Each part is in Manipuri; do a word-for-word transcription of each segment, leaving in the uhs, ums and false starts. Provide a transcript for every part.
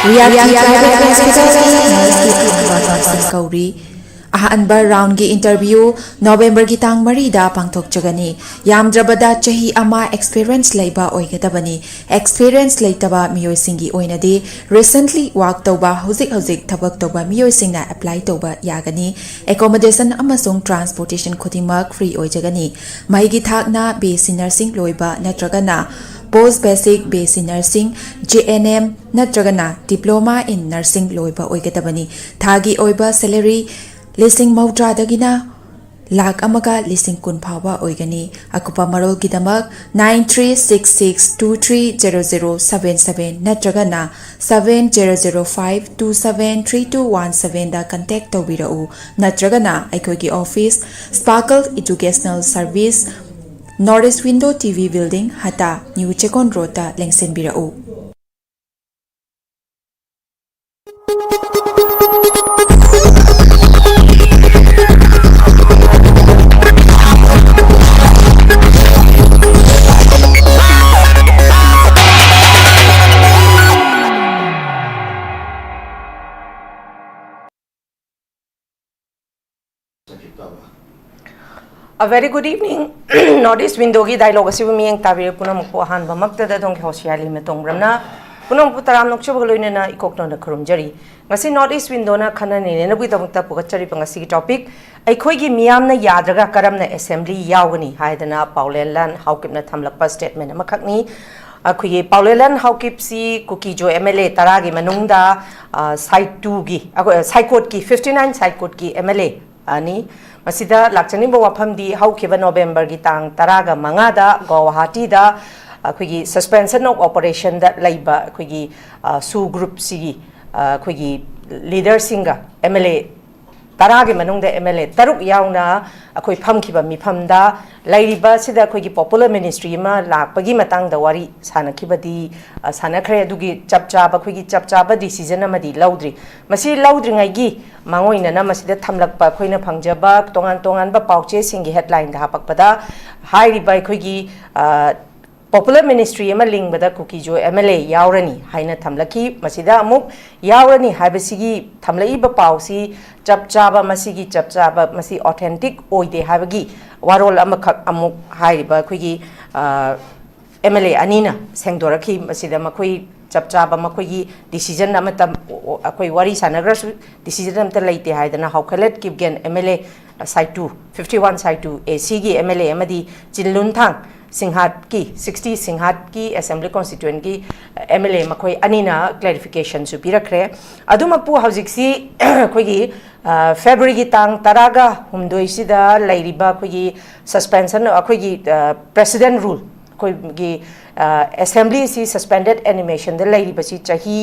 ꯔꯤꯌꯥꯇꯤ ꯄ꯭ꯔꯥꯏꯚꯦꯠ ꯍꯣꯁꯄꯤꯇꯥꯜꯒꯤ ꯅꯔꯁꯀꯤ ꯈꯟꯕ ꯅꯔꯁꯁꯤꯡ ꯀꯧꯔꯤ꯫ ꯑꯍꯥꯟꯕ ꯔꯥꯎꯟꯒꯤ ꯏꯟꯇꯔꯚ꯭ꯌꯨ ꯅꯣꯕꯦꯝꯕꯔꯒꯤ ꯇꯥꯡ ꯃꯔꯤꯗ ꯄꯥꯡꯊꯣꯛꯆꯒꯅꯤ꯫ ꯌꯥꯝꯗ꯭ꯔꯕꯗ ꯆꯍꯤ ꯑꯃ ꯑꯦꯛꯁꯄꯤꯔꯤꯌꯦꯟꯁ ꯂꯩꯕ ꯑꯣꯏꯒꯗꯕꯅꯤ꯫ ꯑꯦꯛꯁꯄꯤꯔꯤꯌꯦꯟꯁ ꯂꯩꯇꯕ ꯃꯤꯑꯣꯏꯁꯤꯡꯒꯤ ꯑꯣꯏꯅꯗꯤ ꯔꯤꯁꯦꯟꯠꯂꯤ ꯋꯥꯔꯛ ꯇꯧꯕ, ꯍꯧꯖꯤꯛ ꯍꯧꯖꯤꯛ ꯊꯕꯛ ꯇꯧꯕ ꯃꯤꯑꯣꯏꯁꯤꯡꯅ ꯑꯦꯄ꯭ꯂꯥꯏ ꯇꯧꯕ ꯌꯥꯒꯅꯤ꯫ ꯑꯦꯀꯣꯃꯣꯗꯦꯁꯟ ꯑꯃꯁꯨꯡ ꯇ꯭ꯔꯥꯟꯁꯄꯣꯔꯇꯦꯁꯟ ꯈꯨꯗꯤꯡꯃꯛ ꯐ꯭ꯔꯤ ꯑꯣꯏꯖꯒꯅꯤ꯫ ꯃꯍꯩꯒꯤ ꯊꯥꯛꯅ ꯕꯤ ꯑꯦꯁ ꯁꯤ ꯅꯔꯁꯤꯡ ꯂꯣꯏꯕ ꯅꯠꯇ꯭ꯔꯒꯅ ꯄꯣꯁ basic B S C nursing, J and M ꯅꯠꯇ꯭ꯔꯒꯅ Diploma in Nursing ꯂꯣꯏꯕ ꯑꯣꯏꯒꯗꯕꯅꯤ꯫ ꯊꯥꯒꯤ ꯑꯣꯏꯕ ꯁꯦꯂꯔꯤ ꯂꯤꯁꯤꯡ ꯃꯧꯗ꯭ꯔꯥꯗꯒꯤꯅ ꯂꯥꯈ ꯑꯃꯒ ꯂꯤꯁꯤꯡ ꯀꯨꯟ ꯐꯥꯎꯕ ꯑꯣꯏꯒꯅꯤ꯫ ꯑꯀꯨꯞꯄ ꯃꯔꯣꯜꯒꯤꯗꯃꯛ nine three six six two three zero zero seven seven ꯅꯠꯇ꯭ꯔꯒꯅ seven zero zero five two seven three two one sevenꯗ ꯀꯟꯇꯦꯛ ꯇꯧꯕꯤꯔꯛꯎ꯫ ꯅꯠꯇ꯭ꯔꯒꯅ ꯑꯩꯈꯣꯏꯒꯤ office, Sparkle Educational Service, North East Window T V Building, ꯍꯇꯥ, ꯅ꯭ꯌꯨ ꯆꯦꯀꯣꯟ ꯔꯣꯗꯇ ꯂꯦꯡꯁꯤꯟꯕꯤꯔꯛꯎ꯫ A very good evening. North East Windowꯒꯤ dialogue ꯑꯁꯤꯕꯨ ꯃꯤꯠꯌꯦꯡ ꯇꯥꯕꯤꯔꯤꯕ ꯄꯨꯝꯅꯃꯛꯄꯨ ꯑꯍꯥꯟꯕꯃꯛꯇꯗ ꯑꯗꯣꯝꯒꯤ ꯍꯣꯁꯤꯌꯥꯔꯤ ꯃꯇꯣꯡꯕ꯭ꯔꯝꯅ ꯄꯨꯝꯅꯃꯛꯄꯨ ꯇꯔꯥꯝꯅ ꯑꯣꯛꯆꯕꯒ ꯂꯣꯏꯅꯅ ꯏꯀꯣꯛꯇꯣꯟꯗ ꯈꯨꯔꯨꯝꯖꯔꯤ꯫ ꯉꯁꯤ North East Windowꯅ ꯈꯟꯅ ꯅꯩꯅꯅꯕꯒꯤꯗꯃꯛꯇ ꯄꯨꯈꯠꯆꯔꯤꯕ ꯉꯁꯤꯒꯤ topic, ꯑꯩꯈꯣꯏꯒꯤ ꯃꯤꯌꯥꯝꯅ ꯌꯥꯗ꯭ꯔꯒ ꯀꯔꯝꯅ assembly ꯌꯥꯎꯒꯅꯤ ꯍꯥꯏꯗꯅ ꯄꯥꯎꯂꯦꯟꯂꯥꯟ ꯍꯥꯎꯀꯤꯞꯅ ꯊꯝꯂꯛꯄ statement ꯑꯃꯈꯛꯅꯤ꯫ ꯑꯩꯈꯣꯏꯒꯤ ꯄꯥꯎꯂꯦꯟꯂꯥꯟ ꯍꯥꯎꯀꯤꯞꯁꯤ ꯀꯨꯀꯤꯖꯣ M L A ꯇꯔꯥꯒꯤ ꯃꯅꯨꯡꯗ, ꯑ, side twoꯒꯤ, ꯑꯩꯈꯣꯏ, ꯁꯥꯏꯀꯣꯠꯀꯤ, fifty nine ꯁꯥꯏꯀꯣꯠꯀꯤ M L A ꯅꯤ꯫ ꯃꯁꯤꯗ ꯂꯥꯛꯆꯅꯤꯡꯕ ꯋꯥꯐꯝꯗꯤ, ꯍꯧꯈꯤꯕ ꯅꯣꯕꯦꯝꯕꯔꯒꯤ ꯇꯥꯡ ꯇꯔꯥꯒ ꯃꯉꯥꯗ ꯒꯧꯍꯥꯇꯤꯗ ꯑꯩꯈꯣꯏꯒꯤ suspension of operationꯗ ꯂꯩꯕ ꯑꯩꯈꯣꯏꯒꯤ, ꯑ, SoO groupꯁꯤꯒꯤ, ꯑ, ꯑꯩꯈꯣꯏꯒꯤ leaderꯁꯤꯡꯒ, M L A ꯇꯔꯥꯒꯤ ꯃꯅꯨꯡꯗ M L A ꯇꯔꯨꯛ ꯌꯥꯎꯅ ꯑꯩꯈꯣꯏ ꯐꯝꯈꯤꯕ ꯃꯤꯐꯝꯗ ꯂꯩꯔꯤꯕ ꯑꯁꯤꯗ ꯑꯩꯈꯣꯏꯒꯤ popular ministry ꯑꯃ ꯂꯥꯛꯄꯒꯤ ꯃꯇꯥꯡꯗ ꯋꯥꯔꯤ ꯁꯥꯟꯅꯈꯤꯕꯗꯤ, ꯑ, ꯁꯥꯟꯅꯈ꯭ꯔꯦ꯫ ꯑꯗꯨꯒꯤ ꯆꯞ ꯆꯥꯕ, ꯑꯩꯈꯣꯏꯒꯤ ꯆꯞ ꯆꯥꯕ decision ꯑꯃꯗꯤ ꯂꯧꯗ꯭ꯔꯤ꯫ ꯃꯁꯤ ꯂꯧꯗ꯭ꯔꯤꯉꯩꯒꯤ ꯃꯥꯡꯑꯣꯏꯅꯅ ꯃꯁꯤꯗ ꯊꯝꯂꯛꯄ ꯑꯩꯈꯣꯏꯅ ꯐꯪꯖꯕ ꯇꯣꯉꯥꯟ ꯇꯣꯉꯥꯟꯕ ꯄꯥꯎꯆꯦꯁꯤꯡꯒꯤ headlineꯗ ꯍꯥꯄꯛꯄꯗ, ꯍꯥꯏꯔꯤꯕ ꯑꯩꯈꯣꯏꯒꯤ, ꯑ, ꯄꯣꯄꯨꯂꯔ ꯃꯤꯅꯤꯁꯇ꯭ꯔꯤ ꯑꯃ ꯂꯤꯡꯕꯗ ꯀꯨꯀꯤꯖꯨ ꯑꯦꯝ ꯑꯦꯜ ꯑꯦ ꯌꯥꯎꯔꯅꯤ ꯍꯥꯏꯅ ꯊꯝꯂꯛꯈꯤ꯫ ꯃꯁꯤꯗ ꯑꯃꯨꯛ ꯌꯥꯎꯔꯅꯤ ꯍꯥꯏꯕꯁꯤꯒꯤ ꯊꯝꯂꯛꯏꯕ ꯄꯥꯎꯁꯤ ꯆꯞ ꯆꯥꯕ, ꯃꯁꯤꯒꯤ ꯆꯞ ꯆꯥꯕ, ꯃꯁꯤ ꯑꯣꯊꯦꯟꯇꯤꯛ ꯑꯣꯏꯗꯦ ꯍꯥꯏꯕꯒꯤ ꯋꯥꯔꯣꯜ ꯑꯃꯈꯛ ꯑꯃꯨꯛ ꯍꯥꯏꯔꯤꯕ ꯑꯩꯈꯣꯏꯒꯤ ꯑꯦꯝ ꯑꯦꯜ ꯑꯦ ꯑꯅꯤꯅ ꯁꯦꯡꯗꯣꯔꯛꯈꯤ꯫ ꯃꯁꯤꯗ ꯃꯈꯣꯏ ꯆꯞ ꯆꯥꯕ ꯃꯈꯣꯏꯒꯤ ꯗꯤꯁꯤꯖꯟ ꯑꯃꯠꯇ, ꯑꯩꯈꯣꯏ ꯋꯥꯔꯤ ꯁꯥꯟꯅꯈ꯭ꯔꯁꯨ ꯗꯤꯁꯤꯖꯟ ꯑꯃꯠꯇ ꯂꯩꯇꯦ ꯍꯥꯏꯗꯅ ꯍꯥꯎꯈꯂꯦꯠ ꯀꯤꯞꯒꯦꯟ ꯑꯦꯝ ꯑꯦꯜ ꯑꯦ ꯁꯥꯏꯇꯨ, ꯐꯤꯐꯇꯤ ꯋꯥꯟ ꯁꯥꯏꯇꯨ ꯑꯦ ꯁꯤꯒꯤ ꯑꯦꯝ ꯑꯦꯜ ꯑꯦ ꯑꯃꯗꯤ ꯆꯤꯟꯂꯨꯟꯊꯥꯡ ꯁꯤꯡꯍꯥꯠꯀꯤ, ꯁꯤꯛꯁꯇꯤ ꯁꯤꯡꯍꯥꯠꯀꯤ ꯑꯦꯁꯦꯝꯕ꯭ꯂꯤ ꯀꯣꯟꯁꯇꯤꯇ꯭ꯋꯦꯟꯒꯤ ꯑꯦꯝ ꯑꯦꯜ ꯑꯦ ꯃꯈꯣꯏ ꯑꯅꯤꯅ ꯀ꯭ꯂꯦꯔꯤꯐꯤꯀꯦꯁꯟꯁꯨ ꯄꯤꯔꯛꯈ꯭ꯔꯦ꯫ ꯑꯗꯨꯃꯛꯄꯨ ꯍꯧꯖꯤꯛꯁꯤ ꯑꯩꯈꯣꯏꯒꯤ, ꯑ, ꯐꯦꯕ꯭ꯔꯨꯋꯥꯔꯤꯒꯤ ꯇꯥꯡ ꯇꯔꯥꯒ ꯍꯨꯝꯗꯣꯏꯁꯤꯗ ꯂꯩꯔꯤꯕ ꯑꯩꯈꯣꯏꯒꯤ ꯁꯁꯄꯦꯟꯁꯟ, ꯑꯩꯈꯣꯏꯒꯤ, ꯑ, ꯄ꯭ꯔꯦꯁꯤꯗꯦꯟ ꯔꯨꯜ, ꯑꯩꯈꯣꯏꯒꯤ, ꯑ, ꯑꯦꯁꯦꯝꯕ꯭ꯂꯤ ꯑꯁꯤ ꯁꯁꯄꯦꯟꯗꯦꯠ ꯑꯦꯅꯤꯃꯦꯁꯟꯗ ꯂꯩꯔꯤꯕꯁꯤ ꯆꯍꯤ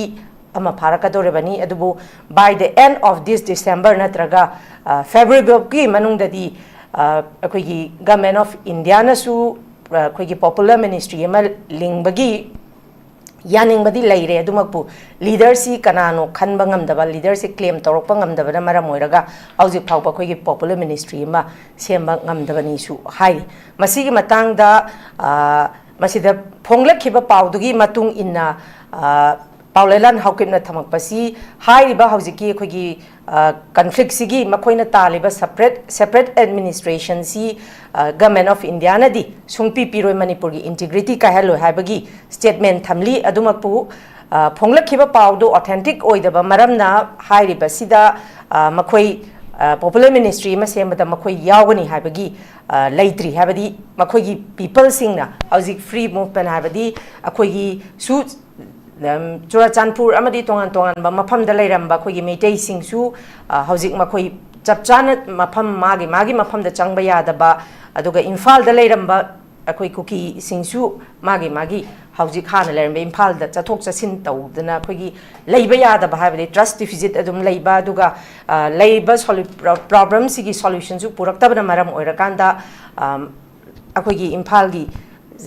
ꯑꯃ ꯐꯥꯔꯛꯀꯗꯧꯔꯕꯅꯤ꯫ ꯑꯗꯨꯕꯨ by the end of this December ꯅꯠꯇ꯭ꯔꯒ, ꯑ, ꯐꯦꯕ꯭ꯔꯨꯋꯥꯔꯤ ꯐꯥꯎꯕꯒꯤ ꯃꯅꯨꯡꯗꯗꯤ, ꯑ, ꯑꯩꯈꯣꯏꯒꯤ ꯒꯃꯦꯟ ꯑꯣꯐ ꯏꯟꯗꯤꯌꯥꯅꯁꯨ, ꯑ, ꯑꯩꯈꯣꯏꯒꯤ ꯄꯣꯄꯨꯂꯔ ꯃꯤꯅꯤꯁꯇ꯭ꯔꯤ ꯑꯃ ꯂꯤꯡꯕꯒꯤ ꯌꯥꯅꯤꯡꯕꯗꯤ ꯂꯩꯔꯦ꯫ ꯑꯗꯨꯃꯛꯄꯨ ꯂꯤꯗꯔꯁꯤ ꯀꯅꯥꯅꯣ ꯈꯟꯕ ꯉꯝꯗꯕ, ꯂꯤꯗꯔꯁꯤ ꯀ꯭ꯂꯦꯝ ꯇꯧꯔꯛꯄ ꯉꯝꯗꯕꯅ ꯃꯔꯝ ꯑꯣꯏꯔꯒ ꯍꯧꯖꯤꯛ ꯐꯥꯎꯕ ꯑꯩꯈꯣꯏꯒꯤ ꯄꯣꯄꯨꯂꯔ ꯃꯤꯅꯤꯁꯇ꯭ꯔꯤ ꯑꯃ ꯁꯦꯝꯕ ꯉꯝꯗꯕꯅꯤꯁꯨ ꯍꯥꯏꯔꯤ꯫ ꯃꯁꯤꯒꯤ ꯃꯇꯥꯡꯗ, ꯑ, ꯃꯁꯤꯗ ꯐꯣꯡꯂꯛꯈꯤꯕ ꯄꯥꯎꯗꯨꯒꯤ ꯃꯇꯨꯡ ꯏꯟꯅ, ꯑ, ꯄꯥꯎꯂꯦꯂꯥꯟ ꯍꯥꯎꯀꯤꯞꯅ ꯊꯝꯃꯛꯄꯁꯤ ꯍꯥꯏꯔꯤꯕ ꯍꯧꯖꯤꯛꯀꯤ ꯑꯩꯈꯣꯏꯒꯤ, ꯑ, ꯀꯟꯐ꯭ꯂꯤꯛꯁꯤꯒꯤ ꯃꯈꯣꯏꯅ ꯇꯥꯜꯂꯤꯕ ꯁꯄꯔꯦꯠ, ꯁꯦꯄꯔꯦꯠ ꯑꯦꯗꯃꯤꯅꯤꯁꯇ꯭ꯔꯦꯁꯟꯁꯤ, ꯑ, ꯒꯃꯦꯟ ꯑꯣꯐ ꯏꯟꯗꯤꯌꯥꯅꯗꯤ ꯁꯨꯡꯄꯤ ꯄꯤꯔꯣꯏ, ꯃꯅꯤꯄꯨꯔꯒꯤ ꯏꯟꯇꯤꯒ꯭ꯔꯤꯇꯤ ꯀꯥꯏꯍꯜꯂꯣꯏ ꯍꯥꯏꯕꯒꯤ ꯁ꯭ꯇꯦꯠꯃꯦꯟ ꯊꯝꯂꯤ꯫ ꯑꯗꯨꯃꯛꯄꯨ, ꯑ, ꯐꯣꯡꯂꯛꯈꯤꯕ ꯄꯥꯎꯗꯨ ꯑꯣꯊꯦꯟꯇꯤꯛ ꯑꯣꯏꯗꯕ ꯃꯔꯝꯅ ꯍꯥꯏꯔꯤꯕꯁꯤꯗ, ꯑ, ꯃꯈꯣꯏ, ꯑ, ꯄꯣꯄꯨꯂꯔ ꯃꯤꯅꯤꯁꯇ꯭ꯔꯤ ꯑꯃ ꯁꯦꯝꯕꯗ ꯃꯈꯣꯏ ꯌꯥꯎꯒꯅꯤ ꯍꯥꯏꯕꯒꯤ, ꯑ, ꯂꯩꯇ꯭ꯔꯤ꯫ ꯍꯥꯏꯕꯗꯤ ꯃꯈꯣꯏꯒꯤ ꯄꯤꯄꯜꯁꯤꯡꯅ ꯍꯧꯖꯤꯛ ꯐ꯭ꯔꯤ ꯃꯨꯚꯃꯦꯟ ꯍꯥꯏꯕꯗꯤ ꯑꯩꯈꯣꯏꯒꯤꯁꯨ, ꯎꯝ, ꯆꯨꯔꯥꯆꯥꯟꯄꯨꯔ ꯑꯃꯗꯤ ꯇꯣꯉꯥꯟ ꯇꯣꯉꯥꯟꯕ ꯃꯐꯝꯗ ꯂꯩꯔꯝꯕ ꯑꯩꯈꯣꯏꯒꯤ ꯃꯩꯇꯩꯁꯤꯡꯁꯨ, ꯑ, ꯍꯧꯖꯤꯛ ꯃꯈꯣꯏ ꯆꯞ ꯆꯥꯅ ꯃꯐꯝ, ꯃꯥꯒꯤ ꯃꯥꯒꯤ ꯃꯐꯝꯗ ꯆꯪꯕ ꯌꯥꯗꯕ, ꯑꯗꯨꯒ ꯏꯝꯐꯥꯜꯗ ꯂꯩꯔꯝꯕ ꯑꯩꯈꯣꯏ ꯀꯨꯀꯤꯁꯤꯡꯁꯨ ꯃꯥꯒꯤ ꯃꯥꯒꯤ ꯍꯧꯖꯤꯛ ꯍꯥꯟꯅ ꯂꯩꯔꯝꯕ ꯏꯝꯐꯥꯜꯗ ꯆꯠꯊꯣꯛ ꯆꯠꯁꯤꯟ ꯇꯧꯗꯅ ꯑꯩꯈꯣꯏꯒꯤ ꯂꯩꯕ ꯌꯥꯗꯕ ꯍꯥꯏꯕꯗꯤ ꯇ꯭ꯔꯁ ꯗꯤꯐꯤꯁꯤꯠ ꯑꯗꯨꯝ ꯂꯩꯕ, ꯑꯗꯨꯒ, ꯑ, ꯂꯩꯔꯤꯕ ꯁꯣꯂꯨ-, ꯄ꯭ꯔꯣ-, ꯄ꯭ꯔꯣꯕ꯭ꯂꯦꯝꯁꯤꯒꯤ ꯁꯣꯂꯨꯁꯟꯁꯨ ꯄꯨꯔꯛꯇꯕꯅ ꯃꯔꯝ ꯑꯣꯏꯔꯀꯥꯟꯗ, ꯑꯝ, ꯑꯩꯈꯣꯏꯒꯤ ꯏꯝꯐꯥꯜꯒꯤ,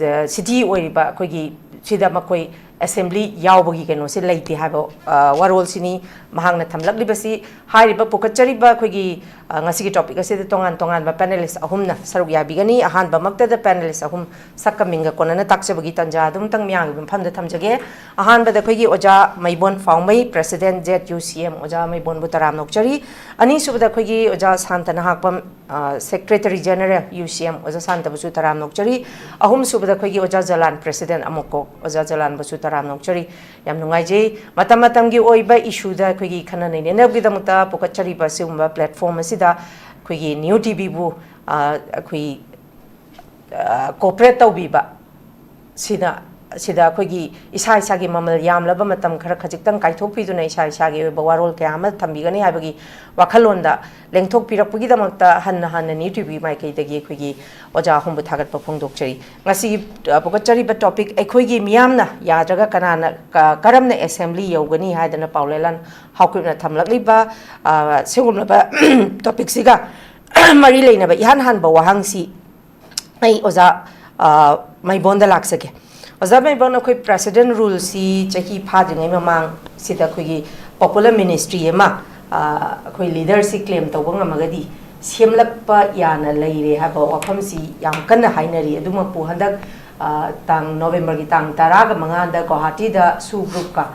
ꯑ, ꯁꯤꯇꯤ ꯑꯣꯏꯔꯤꯕ ꯑꯩꯈꯣꯏꯒꯤ ꯁꯤꯗ ꯃꯈꯣꯏ ꯑꯦꯁꯦꯝꯕ꯭ꯂꯤ ꯌꯥꯎꯕꯒꯤ ꯀꯩꯅꯣꯁꯦ ꯂꯩꯇꯦ ꯍꯥꯏꯕ, ꯑ, ꯋꯥꯔꯣꯜꯁꯤꯅꯤ ꯃꯍꯥꯛꯅ ꯊꯝꯂꯛꯂꯤꯕꯁꯤ꯫ ꯍꯥꯏꯔꯤꯕ ꯄꯨꯈꯠꯆꯔꯤꯕ ꯑꯩꯈꯣꯏꯒꯤ, ꯑ, ꯉꯁꯤꯒꯤ topic ꯑꯁꯤꯗ ꯇꯣꯉꯥꯟ ꯇꯣꯉꯥꯟꯕ panelist ꯑꯍꯨꯝꯅ ꯁꯔꯨꯛ ꯌꯥꯕꯤꯒꯅꯤ꯫ ꯑꯍꯥꯟꯕꯃꯛꯇꯗ panelist ꯑꯍꯨꯝ ꯁꯛꯀ ꯃꯤꯡꯒ ꯀꯣꯟꯅꯅ ꯇꯥꯛꯆꯕꯒꯤ ꯇꯥꯟꯖꯥ ꯑꯗꯨꯝꯇꯪ ꯃꯤꯌꯥꯝꯒꯤ ꯃꯐꯝꯗ ꯊꯝꯖꯒꯦ꯫ ꯑꯍꯥꯟꯕꯗ ꯑꯩꯈꯣꯏꯒꯤ ꯑꯣꯖꯥ ꯃꯩꯕꯣꯟ ꯐꯥꯎꯃꯩ, President, Z U C M, ꯑꯣꯖꯥ ꯃꯩꯕꯣꯟꯕꯨ ꯇꯔꯥꯝꯅ ꯑꯣꯛꯆꯔꯤ꯫ ꯑꯅꯤꯁꯨꯕꯗ ꯑꯩꯈꯣꯏꯒꯤ ꯑꯣꯖꯥ ꯁꯥꯟꯇ ꯅꯍꯥꯛꯄꯝ, ꯑ, Secretary General, U C M, ꯑꯣꯖꯥ ꯁꯥꯟꯇꯕꯨꯁꯨ ꯇꯔꯥꯝꯅ ꯑꯣꯛꯆꯔꯤ꯫ ꯑꯍꯨꯝꯁꯨꯕꯗ ꯑꯩꯈꯣꯏꯒꯤ ꯑꯣꯖꯥ ꯖꯂꯥꯟ, President ꯑꯃꯣꯀꯣꯛ, ꯑꯣꯖꯥ ꯖꯂꯥꯟꯕꯨꯁꯨ ꯇꯔꯥꯝꯅ ꯑꯣꯛꯆꯔꯤ꯫ ꯌꯥꯝ ꯅꯨꯡꯉꯥꯏꯖꯩ꯫ ꯃꯇꯝ ꯃꯇꯝꯒꯤ ꯑꯣꯏꯕ issueꯗ ꯑꯩꯈꯣꯏꯒꯤ ꯈꯟꯅ ꯅꯩꯅꯅꯕꯒꯤꯗꯃꯛꯇ ꯄꯨꯈꯠꯆꯔꯤꯕ ꯑꯁꯤꯒꯨꯝꯕ platform ꯑꯁꯤꯗ ꯑꯩꯈꯣꯏꯒꯤ New TVꯕꯨ, ꯑ, ꯑꯩꯈꯣꯏ, ꯑ, cooperate ꯇꯧꯕꯤꯕ ꯁꯤꯅ, ꯁꯤꯗ ꯑꯩꯈꯣꯏꯒꯤ ꯏꯁꯥ ꯏꯁꯥꯒꯤ ꯃꯃꯜ ꯌꯥꯝꯂꯕ ꯃꯇꯝ ꯈꯔ ꯈꯖꯤꯛꯇꯪ ꯀꯥꯏꯊꯣꯛꯄꯤꯗꯨꯅ ꯏꯁꯥ ꯏꯁꯥꯒꯤ ꯑꯣꯏꯕ ꯋꯥꯔꯣꯜ ꯀꯌꯥ ꯑꯃ ꯊꯝꯕꯤꯒꯅꯤ ꯍꯥꯏꯕꯒꯤ ꯋꯥꯈꯜꯂꯣꯟꯗ ꯂꯦꯡꯊꯣꯛꯄꯤꯔꯛꯄꯒꯤꯗꯃꯛꯇ ꯍꯟꯅ ꯍꯟꯅ New TV ꯃꯥꯏꯀꯩꯗꯒꯤ ꯑꯩꯈꯣꯏꯒꯤ ꯑꯣꯖꯥ ꯑꯍꯨꯝꯕꯨ ꯊꯥꯒꯠꯄ ꯐꯣꯡꯗꯣꯛꯆꯔꯤ꯫ ꯉꯁꯤꯒꯤ, ꯑ, ꯄꯨꯈꯠꯆꯔꯤꯕ topic, ꯑꯩꯈꯣꯏꯒꯤ ꯃꯤꯌꯥꯝꯅ ꯌꯥꯗ꯭ꯔꯒ ꯀꯅꯥꯅ, ꯀ-, ꯀꯔꯝꯅ assembly ꯌꯧꯒꯅꯤ ꯍꯥꯏꯗꯅ ꯄꯥꯎꯂꯦꯂꯥꯟ ꯍꯥꯎꯀꯤꯞꯅ ꯊꯝꯂꯛꯂꯤꯕ, ꯑ, ꯁꯤꯒꯨꯝꯂꯕ topicꯁꯤꯒ ꯃꯔꯤ ꯂꯩꯅꯕ ꯏꯍꯥꯟ ꯍꯥꯟꯕ ꯋꯥꯍꯪꯁꯤ ꯑꯩ ꯑꯣꯖꯥ, ꯑ, ꯃꯩꯕꯣꯟꯗ ꯂꯥꯛꯆꯒꯦ꯫ ꯑꯣꯖꯥ ꯃꯩꯕꯣꯟ, ꯑꯩꯈꯣꯏ President Ruleꯁꯤ ꯆꯍꯤ ꯐꯥꯗ꯭ꯔꯤꯉꯩ ꯃꯃꯥꯡꯁꯤꯗ ꯑꯩꯈꯣꯏꯒꯤ popular ministry ꯑꯃ, ꯑ, ꯑꯩꯈꯣꯏ leaderꯁꯤ claim ꯇꯧꯕ ꯉꯝꯃꯒꯗꯤ ꯁꯦꯝꯂꯛꯄ ꯌꯥꯅ ꯂꯩꯔꯦ ꯍꯥꯏꯕ ꯋꯥꯐꯝꯁꯤ ꯌꯥꯝ ꯀꯟꯅ ꯍꯥꯏꯅꯔꯤ꯫ ꯑꯗꯨꯃꯛꯄꯨ ꯍꯟꯗꯛ, ꯑ, ꯇꯥꯡ, Novemberꯒꯤ ꯇꯥꯡ ꯇꯔꯥꯒ ꯃꯉꯥꯗ ꯒꯨꯋꯥꯍꯥꯇꯤꯗ SoO groupꯀ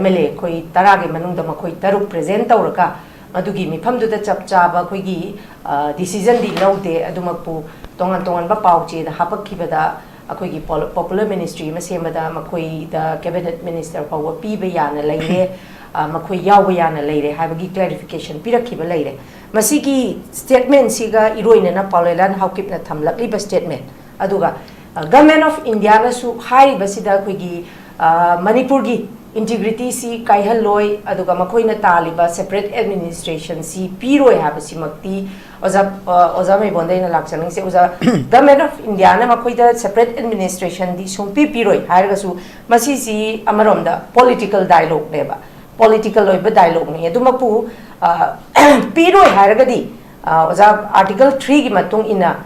MLA ꯑꯩꯈꯣꯏ ꯇꯔꯥꯒꯤ ꯃꯅꯨꯡꯗ ꯃꯈꯣꯏ ꯇꯔꯨꯛ present ꯇꯧꯔꯒ ꯃꯗꯨꯒꯤ ꯃꯤꯐꯝꯗꯨꯗ ꯆꯞ ꯆꯥꯕ ꯑꯩꯈꯣꯏꯒꯤ, ꯑ, decisionꯗꯤ ꯂꯧꯗꯦ꯫ ꯑꯗꯨꯃꯛꯄꯨ ꯇꯣꯉꯥꯟ ꯇꯣꯉꯥꯟꯕ ꯄꯥꯎ ꯆꯦꯗ ꯍꯥꯄꯛꯈꯤꯕꯗ ꯑꯩꯈꯣꯏꯒꯤ pol-, popular ministry ꯑꯃ ꯁꯦꯝꯕꯗ ꯃꯈꯣꯏꯗ cabinet minister ꯐꯥꯎꯕ ꯄꯤꯕ ꯌꯥꯅ ꯂꯩꯔꯦ, ꯑ, ꯃꯈꯣꯏ ꯌꯥꯎꯕ ꯌꯥꯅ ꯂꯩꯔꯦ ꯍꯥꯏꯕꯒꯤ clarification ꯄꯤꯔꯛꯈꯤꯕ ꯂꯩꯔꯦ꯫ ꯃꯁꯤꯒꯤ statementꯁꯤꯒ ꯏꯔꯣꯏꯅꯅ ꯄꯥꯎꯂꯦꯂꯥꯟ ꯍꯥꯎꯀꯤꯞꯅ ꯊꯝꯂꯛꯂꯤꯕ statement ꯑꯗꯨꯒ, ꯑ, Government of Indiaꯅꯁꯨ ꯍꯥꯏꯔꯤꯕꯁꯤꯗ ꯑꯩꯈꯣꯏꯒꯤ, ꯑ, ꯃꯅꯤꯄꯨꯔꯒꯤ integrityꯁꯤ ꯀꯥꯏꯍꯜꯂꯣꯏ, ꯑꯗꯨꯒ ꯃꯈꯣꯏꯅ ꯇꯥꯜꯂꯤꯕ separate administrationꯁꯤ ꯄꯤꯔꯣꯏ ꯍꯥꯏꯕꯁꯤꯃꯛꯇꯤ ꯑꯣꯖꯥ, ꯑ, ꯑꯣꯖꯥ ꯃꯩꯕꯣꯟꯗ ꯑꯩꯅ ꯂꯥꯛꯆꯅꯤꯡꯁꯦ꯫ ꯑꯣꯖꯥ, Government of Indiaꯅ ꯃꯈꯣꯏꯗ separate administrationꯗꯤ ꯁꯨꯡꯄꯤ ꯄꯤꯔꯣꯏ ꯍꯥꯏꯔꯒꯁꯨ ꯃꯁꯤꯁꯤ ꯑꯃꯔꯣꯝꯗ political dialogueꯅꯦꯕ, political ꯑꯣꯏꯕ dialogueꯅꯤ꯫ ꯑꯗꯨꯃꯛꯄꯨ, ꯑ, ꯄꯤꯔꯣꯏ ꯍꯥꯏꯔꯒꯗꯤ, ꯑ, ꯑꯣꯖꯥ, Article threeꯒꯤ ꯃꯇꯨꯡ ꯏꯟꯅ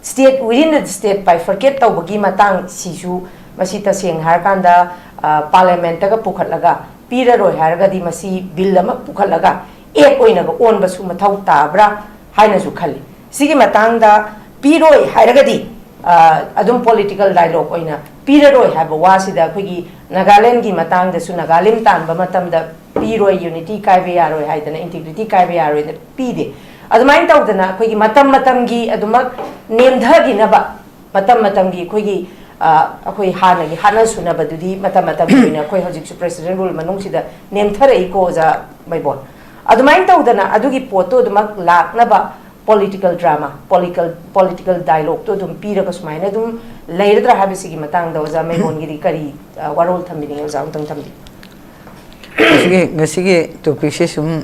state within the state bifurcate ꯇꯧꯕꯒꯤ ꯃꯇꯥꯡꯁꯤꯁꯨ ꯃꯁꯤ ꯇꯁꯦꯡꯅ ꯍꯥꯏꯔꯀꯥꯟꯗ, ꯑ, parliamentꯇꯒ ꯄꯨꯈꯠꯂꯒ ꯄꯤꯔꯔꯣꯏ ꯍꯥꯏꯔꯒꯗꯤ ꯃꯁꯤ bill ꯑꯃ ꯄꯨꯈꯠꯂꯒ ꯑꯦꯛ ꯑꯣꯏꯅꯒ ꯑꯣꯟꯕꯁꯨ ꯃꯊꯧ ꯇꯥꯕ꯭ꯔꯥ ꯍꯥꯏꯅꯁꯨ ꯈꯜꯂꯤ꯫ ꯁꯤꯒꯤ ꯃꯇꯥꯡꯗ ꯄꯤꯔꯣꯏ ꯍꯥꯏꯔꯒꯗꯤ, ꯑ, ꯑꯗꯨꯝ ꯄꯣꯂꯤꯇꯤꯀꯦꯜ ꯗꯥꯏꯂꯣꯒ ꯑꯣꯏꯅ ꯄꯤꯔꯔꯣꯏ ꯍꯥꯏꯕ ꯋꯥꯁꯤꯗ ꯑꯩꯈꯣꯏꯒꯤ ꯅꯥꯒꯥꯂꯦꯟꯒꯤ ꯃꯇꯥꯡꯗꯁꯨ ꯅꯥꯒꯥꯂꯦꯟ ꯇꯥꯟꯕ ꯃꯇꯝꯗ ꯄꯤꯔꯣꯏ, ꯌꯨꯅꯤꯇꯤ ꯀꯥꯏꯕ ꯌꯥꯔꯣꯏ ꯍꯥꯏꯗꯅ, ꯏꯟꯇꯤꯒ꯭ꯔꯤꯇꯤ ꯀꯥꯏꯕ ꯌꯥꯔꯣꯏꯅ ꯄꯤꯗꯦ꯫ ꯑꯗꯨꯃꯥꯏꯅ ꯇꯧꯗꯅ ꯑꯩꯈꯣꯏꯒꯤ ꯃꯇꯝ ꯃꯇꯝꯒꯤ ꯑꯗꯨꯃꯛ ꯅꯦꯝꯊꯈꯤꯅꯕ, ꯃꯇꯝ ꯃꯇꯝꯒꯤ ꯑꯩꯈꯣꯏꯒꯤ, ꯑ, ꯑꯩꯈꯣꯏ ꯍꯥꯟꯅꯒꯤ ꯍꯥꯠꯅ ꯁꯨꯅꯕꯗꯨꯗꯤ ꯃꯇꯝ ꯃꯇꯝꯒꯤ ꯑꯣꯏꯅ ꯑꯩꯈꯣꯏ ꯍꯧꯖꯤꯛꯁꯨ ꯄ꯭ꯔꯦꯁꯤꯗꯦꯟ ꯔꯨꯜ ꯃꯅꯨꯡꯁꯤꯗ ꯅꯦꯝꯊꯔꯛꯏꯀꯣ, ꯑꯣꯖꯥ ꯃꯩꯕꯣꯟ꯫ ꯑꯗꯨꯃꯥꯏꯅ ꯇꯧꯗꯅ ꯑꯗꯨꯒꯤ ꯄꯣꯠꯇꯣ ꯑꯗꯨꯃꯛ ꯂꯥꯛꯅꯕ ꯄꯣꯂꯤꯇꯤꯀꯦꯜ ꯗ꯭ꯔꯥꯃꯥ, ꯄꯣꯂꯤꯀꯦꯜ, ꯄꯣꯂꯤꯇꯤꯀꯦꯜ ꯗꯥꯏꯂꯣꯒꯇꯣ ꯑꯗꯨꯝ ꯄꯤꯔꯒ ꯁꯨꯃꯥꯏꯅ ꯑꯗꯨꯝ ꯂꯩꯔꯗ꯭ꯔꯥ ꯍꯥꯏꯕꯁꯤꯒꯤ ꯃꯇꯥꯡꯗ ꯑꯣꯖꯥ ꯃꯩꯕꯣꯟꯒꯤꯗꯤ ꯀꯔꯤ, ꯑ, ꯋꯥꯔꯣꯜ ꯊꯝꯕꯤꯅꯤꯡꯉꯤ? ꯑꯣꯖꯥ ꯑꯃꯨꯛꯇꯪ ꯊꯝꯕꯤꯌꯨ꯫ ꯉꯁꯤꯒꯤ, ꯉꯁꯤꯒꯤ ꯇꯣꯄꯤꯛꯁꯦ ꯁꯨꯝ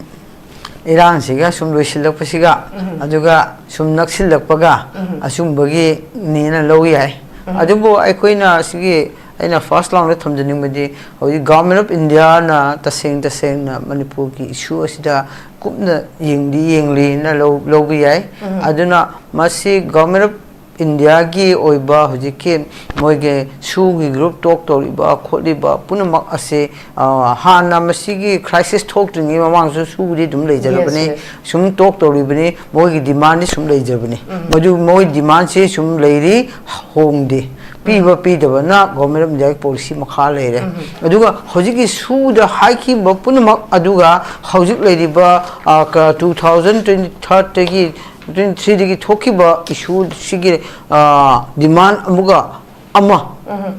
ꯏꯔꯥꯡꯁꯤꯒ ꯁꯨꯝ ꯂꯣꯏꯁꯤꯜꯂꯛꯄꯁꯤꯒ, ꯎꯝ꯫ ꯑꯗꯨꯒ ꯁꯨꯝ ꯅꯛꯁꯤꯜꯂꯛꯄꯒ, ꯎꯝ꯫ ꯑꯁꯨꯝꯕꯒꯤꯅꯦꯅ ꯂꯧ ꯌꯥꯏ꯫ ꯎꯝ꯫ ꯑꯗꯨꯕꯨ ꯑꯩꯈꯣꯏꯅ ꯁꯤꯒꯤ, ꯑꯩꯅ ꯐꯥꯔꯁ ꯂꯥꯎꯟꯗ ꯊꯝꯖꯅꯤꯡꯕꯗꯤ, ꯍꯧꯖꯤꯛ ꯒꯚꯔꯟꯃꯦꯟ ꯑꯣꯐ ꯏꯟꯗꯤꯌꯥꯅ ꯇꯁꯦꯡ ꯇꯁꯦꯡꯅ ꯃꯅꯤꯄꯨꯔꯒꯤ ꯏꯁꯨ ꯑꯁꯤꯗ ꯀꯨꯞꯅ ꯌꯦꯡꯗꯤ ꯌꯦꯡꯂꯤꯅ ꯂꯧ-, ꯂꯧꯕ ꯌꯥꯏ꯫ ꯎꯝ꯫ ꯑꯗꯨꯅ ꯃꯁꯤ ꯒꯚꯔꯟꯃꯦꯟ ꯑꯣꯐ ꯏꯟꯗꯤꯌꯥꯒꯤ ꯑꯣꯏꯕ ꯍꯧꯖꯤꯛꯀꯤ ꯃꯣꯏꯒꯤ ꯁꯨꯒꯤ ꯒ꯭ꯔꯨꯞ ꯇꯣꯛ ꯇꯧꯔꯤꯕ ꯈꯣꯠꯂꯤꯕ ꯄꯨꯝꯅꯃꯛ ꯑꯁꯦ, ꯑ, ꯍꯥꯟꯅ ꯃꯁꯤꯒꯤ ꯀ꯭ꯔꯥꯏꯁꯤꯁ ꯊꯣꯛꯇ꯭ꯔꯤꯉꯩ ꯃꯃꯥꯡꯁꯨ ꯁꯨꯕꯨꯗꯤ ꯑꯗꯨꯝ ꯂꯩꯖꯔꯕꯅꯤ꯫ Yes, yes. ꯁꯨꯝ ꯇꯣꯛ ꯇꯧꯔꯤꯕꯅꯤ, ꯃꯣꯏꯒꯤ ꯗꯤꯃꯥꯟꯗꯤ ꯁꯨꯝ ꯂꯩꯖꯕꯅꯤ꯫ ꯎꯝ꯫ ꯃꯗꯨ ꯃꯣꯏ ꯗꯤꯃꯥꯟꯁꯤ ꯁꯨꯝ ꯂꯩꯔꯤ, ꯍꯣꯡꯗꯦ꯫ ꯄꯤꯕ ꯄꯤꯗꯕꯅ ꯒꯣꯔꯃꯦꯟ ꯑꯣꯐ ꯏꯟꯗꯤꯌꯥꯒꯤ ꯄꯣꯂꯤꯁꯤ ꯃꯈꯥ ꯂꯩꯔꯦ꯫ ꯎꯝ꯫ ꯑꯗꯨꯒ ꯍꯧꯖꯤꯛꯀꯤ ꯁꯨꯗ ꯍꯥꯏꯈꯤꯕ ꯄꯨꯝꯅꯃꯛ ꯑꯗꯨꯒ ꯍꯧꯖꯤꯛ ꯂꯩꯔꯤꯕ, ꯑ, ꯀ-, two thousand twenty thirdꯇꯒꯤ, twenty threeꯗꯒꯤ ꯊꯣꯛꯈꯤꯕ ꯏꯁꯨꯁꯤꯒꯤ, ꯑ, ꯗꯤꯃꯥꯟ ꯑꯃꯒ ꯑꯃ, ꯎꯝ꯫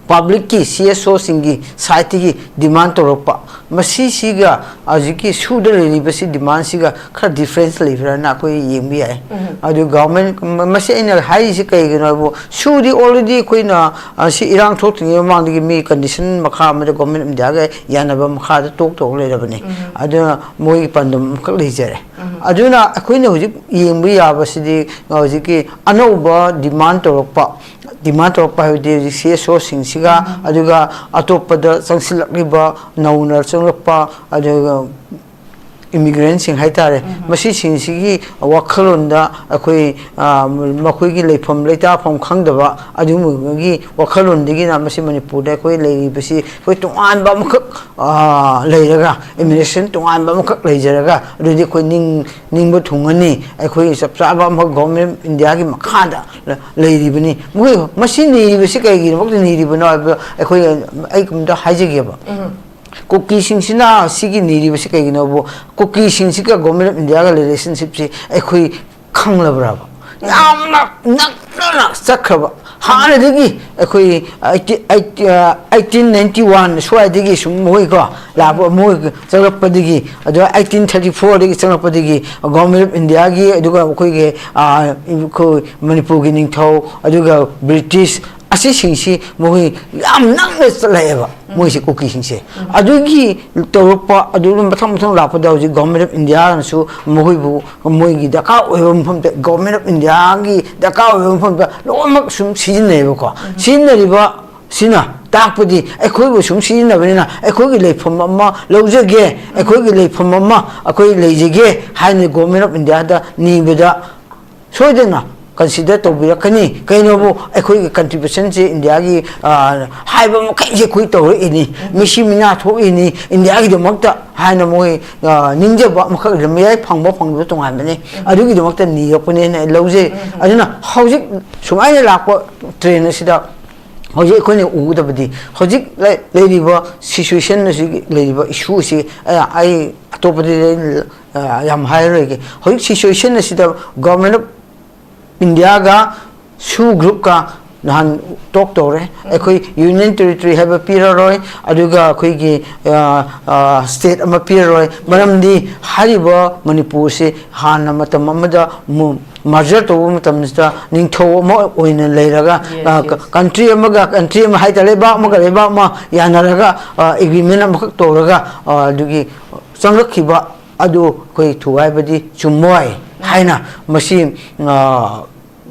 ꯄꯕ꯭ꯂꯤꯛꯀꯤ ꯁꯤ ꯑꯦꯁ ꯑꯣꯁꯤꯡꯒꯤ ꯁꯥꯏꯠꯇꯒꯤ ꯗꯤꯃꯥꯟ ꯇꯧꯔꯛꯄ, ꯃꯁꯤꯁꯤꯒ ꯍꯧꯖꯤꯛꯀꯤ ꯁꯨꯗ ꯂꯩꯔꯤꯕꯁꯤ ꯗꯤꯃꯥꯟꯁꯤꯒ ꯈꯔ ꯗꯤꯐ꯭ꯔꯦꯟꯁ ꯂꯩꯕ꯭ꯔꯥꯅ ꯑꯩꯈꯣꯏ ꯌꯦꯡꯕ ꯌꯥꯏ꯫ ꯎꯝ꯫ ꯑꯗꯨ ꯒꯚꯔꯟꯃꯦꯟ, ꯃ-, ꯃꯁꯤ ꯑꯩꯅ ꯍꯥꯏꯔꯤꯁꯤ ꯀꯩꯒꯤꯅꯣ ꯍꯥꯏꯕꯨ, ꯁꯨꯗꯤ already ꯑꯩꯈꯣꯏꯅ, ꯑ, ꯁꯤ ꯏꯔꯥꯡ ꯊꯣꯛꯇ꯭ꯔꯤꯉꯩ ꯃꯃꯥꯡꯗꯒꯤ ꯃꯤ ꯀꯟꯗꯤꯁꯟ ꯃꯈꯥ ꯑꯃꯗ ꯒꯣꯔꯃꯦꯟ ꯑꯣꯐ ꯏꯟꯗꯤꯌꯥꯒ ꯌꯥꯅꯕ ꯃꯈꯥꯗ ꯇꯣꯛ ꯇꯧ ꯂꯩꯔꯕꯅꯤ꯫ ꯎꯝ꯫ ꯑꯗꯨꯅ ꯃꯣꯏꯒꯤ ꯄꯥꯟꯗꯝ ꯑꯃꯈꯛ ꯂꯩꯖꯔꯦ꯫ ꯎꯝ꯫ ꯑꯗꯨꯅ ꯑꯩꯈꯣꯏꯅ ꯍꯧꯖꯤꯛ ꯌꯦꯡꯕ ꯌꯥꯕꯁꯤꯗꯤ ꯍꯧꯖꯤꯛꯀꯤ ꯑꯅꯧꯕ ꯗꯤꯃꯥꯟ ꯇꯧꯔꯛꯄ, ꯗꯤꯃꯥꯟ ꯇꯧꯔꯛꯄ ꯍꯥꯏꯕꯗꯤ ꯍꯧꯖꯤꯛ ꯁꯤ ꯑꯦꯁ ꯑꯣꯁꯤꯡꯁꯤꯒ, ꯎꯝ꯫ ꯑꯗꯨꯒ ꯑꯇꯣꯞꯄꯗ ꯆꯪꯁꯤꯜꯂꯛꯂꯤꯕ, ꯅꯧꯅ ꯆꯪꯂꯛꯄ, ꯑꯗꯨꯒ ꯏꯃꯤꯒ꯭ꯔꯦꯟꯁꯤꯡ ꯍꯥꯏꯇꯥꯔꯦ, ꯃꯁꯤꯁꯤꯡꯁꯤꯒꯤ ꯋꯥꯈꯜꯂꯣꯟꯗ ꯑꯩꯈꯣꯏ, ꯑ, ꯃꯈꯣꯏꯒꯤ ꯂꯩꯐꯝ ꯂꯩꯇꯥꯐꯝ ꯈꯪꯗꯕ ꯑꯗꯨꯒꯨꯝꯕꯒꯤ ꯋꯥꯈꯜꯂꯣꯟꯗꯒꯤꯅ ꯃꯁꯤ ꯃꯅꯤꯄꯨꯔꯗ ꯑꯩꯈꯣꯏ ꯂꯩꯔꯤꯕꯁꯤ ꯑꯩꯈꯣꯏ ꯇꯣꯉꯥꯟꯕ ꯑꯃꯈꯛ, ꯑ, ꯂꯩꯔꯒ, ꯑꯦꯗꯃꯤꯅꯤꯁꯇ꯭ꯔꯦꯁꯟ ꯇꯣꯉꯥꯟꯕ ꯑꯃꯈꯛ ꯂꯩꯖꯔꯒ, ꯑꯗꯨꯗꯤ ꯑꯩꯈꯣꯏ ꯅꯤꯡ-, ꯅꯤꯡꯕ ꯊꯨꯡꯒꯅꯤ, ꯑꯩꯈꯣꯏ ꯆꯞ ꯆꯥꯕ ꯑꯃꯈꯛ ꯒꯣꯔꯃꯦꯟ ꯑꯣꯐ ꯏꯟꯗꯤꯌꯥꯒꯤ ꯃꯈꯥꯗ ꯂꯩꯔꯤꯕꯅꯤ꯫ ꯃꯈꯣꯏ ꯃꯁꯤ ꯅꯤꯔꯤꯕꯁꯤ ꯀꯩꯒꯤꯗꯃꯛꯇ ꯅꯤꯔꯤꯕꯅꯣ ꯍꯥꯏꯕꯗꯣ ꯑꯩꯈꯣꯏ, ꯑꯩ ꯑꯝꯇ ꯍꯥꯏꯖꯒꯦꯕ꯫ ꯀꯨꯀꯤꯁꯤꯡꯁꯤꯅ ꯁꯤꯒꯤ ꯅꯤꯔꯤꯕꯁꯤ ꯀꯩꯒꯤꯅꯣꯕꯨ, ꯀꯨꯀꯤꯁꯤꯡꯁꯤꯒ ꯒꯣꯔꯃꯦꯟ ꯑꯣꯐ ꯏꯟꯗꯤꯌꯥꯒ ꯔꯤꯂꯦꯁꯟꯁꯤꯞꯁꯤ ꯑꯩꯈꯣꯏ ꯈꯪꯂꯕ꯭ꯔꯕ? ꯌꯥꯝꯅ ꯅꯛꯅꯅ ꯆꯠꯈ꯭ꯔꯕ꯫ ꯍꯥꯟꯅꯗꯒꯤ ꯑꯩꯈꯣꯏ ꯑꯩꯠꯇꯤ-, ꯑꯩꯠ-, ꯑ, eighteen ninety one ꯁ꯭ꯋꯥꯏꯗꯒꯤ ꯁꯨꯝ ꯃꯈꯣꯏꯀꯣ ꯂꯥꯛꯄ, ꯃꯈꯣꯏ ꯆꯪꯂꯛꯄꯗꯒꯤ, ꯑꯗꯨꯒ eighteen thirty fourꯗꯒꯤ ꯆꯪꯂꯛꯄꯗꯒꯤ ꯒꯣꯔꯃꯦꯟ ꯑꯣꯐ ꯏꯟꯗꯤꯌꯥꯒꯤ, ꯑꯗꯨꯒ ꯑꯩꯈꯣꯏꯒꯤ, ꯑ, ꯑꯩꯈꯣꯏ ꯃꯅꯤꯄꯨꯔꯒꯤ ꯅꯤꯡꯊꯧ, ꯑꯗꯨꯒ ꯕ꯭ꯔꯤꯇꯤꯁ, ꯑꯁꯤꯁꯤꯡꯁꯤ ꯃꯈꯣꯏ ꯌꯥꯝ ꯅꯛꯅ ꯆꯠꯂꯛꯑꯦꯕ, ꯃꯣꯏꯁꯤ ꯀꯨꯀꯤꯁꯤꯡꯁꯦ꯫ ꯑꯗꯨꯒꯤ ꯇꯧꯔꯛꯄ, ꯑꯗꯨ ꯃꯊꯪ ꯃꯊꯪ ꯂꯥꯛꯄꯗ ꯍꯧꯖꯤꯛ ꯒꯣꯔꯃꯦꯟ ꯑꯣꯐ ꯏꯟꯗꯤꯌꯥꯅꯁꯨ ꯃꯈꯣꯏꯕꯨ ꯃꯣꯏꯒꯤ ꯗꯔꯀꯥꯔ ꯑꯣꯏꯕ ꯃꯐꯝꯗ, ꯒꯣꯔꯃꯦꯟ ꯑꯣꯐ ꯏꯟꯗꯤꯌꯥꯒꯤ ꯗꯔꯀꯥꯔ ꯑꯣꯏꯕ ꯃꯐꯝꯗ ꯂꯣꯏꯅꯃꯛ ꯁꯨꯝ ꯁꯤꯖꯤꯟꯅꯩꯌꯦꯕꯀꯣ꯫ ꯁꯤꯖꯤꯟꯅꯔꯤꯕ ꯁꯤꯅ ꯇꯥꯛꯄꯗꯤ ꯑꯩꯈꯣꯏꯕꯨ ꯁꯨꯝ ꯁꯤꯖꯤꯟꯅꯕꯅꯤꯅ ꯑꯩꯈꯣꯏꯒꯤ ꯂꯩꯐꯝ ꯑꯃ ꯂꯧꯖꯒꯦ, ꯑꯩꯈꯣꯏꯒꯤ ꯂꯩꯐꯝ ꯑꯃ ꯑꯩꯈꯣꯏ ꯂꯩꯖꯒꯦ ꯍꯥꯏꯅ ꯒꯣꯔꯃꯦꯟ ꯑꯣꯐ ꯏꯟꯗꯤꯌꯥꯗ ꯅꯤꯕꯗ ꯁꯣꯏꯗꯅ ꯀꯟꯁꯤꯗꯔ ꯇꯧꯕꯤꯔꯛꯀꯅꯤ꯫ ꯀꯩꯅꯣꯕꯨ ꯑꯩꯈꯣꯏꯒꯤ ꯀꯟꯇ꯭ꯔꯤꯕ꯭ꯌꯨꯁꯟꯁꯦ ꯏꯟꯗꯤꯌꯥꯒꯤ, ꯑ, ꯍꯥꯏꯕ ꯃꯈꯩꯁꯦ ꯑꯩꯈꯣꯏ ꯇꯧꯔꯛꯏꯅꯤ, ꯃꯤꯁꯤ ꯃꯤꯅꯥ ꯊꯣꯛꯏꯅꯤ ꯏꯟꯗꯤꯌꯥꯒꯤꯗꯃꯛꯇ ꯍꯥꯏꯅ ꯃꯣꯏ, ꯑ, ꯅꯤꯡꯖꯕ ꯑꯃꯈꯛ ꯂꯩ꯫ ꯃꯌꯥꯏ ꯐꯪꯕ ꯐꯪꯗꯕ ꯇꯣꯉꯥꯟꯕꯅꯤ, ꯑꯗꯨꯒꯤꯗꯃꯛꯇ ꯅꯤꯔꯛꯄꯅꯦꯅ ꯑꯩ ꯂꯧꯖꯩ꯫ ꯑꯗꯨꯅ ꯍꯧꯖꯤꯛ ꯁꯨꯃꯥꯏꯅ ꯂꯥꯛꯄ ꯇ꯭ꯔꯦꯟ ꯑꯁꯤꯗ ꯍꯧꯖꯤꯛ ꯑꯩꯈꯣꯏꯅ ꯎꯒꯗꯕꯗꯤ ꯍꯧꯖꯤꯛ ꯂꯩ-, ꯂꯩꯔꯤꯕ ꯁꯤꯆꯨꯋꯦꯁꯟ ꯑꯁꯤꯒꯤ ꯂꯩꯔꯤꯕ ꯏꯁꯨ ꯑꯁꯤ, ꯑ, ꯑꯩ ꯑꯇꯣꯞꯄꯗꯗꯤ ꯑꯩ, ꯑ, ꯌꯥꯝ ꯍꯥꯏꯔꯔꯣꯏꯒꯦ꯫ ꯍꯧꯖꯤꯛ ꯁꯤꯆꯨꯋꯦꯁꯟ ꯑꯁꯤꯗ ꯒꯣꯔꯃꯦꯟ ꯑꯣꯐ ꯏꯟꯗꯤꯌꯥꯒ ꯁꯨ ꯒ꯭ꯔꯨꯞꯀ ꯅꯍꯥꯟ ꯇꯣꯛ ꯇꯧꯔꯦ꯫ ꯑꯩꯈꯣꯏ ꯌꯨꯅꯤꯌꯟ ꯇꯦꯔꯤꯇꯣꯔꯤ ꯍꯥꯏꯕ ꯄꯤꯔꯔꯣꯏ, ꯑꯗꯨꯒ ꯑꯩꯈꯣꯏꯒꯤ, ꯑ, ꯑ, ꯁ꯭ꯇꯦꯠ ꯑꯃ ꯄꯤꯔꯔꯣꯏ꯫ ꯃꯔꯝꯗꯤ ꯍꯥꯏꯔꯤꯕ ꯃꯅꯤꯄꯨꯔꯁꯤ ꯍꯥꯟꯅ ꯃꯇꯝ ꯑꯃꯗ ꯃꯨ-, ꯃꯥꯔꯖꯔ ꯇꯧꯕ ꯃꯇꯝꯁꯤꯗ ꯅꯤꯡꯊꯧ ꯑꯃ ꯑꯣꯏꯅ ꯂꯩꯔꯒ, Yes, ꯑ, yes. ꯀꯟꯇ꯭ꯔꯤ ꯑꯃꯒ ꯀꯟꯇ꯭ꯔꯤ ꯑꯃ ꯍꯥꯏꯇꯥꯔꯦ, ꯂꯩꯕꯥꯛ ꯑꯃꯒ ꯂꯩꯕꯥꯛ ꯑꯃ ꯌꯥꯅꯔꯒ, ꯑ, ꯑꯦꯒ꯭ꯔꯤꯃꯦꯟ ꯑꯃꯈꯛ ꯇꯧꯔꯒ, ꯑ, ꯑꯗꯨꯒꯤ ꯆꯪꯂꯛꯈꯤꯕ ꯑꯗꯨ ꯑꯩꯈꯣꯏ ꯊꯨꯒꯥꯏꯕꯗꯤ ꯆꯨꯝꯃꯣꯏ ꯍꯥꯏꯅ ꯃꯁꯤ, ꯑ,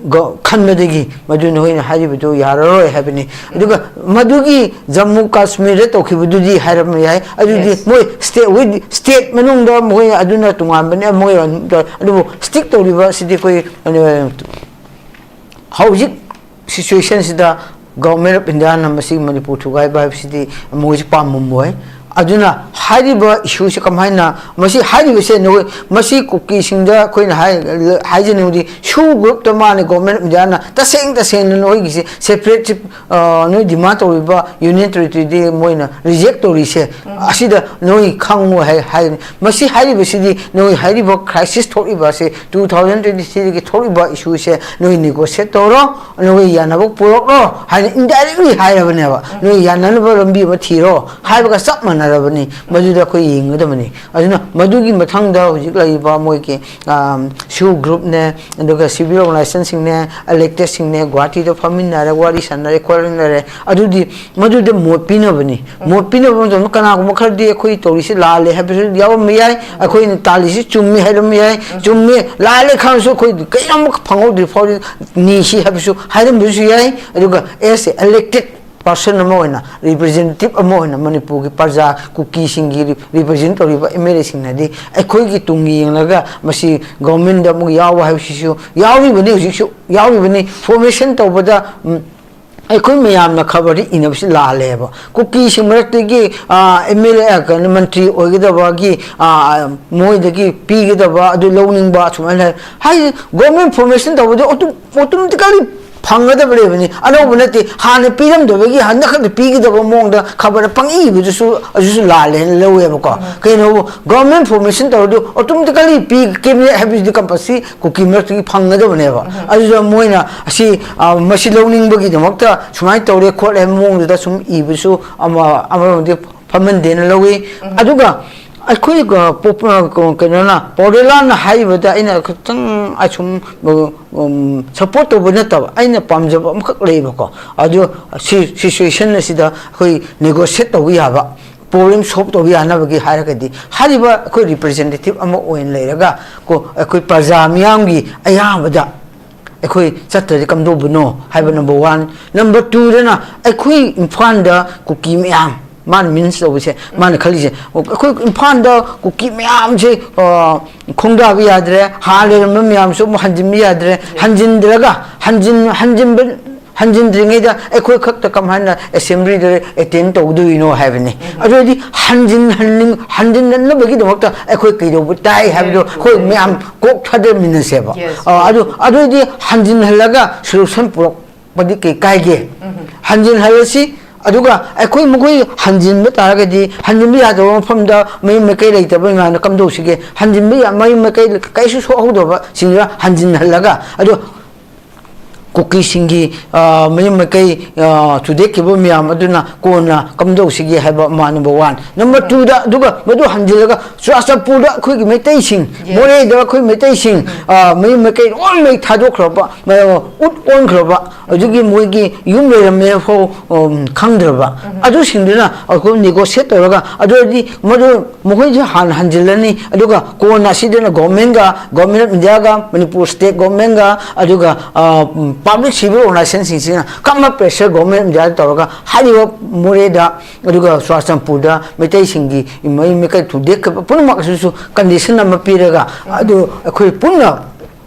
ꯒ-, ꯈꯟꯕꯗꯒꯤ ꯃꯗꯨ ꯅꯈꯣꯏꯅ ꯍꯥꯏꯔꯤꯕꯗꯨ ꯌꯥꯔꯔꯣꯏ ꯍꯥꯏꯕꯅꯤ꯫ ꯑꯗꯨꯒ ꯃꯗꯨꯒꯤ ꯖꯝꯃꯨ ꯀꯥꯁꯃꯤꯔꯗ ꯇꯧꯈꯤꯕꯗꯨꯗꯤ ꯍꯥꯏꯔꯝꯕ ꯌꯥꯏ, ꯑꯗꯨꯗꯤ Yes. ꯃꯣꯏ ꯁ꯭ꯇꯦꯠ, ꯋꯤꯠ ꯁ꯭ꯇꯦꯠ ꯃꯅꯨꯡꯗ ꯃꯈꯣꯏ ꯑꯗꯨꯅ ꯇꯣꯉꯥꯟꯕꯅꯤ, ꯃꯣꯏ ꯑꯗꯨꯕꯨ ꯁ꯭ꯇꯤꯛ ꯇꯧꯔꯤꯕ ꯑꯁꯤꯗꯤ ꯑꯩꯈꯣꯏ, ꯑ, ꯍꯧꯖꯤꯛ ꯁꯤꯆꯨꯋꯦꯁꯟꯁꯤꯗ Government of Indiaꯅ ꯃꯁꯤ ꯃꯅꯤꯄꯨꯔ ꯊꯨꯒꯥꯏꯕ ꯍꯥꯏꯕꯁꯤꯗꯤ ꯃꯣꯏꯁꯨ ꯄꯥꯝꯃꯝꯃꯣꯏ꯫ ꯑꯗꯨꯅ ꯍꯥꯏꯔꯤꯕ ꯏꯁꯨꯁꯦ ꯀꯃꯥꯏꯅ, ꯃꯁꯤ ꯍꯥꯏꯔꯤꯕꯁꯦ ꯅꯈꯣꯏ, ꯃꯁꯤ ꯀꯨꯀꯤꯁꯤꯡꯗ ꯑꯩꯈꯣꯏꯅ ꯍꯥꯏ-, ꯍꯥꯏꯖꯅꯤꯡꯕꯗꯤ, ꯁꯨ ꯒ꯭ꯔꯨꯞꯇ ꯃꯥꯅꯤ Government of Indiaꯅ ꯇꯁꯦꯡ ꯇꯁꯦꯡꯅ ꯅꯈꯣꯏꯒꯤꯁꯦ ꯁꯦꯄꯔꯦꯠꯁꯤꯞ, ꯑ, ꯅꯣꯏ ꯗꯤꯃꯥꯟ ꯇꯧꯔꯤꯕ Union Territoryꯗꯤ ꯃꯣꯏꯅ ꯔꯤꯖꯦꯛ ꯇꯧꯔꯤꯁꯦ, ꯑꯁꯤꯗ ꯅꯣꯏ ꯈꯪꯉꯣ ꯍꯥꯏ, ꯍꯥꯏ꯫ ꯃꯁꯤ ꯍꯥꯏꯔꯤꯕꯁꯤꯗꯤ ꯅꯣꯏ ꯍꯥꯏꯔꯤꯕ ꯀ꯭ꯔꯥꯏꯁꯤꯁ ꯊꯣꯛꯂꯤꯕ ꯑꯁꯤ two thousand twenty threeꯗꯒꯤ ꯊꯣꯛꯂꯤꯕ ꯏꯁꯨꯁꯦ ꯅꯣꯏ ꯅꯦꯒꯣꯁꯤꯌꯦꯠ ꯇꯧꯔꯣ, ꯅꯣꯏ ꯌꯥꯅꯕ ꯄꯨꯔꯛꯂꯣ ꯍꯥꯏꯅ ꯏꯟꯗꯥꯏꯔꯦꯛꯂꯤ ꯍꯥꯏꯔꯕꯅꯦꯕ꯫ ꯅꯣꯏ ꯌꯥꯅꯅꯕ ꯂꯝꯕꯤ ꯑꯃ ꯊꯤꯔꯣ ꯍꯥꯏꯕꯒ ꯆꯞ ꯃꯥꯟꯅꯔꯕꯅꯤ꯫ ꯃꯗꯨꯗ ꯑꯩꯈꯣꯏ ꯌꯦꯡꯒꯗꯕꯅꯤ꯫ ꯑꯗꯨꯅ ꯃꯗꯨꯒꯤ ꯃꯊꯪꯗ ꯍꯧꯖꯤꯛ ꯂꯩꯔꯤꯕ ꯃꯣꯏꯒꯤ, ꯑꯝ, ꯁꯨ ꯒ꯭ꯔꯨꯞꯅꯦ, ꯑꯗꯨꯒ ꯁꯤꯚꯤꯜ ꯑꯣꯔꯒꯅꯥꯏꯖꯦꯁꯟꯁꯤꯡꯅꯦ, ꯏꯂꯦꯛꯇꯦꯠꯁꯤꯡꯅꯦ, ꯒꯨꯋꯥꯍꯥꯇꯤꯗ ꯐꯝꯃꯤꯟꯅꯔꯦ, ꯋꯥꯔꯤ ꯁꯥꯟꯅꯔꯦ, ꯈꯣꯠꯃꯤꯟꯅꯔꯦ꯫ ꯑꯗꯨꯗꯤ ꯃꯗꯨꯗ ꯃꯣꯠ ꯄꯤꯅꯕꯅꯤ꯫ ꯃꯣꯠ ꯄꯤꯅꯕ ꯃꯇꯝꯗ ꯀꯅꯥꯒꯨꯝꯕ ꯈꯔꯗꯤ ꯑꯩꯈꯣꯏ ꯇꯧꯔꯤꯁꯤ ꯂꯥꯜꯂꯦ ꯍꯥꯏꯕꯁꯨ ꯌꯥꯎꯔꯝꯕ ꯌꯥꯏ, ꯑꯩꯈꯣꯏꯅ ꯇꯥꯜꯂꯤꯁꯤ ꯆꯨꯝꯃꯤ ꯍꯥꯏꯔꯝꯕ ꯌꯥꯏ꯫ ꯆꯨꯝꯃꯤ, ꯂꯥꯜꯂꯦ ꯈꯪꯉꯁꯨ ꯑꯩꯈꯣꯏ ꯀꯔꯤꯝ ꯐꯪꯍꯧꯗ꯭ꯔꯤ ꯐꯥꯎꯗꯤ ꯅꯤꯁꯤ ꯍꯥꯏꯕꯁꯨ ꯍꯥꯏꯔꯝꯕꯁꯨ ꯌꯥꯏ꯫ ꯑꯗꯨꯒ as a elected person ꯑꯃ ꯑꯣꯏꯅ, ꯔꯤꯄ꯭ꯔꯖꯦꯟꯇꯦꯇꯤꯚ ꯑꯃ ꯑꯣꯏꯅ ꯃꯅꯤꯄꯨꯔꯒꯤ ꯄ꯭ꯔꯖꯥ ꯀꯨꯀꯤꯁꯤꯡꯒꯤ ꯔꯤ-, ꯔꯤꯄ꯭ꯔꯖꯦꯟ ꯇꯧꯔꯤꯕ ꯑꯦꯝ ꯑꯦꯜ ꯑꯦꯁꯤꯡꯅꯗꯤ ꯑꯩꯈꯣꯏꯒꯤ ꯇꯨꯡ ꯌꯦꯡꯂꯒ ꯃꯁꯤ ꯒꯣꯔꯃꯦꯟꯗ ꯑꯃꯨꯛ ꯌꯥꯎꯕ ꯍꯥꯏꯕꯁꯤꯁꯨ ꯌꯥꯎꯔꯤꯕꯅꯤ, ꯍꯧꯖꯤꯛꯁꯨ ꯌꯥꯎꯔꯤꯕꯅꯤ꯫ ꯐꯣꯔꯃꯦꯁꯟ ꯇꯧꯕꯗ, ꯎꯝ, ꯑꯩꯈꯣꯏ ꯃꯌꯥꯝꯅ ꯈꯕꯔꯗꯤ ꯏꯅꯕꯁꯤ ꯂꯥꯜꯂꯦꯕ꯫ ꯀꯨꯀꯤꯁꯤꯡ ꯃꯔꯛꯇꯒꯤ, ꯑ, ꯑꯦꯝ ꯑꯦꯜ ꯑꯦ, ꯀꯩꯅꯣ, ꯃꯟꯇ꯭ꯔꯤ ꯑꯣꯏꯒꯗꯕꯒꯤ, ꯑ, ꯃꯣꯏꯗꯒꯤ ꯄꯤꯒꯗꯕ ꯑꯗꯨ ꯂꯧꯅꯤꯡꯕ ꯑꯁꯨꯃꯥꯏꯅ ꯂꯩ꯫ ꯍꯥꯏꯗꯤ ꯒꯣꯔꯃꯦꯟ ꯐꯣꯔꯃꯦꯁꯟ ꯇꯧꯕꯗ ꯑꯣꯇꯣ-, ꯑꯣꯇꯣꯃꯦꯇꯤꯀꯦꯂꯤ ꯐꯪꯒꯗꯕ ꯂꯩꯕꯅꯤ꯫ ꯑꯅꯧꯕ ꯅꯠꯇꯦ, ꯍꯥꯟꯅ ꯄꯤꯔꯝꯗꯕꯒꯤ ꯍꯟꯗꯛ ꯈꯛꯇ ꯄꯤꯒꯗꯕ ꯃꯑꯣꯡꯗ ꯈꯕꯔꯗ ꯄꯪꯏ ꯏꯕꯗꯨꯁꯨ ꯑꯗꯨꯁꯨ ꯂꯥꯜꯂꯦ ꯍꯥꯏꯅ ꯂꯧꯋꯦꯕꯀꯣ꯫ ꯀꯩꯅꯣ, ꯒꯣꯔꯃꯦꯟ ꯐꯣꯔꯃꯦꯁꯟ ꯇꯧꯔꯗꯤ ꯑꯣꯇꯣꯃꯦꯇꯤꯀꯦꯂꯤ ꯄꯤ, ꯀꯦꯕꯤꯅꯦꯠ ꯍꯥꯏꯕꯁꯤꯗꯤ ꯀꯝꯄꯜꯁꯔꯤ ꯀꯨꯀꯤ ꯃꯔꯛꯇꯒꯤ ꯐꯪꯒꯗꯕꯅꯦꯕ꯫ ꯑꯗꯨꯗ ꯃꯣꯏꯅ ꯑꯁꯤ, ꯑ, ꯃꯁꯤ ꯂꯧꯅꯤꯡꯕꯒꯤꯗꯃꯛꯇ ꯁꯨꯃꯥꯏꯅ ꯇꯧꯔꯦ ꯈꯣꯠꯂꯦ ꯍꯥꯏꯕ ꯃꯑꯣꯡꯗꯨꯗ ꯁꯨꯝ ꯏꯕꯁꯨ ꯑꯃ-, ꯑꯃꯔꯣꯝꯗꯤ ꯐꯝꯍꯟꯗꯦꯅ ꯂꯧꯏ꯫ ꯑꯗꯨꯒ ꯑꯩꯈꯣꯏ, ꯑ, ꯄꯣꯄ-, ꯑ, ꯀ-, ꯀꯩꯅꯣꯅ, ꯄꯥꯎꯗꯦꯂꯥꯅ ꯍꯥꯏꯔꯤꯕꯗ ꯑꯩꯅ ꯈꯤꯇꯪ ꯑꯁꯨꯝ, ꯑ, ꯎꯝ, ꯁꯞꯄꯣꯔꯠ ꯇꯧꯕ ꯅꯠꯇꯕ, ꯑꯩꯅ ꯄꯥꯝꯖꯕ ꯑꯃꯈꯛ ꯂꯩꯌꯦꯕꯀꯣ꯫ ꯑꯗꯨ ꯁꯤ-, ꯁꯤꯆꯨꯋꯦꯁꯟ ꯑꯁꯤꯗ ꯑꯩꯈꯣꯏ ꯅꯦꯒꯣꯁꯤꯌꯦꯠ ꯇꯧꯕ ꯌꯥꯕ, ꯄ꯭ꯔꯣꯕ꯭ꯂꯦꯝ ꯁꯣꯜꯕ ꯇꯧꯕ ꯌꯥꯅꯕꯒꯤ ꯍꯥꯏꯔꯒꯗꯤ, ꯍꯥꯏꯔꯤꯕ ꯑꯩꯈꯣꯏ ꯔꯤꯄ꯭ꯔꯖꯦꯟꯇꯦꯇꯤꯚ ꯑꯃ ꯑꯣꯏꯅ ꯂꯩꯔꯒ ꯀꯣ, ꯑꯩꯈꯣꯏ ꯄ꯭ꯔꯖꯥ ꯃꯤꯌꯥꯝꯒꯤ ꯑꯌꯥꯝꯕꯗ ꯑꯩꯈꯣꯏ ꯆꯠꯇ꯭ꯔꯗꯤ ꯀꯝꯗꯧꯕꯅꯣ ꯍꯥꯏꯕ number one꯫ Number twoꯗꯅ ꯑꯩꯈꯣꯏ ꯏꯝꯐꯥꯜꯗ ꯀꯨꯀꯤ ꯃꯌꯥꯝ, ꯃꯥꯅ means ꯇꯧꯕꯁꯦ, ꯃꯥꯅ ꯈꯜꯂꯤꯁꯦ, ꯑꯩꯈꯣꯏ ꯏꯝꯐꯥꯜꯗ ꯀꯨꯀꯤ ꯃꯌꯥꯝꯁꯦ, ꯑ, ꯈꯣꯡꯗꯥꯕ ꯌꯥꯗ꯭ꯔꯦ, ꯍꯥꯟꯅ ꯂꯩꯔꯝꯕ ꯃꯌꯥꯝꯁꯨ ꯑꯃꯨꯛ ꯍꯟꯖꯤꯟꯕ ꯌꯥꯗ꯭ꯔꯦ, ꯍꯟꯖꯤꯟꯗ꯭ꯔꯒ, ꯍꯟꯖꯤꯟ-, ꯍꯟꯖꯤꯟꯕ, ꯍꯟꯖꯤꯟꯗ꯭ꯔꯤꯉꯩꯗ ꯑꯩꯈꯣꯏ ꯈꯛꯇ ꯀꯃꯥꯏꯅ assemblyꯗ attend ꯇꯧꯗꯣꯏꯅꯣ ꯍꯥꯏꯕꯅꯤ꯫ ꯑꯗꯨ ꯑꯣꯏꯔꯗꯤ ꯍꯟꯖꯤꯟ-, ꯍꯟꯅꯤꯡ-, ꯍꯟꯖꯤꯟꯅꯅꯕꯒꯤꯗꯃꯛꯇ ꯑꯩꯈꯣꯏ ꯀꯩꯗꯧꯕ ꯇꯥꯏ ꯍꯥꯏꯕꯗꯣ ꯑꯩꯈꯣꯏ ꯃꯌꯥꯝ ꯀꯣꯛ ꯊꯥꯗꯃꯤꯟꯅꯁꯦꯕ꯫ Yes. ꯑ, ꯑꯗꯨ, ꯑꯗꯨ ꯑꯣꯏꯔꯗꯤ ꯍꯟꯖꯤꯟꯍꯜꯂꯒ solution ꯄꯨꯔꯛꯄꯗꯤ ꯀꯩ ꯀꯥꯏꯒꯦ? ꯍꯟꯖꯤꯟꯍꯜꯂꯁꯤ, ꯑꯗꯨꯒ ꯑꯩꯈꯣꯏ ꯃꯈꯣꯏ ꯍꯟꯖꯤꯟꯕ ꯇꯥꯔꯒꯗꯤ, ꯍꯟꯖꯤꯟꯕ ꯌꯥꯗꯕ ꯃꯐꯝꯗ ꯃꯌꯨꯝ ꯃꯀꯩ ꯂꯩꯇꯕ ꯃꯌꯥꯝꯅ ꯀꯝꯗꯧꯁꯤꯒꯦ? ꯍꯟꯖꯤꯟꯕ ꯌꯥ-, ꯃꯌꯨꯝ ꯃꯀꯩ ꯀꯩꯁꯨ ꯁꯣꯛꯍꯧꯗꯕꯁꯤꯡꯗꯨꯗ ꯍꯟꯖꯤꯟꯍꯜꯂꯒ, ꯑꯗꯣ ꯀꯨꯀꯤꯁꯤꯡꯒꯤ, ꯑ, ꯃꯌꯨꯝ ꯃꯀꯩ, ꯑ, ꯊꯨꯗꯦꯛꯈꯤꯕ ꯃꯌꯥꯝ ꯑꯗꯨꯅ ꯀꯣꯟꯅ ꯀꯝꯗꯧꯁꯤꯒꯦ ꯍꯥꯏꯕ ꯑꯃ number one꯫ Number twoꯗ, ꯑꯗꯨꯒ ꯃꯗꯨ ꯍꯟꯖꯤꯜꯂꯒ ꯆꯨꯔꯥꯆꯥꯟꯄꯨꯔꯗ ꯑꯩꯈꯣꯏꯒꯤ ꯃꯩꯇꯩꯁꯤꯡ, Yes. ꯃꯣꯔꯦꯗ ꯑꯩꯈꯣꯏ ꯃꯩꯇꯩꯁꯤꯡ, ꯑ, ꯃꯌꯨꯝ ꯃꯀꯩ ꯂꯣꯏꯅꯃꯛ ꯊꯥꯗꯣꯛꯈ꯭ꯔꯕ, ꯃ-, ꯎꯠ ꯑꯣꯟꯈ꯭ꯔꯕ, ꯑꯗꯨꯒꯤ ꯃꯣꯏꯒꯤ ꯌꯨꯝ ꯂꯩꯔꯝꯃꯦ ꯐꯥꯎ, ꯎꯝ, ꯈꯪꯗ꯭ꯔꯕ, ꯑꯗꯨꯁꯤꯡꯗꯨꯅ ꯑꯩꯈꯣꯏ negotiate ꯇꯧꯔꯒ, ꯑꯗꯨ ꯑꯣꯏꯔꯗꯤ ꯃꯗꯨ ꯃꯈꯣꯏꯁꯦ ꯍꯥꯟꯅ ꯍꯟꯖꯤꯜꯂꯅꯤ, ꯑꯗꯨꯒ ꯀꯣꯟꯅ ꯑꯁꯤꯗꯅ governmentꯒ, Government of Indiaꯒ, ꯃꯅꯤꯄꯨꯔ state governmentꯒ, ꯑꯗꯨꯒ, ꯑ, ꯎꯝ, public civil organizationꯁꯤꯡꯁꯤꯅ ꯀꯟꯅ pressure Government of Indiaꯗ ꯇꯧꯔꯒ ꯍꯥꯏꯔꯤꯕ ꯃꯣꯔꯦꯗ, ꯑꯗꯨꯒ ꯆꯨꯔꯥꯆꯥꯟꯄꯨꯔꯗ ꯃꯩꯇꯩꯁꯤꯡꯒꯤ ꯃꯌꯨꯝ ꯃꯀꯩ ꯊꯨꯗꯦꯛꯈꯤꯕ ꯄꯨꯝꯅꯃꯛ ꯑꯁꯤꯁꯨ condition ꯑꯃ ꯄꯤꯔꯒ, ꯑꯗꯨ ꯑꯩꯈꯣꯏ ꯄꯨꯟꯅ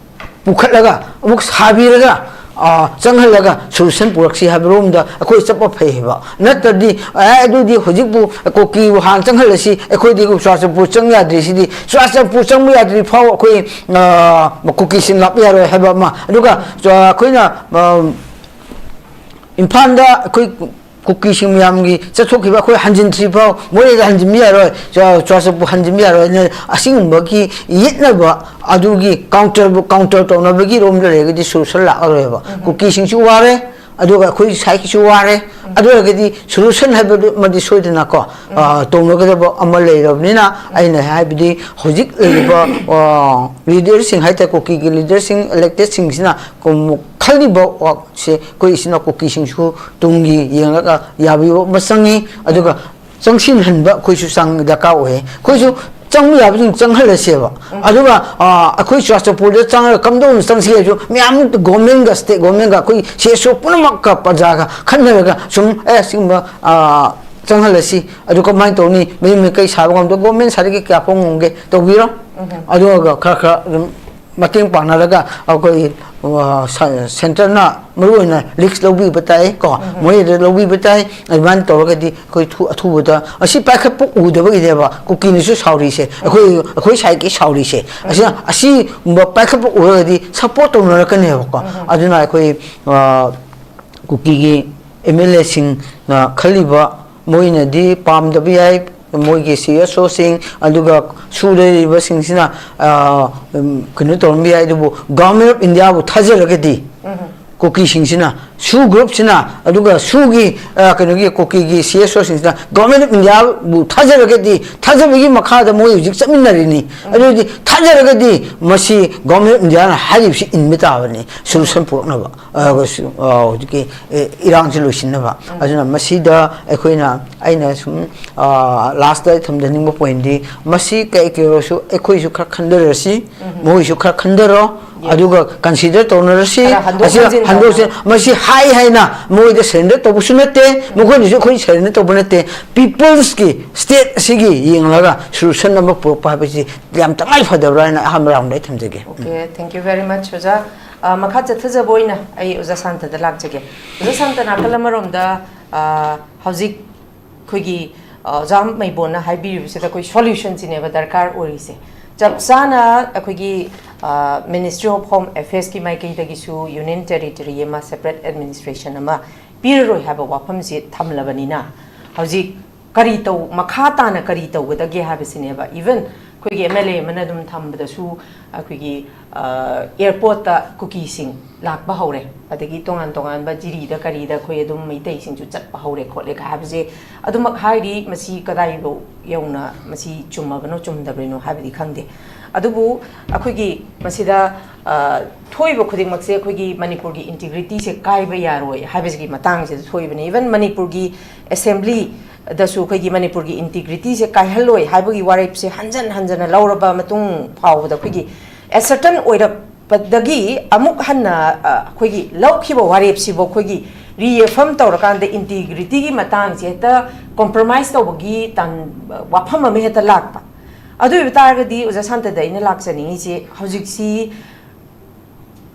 ꯄꯨꯈꯠꯂꯒ ꯑꯃꯨꯛ ꯁꯥꯕꯤꯔꯒ, ꯑ, ꯆꯪꯍꯜꯂꯒ solution ꯄꯨꯔꯛꯁꯤ ꯍꯥꯏꯕꯔꯣꯝꯗ ꯑꯩꯈꯣꯏ ꯆꯠꯄ ꯐꯩ ꯍꯥꯏꯕ꯫ ꯅꯠꯇ꯭ꯔꯗꯤ, ꯑꯦ, ꯑꯗꯨꯗꯤ ꯍꯧꯖꯤꯛꯄꯨ ꯀꯨꯀꯤꯕꯨ ꯍꯥꯟꯅ ꯆꯪꯍꯜꯂꯁꯤ, ꯑꯩꯈꯣꯏꯗꯤ ꯆꯨꯔꯥꯆꯥꯟꯄꯨꯔ ꯆꯪ ꯌꯥꯗ꯭ꯔꯤꯁꯤꯗꯤ, ꯆꯨꯔꯥꯆꯥꯟꯄꯨꯔ ꯆꯪꯕ ꯌꯥꯗ꯭ꯔꯤ ꯐꯥꯎ ꯑꯩꯈꯣꯏ, ꯑ, ꯀꯨꯀꯤꯁꯤꯡ ꯂꯥꯛꯄ ꯌꯥꯔꯣꯏ ꯍꯥꯏꯕ ꯑꯃ꯫ ꯑꯗꯨꯒ, ꯑ, ꯑꯩꯈꯣꯏꯅ, ꯑ, ꯏꯝꯐꯥꯜꯗ ꯑꯩꯈꯣꯏ ꯀꯨꯀꯤꯁꯤꯡ ꯃꯌꯥꯝꯒꯤ ꯆꯠꯊꯣꯛꯈꯤꯕ ꯑꯩꯈꯣꯏ ꯍꯟꯖꯤꯟꯗ꯭ꯔꯤ ꯐꯥꯎ, ꯃꯣꯔꯦꯗ ꯍꯟꯖꯤꯟꯕ ꯌꯥꯔꯣꯏ, ꯆꯨꯔꯥ-, ꯆꯨꯔꯥꯆꯥꯟꯄꯨꯔ ꯍꯟꯖꯤꯟꯕ ꯌꯥꯔꯣꯏ ꯍꯥꯏꯅ ꯑꯁꯤꯒꯨꯝꯕꯒꯤ ꯌꯦꯠꯅꯕ ꯑꯗꯨꯒꯤ counter, counter ꯇꯧꯅꯕꯒꯤ ꯔꯣꯝꯗ ꯂꯩꯔꯒꯗꯤ solution ꯂꯥꯛꯑꯔꯣꯏꯕ꯫ ꯀꯨꯀꯤꯁꯤꯡꯁꯨ ꯋꯥꯔꯦ, ꯑꯗꯨꯒ ꯑꯩꯈꯣꯏ ꯁꯥꯏꯠꯀꯤꯁꯨ ꯋꯥꯔꯦ꯫ ꯑꯗꯨ ꯑꯣꯏꯔꯒꯗꯤ solution ꯍꯥꯏꯕꯗꯨꯃꯗꯤ ꯁꯣꯏꯗꯅꯀꯣ, ꯑ, ꯇꯧꯅꯒꯗꯕ ꯑꯃ ꯂꯩꯔꯕꯅꯤꯅ, ꯑꯩꯅ ꯍꯥꯏꯕꯗꯤ ꯍꯧꯖꯤꯛ ꯂꯩꯔꯤꯕ, ꯑ, leaderꯁꯤꯡ ꯍꯥꯏꯇꯥꯔꯦ, ꯀꯨꯀꯤꯒꯤ leaderꯁꯤꯡ, electedꯁꯤꯡꯁꯤꯅ ꯀꯨꯝ-, ꯈꯜꯂꯤꯕ ꯋꯥ-, ꯁꯦ ꯑꯩꯈꯣꯏ ꯏꯆꯤꯟ ꯏꯅꯥꯎ ꯀꯨꯀꯤꯁꯤꯡꯁꯨ ꯇꯨꯡꯒꯤ ꯌꯦꯡꯂꯒ ꯌꯥꯕꯤꯕ ꯑꯃ ꯆꯪꯉꯤ꯫ ꯑꯗꯨꯒ ꯆꯪꯁꯤꯟꯍꯟꯕ ꯑꯩꯈꯣꯏꯁꯨ ꯆꯪ-, ꯗꯔꯀꯥꯔ ꯑꯣꯏꯌꯦ꯫ ꯑꯩꯈꯣꯏꯁꯨ ꯆꯪꯕ ꯌꯥꯕꯁꯤꯡ ꯆꯪꯍꯜꯂꯁꯦꯕ꯫ ꯑꯗꯨꯒ, ꯑ, ꯑꯩꯈꯣꯏ ꯆꯨꯔꯥꯆꯥꯟꯄꯨꯔꯗ ꯆꯪꯉꯒ ꯀꯝꯗꯧꯅ ꯆꯪꯁꯤ ꯍꯥꯏꯁꯨ ꯃꯌꯥꯝ ꯒꯣꯔꯃꯦꯟꯒ, ꯁ꯭ꯇꯦꯠ ꯒꯣꯔꯃꯦꯟꯒ, ꯑꯩꯈꯣꯏ ꯁꯤ ꯑꯦꯁ ꯑꯣ ꯄꯨꯝꯅꯃꯛꯀ ꯄ꯭ꯔꯖꯥꯒ ꯈꯟꯅꯔꯒ ꯁꯨꯝ, "ꯑꯦ, ꯁꯤꯒꯨꯝꯕ, ꯑ, ꯆꯪꯍꯜꯂꯁꯤ꯫ ꯑꯗꯨ ꯀꯃꯥꯏꯅ ꯇꯧꯅꯤ? ꯃꯌꯨꯝ ꯃꯀꯩ ꯁꯥꯕ ꯉꯝꯗꯣ ꯒꯣꯔꯃꯦꯟ ꯁꯥꯏꯠꯇꯒꯤ ꯀꯌꯥ ꯐꯥꯎ ꯉꯝꯒꯦ ꯇꯧꯕꯤꯔꯣ?" ꯑꯗꯨꯒ ꯈꯔ ꯈꯔ ꯑꯗꯨꯝ ꯃꯇꯦꯡ ꯄꯥꯡꯅꯔꯒ ꯑꯩꯈꯣꯏ, ꯑ, ꯁ-, ꯁꯦꯟꯇꯔꯅ ꯃꯔꯨꯑꯣꯏꯅ ꯔꯤꯛꯁ ꯂꯧꯕꯤꯕ ꯇꯥꯏ ꯀꯣ, ꯃꯣꯏꯗ ꯂꯧꯕꯤꯕ ꯇꯥꯏ꯫ ꯑꯗꯨꯃꯥꯏꯅ ꯇꯧꯔꯒꯗꯤ ꯑꯩꯈꯣꯏ ꯊꯨ-, ꯑꯊꯨꯕꯗ ꯑꯁꯤ ꯄꯥꯏꯈꯠꯄ ꯎꯗꯕꯒꯤꯅꯦꯕ ꯀꯨꯀꯤꯅꯁꯨ ꯁꯥꯎꯔꯤꯁꯦ, ꯑꯩꯈꯣꯏ, ꯑꯩꯈꯣꯏ ꯁꯥꯏꯠꯀꯤ ꯁꯥꯎꯔꯤꯁꯦ꯫ ꯑꯁꯤꯅ, ꯑꯁꯤꯒꯨꯝꯕ ꯄꯥꯏꯈꯠꯄ ꯎꯔꯒꯗꯤ ꯁꯞꯄꯣꯔꯠ ꯇꯧꯅꯔꯛꯀꯅꯦꯕꯀꯣ꯫ ꯑꯗꯨꯅ ꯑꯩꯈꯣꯏ, ꯑ, ꯀꯨꯀꯤꯒꯤ ꯑꯦꯝ ꯑꯦꯜ ꯑꯦꯁꯤꯡꯅ ꯈꯜꯂꯤꯕ, ꯃꯣꯏꯅꯗꯤ ꯄꯥꯝꯗꯕ ꯌꯥꯏ, ꯃꯣꯏꯒꯤ ꯁꯤ ꯑꯦꯁ ꯑꯣꯁꯤꯡ, ꯑꯗꯨꯒ ꯁꯨ ꯂꯩꯔꯤꯕꯁꯤꯡꯁꯤꯅ, ꯑ, ꯎꯝ, ꯀꯩꯅꯣ ꯇꯧꯔꯝꯕ ꯌꯥꯏ, ꯑꯗꯨꯕꯨ ꯒꯚꯔꯟꯃꯦꯟ ꯑꯣꯐ ꯏꯟꯗꯤꯌꯥꯕꯨ ꯊꯥꯖꯔꯒꯗꯤ, ꯀꯨꯀꯤꯁꯤꯡꯁꯤꯅ, ꯁꯨ ꯒ꯭ꯔꯨꯞꯁꯤꯅ, ꯑꯗꯨꯒ ꯁꯨꯒꯤ, ꯑ, ꯀꯩꯅꯣꯒꯤ ꯀꯨꯀꯤꯒꯤ ꯁꯤ ꯑꯦꯁ ꯑꯣꯁꯤꯡꯁꯤꯅ ꯒꯚꯔꯟꯃꯦꯟ ꯑꯣꯐ ꯏꯟꯗꯤꯌꯥꯕꯨ ꯊꯥꯖꯔꯒꯗꯤ, ꯊꯥꯖꯕꯒꯤ ꯃꯈꯥꯗ ꯃꯣꯏ ꯍꯧꯖꯤꯛ ꯆꯠꯃꯤꯟꯅꯔꯤꯅꯤ꯫ ꯑꯗꯨꯗꯤ ꯊꯥꯖꯔꯒꯗꯤ ꯃꯁꯤ ꯒꯚꯔꯟꯃꯦꯟ ꯑꯣꯐ ꯏꯟꯗꯤꯌꯥꯅ ꯍꯥꯏꯔꯤꯕꯁꯤ ꯏꯟꯕ ꯇꯥꯕꯅꯤ, ꯁꯣꯂꯨꯁꯟ ꯄꯨꯔꯛꯅꯕ꯫ ꯑ, ꯁꯨ-, ꯑ, ꯍꯧꯖꯤꯛꯀꯤ, ꯑꯦ, ꯏꯔꯥꯡꯁꯤ ꯂꯣꯏꯁꯤꯟꯅꯕ꯫ ꯑꯗꯨꯅ ꯃꯁꯤꯗ ꯑꯩꯈꯣꯏꯅ, ꯑꯩꯅ ꯁꯨꯝ, ꯑ, ꯂꯥꯁꯇ ꯑꯩ ꯊꯝꯖꯅꯤꯡꯕ ꯄꯣꯏꯟꯗꯤ, ꯃꯁꯤ ꯀꯩ ꯀꯩ ꯑꯣꯏꯔꯁꯨ ꯑꯩꯈꯣꯏꯁꯨ ꯈꯔ ꯈꯟꯊꯔꯁꯤ, ꯃꯣꯏꯁꯨ ꯈꯔ ꯈꯟꯊꯔꯣ, ꯑꯗꯨꯒ ꯀꯟꯁꯤꯗꯔ ꯇꯧꯅꯔꯁꯤ꯫ ꯈꯔ ꯍꯟꯗꯣꯛ ꯑꯁꯤ ꯍꯟꯖꯤꯟ ꯍꯟꯗꯣꯛꯁꯤ꯫ ꯇꯧꯅꯔꯣ꯫ ꯃꯁꯤ ꯍꯥꯏ ꯍꯥꯏꯅ ꯃꯣꯏꯗ ꯁꯔꯦꯟꯗꯔ ꯇꯧꯕꯁꯨ ꯅꯠꯇꯦ, ꯃꯈꯣꯏꯅꯁꯨ ꯑꯩꯈꯣꯏ ꯁꯔꯦꯟꯗꯔ ꯇꯧꯕ ꯅꯠꯇꯦ꯫ ꯄꯤꯄꯜꯁꯀꯤ, ꯁ꯭ꯇꯦꯠ ꯑꯁꯤꯒꯤ ꯌꯦꯡꯂꯒ ꯁꯣꯂꯨꯁꯟ ꯑꯃ ꯄꯨꯔꯛꯄ ꯍꯥꯏꯕꯁꯤ ꯌꯥꯝ ꯇꯉꯥꯏ ꯐꯗꯕ꯭ꯔꯥ ꯍꯥꯏꯅ ꯑꯍꯥꯟꯕ ꯔꯥꯎꯟꯗ ꯑꯩ ꯊꯝꯖꯒꯦ꯫ ꯎꯝ꯫ Okay, thank you very much, ꯑꯣꯖꯥ꯫ ꯑ, ꯃꯈꯥ ꯆꯠꯊꯖꯕ ꯑꯣꯏꯅ ꯑꯩ ꯑꯣꯖꯥ ꯁꯥꯟꯇꯗ ꯂꯥꯛꯆꯒꯦ꯫ ꯑꯣꯖꯥ ꯁꯥꯟꯇ, ꯅꯥꯀꯜ ꯑꯃꯔꯣꯝꯗ, ꯑ, ꯍꯧꯖꯤꯛ ꯑꯩꯈꯣꯏꯒꯤ, ꯑ, ꯑꯣꯖꯥ ꯃꯩꯕꯣꯟꯅ ꯍꯥꯏꯕꯤꯔꯤꯕꯁꯤꯗ ꯑꯩꯈꯣꯏ ꯁꯣꯂꯨꯁꯟꯁꯤꯅꯦꯕ ꯗꯔꯀꯥꯔ ꯑꯣꯏꯔꯤꯁꯦ꯫ ꯆꯞ ꯆꯥꯅ ꯑꯩꯈꯣꯏꯒꯤ, ꯑ, Ministry of Home Affairsꯀꯤ ꯃꯥꯏꯀꯩꯗꯒꯤꯁꯨ ꯌꯨꯅꯤꯌꯟ ꯇꯦꯔꯤꯇꯣꯔꯤ ꯑꯃ, ꯁꯦꯄꯔꯦꯠ ꯑꯦꯗꯃꯤꯅꯤꯁꯇ꯭ꯔꯦꯁꯟ ꯑꯃ ꯄꯤꯔꯔꯣꯏ ꯍꯥꯏꯕ ꯋꯥꯐꯝꯁꯤ ꯊꯝꯂꯕꯅꯤꯅ, ꯍꯧꯖꯤꯛ ꯀꯔꯤ ꯇꯧ-, ꯃꯈꯥ ꯇꯥꯅ ꯀꯔꯤ ꯇꯧꯒꯗꯒꯦ ꯍꯥꯏꯕꯁꯤꯅꯦꯕ꯫ Even ꯑꯩꯈꯣꯏꯒꯤ ꯑꯦꯝ ꯑꯦꯜ ꯑꯦ ꯑꯃꯅ ꯑꯗꯨꯝ ꯊꯝꯕꯗꯁꯨ ꯑꯩꯈꯣꯏꯒꯤ, ꯑ, ꯑꯦꯌꯔꯄꯣꯔꯠꯇ ꯀꯨꯀꯤꯁꯤꯡ ꯂꯥꯛꯄ ꯍꯧꯔꯦ, ꯑꯗꯒꯤ ꯇꯣꯉꯥꯟ ꯇꯣꯉꯥꯟꯕ ꯖꯤꯔꯤꯗ ꯀꯔꯤꯗ ꯑꯩꯈꯣꯏ ꯑꯗꯨꯝ ꯃꯩꯇꯩꯁꯤꯡꯁꯨ ꯆꯠꯄ ꯍꯧꯔꯦ ꯈꯣꯠꯂꯦ ꯍꯥꯏꯕꯁꯦ ꯑꯗꯨꯃꯛ ꯍꯥꯏꯔꯤ꯫ ꯃꯁꯤ ꯀꯗꯥꯏꯐꯥꯎ ꯌꯧꯅ ꯃꯁꯤ ꯆꯨꯝꯃꯕꯅꯣ ꯆꯨꯝꯗꯕ꯭ꯔꯤꯅꯣ ꯍꯥꯏꯕꯗꯤ ꯈꯪꯗꯦ꯫ ꯑꯗꯨꯕꯨ ꯑꯩꯈꯣꯏꯒꯤ ꯃꯁꯤꯗ, ꯑ, ꯊꯣꯛꯏꯕ ꯈꯨꯗꯤꯡꯃꯛꯁꯦ ꯑꯩꯈꯣꯏꯒꯤ ꯃꯅꯤꯄꯨꯔꯒꯤ ꯏꯟꯇꯤꯒ꯭ꯔꯤꯇꯤꯁꯦ ꯀꯥꯏꯕ ꯌꯥꯔꯣꯏ ꯍꯥꯏꯕꯁꯤꯒꯤ ꯃꯇꯥꯡꯁꯤꯗ ꯊꯣꯛꯏꯕꯅꯤ꯫ Even ꯃꯅꯤꯄꯨꯔꯒꯤ ꯑꯦꯁꯦꯝꯕ꯭ꯂꯤ ꯗꯁꯨ ꯑꯩꯈꯣꯏꯒꯤ ꯃꯅꯤꯄꯨꯔꯒꯤ ꯏꯟꯇꯤꯒ꯭ꯔꯤꯇꯤꯁꯦ ꯀꯥꯏꯍꯜꯂꯣꯏ ꯍꯥꯏꯕꯒꯤ ꯋꯥꯔꯦꯞꯁꯦ ꯍꯟꯖꯟ ꯍꯟꯖꯟꯅ ꯂꯧꯔꯕ ꯃꯇꯨꯡ ꯐꯥꯎꯕꯗ ꯑꯩꯈꯣꯏꯒꯤ ꯑꯦꯁꯔꯇꯟ ꯑꯣꯏꯔꯛꯄꯗꯒꯤ ꯑꯃꯨꯛ ꯍꯟꯅ ꯑ, ꯑꯩꯈꯣꯏꯒꯤ ꯂꯧꯈꯤꯕ ꯋꯥꯔꯦꯞꯁꯤꯕꯨ ꯑꯩꯈꯣꯏꯒꯤ ꯔꯤꯑꯦꯐꯔꯝ ꯇꯧꯔꯀꯥꯟꯗ ꯏꯟꯇꯤꯒ꯭ꯔꯤꯇꯤꯒꯤ ꯃꯇꯥꯡꯁꯦ ꯍꯦꯛꯇ ꯀꯣꯝꯄ꯭ꯔꯣꯃꯥꯏꯁ ꯇꯧꯕꯒꯤ ꯇꯥꯟ- ꯋꯥꯐꯝ ꯑꯃ ꯍꯦꯛꯇ ꯂꯥꯛꯄ꯫ ꯑꯗꯨ ꯑꯣꯏꯕ ꯇꯥꯔꯒꯗꯤ ꯑꯣꯖꯥ ꯁꯥꯟꯇꯗ ꯑꯩꯅ ꯂꯥꯛꯆꯅꯤꯡꯉꯤꯁꯦ ꯍꯧꯖꯤꯛꯁꯤ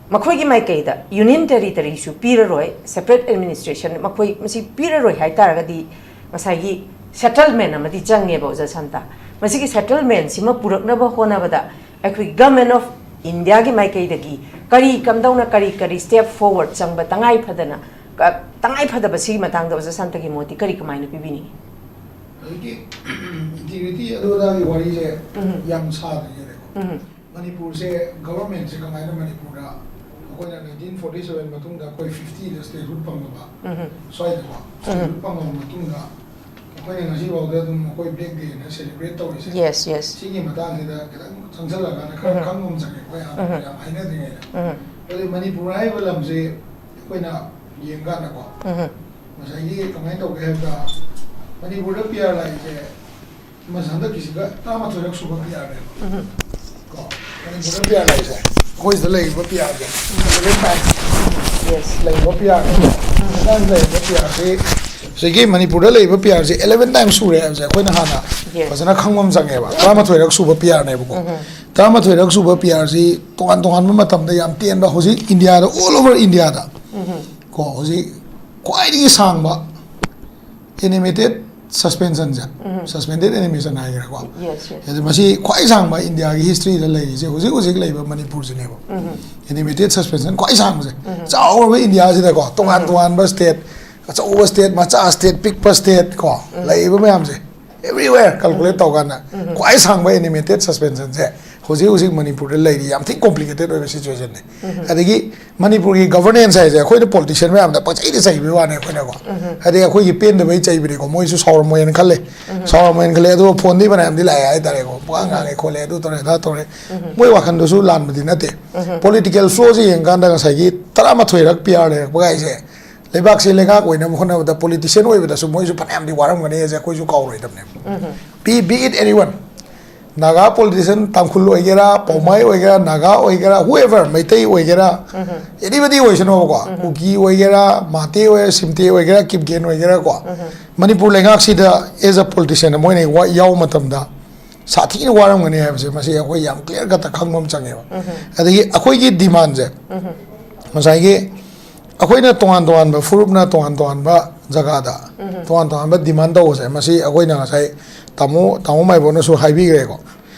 ꯃꯈꯣꯏꯒꯤ ꯃꯥꯏꯀꯩꯗ ꯌꯨꯅꯤꯌꯟ ꯇꯦꯔꯤꯇꯔꯤꯁꯨ ꯄꯤꯔꯔꯣꯏ, ꯁꯦꯄꯔꯦꯠ ꯑꯦꯗꯃꯤꯅꯤꯁꯇ꯭ꯔꯦꯁꯟ ꯃꯈꯣꯏ ꯃꯁꯤ ꯄꯤꯔꯔꯣꯏ ꯍꯥꯏ ꯇꯥꯔꯒꯗꯤ ꯉꯁꯥꯏꯒꯤ ꯁꯦꯇꯜꯃꯦꯟ ꯑꯃꯗꯤ ꯆꯪꯉꯦꯕ ꯑꯣꯖꯥ ꯁꯥꯟꯇ꯫ ꯃꯁꯤꯒꯤ ꯁꯦꯇꯜꯃꯦꯟꯁꯤꯃ ꯄꯨꯔꯛꯅꯕ ꯍꯣꯠꯅꯕꯗ ꯑꯩꯈꯣꯏ ꯒꯃꯦꯟ ꯑꯣꯐ ꯏꯟꯗꯤꯌꯥꯒꯤ ꯃꯥꯏꯀꯩꯗꯒꯤ ꯀꯔꯤ ꯀꯝꯗꯧꯅ ꯀꯔꯤ ꯀꯔꯤ ꯁ꯭ꯇꯦꯞ ꯐꯣꯔꯋꯥꯔꯗ ꯆꯪꯕ ꯇꯉꯥꯏ ꯐꯗꯅ ꯀ- ꯇꯉꯥꯏ ꯐꯗꯕ ꯁꯤꯒꯤ ꯃꯇꯥꯡꯗ ꯑꯣꯖꯥ ꯁꯥꯟꯇꯒꯤ ꯃꯣꯠꯇꯤ ꯀꯔꯤ ꯀꯃꯥꯏꯅ ꯄꯤꯕꯤꯅꯤꯡꯉꯤ? ꯍꯧꯖꯤꯛꯀꯤ ꯏꯟꯇꯤꯒ꯭ꯔꯤꯇꯤ ꯑꯗꯨ ꯑꯗꯥꯒꯤ ꯋꯥꯔꯤꯁꯦ ꯎꯝ. ꯌꯥꯝ ꯁꯥꯗ꯭ꯔꯤꯉꯩꯗꯀꯣ ꯎꯝ. ꯃꯅꯤꯄꯨꯔꯁꯦ ꯒꯣꯕꯔꯃꯦꯟꯁꯦ ꯀꯃꯥꯏꯅ ꯃꯅꯤꯄꯨꯔꯗ ꯑꯩꯈꯣꯏꯅ ꯅꯥꯏꯟꯇꯤꯟ ꯐꯣꯔꯇꯤ ꯁꯚꯦꯟ ꯃꯇꯨꯡꯗ ꯑꯩꯈꯣꯏ ꯐꯤꯐꯇꯤꯗ ꯁ꯭ꯇꯦꯠꯍꯨꯗ ꯐꯪꯉꯕ ꯎꯝ. ꯁ꯭ꯋꯥꯏꯗꯀꯣ ꯁ꯭ꯇꯦꯠꯍꯨꯗ ꯐꯪꯉꯕ ꯃꯇꯨꯡꯗ ꯑꯩꯈꯣꯏꯅ ꯉꯁꯤꯐꯥꯎꯗ ꯑꯗꯨꯝ ꯑꯩꯈꯣꯏ ꯕ꯭ꯂꯦꯛ ꯗꯦꯅ ꯁꯦꯂꯦꯕ꯭ꯔꯦꯠ ꯇꯧꯔꯤꯁꯦ ꯌꯦꯁ ꯌꯦꯁ ꯁꯤꯒꯤ ꯃꯇꯥꯡꯁꯤꯗ ꯈꯤꯇꯪ ꯆꯪꯁꯤꯜꯂꯀꯥꯟꯗ ꯈꯔ ꯎꯝ. ꯈꯪꯕ ꯑꯃ ꯆꯪꯉꯦ ꯑꯩꯈꯣꯏ ꯍꯥꯟꯅ ꯎꯝ. ꯌꯥꯝ ꯍꯥꯏꯅꯗ꯭ꯔꯤꯉꯩꯗ ꯎꯝ. ꯑꯗꯩ ꯃꯅꯤꯄꯨꯔ ꯍꯥꯏꯔꯤꯕ ꯂꯝꯁꯤ ꯑꯩꯈꯣꯏꯅ ꯌꯦꯡꯀꯥꯟꯗꯀꯣ ꯎꯝ. ꯉꯁꯥꯏꯒꯤ ꯀꯃꯥꯏꯅ ꯇꯧꯒꯦ ꯍꯥꯏꯕꯗ ꯃꯅꯤꯄꯨꯔꯗ ꯄꯤ ꯑꯥꯔ ꯂꯥꯛꯏꯁꯦ ꯃꯁꯤ ꯍꯟꯗꯛꯀꯤꯁꯤꯒ ꯇꯔꯥꯃꯥꯊꯣꯏꯔꯛ ꯁꯨꯕ ꯄꯤ ꯑꯥꯔꯅꯦꯕ ꯎꯝ. ꯀꯣ ꯃꯅꯤꯄꯨꯔꯗ ꯄꯤ ꯑꯥꯔ ꯂꯥꯛꯏꯁꯦ ꯑꯩꯈꯣꯏ ꯁꯤꯗ ꯂꯩꯔꯤꯕ ꯄꯤ ꯑꯥꯔꯁꯦ ꯁꯚꯦꯟ ꯇꯥꯏꯝꯁ ꯌꯦꯁ ꯂꯩꯔꯤꯕ ꯄꯤ ꯑꯥꯔ ꯂꯩꯔꯤꯕ ꯄꯤ ꯑꯥꯔꯁꯤ ꯁꯤꯒꯤ ꯃꯅꯤꯄꯨꯔꯗ ꯂꯩꯔꯤꯕ ꯄꯤ ꯑꯥꯔꯁꯤ ꯑꯦꯂꯦꯚꯦꯟ ꯇꯥꯏꯝꯁ ꯁꯨꯔꯦ ꯍꯥꯏꯕꯁꯦ ꯑꯩꯈꯣꯏꯅ ꯍꯥꯟꯅ Yes. ꯐꯖꯅ ꯈꯪꯕ ꯑꯃ ꯆꯪꯉꯦꯕ ꯇꯔꯥꯃꯥꯊꯣꯏꯔꯛ ꯁꯨꯕ ꯄꯤ ꯑꯥꯔꯅꯦꯕꯀꯣ ꯇꯔꯥꯃꯥꯊꯣꯏꯔꯛ ꯁꯨꯕ ꯄꯤ ꯑꯥꯔꯁꯤ ꯇꯣꯉꯥꯟ ꯇꯣꯉꯥꯟꯕ ꯃꯇꯝꯗ ꯌꯥꯝ ꯇꯦꯟꯕ ꯍꯧꯖꯤꯛ ꯏꯟꯗꯤꯌꯥꯗ ꯑꯣꯜ ꯑꯣꯚꯔ ꯏꯟꯗꯤꯌꯥꯗ ꯀꯣ ꯍꯧꯖꯤꯛ ꯈ꯭ꯋꯥꯏꯗꯒꯤ ꯁꯥꯡꯕ ꯑꯦꯅꯤꯃꯦꯇꯦꯠ ꯁꯁꯄꯦꯟꯁꯟꯁꯦ ꯁꯁꯄꯦꯟꯗꯦꯠ ꯑꯦꯅꯤꯃꯦꯁꯟ ꯍꯥꯏꯒꯦꯔꯥꯀꯣ ꯌꯦꯁ ꯌꯦꯁ ꯑꯗꯨ ꯃꯁꯤ ꯈ꯭ꯋꯥꯏ ꯁꯥꯡꯕ ꯏꯟꯗꯤꯌꯥꯒꯤ ꯍꯤꯁꯇ꯭ꯔꯤꯗ ꯂꯩꯔꯤꯁꯦ ꯍꯧꯖꯤꯛ ꯍꯧꯖꯤꯛ ꯂꯩꯕ ꯃꯅꯤꯄꯨꯔꯁꯤꯅꯦꯕ ꯑꯦꯅꯤꯃꯦꯇꯦꯠ ꯁꯁꯄꯦꯟꯁꯟ ꯈ꯭ꯋꯥꯏ ꯁꯥꯡꯕꯁꯦ ꯆꯥꯎꯔꯕ ꯏꯟꯗꯤꯌꯥꯁꯤꯗꯀꯣ ꯇꯣꯉꯥꯟ ꯇꯣꯉꯥꯟꯕ ꯁ꯭ꯇꯦꯠ ꯑꯆꯧꯕ ꯁ꯭ꯇꯦꯠ ꯃꯆꯥ ꯁ꯭ꯇꯦꯠ ꯄꯤꯛꯄ ꯁ꯭ꯇꯦꯠ ꯀꯣ ꯂꯩꯔꯤꯕ ꯃꯌꯥꯝꯁꯦ ꯑꯦꯕ꯭ꯔꯤꯋꯦꯔ ꯀꯜꯀꯨꯂꯦꯠ ꯇꯧꯀꯥꯟꯗ ꯈ꯭ꯋꯥꯏ ꯁꯥꯡꯕ ꯑꯦꯅꯤꯃꯦꯇꯦꯠ ꯁꯁꯄꯦꯟꯁꯟꯁꯦ ꯍꯧꯖꯤꯛ ꯍꯧꯖꯤꯛ ꯃꯅꯤꯄꯨꯔꯗ ꯂꯩꯔꯤ ꯌꯥꯝ ꯊꯤ ꯀꯣꯝꯄ꯭ꯂꯤꯀꯦꯇꯦꯠ ꯑꯣꯏꯕ ꯁꯤꯆꯨꯋꯦꯁꯟꯅꯦ ꯑꯗꯒꯤ ꯃꯅꯤꯄꯨꯔꯒꯤ ꯒꯕꯔꯅꯦꯟꯁ ꯍꯥꯏꯁꯦ ꯑꯩꯈꯣꯏꯅ ꯄꯣꯂꯤꯇꯤꯁꯤꯌꯟ ꯃꯌꯥꯝꯗ ꯄꯪꯆꯩꯗ ꯆꯩꯕꯒꯤ ꯋꯥꯅꯦ ꯑꯩꯈꯣꯏꯅꯀꯣ ꯍꯥꯏꯗꯤ ꯑꯩꯈꯣꯏꯒꯤ ꯄꯦꯟꯗꯕꯩ ꯆꯩꯕꯅꯤꯀꯣ ꯃꯣꯏꯁꯨ ꯁꯥꯎꯔꯝꯃꯣꯏꯅ ꯈꯜꯂꯦ ꯁꯥꯎꯔꯝꯃꯣꯏꯅ ꯈꯜꯂꯦ ꯑꯗꯨꯒ ꯐꯣꯟꯗꯤ ꯐꯅꯌꯥꯝꯗꯤ ꯂꯥꯛꯑꯦ ꯍꯥꯏꯇꯥꯔꯦꯀꯣ ꯄꯨꯡꯉꯥꯡ ꯉꯥꯡꯉꯦ ꯈꯣꯠꯂꯦ ꯑꯗꯨ ꯇꯧꯔꯦ ꯑꯗꯥ ꯇꯧꯔꯦ ꯃꯣꯏ ꯋꯥꯈꯟꯗꯨꯁꯨ ꯂꯥꯟꯕꯗꯤ ꯅꯠꯇꯦ ꯄꯣꯂꯤꯇꯤꯀꯦꯜ ꯐ꯭ꯂꯣꯁꯦ ꯌꯦꯡꯀꯥꯟꯗ ꯉꯁꯥꯏꯒꯤ ꯇꯔꯥꯃꯥꯊꯣꯏꯔꯛ ꯄꯤ ꯑꯥꯔ ꯂꯩꯔꯛꯄ ꯀꯥꯏꯁꯦ ꯂꯩꯕꯥꯛꯁꯦ ꯂꯩꯉꯥꯛ ꯑꯣꯏꯅꯕ ꯍꯣꯠꯅꯕꯗ ꯄꯣꯂꯤꯇꯤꯁꯤꯌꯥꯟ ꯑꯣꯏꯕꯗꯁꯨ ꯃꯣꯏꯁꯨ ꯐꯅꯌꯥꯝꯗꯤ ꯋꯥꯔꯝꯒꯅꯤ ꯍꯥꯏꯁꯦ ꯑꯩꯈꯣꯏꯁꯨ ꯀꯥꯎꯔꯣꯏꯗꯕꯅꯦꯕ꯫ Be, be it anyone, Naga politician Tangkhul ꯑꯣꯏꯒꯦꯔꯥ, ꯄꯥꯎꯃꯥꯏ ꯑꯣꯏꯒꯦꯔꯥ, ꯅꯥꯒꯥ ꯑꯣꯏꯒꯦꯔꯥ, whoever, ꯃꯩꯇꯩ ꯑꯣꯏꯒꯦꯔꯥ, anybody ꯑꯣꯏꯁꯅꯣꯕꯀꯣ, ꯀꯨꯀꯤ ꯑꯣꯏꯒꯦꯔꯥ, ꯃꯥꯇꯦ ꯑꯣꯏꯒꯦꯔꯥ, ꯁꯤꯝꯇꯦ ꯑꯣꯏꯒꯦꯔꯥ, ꯀꯤꯞꯒꯦꯟ ꯑꯣꯏꯒꯦꯔꯥ ꯀꯣ, ꯃꯅꯤꯄꯨꯔ ꯂꯩꯉꯥꯛꯁꯤꯗ as a politician ꯑꯃ ꯑꯣꯏꯅ ꯋꯥ-, ꯌꯥꯎꯕ ꯃꯇꯝꯗ ꯁꯥꯊꯤꯅ ꯋꯥꯔꯝꯒꯅꯤ ꯍꯥꯏꯕꯁꯦ ꯃꯁꯤ ꯑꯩꯈꯣꯏ ꯌꯥꯝ ꯀ꯭ꯂꯤꯌꯥꯔ ꯀꯠꯇ ꯈꯪꯕ ꯑꯃ ꯆꯪꯉꯦꯕ꯫ ꯑꯗꯒꯤ ꯑꯩꯈꯣꯏꯒꯤ ꯗꯤꯃꯥꯟꯁꯦ ꯉꯁꯥꯏꯒꯤ ꯑꯩꯈꯣꯏꯅ ꯇꯣꯉꯥꯟ ꯇꯣꯉꯥꯟꯕ ꯐꯨꯔꯨꯞꯅ ꯇꯣꯉꯥꯟ ꯇꯣꯉꯥꯟꯕ ꯖꯒꯥꯗ ꯇꯣꯉꯥꯟ ꯇꯣꯉꯥꯟꯕ ꯗꯤꯃꯥꯟ ꯇꯧꯕꯁꯦ, ꯃꯁꯤ ꯑꯩꯈꯣꯏꯅ ꯉꯁꯥꯏ ꯇꯥꯃꯣ, ꯇꯥꯃꯣ ꯃꯥꯏꯕꯣꯅꯁꯨ ꯍꯥꯏꯕꯤꯈ꯭ꯔꯦꯀꯣ꯫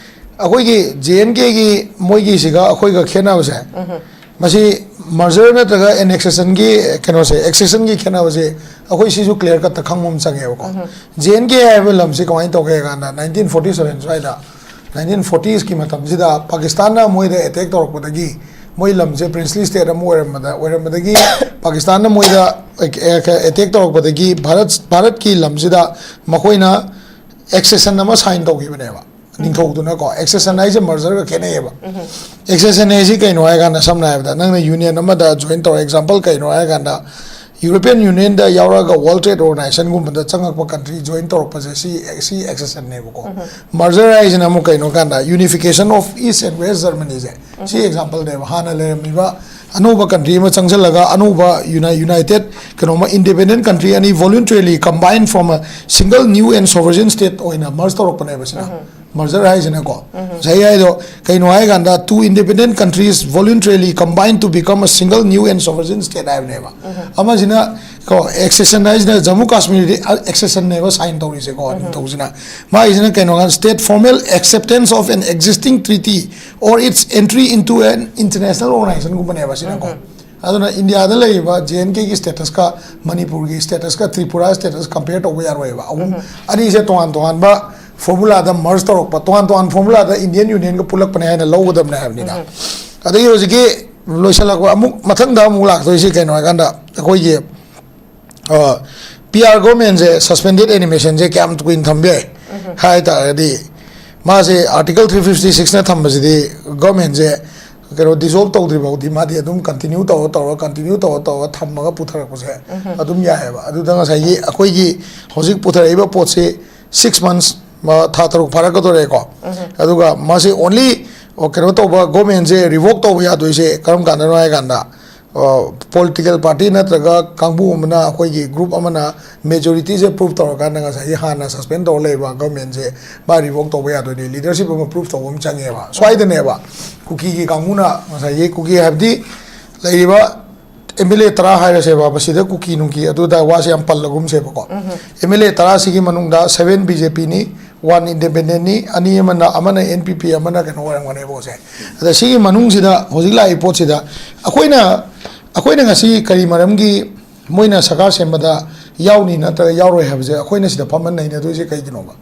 ꯑꯩꯈꯣꯏꯒꯤ ꯖꯦ ꯑꯦꯟ ꯀꯦꯒꯤ ꯃꯣꯏꯒꯤꯁꯤꯒ ꯑꯩꯈꯣꯏꯒ ꯈꯦꯠꯅꯕꯁꯦ, ꯃꯁꯤ ꯃꯔꯖꯔ ꯅꯠꯇ꯭ꯔꯒ ꯑꯦꯅꯦꯛꯁꯦꯁꯟꯒꯤ ꯀꯩꯅꯣꯁꯦ, ꯑꯦꯛꯁꯦꯁꯟꯒꯤ ꯈꯦꯠꯅꯕꯁꯦ ꯑꯩꯈꯣꯏ ꯁꯤꯁꯨ ꯀ꯭ꯂꯤꯌꯥꯔ ꯀꯠꯇ ꯈꯪꯕ ꯑꯃ ꯆꯪꯉꯦꯕꯀꯣ꯫ ꯖꯦ ꯑꯦꯟ ꯀꯦ ꯍꯥꯏꯕ ꯂꯝꯁꯤ ꯀꯃꯥꯏꯅ ꯇꯧꯒꯦ ꯍꯥꯏ ꯀꯥꯟꯗ, ꯅꯥꯏꯟꯇꯤꯟ ꯐꯣꯔꯇꯤ ꯁꯚꯦꯟ ꯁ꯭ꯋꯥꯏꯗ, ꯅꯥꯏꯟꯇꯤꯟ ꯐꯣꯔꯇꯤꯁꯀꯤ ꯃꯇꯝꯁꯤꯗ ꯄꯥꯀꯤꯁꯇꯥꯟꯅ ꯃꯣꯏꯗ ꯑꯦꯇꯦꯛ ꯇꯧꯔꯛꯄꯗꯒꯤ, ꯃꯣꯏ ꯂꯝꯁꯦ ꯄ꯭ꯔꯤꯟꯁꯂꯤ ꯁ꯭ꯇꯦꯠ ꯑꯃ ꯑꯣꯏꯔꯝꯕꯗ, ꯑꯣꯏꯔꯝꯕꯗꯒꯤ ꯄꯥꯀꯤꯁꯇꯥꯟꯅ ꯃꯣꯏꯗ ꯑꯦꯇꯦꯛ ꯇꯧꯔꯛꯄꯗꯒꯤ ꯚꯥꯔꯠ, ꯚꯥꯔꯠꯀꯤ ꯂꯝꯁꯤꯗ ꯃꯈꯣꯏꯅ ꯑꯦꯛꯁꯦꯁꯟ ꯑꯃ ꯁꯥꯏꯟ ꯇꯧꯈꯤꯕꯅꯦꯕ꯫ ꯅꯤꯡꯊꯧꯗꯨꯅꯀꯣ, ꯑꯦꯛꯁꯦꯁꯟ ꯍꯥꯏꯁꯦ ꯃꯔꯖꯔꯒ ꯈꯦꯠꯅꯩꯌꯦꯕ꯫ ꯑꯦꯛꯁꯦꯁꯟ ꯍꯥꯏꯁꯤ ꯀꯩꯅꯣ ꯍꯥꯏ ꯀꯥꯟꯗ, ꯁꯝꯅ ꯍꯥꯏꯔꯕꯗ, ꯅꯪꯅ ꯌꯨꯅꯤꯌꯟ ꯑꯃꯗ ꯖꯣꯏꯟ ꯇꯧꯔ, ꯑꯦꯛꯖꯥꯝꯄꯜ ꯀꯩꯅꯣ ꯍꯥꯏ ꯀꯥꯟꯗ, ꯌꯨꯔꯣꯄꯤꯌꯟ ꯌꯨꯅꯤꯌꯟꯗ ꯌꯥꯎꯔꯒ ꯋꯥꯔꯜ ꯇ꯭ꯔꯦꯗ ꯑꯣꯔꯒꯅꯥꯏꯖꯦꯁꯟꯒꯨꯝꯕꯗ ꯆꯪꯉꯛꯄ ꯀꯟꯇ꯭ꯔꯤ ꯖꯣꯏꯟ ꯇꯧꯔꯛꯄꯁꯦ, ꯁꯤ, ꯁꯤ ꯑꯦꯛꯁꯦꯁꯟꯅꯦꯕꯀꯣ꯫ ꯃꯔꯖꯔ ꯍꯥꯏꯁꯤꯅ ꯑꯃꯨꯛ ꯀꯩꯅꯣ ꯀꯥꯟꯗ, ꯌꯨꯅꯤꯐꯤꯀꯦꯁꯟ ꯑꯣꯐ ꯏꯁ ꯑꯦꯟ ꯋꯦꯁ ꯖꯔꯃꯅꯤꯁꯦ, ꯁꯤ ꯑꯦꯛꯖꯥꯝꯄꯜꯅꯦꯕ꯫ ꯍꯥꯟꯅ ꯂꯩꯔꯝꯃꯤꯕ ꯑꯅꯧꯕ ꯀꯟꯇ꯭ꯔꯤ ꯑꯃ ꯆꯪꯁꯤꯜꯂꯒ, ꯑꯅꯧꯕ ꯌꯨꯅꯥꯏ-, ꯌꯨꯅꯥꯏꯇꯦꯗ ꯀꯩꯅꯣꯃ, ꯏꯟꯗꯤꯄꯦꯟꯗꯦꯟ ꯀꯟꯇ꯭ꯔꯤ ꯑꯅꯤ voluntarily combine from a single new and sovereign state ꯑꯣꯏꯅ ꯃꯔꯖ ꯇꯧꯔꯛꯄꯅꯦꯕ ꯁꯤꯅ꯫ ꯃꯔꯖꯔ ꯍꯥꯏꯁꯤꯅꯀꯣ, ꯉꯁꯥꯏ ꯍꯥꯏꯗꯣ ꯀꯩꯅꯣ ꯍꯥꯏ ꯀꯥꯟꯗ, two independent countries voluntarily combine to become a single new and sovereign state ꯍꯥꯏꯕꯅꯦꯕ꯫ ꯑꯃꯁꯤꯅ ꯀꯣ, ꯑꯦꯛꯁꯦꯁꯟ ꯍꯥꯏꯁꯤꯅ ꯖꯃꯨ ꯀꯥꯁꯃꯤꯔꯗꯤ ꯑꯦꯛꯁꯦꯁꯟꯅꯦꯕ ꯁꯥꯏꯟ ꯇꯧꯔꯤꯁꯦꯀꯣ, ꯅꯤꯡꯊꯧꯁꯤꯅ꯫ ꯃꯥꯒꯤꯁꯤꯅ ꯀꯩꯅꯣ ꯍꯥꯏ, state formal acceptance of an existing treaty or its entry into an international organizationꯒꯨꯝꯕꯅꯦꯕ ꯁꯤꯅꯀꯣ꯫ ꯑꯗꯨꯅ ꯏꯟꯗꯤꯌꯥꯗ ꯂꯩꯔꯤꯕ ꯖꯦ ꯑꯦꯟ ꯀꯦꯒꯤ ꯁ꯭ꯇꯦꯇꯁꯀ ꯃꯅꯤꯄꯨꯔꯒꯤ ꯁ꯭ꯇꯦꯇꯁꯀ ꯇ꯭ꯔꯤꯄꯨꯔꯥ ꯁ꯭ꯇꯦꯇꯁ ꯀꯝꯄꯤꯌꯔ ꯇꯧꯕ ꯌꯥꯔꯣꯏꯕ꯫ ꯑꯍꯨꯝ, ꯑꯅꯤꯁꯦ ꯇꯣꯉꯥꯟ ꯇꯣꯉꯥꯟꯕ ꯐꯣꯔꯃꯨꯂꯥꯗ ꯃꯔꯖ ꯇꯧꯔꯛꯄ, ꯇꯣꯉꯥꯟ ꯇꯣꯉꯥꯟ ꯐꯣꯔꯃꯨꯂꯥꯗ ꯏꯟꯗꯤꯌꯟ ꯌꯨꯅꯤꯌꯟꯒ ꯄꯨꯜꯂꯛꯄꯅꯦ ꯍꯥꯏꯅ ꯂꯧꯒꯗꯕꯅꯦ ꯍꯥꯏꯕꯅꯤꯗ꯫ ꯑꯗꯒꯤ ꯍꯧꯖꯤꯛꯀꯤ ꯂꯣꯏꯁꯤꯜꯂꯛꯄ, ꯑꯃꯨꯛ ꯃꯊꯪꯗ ꯑꯃꯨꯛ ꯂꯥꯛꯇꯣꯏꯁꯤ ꯀꯩꯅꯣ ꯍꯥꯏꯀꯥꯟꯗ, ꯑꯩꯈꯣꯏꯒꯤ ꯄꯤ ꯑꯥꯔ ꯒꯣꯔꯃꯦꯟꯁꯦ ꯁꯁꯄꯦꯟꯗꯦꯗ ꯑꯦꯅꯤꯃꯦꯁꯟꯁꯦ ꯀꯌꯥꯝ ꯀꯨꯏꯅ ꯊꯝꯕ ꯌꯥꯏ ꯍꯥꯏ ꯇꯥꯔꯒꯗꯤ, ꯃꯥꯁꯦ ꯑꯥꯔꯇꯤꯀꯜ ꯊ꯭ꯔꯤ ꯐꯤꯐꯇꯤ ꯁꯤꯛꯁꯅ ꯊꯝꯕꯁꯤꯗꯤ ꯒꯣꯔꯃꯦꯟꯁꯦ ꯀꯩꯅꯣ ꯗꯤꯖꯣꯜꯕ ꯇꯧꯗ꯭ꯔꯤ ꯐꯥꯎꯗꯤ ꯃꯥꯗꯤ ꯑꯗꯨꯝ ꯀꯟꯇꯤꯅ꯭ꯌꯨ ꯇꯧꯔ ꯇꯧꯔ ꯀꯟꯇꯤꯅ꯭ꯌꯨ ꯇꯧꯔ ꯇꯧꯔ ꯊꯝꯃꯒ ꯄꯨꯊꯔꯛꯄꯁꯦ ꯑꯗꯨꯝ ꯌꯥꯏꯑꯕ꯫ ꯑꯗꯨꯗ ꯉꯁꯥꯏꯒꯤ ꯑꯩꯈꯣꯏꯒꯤ ꯍꯧꯖꯤꯛ ꯄꯨꯊꯔꯛꯏꯕ ꯄꯣꯠꯁꯤ ꯁꯤꯛꯁ ꯃꯟꯁ, ꯊꯥ ꯇꯔꯨꯛ ꯐꯥꯔꯛꯀꯗꯧꯔꯦꯀꯣ꯫ ꯑꯗꯨꯒ ꯃꯥꯁꯤ ꯑꯣꯟꯂꯤ ꯀꯩꯅꯣ ꯇꯧꯕ, ꯒꯣꯔꯃꯦꯟꯁꯦ ꯔꯤꯚꯣꯛ ꯇꯧꯕ ꯌꯥꯗꯣꯏꯁꯦ ꯀꯔꯝ ꯀꯥꯟꯗꯅꯣ ꯍꯥꯏ ꯀꯥꯟꯗ, ꯄꯣꯂꯤꯇꯤꯀꯦꯜ ꯄꯥꯔꯇꯤ ꯅꯠꯇ꯭ꯔꯒ ꯀꯥꯡꯕꯨ ꯑꯃꯅ, ꯑꯩꯈꯣꯏꯒꯤ ꯒ꯭ꯔꯨꯞ ꯑꯃꯅ ꯃꯦꯖꯣꯔꯤꯇꯤꯁꯦ ꯄ꯭ꯔꯨꯐ ꯇꯧꯔꯀꯥꯟꯗ ꯉꯁꯥꯏꯒꯤ ꯍꯥꯟꯅ ꯁꯁꯄꯦꯟ ꯇꯧꯔ ꯂꯩꯕ ꯒꯚꯔꯟꯃꯦꯟꯁꯦ ꯃꯥ ꯔꯤꯚꯣꯛ ꯇꯧꯕ ꯌꯥꯗꯣꯏꯅꯤ꯫ ꯂꯤꯗꯔꯁꯤꯞ ꯑꯃ ꯄ꯭ꯔꯨꯐ ꯇꯧꯕ ꯑꯃ ꯆꯪꯉꯦꯕ꯫ ꯁ꯭ꯋꯥꯏꯗꯅꯦꯕ ꯀꯨꯀꯤꯒꯤ ꯀꯥꯡꯕꯨꯅ, ꯉꯁꯥꯏꯒꯤ ꯀꯨꯀꯤ ꯍꯥꯏꯕꯗꯤ ꯂꯩꯔꯤꯕ ꯑꯦꯝ ꯑꯦꯜ ꯑꯦ ꯇꯔꯥ ꯍꯥꯏꯔꯁꯦꯕ, ꯃꯁꯤꯗ ꯀꯨꯀꯤ ꯅꯨꯡꯀꯤ ꯑꯗꯨꯗ ꯋꯥꯁꯦ ꯌꯥꯝ ꯄꯜꯂꯒꯨꯝꯁꯦꯕꯀꯣ꯫ ꯑꯦꯝ ꯑꯦꯜ ꯑꯦ ꯇꯔꯥꯁꯤꯒꯤ ꯃꯅꯨꯡꯗ ꯁꯚꯦꯟ ꯕꯤ ꯖꯦ ꯄꯤꯅꯤ, ꯋꯥꯟ ꯏꯟꯗꯤꯄꯦꯟꯗꯦꯟꯅꯤ, ꯑꯅꯤ ꯑꯃꯅ, ꯑꯃꯅ ꯑꯦꯟ ꯄꯤ ꯄꯤ, ꯑꯃꯅ ꯀꯩꯅꯣ ꯑꯣꯏꯔꯝꯒꯅꯦꯕꯀꯣ꯫ ꯁꯦ ꯑꯗ ꯁꯤꯒꯤ ꯃꯅꯨꯡꯁꯤꯗ ꯍꯧꯖꯤꯛ ꯂꯥꯛꯏ ꯄꯣꯠꯁꯤꯗ ꯑꯩꯈꯣꯏꯅ ꯑꯩꯈꯣꯏꯅ ꯉꯁꯤ ꯀꯔꯤ ꯃꯔꯝꯒꯤ ꯃꯣꯏꯅ ꯁꯔꯀꯥꯔ ꯁꯦꯝꯕꯗ ꯌꯥꯎꯅꯤ ꯅꯠꯇ꯭ꯔꯒ ꯌꯥꯎꯔꯣꯏ ꯍꯥꯏꯕꯁꯦ ꯑꯩꯈꯣꯏꯅ ꯁꯤꯗ ꯐꯝꯃ ꯅꯩꯅꯗꯣꯏꯁꯦ ꯀꯩꯒꯤꯅꯣꯕ?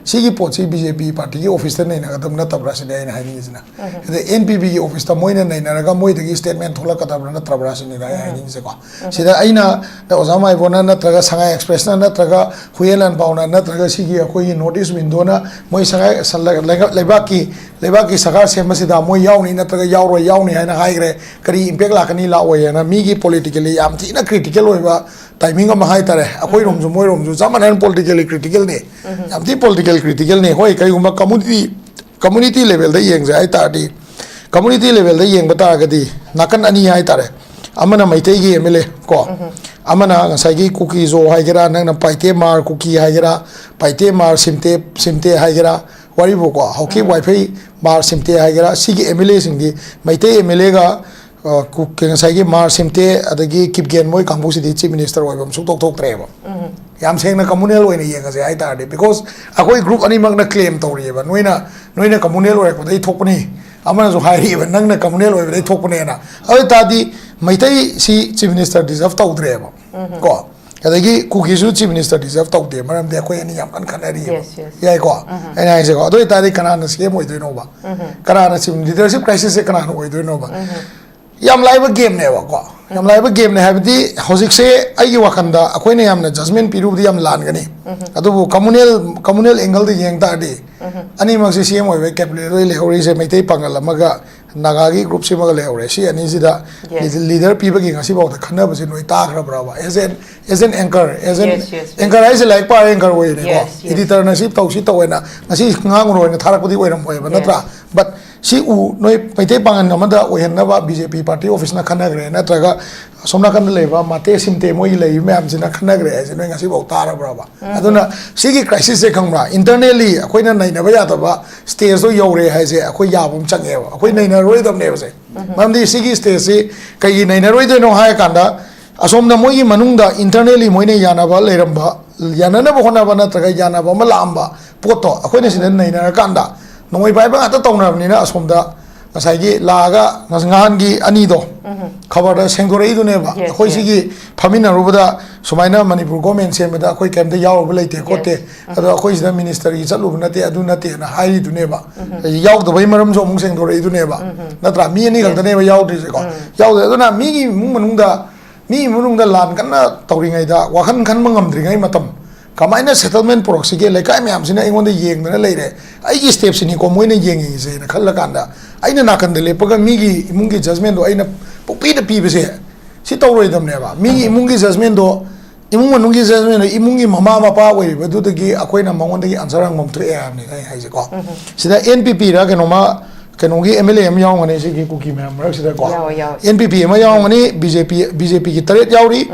ꯁꯤꯒꯤ ꯄꯣꯠꯁꯤ ꯕꯤ ꯖꯦ ꯄꯤ ꯄꯥꯔꯇꯤꯒꯤ ꯑꯣꯐꯤꯁꯇ ꯅꯩꯅꯒꯗꯕ ꯅꯠꯇꯕ꯭ꯔꯥ ꯁꯤꯅꯦ ꯑꯩꯅ ꯍꯥꯏꯅꯤꯡꯉꯤꯁꯤꯅ꯫ ꯑꯗ ꯑꯦꯟ ꯄꯤ ꯄꯤꯒꯤ ꯑꯣꯐꯤꯁꯇ ꯃꯣꯏꯅ ꯅꯩꯅꯔꯒ ꯃꯣꯏꯗꯒꯤ ꯁ꯭ꯇꯦꯠꯃꯦꯟ ꯊꯣꯛꯂꯛꯀꯗꯕ꯭ꯔꯥ ꯅꯠꯇ꯭ꯔꯕ꯭ꯔꯥ ꯁꯤꯅꯤꯗ ꯑꯩ ꯍꯥꯏꯅꯤꯡꯉꯤꯁꯦꯀꯣ꯫ ꯁꯤꯗ ꯑꯩꯅ ꯑꯣꯖꯥ ꯃꯥꯏꯕꯣꯅ ꯅꯠꯇ꯭ꯔꯒ ꯁꯉꯥꯏ ꯑꯦꯛꯁꯄ꯭ꯔꯦꯁꯅ ꯅꯠꯇ꯭ꯔꯒ ꯍꯨꯌꯦꯟ ꯂꯥꯟꯄꯥꯎꯅ ꯅꯠꯇ꯭ꯔꯒ ꯁꯤꯒꯤ ꯑꯩꯈꯣꯏꯒꯤ ꯅꯣꯔꯠ ꯏꯁ ꯋꯤꯟꯗꯣꯅ ꯃꯣꯏ ꯁꯉꯥꯏ ꯁ-, ꯂꯩ-, ꯂꯩꯉ-, ꯂꯩꯕꯥꯛꯀꯤ, ꯂꯩꯕꯥꯛꯀꯤ ꯁꯔꯀꯥꯔ ꯁꯦꯝꯕꯁꯤꯗ ꯃꯣꯏ ꯌꯥꯎꯅꯤ ꯅꯠꯇ꯭ꯔꯒ ꯌꯥꯎꯔꯣꯏ, ꯌꯥꯎꯅꯤ ꯍꯥꯏꯅ ꯍꯥꯏꯈ꯭ꯔꯦ, ꯀꯔꯤ ꯏꯝꯄꯦꯛ ꯂꯥꯛꯀꯅꯤ ꯂꯥꯛꯑꯣꯏ ꯍꯥꯏꯅ ꯃꯤꯒꯤ ꯄꯣꯂꯤꯇꯤꯀꯦꯜꯂꯤ ꯌꯥꯝ ꯊꯤꯅ ꯀ꯭ꯔꯤꯇꯤꯀꯦꯜ ꯑꯣꯏꯕ ꯇꯥꯏꯃꯤꯡ ꯑꯃ ꯍꯥꯏꯇꯥꯔꯦ꯫ ꯑꯩꯈꯣꯏꯔꯣꯝꯁꯨ ꯃꯣꯏꯔꯣꯝꯁꯨ ꯆꯞ ꯃꯥꯟꯅꯅ ꯄꯣꯂꯤꯇꯤꯀꯦꯜꯂꯤ ꯀ꯭ꯔꯤꯇꯤꯀꯦꯜꯅꯤ, ꯌꯥꯝ ꯊꯤ ꯄꯣꯂꯤꯇꯤꯀꯦꯜ ꯀ꯭ꯔꯤꯇꯤꯀꯦꯜꯅꯤ꯫ ꯍꯣꯏ, ꯀꯩꯒꯨꯝꯕ ꯀꯝꯃꯨꯅꯤꯇꯤ, ꯀꯝꯃꯨꯅꯤꯇꯤ ꯂꯦꯚꯦꯜꯗ ꯌꯦꯡꯁꯦ ꯍꯥꯏ ꯇꯥꯔꯗꯤ, ꯀꯝꯃꯨꯅꯤꯇꯤ ꯂꯦꯚꯦꯜꯗ ꯌꯦꯡꯕ ꯇꯥꯔꯒꯗꯤ ꯅꯥꯀꯟ ꯑꯅꯤ ꯍꯥꯏꯇꯥꯔꯦ꯫ ꯑꯃꯅ ꯃꯩꯇꯩꯒꯤ ꯑꯦꯝ ꯑꯦꯜ ꯑꯦ ꯀꯣ, ꯑꯃꯅ ꯉꯁꯥꯏꯒꯤ ꯀꯨꯀꯤꯖꯣ ꯍꯥꯏꯒꯦꯔꯥ, ꯅꯪꯅ ꯄꯥꯏꯇꯦ ꯃꯥꯔ ꯀꯨꯀꯤ ꯍꯥꯏꯒꯦꯔꯥ, ꯄꯥꯏꯇꯦ ꯃꯥꯔ ꯁꯤꯝꯇꯦ, ꯁꯤꯝꯇꯦ ꯍꯥꯏꯒꯦꯔꯥ, ꯋꯥꯔꯤꯕꯨꯀꯣ, ꯍꯥꯎꯀꯤ ꯋꯥꯏꯐꯩ ꯃꯥꯔ ꯁꯤꯝꯇꯦ ꯍꯥꯏꯒꯦꯔꯥ, ꯁꯤꯒꯤ ꯑꯦꯝ ꯑꯦꯜ ꯑꯦꯁꯤꯡꯗꯤ ꯃꯩꯇꯩ ꯑꯦꯝ ꯑꯦꯜ ꯑꯦꯒ, ꯑ, ꯀꯨ-, ꯀ-, ꯉꯁꯥꯏꯒꯤ ꯃꯥꯔ ꯁꯤꯝꯇꯦ ꯑꯗꯒꯤ ꯀꯤꯞꯒꯦꯟ ꯃꯣꯏ ꯀꯥꯡꯕꯨꯁꯤꯗꯤ ꯆꯤꯐ ꯃꯤꯅꯤꯁꯇꯔ ꯑꯣꯏꯕ ꯑꯃ ꯁꯨꯡꯊꯣꯛ ꯊꯣꯛꯇ꯭ꯔꯦꯕ꯫ ꯌꯥꯝ ꯁꯦꯡꯅ ꯀꯝꯃꯨꯅꯦꯜ ꯑꯣꯏꯅ ꯌꯦꯡꯉꯁꯦ ꯍꯥꯏ ꯇꯥꯔꯗꯤ, ꯕꯤꯀꯣꯁ ꯑꯩꯈꯣꯏ ꯒ꯭ꯔꯨꯞ ꯑꯅꯤꯃꯛꯅ ꯀ꯭ꯂꯦꯝ ꯇꯧꯔꯤꯑꯕ, ꯅꯣꯏꯅ, ꯅꯣꯏꯅ ꯀꯝꯃꯨꯅꯦꯜ ꯑꯣꯏꯔꯛꯄꯗꯒꯤ ꯊꯣꯛꯄꯅꯤ, ꯑꯃꯅꯁꯨ ꯍꯥꯏꯔꯤꯑꯕ, ꯅꯪꯅ ꯀꯝꯃꯨꯅꯦꯜ ꯑꯣꯏꯕꯗꯒꯤ ꯊꯣꯛꯄꯅꯦꯅ꯫ ꯑꯗꯨ ꯑꯣꯏ ꯇꯥꯔꯗꯤ ꯃꯩꯇꯩꯁꯤ ꯆꯤꯐ ꯃꯤꯅꯤꯁꯇꯔ ꯗꯤꯖꯔꯞ ꯇꯧꯗ꯭ꯔꯦꯕ ꯀꯣ꯫ ꯑꯗꯒꯤ ꯀꯨꯀꯤꯁꯨ ꯆꯤꯐ ꯃꯤꯅꯤꯁꯇꯔ ꯗꯤꯖꯔꯞ ꯇꯧꯗꯦ, ꯃꯔꯝꯗꯤ ꯑꯩꯈꯣꯏ ꯑꯅꯤ ꯌꯥꯝ ꯀꯟꯅ ꯈꯠꯅꯔꯤꯑꯕ꯫ Yes, yes. ꯌꯥꯏꯀꯣ? ꯑꯩꯅ ꯍꯥꯏꯁꯦꯀꯣ꯫ ꯑꯗꯨ ꯑꯣꯏ ꯇꯥꯔꯗꯤ ꯀꯅꯥꯅ ꯁꯤ ꯑꯦꯝ ꯑꯣꯏꯗꯣꯏꯅꯣꯕ? ꯀꯅꯥꯅ ꯆꯤꯐ, ꯂꯤꯗꯔꯁꯤꯞ ꯀ꯭ꯔꯥꯏꯁꯤꯁꯁꯦ ꯀꯅꯥꯅ ꯑꯣꯏꯗꯣꯏꯅꯣꯕ? ꯌꯥꯝ ꯂꯥꯏꯕ ꯒꯦꯝꯅꯦꯕꯀꯣ꯫ ꯌꯥꯝ ꯂꯥꯏꯕ ꯒꯦꯝꯅꯦ ꯍꯥꯏꯕꯗꯤ, ꯍꯧꯖꯤꯛꯁꯦ ꯑꯩꯒꯤ ꯋꯥꯈꯜꯗ ꯑꯩꯈꯣꯏꯅ ꯌꯥꯝꯅ ꯖꯖꯃꯦꯟ ꯄꯤꯔꯨꯕꯗꯤ ꯌꯥꯝ ꯂꯥꯟꯒꯅꯤ꯫ ꯑꯗꯨꯕꯨ ꯀꯝꯃꯨꯅꯦꯜ, ꯀꯝꯃꯨꯅꯦꯜ ꯑꯦꯡꯒꯜꯗ ꯌꯦꯡ ꯇꯥꯔꯗꯤ, ꯑꯅꯤꯃꯛꯁꯦ ꯁꯤ ꯑꯦꯝ ꯑꯣꯏꯕ ꯀꯦꯄꯦꯕꯤꯂꯤꯇꯤ ꯂꯩꯍꯧꯔꯤꯁꯦ ꯃꯩꯇꯩ ꯄꯥꯡꯒꯜ ꯑꯃꯒ ꯅꯥꯒꯥꯒꯤ ꯒ꯭ꯔꯨꯞꯁꯤꯃꯒ ꯂꯩꯍꯧꯔꯦ꯫ ꯁꯤ ꯑꯅꯤꯁꯤꯗ Yes. ꯂꯤꯗꯔ ꯄꯤꯕꯒꯤ ꯉꯁꯤꯐꯥꯎꯗ ꯈꯟꯅꯕꯁꯦ ꯅꯣꯏ ꯇꯥꯈ꯭ꯔꯕ꯭ꯔꯕ? As an as an anchor, as an Yes, yes, yes. anchor ꯍꯥꯏꯁꯦ ꯂꯥꯏꯔꯤꯛ ꯄꯥꯔ anchor ꯑꯣꯏꯔꯦꯅꯦꯀꯣ꯫ Yes, yes. Editor ꯅ ꯁꯤ ꯇꯧ ꯁꯤ ꯇꯧ ꯍꯥꯏꯅ ꯉꯁꯤ ꯉꯥꯡꯉꯨꯔꯣꯏꯅ ꯊꯥꯔꯛꯄꯗꯤ ꯑꯣꯏꯔꯝꯃꯣꯏꯕ, Yes. ꯅꯠꯇ꯭ꯔꯥ? But ꯁꯤ ꯎ ꯅꯣꯏ ꯃꯩꯇꯩ ꯄꯥꯉꯜ ꯑꯃꯗ ꯑꯣꯏꯍꯟꯅꯕ B J P party office ꯅ ꯈꯟꯅꯈ꯭ꯔꯦ, ꯅꯠꯇ꯭ꯔꯒ ꯑꯁꯣꯝ ꯅꯥꯀꯟꯗ ꯂꯩꯕ ꯃꯥꯇꯦ ꯁꯤꯝꯇꯦ ꯃꯣꯏꯒꯤ ꯂꯩꯔꯤꯕ ꯃꯌꯥꯝꯁꯤꯅ ꯈꯟꯅꯈ꯭ꯔꯦ ꯍꯥꯏꯁꯦ ꯅꯣꯏ ꯉꯁꯤꯐꯥꯎ ꯇꯥꯔꯕ꯭ꯔꯕ? ꯑꯗꯨꯅ ꯁꯤꯒꯤ crisis ꯁꯦ ꯈꯪꯕ꯭ꯔꯥ, internally ꯑꯩꯈꯣꯏꯅ ꯅꯩꯅꯕ ꯌꯥꯗꯕ stage ꯇꯣ ꯌꯧꯔꯦ ꯍꯥꯏꯁꯦ ꯑꯩꯈꯣꯏ ꯌꯥꯕ ꯑꯃ ꯆꯪꯉꯦꯕ꯫ ꯑꯩꯈꯣꯏ ꯅꯩꯅꯔꯣꯏꯗꯕꯅꯦꯕꯁꯦ꯫ ꯃꯔꯝꯗꯤ ꯁꯤꯒꯤ stage ꯁꯤ ꯀꯩꯒꯤ ꯅꯩꯅꯔꯣꯏꯗꯣꯏꯅꯣ ꯍꯥꯏꯔ ꯀꯥꯟꯗ, ꯑꯁꯣꯝꯗ ꯃꯣꯏꯒꯤ ꯃꯅꯨꯡꯗ internally ꯃꯣꯏꯅ ꯌꯥꯅꯕ ꯂꯩꯔꯝꯕ, ꯌꯥꯅꯅꯕ ꯍꯣꯠꯅꯕ ꯅꯠꯇ꯭ꯔꯒ ꯌꯥꯅꯕ ꯑꯃ ꯂꯥꯛꯑꯝꯕ ꯄꯣꯠꯇꯣ ꯑꯩꯈꯣꯏꯅ ꯁꯤꯗ ꯅꯩꯅꯔꯀꯥꯟꯗ, ꯅꯣꯡꯃꯩ ꯄꯥꯏꯕ ꯉꯥꯛꯇ ꯇꯧꯅꯔꯕꯅꯤꯅ ꯑꯁꯣꯝꯗ ꯉꯁꯥꯏꯒꯤ ꯂꯥꯛꯑꯒ ꯉꯍꯥꯟꯒꯤ ꯑꯅꯤꯗꯣ ꯈꯕꯔꯗ ꯁꯦꯡꯗꯣꯔꯛꯏꯗꯨꯅꯦꯕ꯫ Yes, ꯑꯩꯈꯣꯏ yes. ꯁꯤꯒꯤ ꯐꯝꯃꯤꯟꯅꯔꯨꯕꯗ ꯁꯨꯃꯥꯏꯅ ꯃꯅꯤꯄꯨꯔ government ꯁꯦꯝꯕꯗ ꯑꯩꯈꯣꯏ ꯀꯩꯝꯇ ꯌꯥꯎꯔꯨꯕ ꯂꯩꯇꯦ ꯈꯣꯠꯇꯦ, ꯑꯗꯣ ꯑꯩꯈꯣꯏ ꯁꯤꯗ minister ꯒꯤ ꯆꯠꯂꯨꯕ ꯅꯠꯇꯦ, ꯑꯗꯨ ꯅꯠꯇꯦꯅ ꯍꯥꯏꯔꯤꯗꯨꯅꯦꯕ꯫ ꯌꯥꯎꯗꯕꯩ ꯃꯔꯝꯁꯨ ꯑꯃꯨꯛ ꯁꯦꯡꯗꯣꯔꯛꯏꯗꯨꯅꯦꯕ, ꯅꯠꯇ꯭ꯔꯥ? ꯃꯤ ꯑꯅꯤ ꯈꯛꯇꯅꯦꯕ ꯌꯥꯎꯗ꯭ꯔꯤꯁꯦꯀꯣ꯫ ꯌꯥꯎꯗꯦ꯫ ꯑꯗꯨꯅ ꯃꯤꯒꯤ ꯏꯃꯨꯡ ꯃꯅꯨꯡꯗ, ꯃꯤ ꯏꯃꯨꯡ ꯃꯅꯨꯡꯗ ꯂꯥꯟ ꯀꯟꯅ ꯇꯧꯔꯤꯉꯩꯗ, ꯋꯥꯈꯜ ꯈꯟꯕ ꯉꯝꯗ꯭ꯔꯤꯉꯩ ꯃꯇꯝ, ꯀꯃꯥꯏꯅ settlement ꯄꯨꯔꯛꯁꯤꯒꯦ, ꯂꯩꯀꯥꯏ ꯃꯌꯥꯝꯁꯤꯅ ꯑꯩꯉꯣꯟꯗ ꯌꯦꯡꯗꯅ ꯂꯩꯔꯦ, ꯑꯩꯒꯤ step ꯁꯤꯅꯤꯀꯣ ꯃꯣꯏꯅ ꯌꯦꯡꯉꯤꯁꯦꯅ ꯈꯜꯂꯀꯥꯟꯗ, ꯑꯩꯅ ꯅꯥꯀꯟꯗ ꯂꯦꯞꯄꯒ ꯃꯤꯒꯤ ꯏꯃꯨꯡꯒꯤ judgment ꯗꯣ ꯑꯩꯅ ꯄꯨꯡꯄꯤꯗ ꯄꯤꯕꯁꯦ, ꯁꯤ ꯇꯧꯔꯣꯏꯗꯕꯅꯦꯕ꯫ ꯃꯤꯒꯤ ꯏꯃꯨꯡꯒꯤ judgment ꯗꯣ, ꯏꯃꯨꯡ ꯃꯅꯨꯡꯒꯤ judgment ꯗꯣ, ꯏꯃꯨꯡꯒꯤ ꯃꯃꯥ ꯃꯄꯥ ꯑꯣꯏꯔꯤꯕꯗꯨꯗꯒꯤ ꯑꯩꯈꯣꯏꯅ ꯃꯉꯣꯟꯗꯒꯤ answer ꯍꯪꯐꯝ ꯊꯣꯛꯑꯦ ꯍꯥꯏꯕꯅꯤꯗ ꯑꯩ ꯍꯥꯏꯁꯦꯀꯣ꯫ ꯁꯤꯗ N P P ꯔ ꯀꯩꯅꯣꯃ, ꯀꯩꯅꯣꯒꯤ M L A ꯑꯃ ꯌꯥꯎꯔꯝꯒꯅꯤ ꯁꯤꯒꯤ ꯀꯨꯀꯤ ꯃꯌꯥꯝ ꯃꯔꯛꯁꯤꯗꯀꯣ꯫ ꯌꯥꯎꯋꯦ, ꯌꯥꯎꯋꯦ꯫ N P P ꯑꯃ ꯌꯥꯎꯔꯝꯒꯅꯤ, B J P, B J P ꯒꯤ ꯇꯔꯦꯠ ꯌꯥꯎꯔꯤ꯫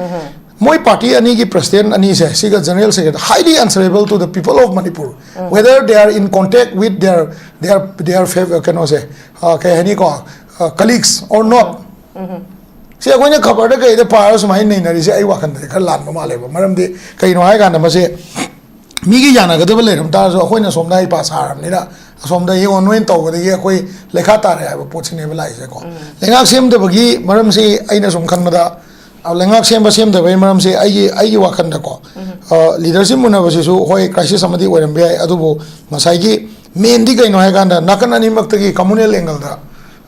ꯃꯣꯏ party ꯑꯅꯤꯒꯤ president ꯑꯅꯤꯁꯦ, ꯁꯤꯒ general secretary, highly answerable to the people of Manipur, whether they are in contact with their, their, their fav-, ꯀꯩꯅꯣꯁꯦ, ꯑ, ꯀꯩ ꯍꯥꯏꯅꯤꯀꯣ, ꯑ, colleagues or not꯫ ꯁꯤ ꯑꯩꯈꯣꯏꯅ ꯈꯕꯔꯗ ꯀꯩꯗ ꯄꯥꯔꯒ ꯁꯨꯃꯥꯏꯅ ꯅꯩꯅꯔꯤꯁꯦ ꯑꯩ ꯋꯥꯈꯜꯗꯗꯤ ꯈꯔ ꯂꯥꯟꯕ ꯃꯥꯜꯂꯦꯕ꯫ ꯃꯔꯝꯗꯤ ꯀꯩꯅꯣ ꯍꯥꯏ ꯀꯥꯟꯗ ꯃꯁꯤ ꯃꯤꯒꯤ ꯌꯥꯅꯒꯗꯕ ꯂꯩꯔꯝ ꯇꯥꯔꯁꯨ ꯑꯩꯈꯣꯏꯅ ꯁꯣꯝꯗ ꯍꯩꯄꯥ ꯁꯥꯔꯕꯅꯤꯅ ꯑꯁꯣꯝꯗ ꯌꯦꯡꯉꯣ ꯅꯣꯏꯅ ꯇꯧꯕꯗꯒꯤ ꯑꯩꯈꯣꯏ ꯂꯩꯈꯥ ꯇꯥꯔꯦ ꯍꯥꯏꯕ ꯄꯣꯠꯁꯤꯅꯦꯕ ꯂꯥꯛꯏꯁꯦꯀꯣ꯫ ꯂꯩꯉꯥꯛ ꯁꯦꯝꯗꯕꯒꯤ ꯃꯔꯝꯁꯤ ꯑꯩꯅ ꯁꯨꯝ ꯈꯟꯕꯗ, ꯑ, ꯂꯩꯉꯥꯛ ꯁꯦꯝꯕ ꯁꯦꯝꯗꯕꯒꯤ ꯃꯔꯝꯁꯤ ꯑꯩꯒꯤ, ꯑꯩꯒꯤ ꯋꯥꯈꯜꯗꯀꯣ, ꯑ, leadership ꯃꯨꯟꯅꯕꯁꯤꯁꯨ ꯍꯣꯏ crisis ꯑꯃꯗꯤ ꯑꯣꯏꯔꯝꯕ ꯌꯥꯏ, ꯑꯗꯨꯕꯨ ꯉꯁꯥꯏꯒꯤ main ꯗꯤ ꯀꯩꯅꯣ ꯍꯥꯏ ꯀꯥꯟꯗ ꯅꯥꯀꯟ ꯑꯅꯤꯃꯛꯇꯒꯤ communal angle ꯗ,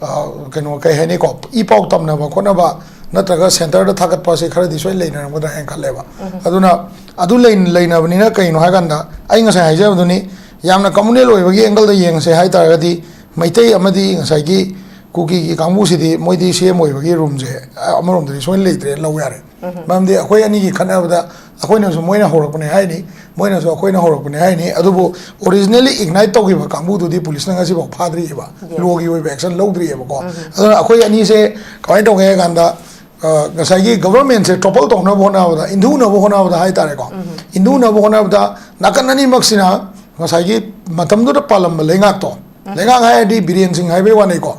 ꯑ, ꯀꯩꯅꯣ ꯀꯩ ꯍꯥꯏꯅꯤꯀꯣ, ꯏ ꯄꯥꯎ ꯇꯝꯅꯕ ꯈꯣꯠꯅꯕ ꯅꯠꯇ꯭ꯔꯒ centre ꯗ ꯊꯥꯒꯠꯄ ꯑꯁꯤ ꯈꯔꯗꯤ ꯁꯣꯏ ꯂꯩꯅꯔꯝꯒꯗ꯭ꯔꯥ ꯍꯥꯏꯅ ꯈꯜꯂꯦꯕ꯫ ꯑꯗꯨꯅ ꯑꯗꯨ ꯂꯩ-, ꯂꯩꯅꯕꯅꯤꯅ ꯀꯩꯅꯣ ꯍꯥꯏ ꯀꯥꯟꯗ ꯑꯩ ꯉꯁꯥꯏ ꯍꯥꯏꯖꯕꯗꯨꯅꯤ, ꯌꯥꯝꯅ communal ꯑꯣꯏꯕꯒꯤ angle ꯗ ꯌꯦꯡꯁꯦ ꯍꯥꯏ ꯇꯥꯔꯒꯗꯤ ꯃꯩꯇꯩ ꯑꯃꯗꯤ ꯉꯁꯥꯏꯒꯤ ꯀꯨꯀꯤꯒꯤ ꯀꯥꯡꯕꯨꯁꯤꯗꯤ ꯃꯣꯏꯗꯤ ꯁꯤ ꯑꯦꯝ ꯑꯣꯏꯕꯒꯤ ꯔꯨꯝꯁꯦ ꯑꯃꯔꯣꯝꯗꯗꯤ ꯁꯣꯏꯅ ꯂꯩꯇ꯭ꯔꯦ ꯂꯧ ꯌꯥꯔꯦ꯫ ꯃꯔꯝꯗꯤ ꯑꯩꯈꯣꯏ ꯑꯅꯤꯒꯤ ꯈꯠꯅꯕꯗ ꯑꯩꯈꯣꯏꯅꯁꯨ ꯃꯣꯏꯅ ꯍꯧꯔꯛꯄꯅꯦ ꯍꯥꯏꯅꯤ, ꯃꯣꯏꯅꯁꯨ ꯑꯩꯈꯣꯏꯅ ꯍꯧꯔꯛꯄꯅꯦ ꯍꯥꯏꯅꯤ꯫ ꯑꯗꯨꯕꯨ originally ignite ꯇꯧꯈꯤꯕ ꯀꯥꯡꯕꯨꯗꯨꯗꯤ ꯄꯨꯂꯤꯁꯅ ꯉꯁꯤꯐꯥꯎ ꯐꯥꯗ꯭ꯔꯤꯑꯕ, ꯂꯣꯒꯤ ꯑꯣꯏꯕ action ꯂꯧꯗ꯭ꯔꯤꯑꯕꯀꯣ꯫ ꯑꯗꯨꯅ ꯑꯩꯈꯣꯏ ꯑꯅꯤꯁꯦ ꯀꯃꯥꯏꯅ ꯇꯧꯒꯦ ꯍꯥꯏ ꯀꯥꯟꯗ, ꯑ, ꯉꯁꯥꯏꯒꯤ governmentꯁꯦ topple ꯇꯧꯅꯕ ꯍꯣꯠꯅꯕꯗ, ꯏꯟꯊꯨꯅꯕ ꯍꯣꯠꯅꯕꯗ ꯍꯥꯏꯇꯥꯔꯦꯀꯣ, ꯏꯟꯊꯨꯅꯕ ꯍꯣꯠꯅꯕꯗ ꯅꯥꯀꯟ ꯑꯅꯤꯃꯛꯁꯤꯅ ꯉꯁꯥꯏꯒꯤ ꯃꯇꯝꯗꯨꯗ ꯄꯥꯜꯂꯝꯕ ꯂꯩꯉꯥꯛꯇꯣ, ꯂꯩꯉꯥꯛ ꯍꯥꯏꯔꯗꯤ ꯕꯤꯔꯦꯟ ꯁꯤꯡ ꯍꯥꯏꯕꯩ ꯋꯥꯅꯤꯀꯣ,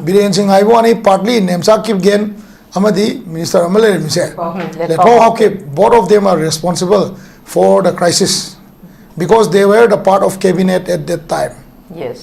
ꯕꯤꯔꯦꯟ ꯁꯤꯡ ꯍꯥꯏꯕ ꯋꯥꯅꯤ, partly ꯅꯦꯝꯆꯥ ꯀꯤꯞꯒꯦꯟ ꯑꯃꯗꯤ minister ꯑꯃ ꯂꯩꯔꯝꯃꯤꯁꯦ, ꯎꯝ, ꯂꯦꯠꯐꯥꯎ ꯂꯦꯠꯐꯥꯎ Haokip, both of them are responsible for the crisis because they were the part of cabinet at that time. Yes.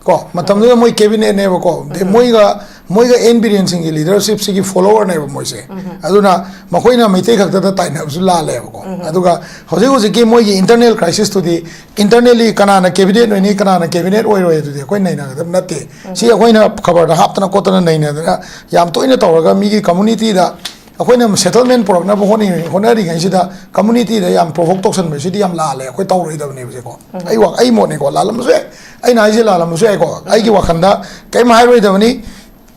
ꯀꯣ, ꯃꯇꯝꯗꯨꯗ ꯃꯣꯏ cabinetꯅꯦꯕꯀꯣ꯫ ꯃꯣꯏꯒ, ꯃꯣꯏꯒ ꯑꯦꯟ ꯕꯤꯔꯦꯟ ꯁꯤꯡꯒꯤ leadershipꯁꯤꯒꯤ followerꯅꯦꯕ ꯃꯣꯏꯁꯦ꯫ ꯑꯗꯨꯅ ꯃꯈꯣꯏꯅ ꯃꯩꯇꯩ ꯈꯛꯇꯗ ꯇꯥꯏꯅꯕꯁꯨ ꯂꯥꯜꯂꯦꯕꯀꯣ꯫ ꯑꯗꯨꯒ ꯍꯧꯖꯤꯛ ꯍꯧꯖꯤꯛꯀꯤ ꯃꯣꯏꯒꯤ internal crisisꯇꯨꯗꯤ internally ꯀꯅꯥꯅ cabinet ꯑꯣꯏꯅꯤ, ꯀꯅꯥꯅ cabinet ꯑꯣꯏꯔꯣꯏ, ꯑꯗꯨꯗꯤ ꯑꯩꯈꯣꯏ ꯅꯩꯅꯒꯗꯕ ꯅꯠꯇꯦ꯫ ꯁꯤ ꯑꯩꯈꯣꯏꯅ ꯈꯕꯔꯗ ꯍꯥꯞꯇꯅ ꯈꯣꯠꯇꯅ ꯅꯩꯅꯗꯅ ꯌꯥꯝ ꯇꯣꯏꯅ ꯇꯧꯔꯒ ꯃꯤꯒꯤ communityꯗ ꯑꯩꯈꯣꯏꯅ settlement ꯄꯨꯔꯛꯅꯕ ꯍꯣꯠꯅꯔꯤ-, ꯍꯣꯠꯅꯔꯤꯉꯩꯁꯤꯗ communityꯗ ꯌꯥꯝ provoke ꯇꯧꯁꯟꯕꯁꯤꯗꯤ ꯌꯥꯝ ꯂꯥꯜꯂꯦ꯫ ꯑꯩꯈꯣꯏ ꯇꯧꯔꯣꯏꯗꯕꯅꯦꯕꯁꯦꯀꯣ꯫ ꯑꯩ ꯋꯥ-, ꯑꯩ ꯃꯣꯠꯅꯤꯀꯣ, ꯂꯥꯜꯂꯝꯕꯁꯨ ꯌꯥꯏ, ꯑꯩꯅ ꯍꯥꯏꯁꯦ ꯂꯥꯜꯂꯝꯕꯁꯨ ꯌꯥꯏꯀꯣ꯫ ꯑꯩꯒꯤ ꯋꯥꯈꯜꯗ ꯀꯔꯤꯝ ꯍꯥꯏꯔꯣꯏꯗꯕꯅꯤ꯫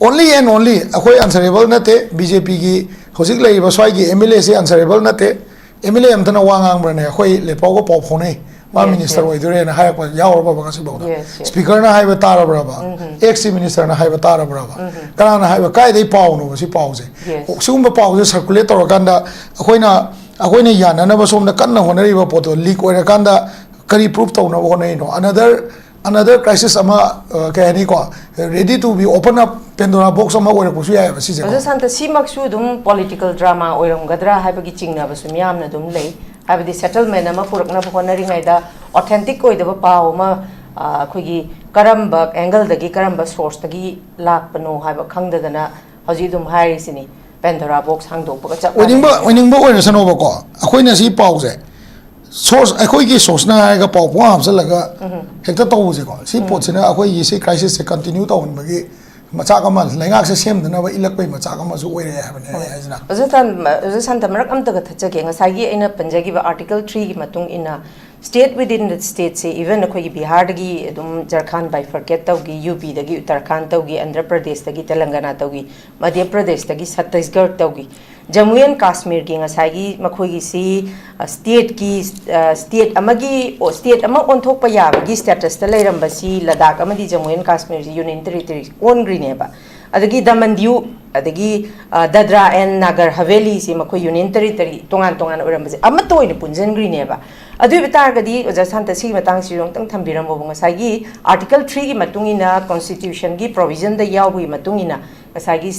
Only and only ꯑꯩꯈꯣꯏ answerable ꯅꯠꯇꯦ꯫ BJPꯒꯤ ꯍꯧꯖꯤꯛ ꯂꯩꯔꯤꯕ ꯁ꯭ꯋꯥꯏꯒꯤ MLAꯁꯤ answerable ꯅꯠꯇꯦ꯫ MLA ꯑꯝꯇꯅ ꯋꯥ ꯉꯥꯡꯕ꯭ꯔꯅꯦ? ꯑꯩꯈꯣꯏ ꯂꯦꯠꯄꯥꯎꯒ ꯄꯥꯎ ꯐꯥꯎꯅꯩ, ꯃꯥ Yes, minister yes. ꯑꯣꯏꯗꯣꯔꯦꯅ ꯍꯥꯏꯔꯛꯄ ꯌꯥꯎꯔꯕꯕ ꯉꯁꯤꯐꯥꯎꯗ? Yes, yes. Speakerꯅ ꯍꯥꯏꯕ ꯇꯥꯔꯕ꯭ꯔꯕ? Ex-ꯆꯤꯐ ministerꯅ ꯍꯥꯏꯕ ꯇꯥꯔꯕ꯭ꯔꯕ? ꯀꯅꯥꯅ ꯍꯥꯏꯕ? ꯀꯥꯏꯗꯩ ꯄꯥꯎꯅꯣꯕ ꯁꯤ ꯄꯥꯎꯁꯦ? Yes. ꯁꯤꯒꯨꯝꯕ ꯄꯥꯎꯁꯦ circulate ꯇꯧꯔꯀꯥꯟꯗ ꯑꯩꯈꯣꯏꯅ, ꯑꯩꯈꯣꯏꯅ ꯌꯥꯅꯅꯕ ꯁꯣꯝꯗ ꯀꯟꯅ ꯍꯣꯠꯅꯔꯤꯕ ꯄꯣꯠꯇꯣ leak ꯑꯣꯏꯔꯀꯥꯟꯗ ꯀꯔꯤ proof ꯇꯧꯅꯕ ꯍꯣꯠꯅꯔꯤꯅꯣ? Another, another crisis ꯑꯃ, ꯑ, ꯀꯩ ꯍꯥꯏꯅꯤꯀꯣ, ready to be open up Pandora box ꯑꯃ ꯑꯣꯏꯔꯛꯄꯁꯨ ꯌꯥꯏꯑꯕ ꯁꯤꯁꯦꯀꯣ꯫ ꯑꯣꯖꯥ ꯁꯥꯟꯇ, ꯁꯤꯃꯛꯁꯨ ꯑꯗꯨꯝ political drama ꯑꯣꯏꯔꯝꯒꯗ꯭ꯔꯥ ꯍꯥꯏꯕꯒꯤ ꯆꯤꯡꯅꯕꯁꯨ ꯃꯤꯌꯥꯝꯅ ꯑꯗꯨꯝ ꯂꯩ꯫ ꯍꯥꯏꯕꯗꯤ settlement ꯑꯃ ꯄꯨꯔꯛꯅꯕ ꯍꯣꯠꯅꯔꯤꯉꯩꯗ authentic ꯑꯣꯏꯗꯕ ꯄꯥꯎ ꯑꯃ, ꯑ, ꯑꯩꯈꯣꯏꯒꯤ ꯀꯔꯝꯕ angleꯗꯒꯤ, ꯀꯔꯝꯕ sourceꯇꯒꯤ ꯂꯥꯛꯄꯅꯣ ꯍꯥꯏꯕ ꯈꯪꯗꯗꯅ ꯍꯧꯖꯤꯛ ꯑꯗꯨꯝ ꯍꯥꯏꯔꯤꯁꯤꯅꯤ, Pandora box ꯍꯥꯡꯗꯣꯛꯄꯒ ꯆꯞ ꯑꯣꯏꯅꯤꯡꯕ, ꯃꯥꯟꯅꯩ꯫ ꯑꯣꯏꯅꯤꯡꯕ ꯑꯣꯏꯔꯁꯅꯣꯕꯀꯣ, ꯑꯩꯈꯣꯏꯅ ꯁꯤ ꯄꯥꯎꯁꯦ source, ꯑꯩꯈꯣꯏꯒꯤ sourceꯅ ꯍꯥꯏꯔꯒ ꯄꯥꯎ ꯄꯨꯡꯍꯥꯞ ꯍꯥꯞꯆꯜꯂꯒ ꯍꯦꯛꯇ ꯇꯧꯕꯁꯦꯀꯣ, ꯁꯤ ꯄꯣꯠꯁꯤꯅ ꯑꯩꯈꯣꯏꯒꯤ ꯁꯤ crisisꯁꯦ continue ꯇꯧꯍꯟꯕꯒꯤ ꯃꯆꯥꯛ ꯑꯃ, ꯂꯩꯉꯥꯛꯁꯦ ꯁꯦꯝꯗꯅꯕ ꯏꯜꯂꯛꯄꯒꯤ ꯃꯆꯥꯛ ꯑꯃꯁꯨ ꯑꯣꯏꯔꯛꯑꯦ ꯍꯥꯏꯕꯅꯦ ꯑꯩ ꯍꯥꯏꯁꯤꯅ꯫ ꯑꯣꯖꯥ ꯁꯥꯟ-, ꯑꯣꯖꯥ ꯁꯥꯟꯇ, ꯃꯔꯛ ꯑꯝꯇꯒ ꯊꯠꯆꯒꯦ꯫ ꯉꯁꯥꯏꯒꯤ ꯑꯩꯅ ꯄꯟꯖꯈꯤꯕ Article threeꯒꯤ ꯃꯇꯨꯡ ꯏꯟꯅ State within the state say, even ꯑꯩꯈꯣꯏꯒꯤ ꯕꯤꯍꯥꯔꯗꯒꯤ ꯑꯗꯨꯝ ꯖꯔꯈꯥꯟ bifurcate ꯇꯧꯈꯤ, ꯌꯨ ꯄꯤꯗꯒꯤ ꯎꯠꯇꯔꯈꯥꯟ ꯇꯧꯈꯤ, ꯑꯟꯙ꯭ꯔ ꯄ꯭ꯔꯗꯦꯁꯇꯒꯤ ꯇꯦꯂꯪꯒꯅꯥ ꯇꯧꯈꯤ, ꯃꯙ꯭ꯌ ꯄ꯭ꯔꯗꯦꯁꯇꯒꯤ ꯁꯠꯇꯤꯁꯒꯔ ꯇꯧꯈꯤ꯫ ꯖꯃꯨ ꯑꯦꯟ ꯀꯥꯁꯃꯤꯔꯒꯤ ꯉꯁꯥꯏꯒꯤ ꯃꯈꯣꯏꯒꯤꯁꯤ, ꯑ, stateꯀꯤ, ꯑ, state ꯑꯃꯒꯤ, ꯑꯣ, state ꯑꯃ ꯑꯣꯟꯊꯣꯛꯄ ꯌꯥꯕꯒꯤ statusꯇ ꯂꯩꯔꯝꯕꯁꯤ ꯂꯗꯥꯈ ꯑꯃꯗꯤ ꯖꯃꯨ ꯑꯦꯟ ꯀꯥꯁꯃꯤꯔꯁꯤ union territory ꯑꯣꯟꯈ꯭ꯔꯤꯅꯦꯕ꯫ ꯑꯗꯒꯤ ꯗꯃꯟ ꯗꯤꯌꯨ, ꯑꯗꯒꯤ, ꯑ, ꯗꯗ꯭ꯔꯥ ꯑꯦꯟ ꯅꯥꯒꯔ ꯍꯕꯦꯂꯤꯁꯤ ꯃꯈꯣꯏ union territory ꯇꯣꯉꯥꯟ ꯇꯣꯉꯥꯟꯅ ꯑꯣꯏꯔꯝꯕꯁꯦ ꯑꯃꯠꯇ ꯑꯣꯏꯅ ꯄꯨꯟꯁꯤꯟꯈ꯭ꯔꯤꯅꯦꯕ꯫ ꯑꯗꯨ ꯑꯣꯏꯕ ꯇꯥꯔꯒꯗꯤ ꯑꯣꯖꯥ ꯁꯥꯟꯇ, ꯁꯤꯒꯤ ꯃꯇꯥꯡꯁꯤꯁꯨ ꯑꯃꯨꯛꯇꯪ ꯊꯝꯕꯤꯔꯝꯃꯣꯕ꯫ ꯉꯁꯥꯏꯒꯤ Article threeꯒꯤ ꯃꯇꯨꯡ ꯏꯟꯅ, constitutionꯒꯤ provisionꯗ ꯌꯥꯎꯕꯒꯤ ꯃꯇꯨꯡ ꯏꯟꯅ, ꯉꯁꯥꯏꯒꯤ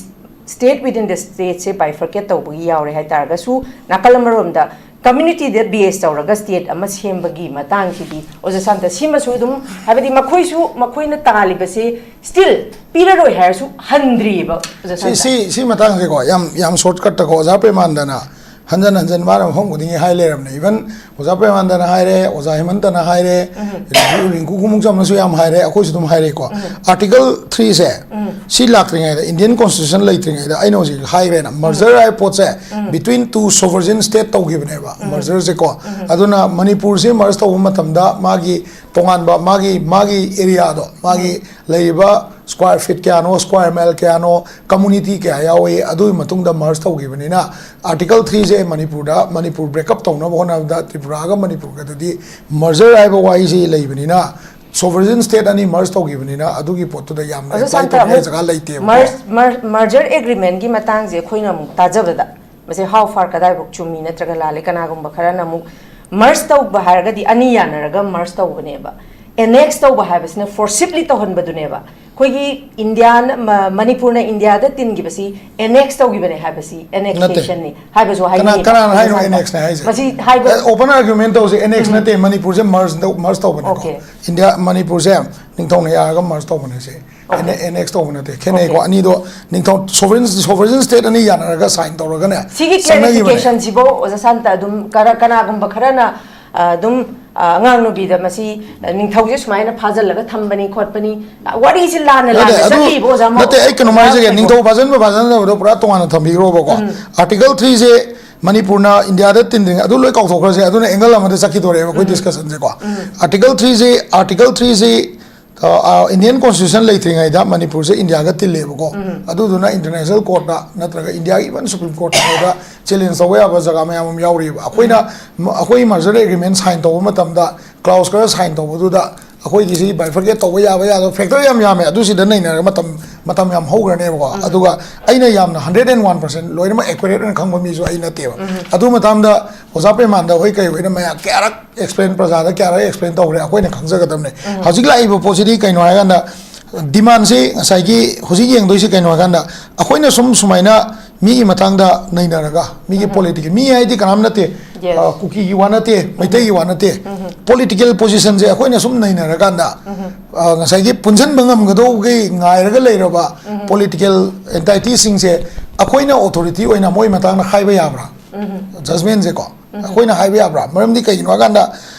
state within the stateꯁꯦ bifurcate ꯇꯧꯕꯒꯤ ꯌꯥꯎꯔꯦ ꯍꯥꯏꯇꯥꯔꯒꯁꯨ, ꯅꯥꯀꯜ ꯑꯃꯔꯣꯝꯗ communityꯗ base ꯇꯧꯔꯒ state ꯑꯃ ꯁꯦꯝꯕꯒꯤ ꯃꯇꯥꯡꯁꯤꯗꯤ, ꯑꯣꯖꯥ ꯁꯥꯟꯇ, ꯁꯤꯃꯁꯨ ꯑꯗꯨꯝ, ꯍꯥꯏꯕꯗꯤ ꯃꯈꯣꯏꯁꯨ ꯃꯈꯣꯏꯅ ꯇꯥꯜꯂꯤꯕꯁꯦ still ꯄꯤꯔꯔꯣꯏ ꯍꯥꯏꯔꯁꯨ ꯍꯟꯗ꯭ꯔꯤꯕ, ꯑꯣꯖꯥ ꯁꯤ ꯁꯥꯟꯇ꯫ ꯁꯤ ꯁꯤ ꯃꯇꯥꯡꯁꯦꯀꯣ, ꯌꯥꯝ ꯌꯥꯝ shortcutꯇꯀꯣ, ꯑꯣꯖꯥ ꯄ꯭ꯔꯦꯃꯥꯟꯗꯅ ꯍꯟꯖꯟ ꯍꯟꯖꯟ ꯃꯥꯅ ꯃꯐꯝ ꯈꯨꯗꯤꯡꯒꯤ ꯍꯥꯏ ꯂꯩꯔꯕꯅꯦ꯫ Even ꯑꯣꯖꯥ ꯄ꯭ꯔꯦꯃꯥꯟꯗꯅ ꯍꯥꯏꯔꯦ, ꯑꯣꯖꯥ ꯍꯦꯃꯟꯇꯅ ꯍꯥꯏꯔꯦ, ꯔꯤꯡꯀꯨ, ꯔꯤꯡꯀꯨ ꯈꯨꯃꯨꯛꯆꯝꯅꯁꯨ ꯌꯥꯝ ꯍꯥꯏꯔꯦ, ꯑꯩꯈꯣꯏꯁꯨ ꯑꯗꯨꯝ ꯍꯥꯏꯔꯦꯀꯣ꯫ Article threeꯁꯦ ꯁꯤ ꯂꯥꯛꯇ꯭ꯔꯤꯉꯩꯗ, Indian Constitution ꯂꯩꯇ꯭ꯔꯤꯉꯩꯗ, ꯑꯩꯅ ꯍꯧꯖꯤꯛ ꯍꯥꯏꯈ꯭ꯔꯦꯅ, merger ꯍꯥꯏꯕ ꯄꯣꯠꯁꯦ between two sovereign state ꯇꯧꯈꯤꯕꯅꯦꯕ, mergerꯁꯦꯀꯣ꯫ ꯑꯗꯨꯅ ꯃꯅꯤꯄꯨꯔꯁꯦ merge ꯇꯧꯕ ꯃꯇꯝꯗ ꯃꯥꯒꯤ ꯇꯣꯉꯥꯟꯕ, ꯃꯥꯒꯤ ꯃꯥꯒꯤ areaꯗꯣ, ꯃꯥꯒꯤ ꯂꯩꯔꯤꯕ square feet ꯀꯌꯥꯅꯣ, square mile ꯀꯌꯥꯅꯣ, community ꯀꯌꯥ ꯌꯥꯎꯏ, ꯑꯗꯨꯒꯤ ꯃꯇꯨꯡꯗ merge ꯇꯧꯈꯤꯕꯅꯤꯅ, Article threeꯁꯦ ꯃꯅꯤꯄꯨꯔꯗ, ꯃꯅꯤꯄꯨꯔ break up ꯇꯧꯅꯕ ꯍꯣꯠꯅꯕꯗ ꯇ꯭ꯔꯤꯄꯨꯔꯥꯒ ꯃꯅꯤꯄꯨꯔꯒꯗꯗꯤ merger ꯍꯥꯏꯕ ꯋꯥꯍꯩꯁꯤ ꯂꯩꯕꯅꯤꯅ, sovereign state ꯑꯅꯤ merge ꯇꯧꯈꯤꯕꯅꯤꯅ, ꯑꯗꯨꯒꯤ ꯄꯣꯠꯇꯨꯗ ꯌꯥꯝꯅ ꯑꯗꯨ apply ꯁꯥꯟꯇ, ꯇꯧꯅꯤꯡꯉꯥꯏ ꯑꯃꯨꯛ ꯖꯒꯥ ꯂꯩꯇꯦꯕꯀꯣ꯫ Merge, mer-, merger agreementꯀꯤ ꯃꯇꯥꯡꯁꯦ ꯑꯩꯈꯣꯏꯅ ꯑꯃꯨꯛ ꯇꯥꯖꯕꯗ, ꯃꯁꯤ how far, ꯀꯗꯥꯏꯐꯥꯎ ꯆꯨꯝꯃꯤ ꯅꯠꯇ꯭ꯔꯒ ꯂꯥꯜꯂꯤ, ꯀꯅꯥꯒꯨꯝꯕ ꯈꯔꯅ ꯑꯃꯨꯛ merge ꯇꯧꯕ ꯍꯥꯏꯔꯒꯗꯤ ꯑꯅꯤ ꯌꯥꯅꯔꯒ merge ꯇꯧꯕꯅꯦꯕ, annex ꯇꯧꯕ ꯍꯥꯏꯕꯁꯤꯅ forcibly ꯇꯧꯍꯟꯕꯗꯨꯅꯦꯕ꯫ ꯑꯩꯈꯣꯏꯒꯤ ꯏꯟꯗꯤꯌꯥꯅ, ꯃ-, ꯃꯅꯤꯄꯨꯔꯅ ꯏꯟꯗꯤꯌꯥꯗ ꯇꯤꯟꯈꯤꯕꯁꯤ annex ꯇꯧꯈꯤꯕꯅꯦ ꯍꯥꯏꯕꯁꯤ annexationꯅꯤ ꯍꯥꯏꯕꯁꯨ ꯀꯅꯥ, ꯍꯥꯏꯅꯩꯌꯦꯕ꯫ ꯀꯅꯥꯅ ꯍꯥꯏꯅꯣ ꯉꯁꯥꯏ annexꯅꯦ ꯍꯥꯏꯁꯦ? ꯃꯁꯤ ꯍꯥꯏꯕ ꯑꯦ, open argument ꯇꯧꯁꯦ, annex ꯅꯠꯇꯦ, ꯃꯅꯤꯄꯨꯔꯁꯦ merge ꯇꯧ-, merge ꯇꯧꯕꯅꯦꯀꯣ꯫ Okay꯫ ꯏꯟꯗꯤꯌꯥ, ꯃꯅꯤꯄꯨꯔꯁꯦ ꯅꯤꯡꯊꯧꯅ ꯌꯥꯔꯒ merge ꯇꯧꯕꯅꯦ ꯁꯦ꯫ Okay꯫ Anne-, annex ꯇꯧꯕ ꯅꯠꯇꯦ, ꯈꯦꯠꯅꯩꯀꯣ꯫ Okay꯫ ꯑꯅꯤꯗꯣ ꯅꯤꯡꯊꯧ sovereign, sovereign state ꯑꯅꯤ ꯌꯥꯅꯔꯒ sign ꯇꯧꯔꯒꯅꯦ, ꯁꯤꯒꯤ ꯆꯠꯅꯈꯤꯕꯅꯦ꯫ Clarificationꯁꯤꯕꯨ ꯑꯣꯖꯥ ꯁꯥꯟꯇ ꯑꯗꯨꯝ ꯀꯔ-, ꯀꯅꯥꯒꯨꯝꯕ ꯈꯔꯅ, ꯑ, ꯑꯗꯨꯝ, ꯑ, ꯑꯉꯥꯡ ꯅꯨꯕꯤꯗ ꯃꯁꯤ, ꯑ, ꯅꯤꯡꯊꯧꯁꯦ ꯁꯨꯃꯥꯏꯅ ꯐꯥꯖꯤꯜꯂꯒ ꯊꯝꯕꯅꯤ ꯈꯣꯠꯄꯅꯤ, ꯑ, ꯋꯥꯔꯤꯁꯤ ꯂꯥꯟꯅ ꯅꯠꯇꯦ, ꯂꯥꯟꯅ ꯑꯗꯨ ꯆꯠꯂꯤꯕ ꯑꯣꯖꯥ ꯃ-, ꯅꯠꯇꯦ, ꯑꯩ ꯀꯩꯅꯣꯝ ꯑꯣꯖꯥ ꯍꯥꯏꯖꯒꯦ, ꯀꯩꯅꯣ꯫ ꯅꯤꯡꯊꯧ ꯐꯥꯖꯤꯟꯕ ꯐꯥꯖꯤꯟꯗꯕꯗꯣ ꯄꯨꯔꯥ ꯇꯣꯉꯥꯟꯅ ꯊꯝꯕꯤꯈ꯭ꯔꯣꯕꯀꯣ꯫ Article threeꯁꯦ ꯃꯅꯤꯄꯨꯔꯅ ꯏꯟꯗꯤꯌꯥꯗ ꯇꯤꯟꯗ꯭ꯔꯤꯉꯩ ꯑꯗꯨ ꯂꯣꯏ ꯀꯥꯎꯊꯣꯛꯈ꯭ꯔꯁꯦ, ꯑꯗꯨꯅ ꯑꯦꯡꯒꯜ ꯑꯃꯗ ꯆꯠꯈꯤꯗꯣꯔꯦꯕ ꯑꯩꯈꯣꯏ ꯗꯤꯁꯀꯁꯟꯁꯦꯀꯣ꯫ ꯑꯥꯔꯇꯤꯀꯜ ꯊ꯭ꯔꯤꯁꯤ, ꯑꯥꯔꯇꯤꯀꯜ ꯊ꯭ꯔꯤꯁꯤ ꯏꯟꯗꯤꯌꯟ ꯀꯣꯟꯁꯇꯤꯇ꯭ꯌꯨꯁꯟ ꯂꯩꯇ꯭ꯔꯤꯉꯩꯗ ꯃꯅꯤꯄꯨꯔꯁꯦ ꯏꯟꯗꯤꯌꯥꯒ ꯇꯤꯜꯂꯦꯕꯀꯣ꯫ ꯑꯗꯨꯗꯨꯅ ꯏꯟꯇꯔꯅꯦꯁꯅꯦꯜ ꯀꯣꯔꯠꯇ ꯅꯠꯇ꯭ꯔꯒ ꯏꯟꯗꯤꯌꯥꯒꯤ ꯏꯚꯟ ꯁꯨꯄ꯭ꯔꯤꯝ ꯀꯣꯔꯠꯇ ꯐꯥꯎꯗ ꯆꯦꯂꯦꯟꯖ ꯇꯧꯕ ꯌꯥꯕ ꯖꯒꯥ ꯃꯌꯥꯝ ꯑꯃ ꯌꯥꯎꯔꯤꯕ꯫ ꯑꯩꯈꯣꯏꯅ ꯑꯩꯈꯣꯏ ꯃꯔꯖꯔ ꯑꯦꯒ꯭ꯔꯤꯃꯦꯟ ꯁꯥꯏꯟ ꯇꯧꯕ ꯃꯇꯝꯗ ꯀ꯭ꯂꯥꯎꯁ ꯈꯔ ꯁꯥꯏꯟ ꯇꯧꯕꯗꯨꯗ ꯑꯩꯈꯣꯏꯒꯤ ꯁꯤ ꯕꯥꯏꯐꯔꯀꯦꯠ ꯇꯧꯕ ꯌꯥꯕ ꯌꯥꯗꯕ ꯐꯦꯛꯇꯔ ꯌꯥꯝ ꯌꯥꯝꯃꯦ꯫ ꯑꯗꯨꯁꯤꯗ ꯅꯩꯅꯔꯒ ꯃꯇꯝ ꯃꯇꯝ ꯌꯥꯝ ꯍꯧꯈ꯭ꯔꯅꯦꯕꯀꯣ꯫ ꯑꯗꯨꯒ ꯑꯩꯅ ꯌꯥꯝꯅ ꯍꯟꯗ꯭ꯔꯦꯠ ꯑꯦꯟ ꯋꯥꯟ ꯄꯥꯔꯁꯦꯟ ꯂꯣꯏꯅꯃꯛ ꯑꯦꯀ꯭ꯌꯨꯔꯦꯠ ꯑꯣꯏꯅ ꯈꯪꯕ ꯃꯤꯁꯨ ꯑꯩ ꯅꯠꯇꯦꯕ꯫ ꯑꯗꯨ ꯃꯇꯥꯡꯗ ꯑꯣꯖꯥ ꯄ꯭ꯔꯦꯃꯥꯟꯗ ꯍꯣꯏ ꯀꯩ ꯍꯣꯏꯅ ꯃꯌꯥꯝ ꯀꯌꯥꯔꯛ ꯑꯦꯛꯁꯄ꯭ꯂꯦꯟ, ꯄ꯭ꯔꯖꯥꯗ ꯀꯌꯥꯔꯛ ꯑꯦꯛꯁꯄ꯭ꯂꯦꯟ ꯇꯧꯈ꯭ꯔꯦ, ꯑꯩꯈꯣꯏꯅ ꯈꯪꯖꯒꯗꯕꯅꯦ꯫ ꯍꯧꯖꯤꯛ ꯂꯥꯛꯏꯕ ꯄꯣꯠꯁꯤꯗꯤ ꯀꯩꯅꯣ ꯍꯥꯏꯔꯀꯥꯟꯗ, ꯗꯤꯃꯥꯟꯁꯤ ꯉꯁꯥꯏꯒꯤ ꯍꯧꯖꯤꯛ ꯌꯦꯡꯗꯣꯏꯁꯤ ꯀꯩꯅꯣ ꯍꯥꯏꯀꯥꯟꯗ, ꯑꯩꯈꯣꯏꯅ ꯁꯨꯝ ꯁꯨꯃꯥꯏꯅ ꯃꯤꯒꯤ ꯃꯇꯥꯡꯗ ꯅꯩꯅꯔꯒ, ꯃꯤꯒꯤ ꯄꯣꯂꯤꯇꯤꯀꯦꯜ, ꯃꯤ ꯍꯥꯏꯗꯤ ꯀꯅꯥꯝ ꯅꯠꯇꯦ, Yes. ꯑ, ꯀꯨꯀꯤꯒꯤ ꯋꯥ ꯅꯠꯇꯦ, ꯃꯩꯇꯩꯒꯤ ꯋꯥ ꯅꯠꯇꯦ, ꯄꯣꯂꯤꯇꯤꯀꯦꯜ ꯄꯣꯖꯤꯁꯟꯁꯦ ꯑꯩꯈꯣꯏꯅ ꯁꯨꯝ ꯅꯩꯅꯔꯀꯥꯟꯗ, ꯑ, ꯉꯁꯥꯏꯒꯤ ꯄꯨꯟꯁꯤꯟꯕ ꯉꯝꯒꯗꯧꯕꯒꯤ ꯉꯥꯏꯔꯒ ꯂꯩꯔꯕ ꯄꯣꯂꯤꯇꯤꯀꯦꯜ ꯑꯦꯟꯇꯥꯏꯇꯤꯁꯤꯡꯁꯦ ꯑꯩꯈꯣꯏꯅ ꯑꯣꯊꯣꯔꯤꯇꯤ ꯑꯣꯏꯅ ꯃꯣꯏ ꯃꯇꯥꯡꯗ ꯍꯥꯏꯕ ꯌꯥꯕ꯭ꯔꯥ? ꯖꯖꯃꯦꯟꯁꯦꯀꯣ ꯑꯩꯈꯣꯏꯅ ꯍꯥꯏꯕ ꯌꯥꯕ꯭ꯔꯥ? ꯃꯔꯝꯗꯤ ꯀꯩꯒꯤꯅꯣ ꯍꯥꯏꯀꯥꯟꯗ,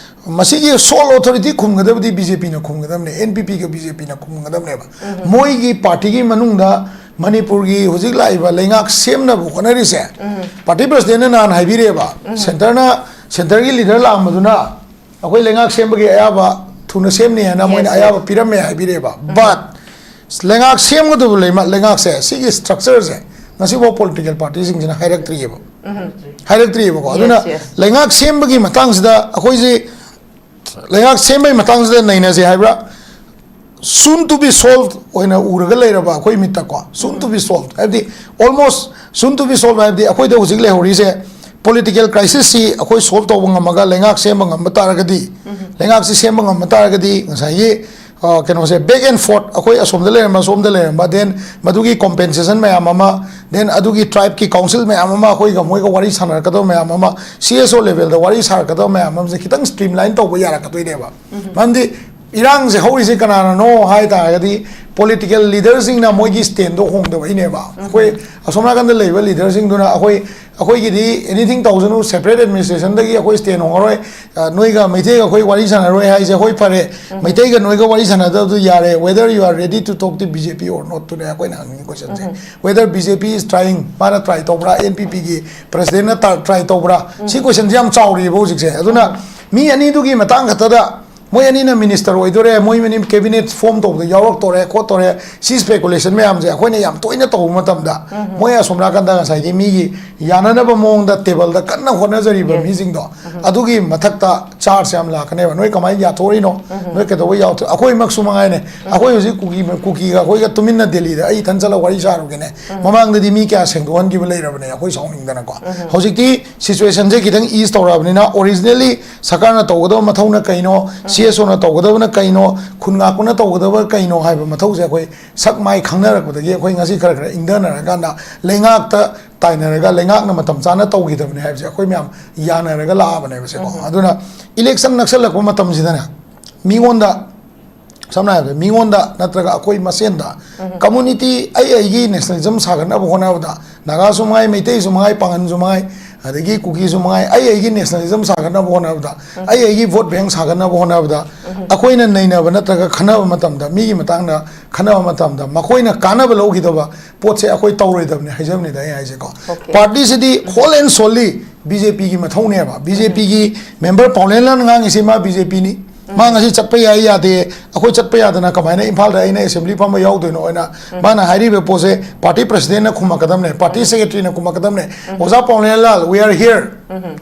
ꯃꯁꯤꯒꯤ ꯁꯣꯜ ꯑꯣꯊꯣꯔꯤꯇꯤ ꯈꯨꯝꯒꯗꯕꯗꯤ ꯕꯤ ꯖꯦ ꯄꯤꯅ ꯈꯨꯝꯒꯗꯕꯅꯦ, ꯑꯦꯟ ꯄꯤ ꯄꯤꯒ ꯕꯤ ꯖꯦ ꯄꯤꯅ ꯈꯨꯝꯒꯗꯕꯅꯦꯕ꯫ ꯃꯣꯏꯒꯤ ꯄꯥꯔꯇꯤꯒꯤ ꯃꯅꯨꯡꯗ ꯃꯅꯤꯄꯨꯔꯒꯤ ꯍꯧꯖꯤꯛ ꯂꯥꯛꯏꯕ ꯂꯩꯉꯥꯛ ꯁꯦꯝꯅꯕ ꯍꯣꯠꯅꯔꯤꯁꯦ, ꯄꯥꯔꯇꯤ ꯄ꯭ꯔꯁꯤꯗꯦꯟꯅ ꯅꯍꯥꯟ ꯍꯥꯏꯕꯤꯔꯛꯑꯦꯕ, ꯁꯦꯟꯇꯔꯅ, ꯁꯦꯟꯇꯔꯒꯤ ꯂꯤꯗꯔ ꯂꯥꯛꯑꯝꯕꯗꯨꯅ ꯑꯩꯈꯣꯏ ꯂꯩꯉꯥꯛ ꯁꯦꯝꯕꯒꯤ ꯑꯌꯥꯕ ꯊꯨꯅ ꯁꯦꯝꯅꯤ ꯍꯥꯏꯅ ꯃꯣꯏꯅ Yes, yes. ꯑꯌꯥꯕ ꯄꯤꯔꯝꯃꯦ ꯍꯥꯏꯕꯤꯔꯛꯑꯦꯕ꯫ But ꯂꯩꯉꯥꯛ ꯁꯦꯝꯒꯗꯕ ꯂꯩꯃ-, ꯂꯩꯉꯥꯛꯁꯦ, ꯁꯤꯒꯤ ꯁ꯭ꯇ꯭ꯔꯛꯆꯔꯁꯦ ꯉꯁꯤꯐꯥꯎ ꯄꯣꯂꯤꯇꯤꯀꯦꯜ ꯄꯥꯔꯇꯤꯁꯤꯡꯁꯤꯅ ꯍꯥꯏꯔꯛꯇ꯭ꯔꯤꯑꯕ꯫ ꯍꯥꯏꯔꯛꯇ꯭ꯔꯤꯑꯕꯀꯣ꯫ ꯑꯗꯨꯅ Yes, yes. ꯂꯩꯉꯥꯛ ꯁꯦꯝꯕꯒꯤ ꯃꯇꯥꯡꯁꯤꯗ ꯑꯩꯈꯣꯏꯁꯤ ꯂꯩꯉꯥꯛ ꯁꯦꯝꯕꯒꯤ ꯃꯇꯥꯡꯁꯤꯗ ꯅꯩꯅꯁꯦ ꯍꯥꯏꯕ꯭ꯔꯥ? Soon to be solved ꯑꯣꯏꯅ ꯎꯔꯒ ꯂꯩꯔꯕ ꯑꯩꯈꯣꯏ ꯃꯤꯠꯇꯀꯣ꯫ Soon to be solved ꯍꯥꯏꯕꯗꯤ almost soon to be solved ꯍꯥꯏꯕꯗꯤ ꯑꯩꯈꯣꯏꯗ ꯍꯧꯖꯤꯛ ꯂꯩꯍꯧꯔꯤꯁꯦ ꯄꯣꯂꯤꯇꯤꯀꯦꯜ ꯀ꯭ꯔꯥꯏꯁꯤꯁꯁꯤ ꯑꯩꯈꯣꯏ ꯁꯣꯜꯕ ꯇꯧꯕ ꯉꯝꯃꯒ ꯂꯩꯉꯥꯛ ꯁꯦꯝꯕ ꯉꯝꯕ ꯇꯥꯔꯒꯗꯤ, ꯂꯩꯉꯥꯛꯁꯤ ꯁꯦꯝꯕ ꯉꯝꯕ ꯇꯥꯔꯒꯗꯤ ꯉꯁꯥꯏꯒꯤ, ꯑ, ꯀꯩꯅꯣꯁꯦ, back and forth, ꯑꯩꯈꯣꯏ ꯑꯁꯣꯝꯗ ꯂꯩꯔꯝꯕ, ꯁꯣꯝꯗ ꯂꯩꯔꯝꯕ, then ꯃꯗꯨꯒꯤ ꯀꯣꯝꯄꯦꯟꯁꯦꯁꯟ ꯃꯌꯥꯝ ꯑꯃ, then ꯑꯗꯨꯒꯤ ꯇ꯭ꯔꯥꯏꯕꯀꯤ ꯀꯥꯎꯟꯁꯤꯜ ꯃꯌꯥꯝ ꯑꯃ ꯑꯩꯈꯣꯏꯒ ꯃꯣꯏꯒ ꯋꯥꯔꯤ ꯁꯥꯟꯅꯔꯛꯀꯗꯕ ꯃꯌꯥꯝ ꯑꯃ, ꯁꯤ ꯑꯦꯁ ꯑꯣ ꯂꯦꯚꯦꯜꯗ ꯋꯥꯔꯤ ꯁꯥꯔꯛꯀꯗꯕ ꯃꯌꯥꯝ ꯑꯃꯁꯦ ꯈꯤꯇꯪ ꯁ꯭ꯇ꯭ꯔꯤꯝꯂꯥꯏꯟ ꯇꯧꯕ ꯌꯥꯔꯛꯀꯗꯣꯏꯅꯦꯕ꯫ ꯃꯔꯝꯗꯤ ꯏꯔꯥꯡꯁꯦ ꯍꯧꯔꯤꯁꯦ ꯀꯅꯥꯅꯅꯣ ꯍꯥꯏ ꯇꯥꯔꯒꯗꯤ, ꯄꯣꯂꯤꯇꯤꯀꯦꯜ ꯂꯤꯗꯔꯁꯤꯡꯅ ꯃꯣꯏꯒꯤ ꯁ꯭ꯇꯦꯟꯗꯣ ꯍꯣꯡꯗꯕꯩꯅꯦꯕ꯫ ꯑꯩꯈꯣꯏ ꯑꯁꯣꯝ ꯅꯥꯀꯟꯗ ꯂꯩꯕ ꯂꯤꯗꯔꯁꯤꯡꯗꯨꯅ ꯑꯩꯈꯣꯏ, ꯑꯩꯈꯣꯏꯒꯤꯗꯤ ꯑꯦꯅꯤꯊꯤꯡ ꯇꯧꯁꯅꯨ, ꯁꯦꯄꯔꯦꯠ ꯑꯦꯗꯃꯤꯅꯤꯁꯇ꯭ꯔꯦꯁꯟꯗꯒꯤ ꯑꯩꯈꯣꯏ ꯁ꯭ꯇꯦꯟ ꯍꯣꯡꯉꯔꯣꯏ, ꯑ, ꯅꯣꯏꯒ ꯃꯩꯇꯩꯒ ꯑꯩꯈꯣꯏ ꯋꯥꯔꯤ ꯁꯥꯟꯅꯔꯣꯏ ꯍꯥꯏꯁꯦ, ꯍꯣꯏ, ꯐꯔꯦ, ꯃꯩꯇꯩꯒ ꯅꯣꯏꯒ ꯋꯥꯔꯤ ꯁꯥꯟꯅꯗꯕꯗꯨ ꯌꯥꯔꯦ, whether you are ready to talk to B J P or not ꯇꯨꯅꯦ ꯑꯩꯈꯣꯏꯅ ꯍꯪꯅꯤꯡꯉꯤ ꯀꯣꯏꯁꯟꯁꯦ꯫ Whether B J P is trying, ꯃꯥꯅ ꯇ꯭ꯔꯥꯏ ꯇꯧꯕ꯭ꯔꯥ, N P P ꯒꯤ ꯄ꯭ꯔꯦꯁꯤꯗꯦꯟꯅ ꯇ꯭ꯔꯥꯏ ꯇꯧꯕ꯭ꯔꯥ, ꯁꯤ ꯀꯣꯏꯁꯟꯁꯦ ꯌꯥꯝ ꯆꯥꯎꯔꯤꯑꯕ ꯍꯧꯖꯤꯛꯁꯦ꯫ ꯑꯗꯨꯅ ꯃꯤ ꯑꯅꯤꯗꯨꯒꯤ ꯃꯇꯥꯡ ꯈꯛꯇꯗ ꯃꯣꯏ ꯑꯅꯤꯅ ꯃꯤꯅꯤꯁꯇꯔ ꯑꯣꯏꯗꯣꯔꯦ, ꯃꯣꯏ ꯑꯅꯤ ꯀꯦꯕꯤꯅꯦꯠ ꯐꯣꯝ ꯇꯧꯕꯗ ꯌꯥꯎꯔꯛꯇꯣꯔꯦ ꯈꯣꯠꯇꯣꯔꯦ, ꯁꯤ ꯁ꯭ꯄꯦꯀꯨꯂꯦꯁꯟ ꯃꯌꯥꯝꯁꯦ ꯑꯩꯈꯣꯏꯅ ꯌꯥꯝ ꯇꯣꯏꯅ ꯇꯧꯕ ꯃꯇꯝꯗ, ꯃꯣꯏ ꯑꯁꯣꯝ ꯅꯥꯀꯟꯗ ꯉꯁꯥꯏꯒꯤ ꯃꯤꯒꯤ ꯌꯥꯅꯅꯕ ꯃꯑꯣꯡꯗ ꯇꯦꯕꯜꯗ ꯀꯟꯅ ꯍꯣꯠꯅꯖꯔꯤꯕ ꯃꯤꯁꯤꯡꯗꯣ, ꯑꯗꯨꯒꯤ ꯃꯊꯛꯇ ꯆꯥꯔꯖ ꯌꯥꯝ ꯂꯥꯛꯀꯅꯦꯕ꯫ ꯅꯣꯏ ꯀꯃꯥꯏꯅ ꯌꯥꯊꯣꯛꯏꯅꯣ? ꯅꯣꯏ ꯀꯩꯗꯧꯕ ꯌꯥꯎꯊꯣꯛ ꯑꯩꯈꯣꯏꯃꯛꯁꯨ ꯃꯉꯥꯏꯅꯦ꯫ ꯑꯩꯈꯣꯏ ꯍꯧꯖꯤꯛ ꯀꯨꯀꯤ, ꯀꯨꯀꯤꯒ ꯑꯩꯈꯣꯏꯒ ꯇꯨꯃꯤꯟꯅ ꯗꯦꯜꯂꯤꯗ ꯑꯩ ꯏꯊꯟ ꯆꯠꯂꯒ ꯋꯥꯔꯤ ꯁꯥꯔꯨꯒꯦꯅꯦ꯫ ꯃꯃꯥꯡꯗꯗꯤ ꯃꯤ ꯀꯌꯥ ꯁꯦꯡꯗꯣꯛꯍꯟꯈꯤꯕ ꯂꯩꯔꯕꯅꯦ ꯑꯩꯈꯣꯏ ꯁꯥꯎꯅꯤꯡꯗꯅꯀꯣ꯫ ꯍꯧꯖꯤꯛꯇꯤ ꯁꯤꯆꯨꯋꯦꯁꯟꯁꯦ ꯈꯤꯇꯪ ꯏꯁ ꯇꯧꯔꯛꯑꯕꯅꯤꯅ, ꯑꯣꯔꯤꯖꯤꯅꯦꯜꯂꯤ ꯁꯔꯀꯥꯔꯅ ꯇꯧꯒꯗꯕ ꯃꯊꯧꯅ ꯀꯩꯅꯣ, C S O ꯅ ꯇꯧꯒꯗꯕꯅ ꯀꯩꯅꯣ, ꯈꯨꯟ ꯉꯥꯛꯄꯅ ꯇꯧꯒꯗꯕ ꯀꯩꯅꯣ ꯍꯥꯏꯕ ꯃꯊꯧꯁꯦ ꯑꯩꯈꯣꯏ ꯁꯛ ꯃꯥꯏ ꯈꯪꯅꯔꯛꯄꯗꯒꯤ ꯑꯩꯈꯣꯏ ꯉꯁꯤ ꯈꯔ ꯈꯔ ꯏꯪꯊꯅꯔꯀꯥꯟꯗ, ꯂꯩꯉꯥꯛꯇ ꯇꯥꯏꯅꯔꯒ ꯂꯩꯉꯥꯛꯅ ꯃꯇꯝ ꯆꯥꯅ ꯇꯧꯈꯤꯗꯕꯅꯦ ꯍꯥꯏꯕꯁꯦ ꯑꯩꯈꯣꯏ ꯃꯌꯥꯝ ꯌꯥꯅꯔꯒ ꯂꯥꯛꯑꯕꯅꯦꯕꯁꯦꯀꯣ꯫ ꯑꯗꯨꯅ ꯏꯂꯦꯛꯁꯟ ꯅꯛꯁꯜꯂꯛꯄ ꯃꯇꯝꯁꯤꯗꯅꯦ, ꯃꯤꯉꯣꯟꯗ, ꯁꯝꯅ ꯍꯥꯏꯔꯕꯗ, ꯃꯤꯉꯣꯟꯗ ꯅꯠꯇ꯭ꯔꯒ ꯑꯩꯈꯣꯏ ꯃꯁꯦꯟꯗ ꯀꯝꯃꯨꯅꯤꯇꯤ, ꯑꯩ ꯑꯩꯒꯤ ꯅꯦꯁꯅꯦꯂꯤꯖꯝ ꯁꯥꯒꯠꯅꯕ ꯍꯣꯠꯅꯕꯗ, ꯅꯥꯒꯥꯁꯨ ꯃꯉꯥꯏ, ꯃꯩꯇꯩꯁꯨ ꯃꯉꯥꯏ, ꯄꯥꯉꯟꯁꯨ ꯃꯉꯥꯏ, ꯑꯗꯒꯤ ꯀꯨꯀꯤꯁꯨ ꯃꯉꯥꯏ, ꯑꯩ ꯑꯩꯒꯤ ꯅꯦꯁꯅꯦꯂꯤꯖꯝ ꯁꯥꯒꯠꯅꯕ ꯍꯣꯠꯅꯕꯗ, ꯑꯩ ꯑꯩꯒꯤ ꯚꯣꯠ ꯕꯦꯡ ꯁꯥꯒꯠꯅꯕ ꯍꯣꯠꯅꯕꯗ, ꯑꯩꯈꯣꯏꯅ ꯅꯩꯅꯕ ꯅꯠꯇ꯭ꯔꯒ ꯈꯟꯅꯕ ꯃꯇꯝꯗ, ꯃꯤꯒꯤ ꯃꯇꯥꯡꯗ ꯈꯟꯅꯕ ꯃꯇꯝꯗ, ꯃꯈꯣꯏꯅ ꯀꯥꯟꯅꯕ ꯂꯧꯈꯤꯗꯕ ꯄꯣꯠꯁꯦ ꯑꯩꯈꯣꯏ ꯇꯧꯔꯣꯏꯗꯕꯅꯦ ꯍꯥꯏꯖꯕꯅꯤꯗ ꯑꯩ ꯍꯥꯏꯁꯦꯀꯣ꯫ Okay. ꯄꯥꯔꯇꯤꯁꯤꯗꯤ whole and solely B J P ꯒꯤ ꯃꯊꯧꯅꯦꯕ꯫ B J P ꯒꯤ ꯃꯦꯝꯕꯔ ꯄꯥꯎꯂꯦꯟꯂꯥꯜꯅ ꯉꯥꯡꯉꯤꯁꯤ ꯃꯥ B J P ꯅꯤ꯫ ꯃꯥ ꯉꯁꯤ ꯆꯠꯄ ꯌꯥꯏ ꯌꯥꯗꯦ, ꯑꯩꯈꯣꯏ ꯆꯠꯄ ꯌꯥꯗꯅ ꯀꯃꯥꯏꯅ ꯏꯝꯐꯥꯜꯗ ꯑꯩꯅ ꯑꯦꯁꯦꯝꯕ꯭ꯂꯤ ꯐꯝꯕ ꯌꯥꯎꯗꯣꯏꯅꯣ ꯍꯥꯏꯅ ꯃꯥꯅ ꯍꯥꯏꯔꯤꯕ ꯄꯣꯠꯁꯦ ꯄꯥꯔꯇꯤ ꯄ꯭ꯔꯁꯤꯗꯦꯟꯅ ꯈꯨꯝꯃꯛꯀꯗꯕꯅꯦ, ꯄꯥꯔꯇꯤ ꯁꯦꯀ꯭ꯔꯦꯇꯔꯤꯅ ꯈꯨꯝꯃꯛꯀꯗꯕꯅꯦ꯫ ꯑꯣꯖꯥ ꯄꯥꯎꯂꯦꯟꯂꯥꯜ, we are here꯫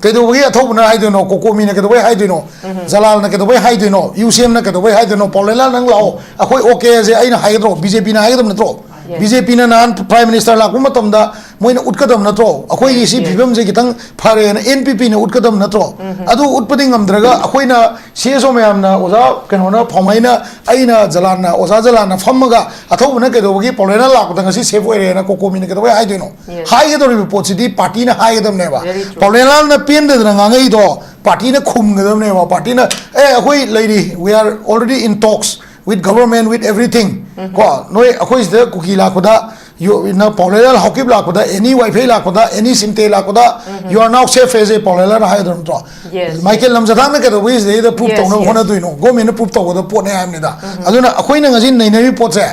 ꯀꯩꯗꯧꯕꯒꯤ ꯑꯊꯧꯕꯅ ꯍꯥꯏꯗꯣꯏꯅꯣ? ꯀꯣꯀꯣꯃꯤꯅ ꯀꯩꯗꯧꯕꯩ ꯍꯥꯏꯗꯣꯏꯅꯣ? ꯖꯂꯥꯜꯅ ꯀꯩꯗꯧꯕꯩ ꯍꯥꯏꯗꯣꯏꯅꯣ? U C M ꯅ ꯀꯩꯗꯧꯕꯩ ꯍꯥꯏꯗꯣꯏꯅꯣ? ꯄꯥꯎꯂꯦꯟꯂꯥꯜ, ꯅꯪ ꯂꯥꯛꯑꯣ, ꯑꯩꯈꯣꯏ okay ꯁꯦ ꯑꯩꯅ ꯍꯥꯏꯒꯗ꯭ꯔꯣ? B J P ꯅ ꯍꯥꯏꯒꯗꯕ ꯅꯠꯇ꯭ꯔꯣ? Yes. B J P ꯅ ꯅꯍꯥꯟ Prime Minister ꯂꯥꯛꯄ ꯃꯇꯝꯗ ꯃꯣꯏꯅ ꯎꯠꯀꯗꯕ ꯅꯠꯇ꯭ꯔꯣ? ꯑꯩꯈꯣꯏꯒꯤ ꯁꯤ Yes. ꯐꯤꯕꯝꯁꯦ ꯈꯤꯇꯪ ꯐꯔꯦꯅ N P P ꯅ ꯎꯠꯀꯗꯕ ꯅꯠꯇ꯭ꯔꯣ? ꯑꯗꯨ ꯎꯠꯄꯗꯤ ꯉꯝꯗ꯭ꯔꯒ ꯑꯩꯈꯣꯏꯅ C S O ꯃꯌꯥꯝꯅ, ꯑꯣꯖꯥ ꯀꯩꯅꯣꯅ, ꯐꯥꯎꯃꯩꯅ, ꯑꯩꯅ, ꯖꯂꯥꯜꯅ, ꯑꯣꯖꯥ ꯖꯂꯥꯜꯅ ꯐꯝꯃꯒ ꯑꯊꯧꯕꯅ ꯀꯩꯗꯧꯕꯒꯤ ꯄꯥꯎꯂꯦꯟꯂꯥꯜ ꯂꯥꯛꯄꯗ ꯉꯁꯤ safe ꯑꯣꯏꯔꯦꯅ ꯀꯣꯀꯣꯃꯤꯅ ꯀꯩꯗꯧꯕꯩ ꯍꯥꯏꯗꯣꯏꯅꯣ? Yes. ꯍꯥꯏꯒꯗꯧꯔꯤꯕ ꯄꯣꯠꯁꯤꯗꯤ ꯄꯥꯔꯇꯤꯅ ꯍꯥꯏꯒꯗꯕꯅꯦꯕ꯫ Very true. ꯄꯥꯎꯂꯦꯟꯂꯥꯜꯅ ꯄꯦꯟꯗꯗꯅ ꯉꯥꯡꯉꯛꯏꯗꯣ ꯄꯥꯔꯇꯤꯅ ꯈꯨꯝꯒꯗꯕꯅꯦꯕ꯫ ꯄꯥꯔꯇꯤꯅ, "ꯑꯦ, ꯑꯩꯈꯣꯏ ꯂꯩꯔꯤ, we are already in talks with government, with everything." ꯀꯣ, ꯅꯣꯏ ꯑꯩꯈꯣꯏ ꯁꯤꯗ ꯀꯨꯀꯤ ꯂꯥꯛꯄꯗ, ꯌꯣ-, ꯅ ꯄꯥꯎꯂꯦꯂꯥꯜ ꯍꯥꯎꯀꯤꯞ ꯂꯥꯛꯄꯗ, ꯑꯦꯅꯤ ꯋꯥꯏꯐꯩ ꯂꯥꯛꯄꯗ, ꯑꯦꯅꯤ ꯁꯤꯟꯇꯦ ꯂꯥꯛꯄꯗ, "You are now safe" ꯍꯥꯏꯁꯦ ꯄꯥꯎꯂꯦꯂꯥꯜꯅ ꯍꯥꯏꯒꯗꯕ ꯅꯠꯇ꯭ꯔꯣ? Yes, Michael yes. ꯂꯝꯖꯊꯥꯡꯅ ꯀꯩꯗꯧꯕꯒꯤ ꯁꯤꯗꯩꯗ ꯄ꯭ꯔꯨꯞ Yes, ꯇꯧꯅꯕ yes. ꯍꯣꯠꯅꯗꯣꯏꯅꯣ? ꯒꯣꯔꯃꯦꯟꯅ ꯄ꯭ꯔꯨꯞ ꯇꯧꯒꯗꯕ ꯄꯣꯠꯅꯦ ꯍꯥꯏꯕꯅꯤꯗ꯫ ꯑꯗꯨꯅ ꯑꯩꯈꯣꯏꯅ ꯉꯁꯤ ꯅꯩꯅꯔꯤꯕ ꯄꯣꯠꯁꯦ,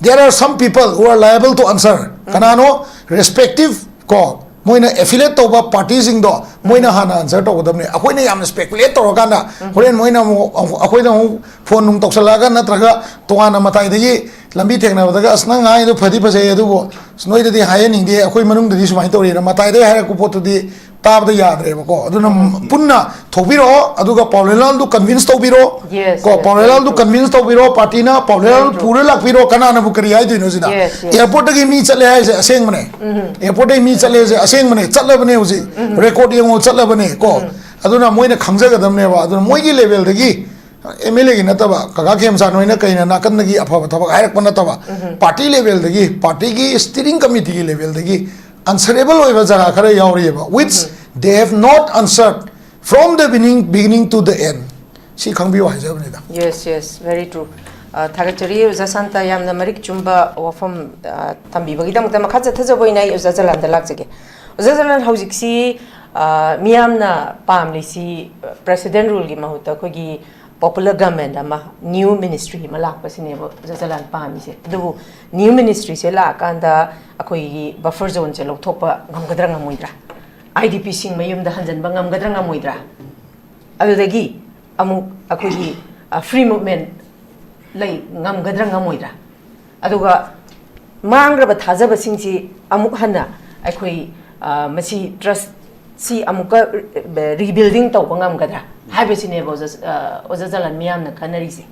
there are some people who are liable to answer. ꯀꯅꯥꯅꯣ? Respective, ꯀꯣ, ꯃꯣꯏꯅ affiliate ꯇꯧꯕ ꯄꯥꯔꯇꯤꯁꯤꯡꯗꯣ ꯃꯣꯏꯅ ꯍꯥꯟꯅ ꯑꯟꯁꯔ ꯇꯧꯒꯗꯕꯅꯦ꯫ ꯑꯩꯈꯣꯏꯅ ꯌꯥꯝꯅ speculate ꯇꯧꯔꯀꯥꯟꯗ ꯍꯣꯔꯦꯟ ꯃꯣꯏꯅ ꯑꯃꯨꯛ ꯑꯩꯈꯣꯏꯗ ꯑꯃꯨꯛ ꯐꯣꯟ ꯅꯨꯡ ꯇꯧꯁꯜꯂꯛꯑꯒ, ꯅꯠꯇ꯭ꯔꯒ ꯇꯣꯉꯥꯟꯅ ꯃꯇꯥꯏꯗꯒꯤ ꯂꯝꯕꯤ ꯊꯦꯡꯅꯕꯗꯒ, "ꯑꯁ, ꯅꯪ ꯍꯥꯏꯗꯣ ꯐꯗꯤ ꯐꯖꯩ, ꯑꯗꯨꯕꯨ ꯑꯁ, ꯅꯣꯏꯗꯗꯤ ꯍꯥꯏꯍꯟꯅꯤꯡꯗꯦ, ꯑꯩꯈꯣꯏ ꯃꯅꯨꯡꯗꯗꯤ ꯁꯨꯃꯥꯏꯅ ꯇꯧꯔꯤꯅ" ꯃꯇꯥꯏꯗꯒꯤ ꯍꯥꯏꯔꯛꯄ ꯄꯣꯠꯇꯨꯗꯤ ꯇꯥꯕꯗ ꯌꯥꯗ꯭ꯔꯦꯕꯀꯣ꯫ ꯑꯗꯨꯅ ꯄꯨꯟꯅ ꯊꯣꯛꯄꯤꯔꯛꯑꯣ, ꯑꯗꯨꯒ ꯄꯥꯎꯂꯦꯂꯥꯜꯗꯨ convince ꯇꯧꯕꯤꯔꯣ꯫ Yes, ꯀꯣ, yes, ꯄꯥꯎꯂꯦꯂꯥꯜꯗꯨ very true. Convince ꯇꯧꯕꯤꯔꯣ, ꯄꯥꯔꯇꯤꯅ ꯄꯥꯎꯂꯦꯂꯥꯜ Very true. ꯄꯨꯔ ꯂꯥꯛꯄꯤꯔꯣ, ꯀꯅꯥꯅꯕꯨ ꯀꯔꯤ ꯍꯥꯏꯗꯣꯏꯅꯣ ꯁꯤꯗ? Yes, yes. ꯑꯦꯌꯔꯄꯣꯔꯠꯇꯒꯤ ꯃꯤ ꯆꯠꯂꯦ ꯍꯥꯏꯁꯦ ꯑꯁꯦꯡꯕꯅꯦ꯫ ꯑꯦꯌꯔꯄꯣꯔꯠꯇꯒꯤ ꯃꯤ ꯆꯠꯂꯦ ꯍꯥꯏꯁꯦ ꯑꯁꯦꯡꯕꯅꯦ, ꯆꯠꯂꯕꯅꯦ ꯍꯧꯖꯤꯛ꯫ ꯔꯦꯀꯣꯔꯗ ꯌꯦꯡꯉꯣ, ꯆꯠꯂꯕꯅꯦ ꯀꯣ꯫ ꯑꯗꯨꯅ ꯃꯣꯏꯅ ꯈꯪꯖꯒꯗꯕꯅꯦꯕ꯫ ꯑꯗꯨꯅ ꯃꯣꯏꯒꯤ ꯂꯦꯚꯦꯜꯗꯒꯤ, ꯑꯦꯝ ꯑꯦꯜ ꯑꯦꯒꯤ ꯅꯠꯇꯕ, ꯀꯀꯥ ꯈꯦꯝꯆꯥꯟ ꯍꯣꯏꯅ ꯀꯩꯅ ꯅꯥꯀꯟꯗꯒꯤ ꯑꯐꯕ ꯊꯕꯛ ꯍꯥꯏꯔꯛꯄ ꯅꯠꯇꯕ, ꯄꯥꯔꯇꯤ ꯂꯦꯚꯦꯜꯗꯒꯤ, ꯄꯥꯔꯇꯤꯒꯤ ꯁ꯭ꯇꯤꯌꯔꯤꯡ ꯀꯃꯤꯇꯤꯒꯤ ꯂꯦꯚꯦꯜꯗꯒꯤ ꯑꯟꯁꯔꯦꯕꯜ ꯑꯣꯏꯕ ꯖꯒꯥ ꯈꯔ ꯌꯥꯎꯔꯤꯑꯕ, which they have not answered from the beginning, beginning to the end. ꯁꯤ ꯈꯪꯕꯤꯌꯨ ꯍꯥꯏꯖꯕꯅꯤꯗ꯫ Yes, yes, very true. ꯑ, ꯊꯥꯒꯠꯆꯔꯤ ꯑꯣꯖꯥ ꯁꯥꯟꯇ, ꯌꯥꯝꯅ ꯃꯔꯤꯛ ꯆꯨꯝꯕ ꯋꯥꯐꯝ, ꯑ, ꯊꯝꯕꯤꯕꯒꯤꯗꯃꯛꯇ꯫ ꯃꯈꯥ ꯆꯠꯊꯖꯕ ꯑꯣꯏꯅ ꯑꯩ ꯑꯣꯖꯥ ꯖꯂꯥꯟꯗ ꯂꯥꯛꯆꯒꯦ꯫ ꯑꯣꯖꯥ ꯖꯂꯥꯟ, ꯍꯧꯖꯤꯛꯁꯤ, ꯑ, ꯃꯤꯌꯥꯝꯅ ꯄꯥꯝꯂꯤꯁꯤ, ꯑ, president ruleꯒꯤ ꯃꯍꯨꯠꯇ ꯑꯩꯈꯣꯏꯒꯤ popular government ꯑꯃ, new ministry ꯑꯃ ꯂꯥꯛꯄꯁꯤꯅꯦꯕ ꯑꯣꯖꯥ ꯖꯂꯥꯟ ꯄꯥꯝꯃꯤꯁꯦ꯫ ꯑꯗꯨꯕꯨ new ministryꯁꯦ ꯂꯥꯛꯑꯀꯥꯟꯗ ꯑꯩꯈꯣꯏꯒꯤ buffer zoneꯁꯦ ꯂꯧꯊꯣꯛꯄ ꯉꯝꯒꯗ꯭ꯔꯥ ꯉꯝꯃꯣꯏꯗ꯭ꯔꯥ? IDPꯁꯤꯡ ꯃꯌꯨꯝꯗ ꯍꯟꯖꯤꯟꯕ ꯉꯝꯒꯗ꯭ꯔꯥ ꯉꯝꯃꯣꯏꯗ꯭ꯔꯥ? ꯑꯗꯨꯗꯒꯤ ꯑꯃꯨꯛ ꯑꯩꯈꯣꯏꯒꯤ, ꯑ, free movement ꯂꯩ ꯉꯝꯒꯗ꯭ꯔꯥ ꯉꯝꯃꯣꯏꯗ꯭ꯔꯥ? ꯑꯗꯨꯒ ꯃꯥꯡꯈ꯭ꯔꯕ ꯊꯥꯖꯕꯁꯤꯡꯁꯤ ꯑꯃꯨꯛ ꯍꯟꯅ ꯑꯩꯈꯣꯏ, ꯑ, ꯃꯁꯤ trustꯁꯤ ꯑꯃꯨꯛꯀ, ꯑ, rebuilding ꯇꯧꯕ ꯉꯝꯒꯗ꯭ꯔꯥ ꯍꯥꯏꯕꯁꯤꯅꯦꯕ ꯑꯣꯖꯥ, ꯑ, ꯑꯣꯖꯥ ꯖꯂꯥꯟ, ꯃꯤꯌꯥꯝꯅ ꯈꯟꯅꯔꯤꯁꯦ꯫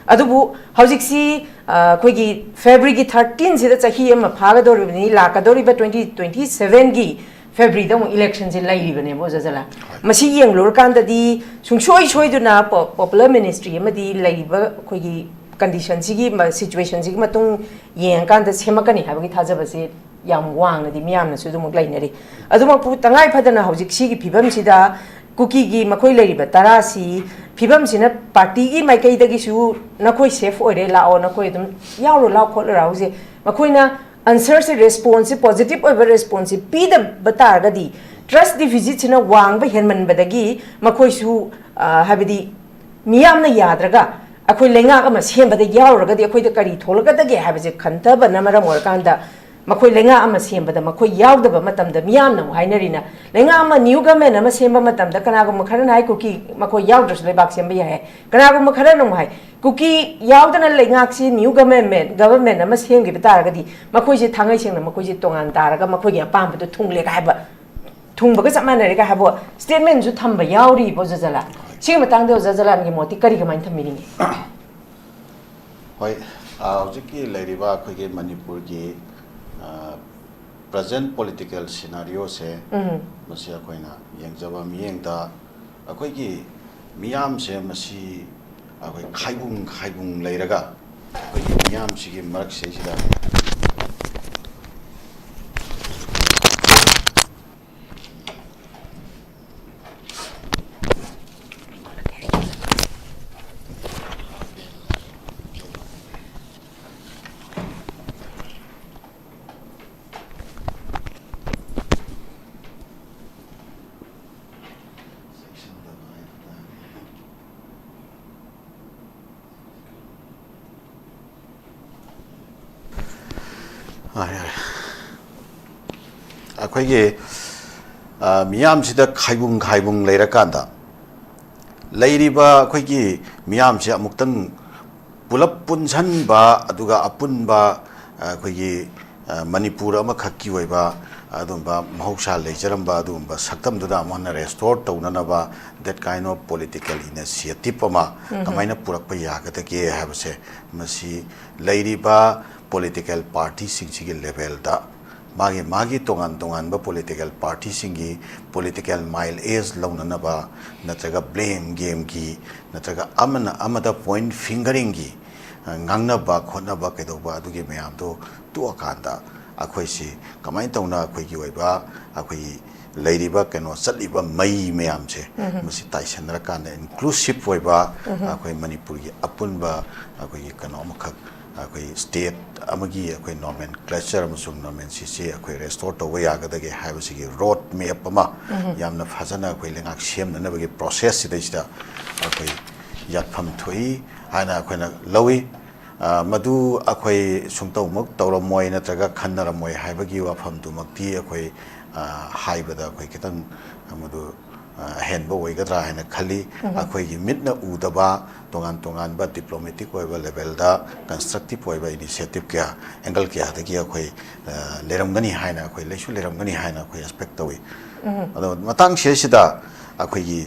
ꯑꯗꯨꯕꯨ ꯍꯧꯖꯤꯛꯁꯤ, ꯑ, ꯑꯩꯈꯣꯏꯒꯤ Februaryꯒꯤ thirteenꯁꯤꯗ ꯆꯍꯤ ꯑꯃ ꯐꯥꯒꯗꯧꯔꯤꯕꯅꯤ, ꯂꯥꯛꯀꯗꯧꯔꯤꯕ twenty twenty sevenꯒꯤ Februaryꯗ ꯑꯃꯨꯛ electionꯁꯦ ꯂꯩꯔꯤꯕꯅꯦꯕ ꯑꯣꯖꯥ ꯖꯂꯥꯟ꯫ ꯃꯁꯤ ꯌꯦꯡꯂꯨꯔꯀꯥꯟꯗꯗꯤ ꯁꯨꯡꯁꯣꯏ ꯁꯣꯏꯗꯅ po-, popular ministry ꯑꯃꯗꯤ ꯂꯩꯔꯤꯕ ꯑꯩꯈꯣꯏꯒꯤ conditionꯁꯤꯒꯤ ꯃ-, situationꯁꯤꯒꯤ ꯃꯇꯨꯡ ꯌꯦꯡꯉꯀꯥꯟꯗ ꯁꯦꯝꯃꯛꯀꯅꯤ ꯍꯥꯏꯕꯒꯤ ꯊꯥꯖꯕꯁꯤ ꯌꯥꯝ ꯋꯥꯡꯅꯗꯤ ꯃꯤꯌꯥꯝꯅꯁꯨ ꯑꯗꯨꯃꯛ ꯂꯩꯅꯔꯤ꯫ ꯑꯗꯨꯃꯛꯄꯨ ꯇꯉꯥꯏ ꯐꯗꯅ ꯍꯧꯖꯤꯛ ꯁꯤꯒꯤ ꯐꯤꯕꯝꯁꯤꯗ ꯀꯨꯀꯤꯒꯤ ꯃꯈꯣꯏ ꯂꯩꯔꯤꯕ ꯇꯔꯥꯁꯤ ꯐꯤꯕꯝꯁꯤꯅ ꯄꯥꯔꯇꯤꯒꯤ ꯃꯥꯏꯀꯩꯗꯒꯤꯁꯨ ꯅꯈꯣꯏ ꯁꯦꯐ ꯑꯣꯏꯔꯦ, ꯂꯥꯛꯑꯣ, ꯅꯈꯣꯏ ꯑꯗꯨꯝ ꯌꯥꯎꯔꯣ, ꯂꯥꯎ ꯈꯣꯠꯂꯣ ꯍꯥꯏꯁꯦ, ꯃꯈꯣꯏꯅ ꯑꯟꯁꯔꯁꯦ, ꯔꯦꯁꯄꯣꯟꯁꯁꯦ, ꯄꯣꯖꯤꯇꯤꯚ ꯑꯣꯏꯕ ꯔꯦꯁꯄꯣꯟꯁꯁꯦ ꯄꯤꯗꯕ ꯇꯥꯔꯒꯗꯤ, ꯇ꯭ꯔꯁ ꯗꯤꯐꯤꯁꯤꯠꯁꯤꯅ ꯋꯥꯡꯕ ꯍꯦꯟꯃꯟꯕꯗꯒꯤ ꯃꯈꯣꯏꯁꯨ, ꯑ, ꯍꯥꯏꯕꯗꯤ ꯃꯤꯌꯥꯝꯅ ꯌꯥꯗ꯭ꯔꯒ ꯑꯩꯈꯣꯏ ꯂꯩꯉꯥꯛ ꯑꯃ ꯁꯦꯝꯕꯗ ꯌꯥꯎꯔꯒꯗꯤ ꯑꯩꯈꯣꯏꯗ ꯀꯔꯤ ꯊꯣꯛꯂꯛꯀꯗꯒꯦ ꯍꯥꯏꯕꯁꯦ ꯈꯟꯊꯕꯅ ꯃꯔꯝ ꯑꯣꯏꯔꯀꯥꯟꯗ, ꯃꯈꯣꯏ ꯂꯩꯉꯥꯛ ꯑꯃ ꯁꯦꯝꯕꯗ ꯃꯈꯣꯏ ꯌꯥꯎꯗꯕ ꯃꯇꯝꯗ ꯃꯤꯌꯥꯝꯅ ꯑꯃꯨꯛ ꯍꯥꯏꯅꯔꯤꯅ, ꯂꯩꯉꯥꯛ ꯑꯃ, ꯅ꯭ꯌꯨ ꯒꯚꯔꯟꯃꯦꯟꯠ ꯑꯃ ꯁꯦꯝꯕ ꯃꯇꯝꯗ ꯀꯅꯥꯒꯨꯝꯕ ꯈꯔꯅ ꯍꯥꯏ ꯀꯨꯀꯤ ꯃꯈꯣꯏ ꯌꯥꯎꯗ꯭ꯔꯁꯨ ꯂꯩꯕꯥꯛ ꯁꯦꯝꯕ ꯌꯥꯏ ꯍꯥꯏ, ꯀꯅꯥꯒꯨꯝꯕ ꯈꯔꯅ ꯑꯃꯨꯛ ꯍꯥꯏ ꯀꯨꯀꯤ ꯌꯥꯎꯗꯅ ꯂꯩꯉꯥꯛꯁꯤ, ꯅ꯭ꯌꯨ ꯒꯚꯔꯟꯃꯦꯟꯠ, ꯒꯚꯔꯟꯃꯦꯟꯠ ꯑꯃ ꯁꯦꯝꯈꯤꯕ ꯇꯥꯔꯒꯗꯤ ꯃꯈꯣꯏꯁꯦ ꯊꯥꯡꯉꯩ ꯁꯦꯡꯅ ꯃꯈꯣꯏꯁꯦ ꯇꯣꯉꯥꯟ ꯇꯥꯔꯒ ꯃꯈꯣꯏꯒꯤ ꯑꯄꯥꯝꯕꯗꯣ ꯊꯨꯡꯂꯦꯒ ꯍꯥꯏꯕ, ꯊꯨꯡꯕꯒ ꯆꯞ ꯃꯥꯟꯅꯔꯦꯒ ꯍꯥꯏꯕ ꯁ꯭ꯇꯦꯠꯃꯦꯟꯠꯁꯨ ꯊꯝꯕ ꯌꯥꯎꯔꯤꯕ, ꯑꯣꯖꯥ ꯖꯂꯥꯜ꯫ ꯁꯤꯒꯤ ꯃꯇꯥꯡꯗ ꯑꯣꯖꯥ ꯖꯂꯥꯜꯒꯤ ꯃꯣꯠꯇꯤ ꯀꯔꯤ, ꯀꯃꯥꯏꯅ ꯊꯝꯕꯤꯅꯤꯡꯉꯤ? ꯍꯣꯏ, ꯑ, ꯍꯧꯖꯤꯛꯀꯤ ꯂꯩꯔꯤꯕ ꯑꯩꯈꯣꯏꯒꯤ ꯃꯅꯤꯄꯨꯔꯒꯤ, ꯑ, ꯄ꯭ꯔꯖꯦꯟꯠ ꯄꯣꯂꯤꯇꯤꯀꯦꯜ ꯁꯤꯅꯥꯔꯤꯑꯣꯁꯦ, ꯎꯝ꯫ ꯃꯁꯤ ꯑꯩꯈꯣꯏꯅ ꯌꯦꯡꯖꯕ ꯃꯤꯠꯌꯦꯡꯗ ꯑꯩꯈꯣꯏꯒꯤ ꯃꯤꯌꯥꯝꯁꯦ ꯃꯁꯤ ꯑꯩꯈꯣꯏ ꯈꯥꯏꯕꯨꯡ ꯈꯥꯏꯕꯨꯡ ꯂꯩꯔꯒ ꯑꯩꯈꯣꯏꯒꯤ ꯃꯤꯌꯥꯝꯁꯤꯒꯤ ꯃꯔꯛꯁꯤꯗꯩꯁꯤꯗ ꯑꯩꯈꯣꯏꯒꯤ, ꯑ, ꯃꯤꯌꯥꯝꯁꯤꯗ ꯈꯥꯏꯕꯨꯡ ꯈꯥꯏꯕꯨꯡ ꯂꯩꯔꯀꯥꯟꯗ, ꯂꯩꯔꯤꯕ ꯑꯩꯈꯣꯏꯒꯤ ꯃꯤꯌꯥꯝꯁꯦ ꯑꯃꯨꯛꯇꯪ ꯄꯨꯂꯞ ꯄꯨꯟꯁꯤꯟꯕ, ꯑꯗꯨꯒ ꯑꯄꯨꯟꯕ, ꯑ, ꯑꯩꯈꯣꯏꯒꯤ, ꯑ, ꯃꯅꯤꯄꯨꯔ ꯑꯃꯈꯛꯀꯤ ꯑꯣꯏꯕ ꯑꯗꯨꯒꯨꯝꯕ ꯃꯍꯧꯁꯥ ꯂꯩꯖꯔꯝꯕ ꯑꯗꯨꯒꯨꯝꯕ ꯁꯛꯇꯝꯗꯨꯗ ꯑꯃꯨꯛ ꯍꯟꯅ ꯔꯦꯁꯇꯣꯔ ꯇꯧꯅꯅꯕ, that kind of political initiative ꯑꯃ ꯎꯝ꯫ ꯀꯃꯥꯏꯅ ꯄꯨꯔꯛꯄ ꯌꯥꯒꯗꯒꯦ ꯍꯥꯏꯕꯁꯦ, ꯃꯁꯤ ꯂꯩꯔꯤꯕ ꯄꯣꯂꯤꯇꯤꯀꯦꯜ ꯄꯥꯔꯇꯤꯁꯤꯡꯁꯤꯒꯤ ꯂꯦꯚꯦꯜꯗ ꯃꯥꯒꯤ ꯃꯥꯒꯤ ꯇꯣꯉꯥꯟ ꯇꯣꯉꯥꯟꯕ ꯄꯣꯂꯤꯇꯤꯀꯦꯜ ꯄꯥꯔꯇꯤꯁꯤꯡꯒꯤ ꯄꯣꯂꯤꯇꯤꯀꯦꯜ ꯃꯥꯏꯂꯦꯖ ꯂꯧꯅꯅꯕ, ꯅꯠꯇ꯭ꯔꯒ ꯕ꯭ꯂꯦꯝ ꯒꯦꯝꯒꯤ, ꯅꯠꯇ꯭ꯔꯒ ꯑꯃꯅ ꯑꯃꯗ ꯄꯣꯏꯟꯠ ꯐꯤꯡꯒꯔꯤꯡꯒꯤ, ꯑ, ꯉꯥꯡꯅꯕ ꯈꯣꯠꯅꯕ ꯀꯩꯗꯧꯕ ꯑꯗꯨꯒꯤ ꯃꯌꯥꯝꯗꯣ ꯇꯣꯛꯑꯀꯥꯟꯗ, ꯑꯩꯈꯣꯏꯁꯤ ꯀꯃꯥꯏꯅ ꯇꯧꯅ ꯑꯩꯈꯣꯏꯒꯤ ꯑꯣꯏꯕ, ꯑꯩꯈꯣꯏꯒꯤ ꯂꯩꯔꯤꯕ ꯀꯩꯅꯣ ꯆꯠꯂꯤꯕ ꯃꯩ ꯃꯌꯥꯝꯁꯦ ꯃꯁꯤ ꯇꯥꯏꯁꯟꯅꯔꯀꯥꯟꯗ ꯏꯟꯀ꯭ꯂꯨꯁꯤꯞ ꯑꯣꯏꯕ ꯑꯩꯈꯣꯏ ꯃꯅꯤꯄꯨꯔꯒꯤ ꯑꯄꯨꯟꯕ ꯑꯩꯈꯣꯏꯒꯤ ꯀꯩꯅꯣ ꯑꯃꯈꯛ ꯑꯩꯈꯣꯏ ꯁ꯭ꯇꯦꯠ ꯑꯃꯒꯤ ꯑꯩꯈꯣꯏ ꯅꯣꯃꯦꯟꯀ꯭ꯂꯦꯆꯔ ꯑꯃꯁꯨꯡ ꯅꯣꯃꯦꯟꯁꯤꯁꯦ ꯑꯩꯈꯣꯏ ꯔꯦꯁꯇꯣꯔ ꯇꯧꯕ ꯌꯥꯒꯗꯒꯦ ꯍꯥꯏꯕꯁꯤꯒꯤ ꯔꯣꯗ ꯃꯦꯞ ꯑꯃ ꯌꯥꯝꯅ ꯐꯖꯅ ꯑꯩꯈꯣꯏ ꯂꯩꯉꯥꯛ ꯁꯦꯝꯅꯅꯕꯒꯤ ꯄ꯭ꯔꯣꯁꯦꯁ ꯁꯤꯗꯩꯁꯤꯗ ꯑꯩꯈꯣꯏ ꯌꯥꯠꯐꯝ ꯊꯣꯛꯏ ꯍꯥꯏꯅ ꯑꯩꯈꯣꯏꯅ ꯂꯧꯏ꯫ ꯃꯗꯨ ꯑꯩꯈꯣꯏ ꯁꯨꯡꯇꯧꯃꯛ ꯇꯧꯔꯝꯃꯣꯏ ꯅꯠꯇ꯭ꯔꯒ ꯈꯟꯅꯔꯝꯃꯣꯏ ꯍꯥꯏꯕꯒꯤ ꯋꯥꯐꯝꯗꯨꯃꯛꯇꯤ ꯑꯩꯈꯣꯏ ꯍꯥꯏꯕꯗ ꯑꯩꯈꯣꯏ ꯈꯤꯇꯪ ꯃꯗꯨ ꯑꯍꯦꯟꯕ ꯑꯣꯏꯒꯗ꯭ꯔꯥ ꯍꯥꯏꯅ ꯈꯜꯂꯤ꯫ ꯑꯩꯈꯣꯏꯒꯤ ꯃꯤꯠꯅ ꯎꯗꯕ ꯇꯣꯉꯥꯟ ꯇꯣꯉꯥꯟꯕ ꯗꯤꯄ꯭ꯂꯣꯃꯦꯇꯤꯛ ꯑꯣꯏꯕ ꯂꯦꯚꯦꯜꯗ ꯀꯟꯁꯇ꯭ꯔꯛꯇꯤꯞ ꯑꯣꯏꯕ ꯏꯅꯤꯁꯤꯌꯦꯇꯤꯞ ꯀꯌꯥ ꯑꯦꯡꯒꯜ ꯀꯌꯥꯗꯒꯤ ꯑꯩꯈꯣꯏ ꯂꯩꯔꯝꯒꯅꯤ ꯍꯥꯏꯅ ꯑꯩꯈꯣꯏ ꯂꯩꯁꯨ ꯂꯩꯔꯝꯒꯅꯤ ꯍꯥꯏꯅ ꯑꯩꯈꯣꯏ ꯑꯦꯛꯁꯄꯦꯛ ꯇꯧꯏ꯫ ꯑꯗꯣ ꯃꯇꯥꯡꯁꯤꯗꯩꯁꯤꯗ ꯑꯩꯈꯣꯏꯒꯤ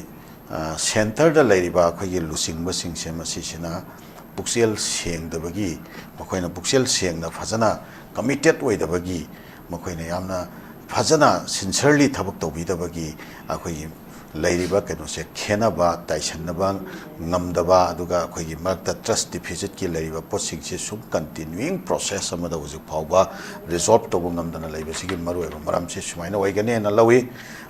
ꯁꯦꯟꯇꯔꯗ ꯂꯩꯔꯤꯕ ꯑꯩꯈꯣꯏꯒꯤ ꯂꯨꯆꯤꯡꯕꯁꯤꯡꯁꯦ ꯃꯁꯤꯁꯤꯅ ꯄꯨꯛꯆꯦꯜ ꯁꯦꯡꯗꯕꯒꯤ, ꯃꯈꯣꯏꯅ ꯄꯨꯛꯆꯦꯜ ꯁꯦꯡꯅ ꯐꯖꯅ ꯀꯃꯤꯇꯦꯠ ꯑꯣꯏꯗꯕꯒꯤ, ꯃꯈꯣꯏꯅ ꯌꯥꯝꯅ ꯐꯖꯅ ꯁꯤꯟꯁꯔꯂꯤ ꯊꯕꯛ ꯇꯧꯕꯤꯗꯕꯒꯤ ꯑꯩꯈꯣꯏꯒꯤ ꯂꯩꯔꯤꯕ ꯀꯩꯅꯣꯁꯦ ꯈꯦꯠꯅꯕ, ꯇꯥꯏꯁꯟꯅꯕ ꯉꯝꯗꯕ, ꯑꯗꯨꯒ ꯑꯩꯈꯣꯏꯒꯤ ꯃꯔꯛꯇ ꯇ꯭ꯔꯁ ꯗꯤꯐꯤꯁꯤꯠꯀꯤ ꯂꯩꯔꯤꯕ ꯄꯣꯠꯁꯤꯡꯁꯦ ꯁꯨꯝ ꯀꯟꯇꯤꯅ꯭ꯌꯨꯌꯤꯡ ꯄ꯭ꯔꯣꯁꯦꯁ ꯑꯃꯗ ꯍꯧꯖꯤꯛ ꯐꯥꯎꯕ ꯔꯤꯖꯣꯜꯕ ꯇꯧꯕ ꯉꯝꯗꯅ ꯂꯩꯕꯁꯤꯒꯤ ꯃꯔꯨꯑꯣꯏꯕ ꯃꯔꯝꯁꯤ ꯁꯨꯃꯥꯏꯅ ꯑꯣꯏꯒꯅꯦꯅ ꯂꯧꯏ꯫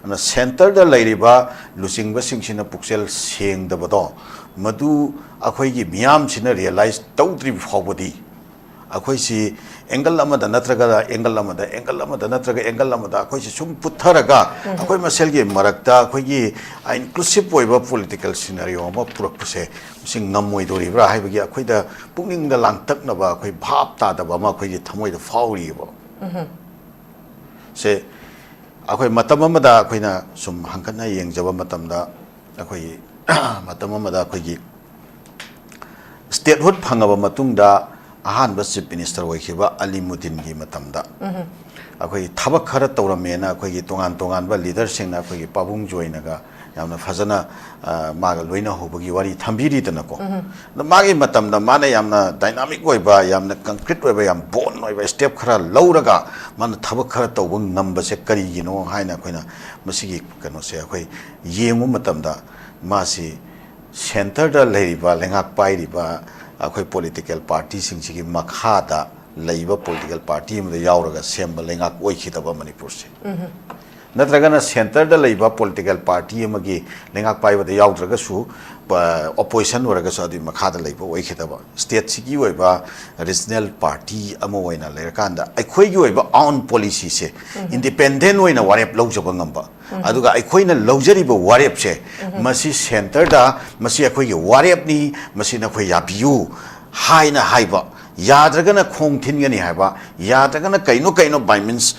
ꯑꯗꯨꯅ ꯁꯦꯟꯇꯔꯗ ꯂꯩꯔꯤꯕ ꯂꯨꯆꯤꯡꯕꯁꯤꯡꯁꯤꯅ ꯄꯨꯛꯆꯦꯜ ꯁꯦꯡꯗꯕꯗꯣ ꯃꯗꯨ ꯑꯩꯈꯣꯏꯒꯤ ꯃꯤꯌꯥꯝꯁꯤꯅ ꯔꯤꯌꯦꯂꯥꯏꯁ ꯇꯧꯗ꯭ꯔꯤꯕ ꯐꯥꯎꯕꯗꯤ ꯑꯩꯈꯣꯏꯁꯤ ꯑꯦꯡꯒꯜ ꯑꯃꯗ ꯅꯠꯇ꯭ꯔꯒ ꯑꯦꯡꯒꯜ ꯑꯃꯗ, ꯑꯦꯡꯒꯜ ꯑꯃꯗ ꯅꯠꯇ꯭ꯔꯒ ꯑꯦꯡꯒꯜ ꯑꯃꯗ ꯑꯩꯈꯣꯏꯁꯤ ꯁꯨꯝ ꯄꯨꯊꯔꯒ ꯑꯩꯈꯣꯏ ꯃꯁꯦꯜꯒꯤ ꯃꯔꯛꯇ ꯑꯩꯈꯣꯏꯒꯤ ꯏꯟꯀ꯭ꯂꯨꯁꯤꯞ ꯑꯣꯏꯕ ꯄꯣꯂꯤꯇꯤꯀꯦꯜ ꯁꯤꯅꯔꯤꯑꯣ ꯑꯃ ꯄꯨꯔꯛꯄꯁꯦ ꯃꯁꯤ ꯉꯝꯃꯣꯏꯗꯧꯔꯤꯕ꯭ꯔꯥ ꯍꯥꯏꯕꯒꯤ ꯑꯩꯈꯣꯏꯗ ꯄꯨꯛꯅꯤꯡꯗ ꯂꯥꯡꯇꯛꯅꯕ, ꯑꯩꯈꯣꯏ ꯚꯥꯞ ꯇꯥꯗꯕ ꯑꯃ ꯑꯩꯈꯣꯏꯒꯤ ꯊꯃꯣꯏꯗ ꯐꯥꯎꯔꯤꯑꯕ꯫ ꯁꯦ ꯑꯩꯈꯣꯏ ꯃꯇꯝ ꯑꯃꯗ ꯑꯩꯈꯣꯏꯅ ꯁꯨꯝ ꯍꯪꯀꯠꯅ ꯌꯦꯡꯖꯕ ꯃꯇꯝꯗ ꯑꯩꯈꯣꯏꯒꯤ ꯃꯇꯝ ꯑꯃꯗ ꯑꯩꯈꯣꯏꯒꯤ ꯁ꯭ꯇꯦꯠꯍꯨꯗ ꯐꯪꯉꯕ ꯃꯇꯨꯡꯗ ꯑꯍꯥꯟꯕ ꯆꯤꯐ ꯃꯤꯅꯤꯁꯇꯔ ꯑꯣꯏꯈꯤꯕ ꯑꯂꯤꯃꯨꯗꯤꯟꯒꯤ ꯃꯇꯝꯗ ꯑꯩꯈꯣꯏꯒꯤ ꯊꯕꯛ ꯈꯔ ꯇꯧꯔꯝꯃꯦꯅ ꯑꯩꯈꯣꯏꯒꯤ ꯇꯣꯉꯥꯟ ꯇꯣꯉꯥꯟꯕ ꯂꯤꯗꯔꯁꯤꯡꯅ ꯑꯩꯈꯣꯏꯒꯤ ꯄꯥꯕꯨꯡ ꯖꯣꯏꯅꯒ ꯌꯥꯝꯅ ꯐꯖꯅ ꯃꯥꯒ ꯂꯣꯏꯅꯍꯧꯕꯒꯤ ꯋꯥꯔꯤ ꯊꯝꯕꯤꯔꯤꯗꯅꯀꯣ꯫ ꯑꯗꯣ ꯃꯥꯒꯤ ꯃꯇꯝꯗ ꯃꯥꯅ ꯌꯥꯝꯅ ꯗꯥꯏꯅꯥꯃꯤꯛ ꯑꯣꯏꯕ, ꯌꯥꯝꯅ ꯀꯪꯀ꯭ꯔꯤꯠ ꯑꯣꯏꯕ, ꯌꯥꯝ ꯕꯣꯟ ꯑꯣꯏꯕ ꯁ꯭ꯇꯦꯞ ꯈꯔ ꯂꯧꯔꯒ ꯃꯥꯅ ꯊꯕꯛ ꯈꯔ ꯇꯧꯕ ꯉꯝꯕꯁꯦ ꯀꯔꯤꯒꯤꯅꯣ ꯍꯥꯏꯅ ꯑꯩꯈꯣꯏꯅ ꯃꯁꯤꯒꯤ ꯀꯩꯅꯣꯁꯦ ꯑꯩꯈꯣꯏ ꯌꯦꯡꯕ ꯃꯇꯝꯗ ꯃꯥꯁꯤ ꯁꯦꯟꯇꯔꯗ ꯂꯩꯔꯤꯕ, ꯂꯩꯉꯥꯛ ꯄꯥꯏꯔꯤꯕ ꯑꯩꯈꯣꯏ ꯄꯣꯂꯤꯇꯤꯀꯦꯜ ꯄꯥꯔꯇꯤꯁꯤꯡꯁꯤꯒꯤ ꯃꯈꯥꯗ ꯂꯩꯕ ꯄꯣꯂꯤꯇꯤꯀꯦꯜ ꯄꯥꯔꯇꯤ ꯑꯃꯗ ꯌꯥꯎꯔꯒ ꯁꯦꯝꯕ ꯂꯩꯉꯥꯛ ꯑꯣꯏꯈꯤꯗꯕ ꯃꯅꯤꯄꯨꯔꯁꯦ꯫ ꯅꯠꯇ꯭ꯔꯒꯅ centreꯗ ꯂꯩꯕ political party ꯑꯃꯒꯤ ꯂꯩꯉꯥꯛ ꯄꯥꯏꯕꯗ ꯌꯥꯎꯗ꯭ꯔꯒꯁꯨ, opposition ꯑꯣꯏꯔꯒꯁꯨ ꯑꯗꯨꯒꯤ ꯃꯈꯥꯗ ꯂꯩꯕ ꯑꯣꯏꯈꯤꯗꯕ, stateꯁꯤꯒꯤ ꯑꯣꯏꯕ regional party ꯑꯃ ꯑꯣꯏꯅ ꯂꯩꯔꯀꯥꯟꯗ ꯑꯩꯈꯣꯏꯒꯤ ꯑꯣꯏꯕ own policyꯁꯦ independent ꯑꯣꯏꯅ ꯋꯥꯔꯦꯞ ꯂꯧꯖꯕ ꯉꯝꯕ, ꯑꯗꯨꯒ ꯑꯩꯈꯣꯏꯅ ꯂꯧꯖꯔꯤꯕ ꯋꯥꯔꯦꯞꯁꯦ ꯃꯁꯤ centreꯗ ꯃꯁꯤ ꯑꯩꯈꯣꯏꯒꯤ ꯋꯥꯔꯦꯞꯅꯤ, ꯃꯁꯤ ꯅꯈꯣꯏ ꯌꯥꯕꯤꯌꯨ ꯍꯥꯏꯅ ꯍꯥꯏꯕ, ꯌꯥꯗ꯭ꯔꯒꯅ ꯈꯣꯡ ꯊꯤꯟꯒꯅꯤ ꯍꯥꯏꯕ, ꯌꯥꯗ꯭ꯔꯒꯅ ꯀꯩꯅꯣ ꯀꯩꯅꯣ by means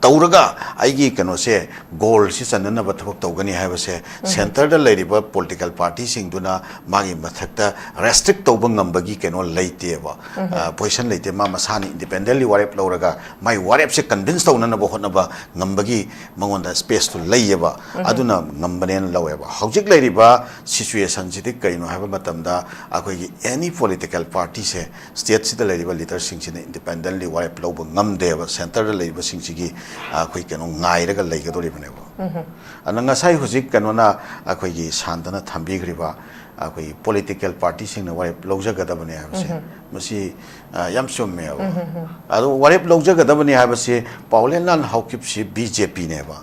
ꯇꯧꯔꯒ ꯑꯩꯒꯤ ꯀꯩꯅꯣꯁꯦ, goalꯁꯤ ꯆꯟꯅꯅꯕ ꯊꯕꯛ ꯇꯧꯒꯅꯤ ꯍꯥꯏꯕꯁꯦ centreꯗ ꯂꯩꯔꯤꯕ political partyꯁꯤꯡꯗꯨꯅ ꯃꯥꯒꯤ ꯃꯊꯛꯇ restrict ꯇꯧꯕ ꯉꯝꯕꯒꯤ ꯀꯩꯅꯣ ꯂꯩꯇꯦꯕ, position ꯂꯩꯇꯦ꯫ ꯃꯥ ꯃꯁꯥꯅ independently ꯋꯥꯔꯦꯞ ꯂꯧꯔꯒ ꯃꯥꯒꯤ ꯋꯥꯔꯦꯞꯁꯦ convince ꯇꯧꯅꯅꯕ ꯍꯣꯠꯅꯕ ꯉꯝꯕꯒꯤ ꯃꯉꯣꯟꯗ spaceꯇꯨ ꯂꯩꯌꯦꯕ, ꯑꯗꯨꯅ ꯉꯝꯕꯅꯦꯅ ꯂꯧꯋꯦꯕ꯫ ꯍꯧꯖꯤꯛ ꯂꯩꯔꯤꯕ situationꯁꯤꯗꯤ ꯀꯩꯅꯣ ꯍꯥꯏꯕ ꯃꯇꯝꯗ, ꯑꯩꯈꯣꯏꯒꯤ any political partyꯁꯦ stateꯁꯤꯗ ꯂꯩꯔꯤꯕ leaderꯁꯤꯡꯁꯤꯅ independently ꯋꯥꯔꯦꯞ ꯂꯧꯕ ꯉꯝꯗꯦꯕ, centreꯗ ꯂꯩꯔꯤꯕꯁꯤꯡꯁꯤꯒꯤ ꯑꯩꯈꯣꯏ ꯀꯩꯅꯣ ꯉꯥꯏꯔꯒ ꯂꯩꯒꯗꯧꯔꯤꯕꯅꯦꯕ꯫ ꯑꯗꯨꯅ ꯉꯁꯥꯏ ꯍꯧꯖꯤꯛ ꯀꯩꯅꯣꯅ, ꯑꯩꯈꯣꯏꯒꯤ ꯁꯥꯟꯇꯅ ꯊꯝꯕꯤꯈ꯭ꯔꯤꯕ ꯑꯩꯈꯣꯏꯒꯤ political partyꯁꯤꯡꯅ ꯋꯥꯔꯦꯞ ꯂꯧꯖꯒꯗꯕꯅꯦ ꯍꯥꯏꯕꯁꯦ, ꯃꯁꯤ ꯌꯥꯝ ꯆꯨꯝꯃꯦꯕ꯫ ꯑꯗꯣ ꯋꯥꯔꯦꯞ ꯂꯧꯖꯒꯗꯕꯅꯤ ꯍꯥꯏꯕꯁꯤ ꯄꯥꯎꯂꯦꯟꯂꯥꯜ ꯍꯥꯎꯀꯤꯞꯁꯤ BJPꯅꯦꯕ꯫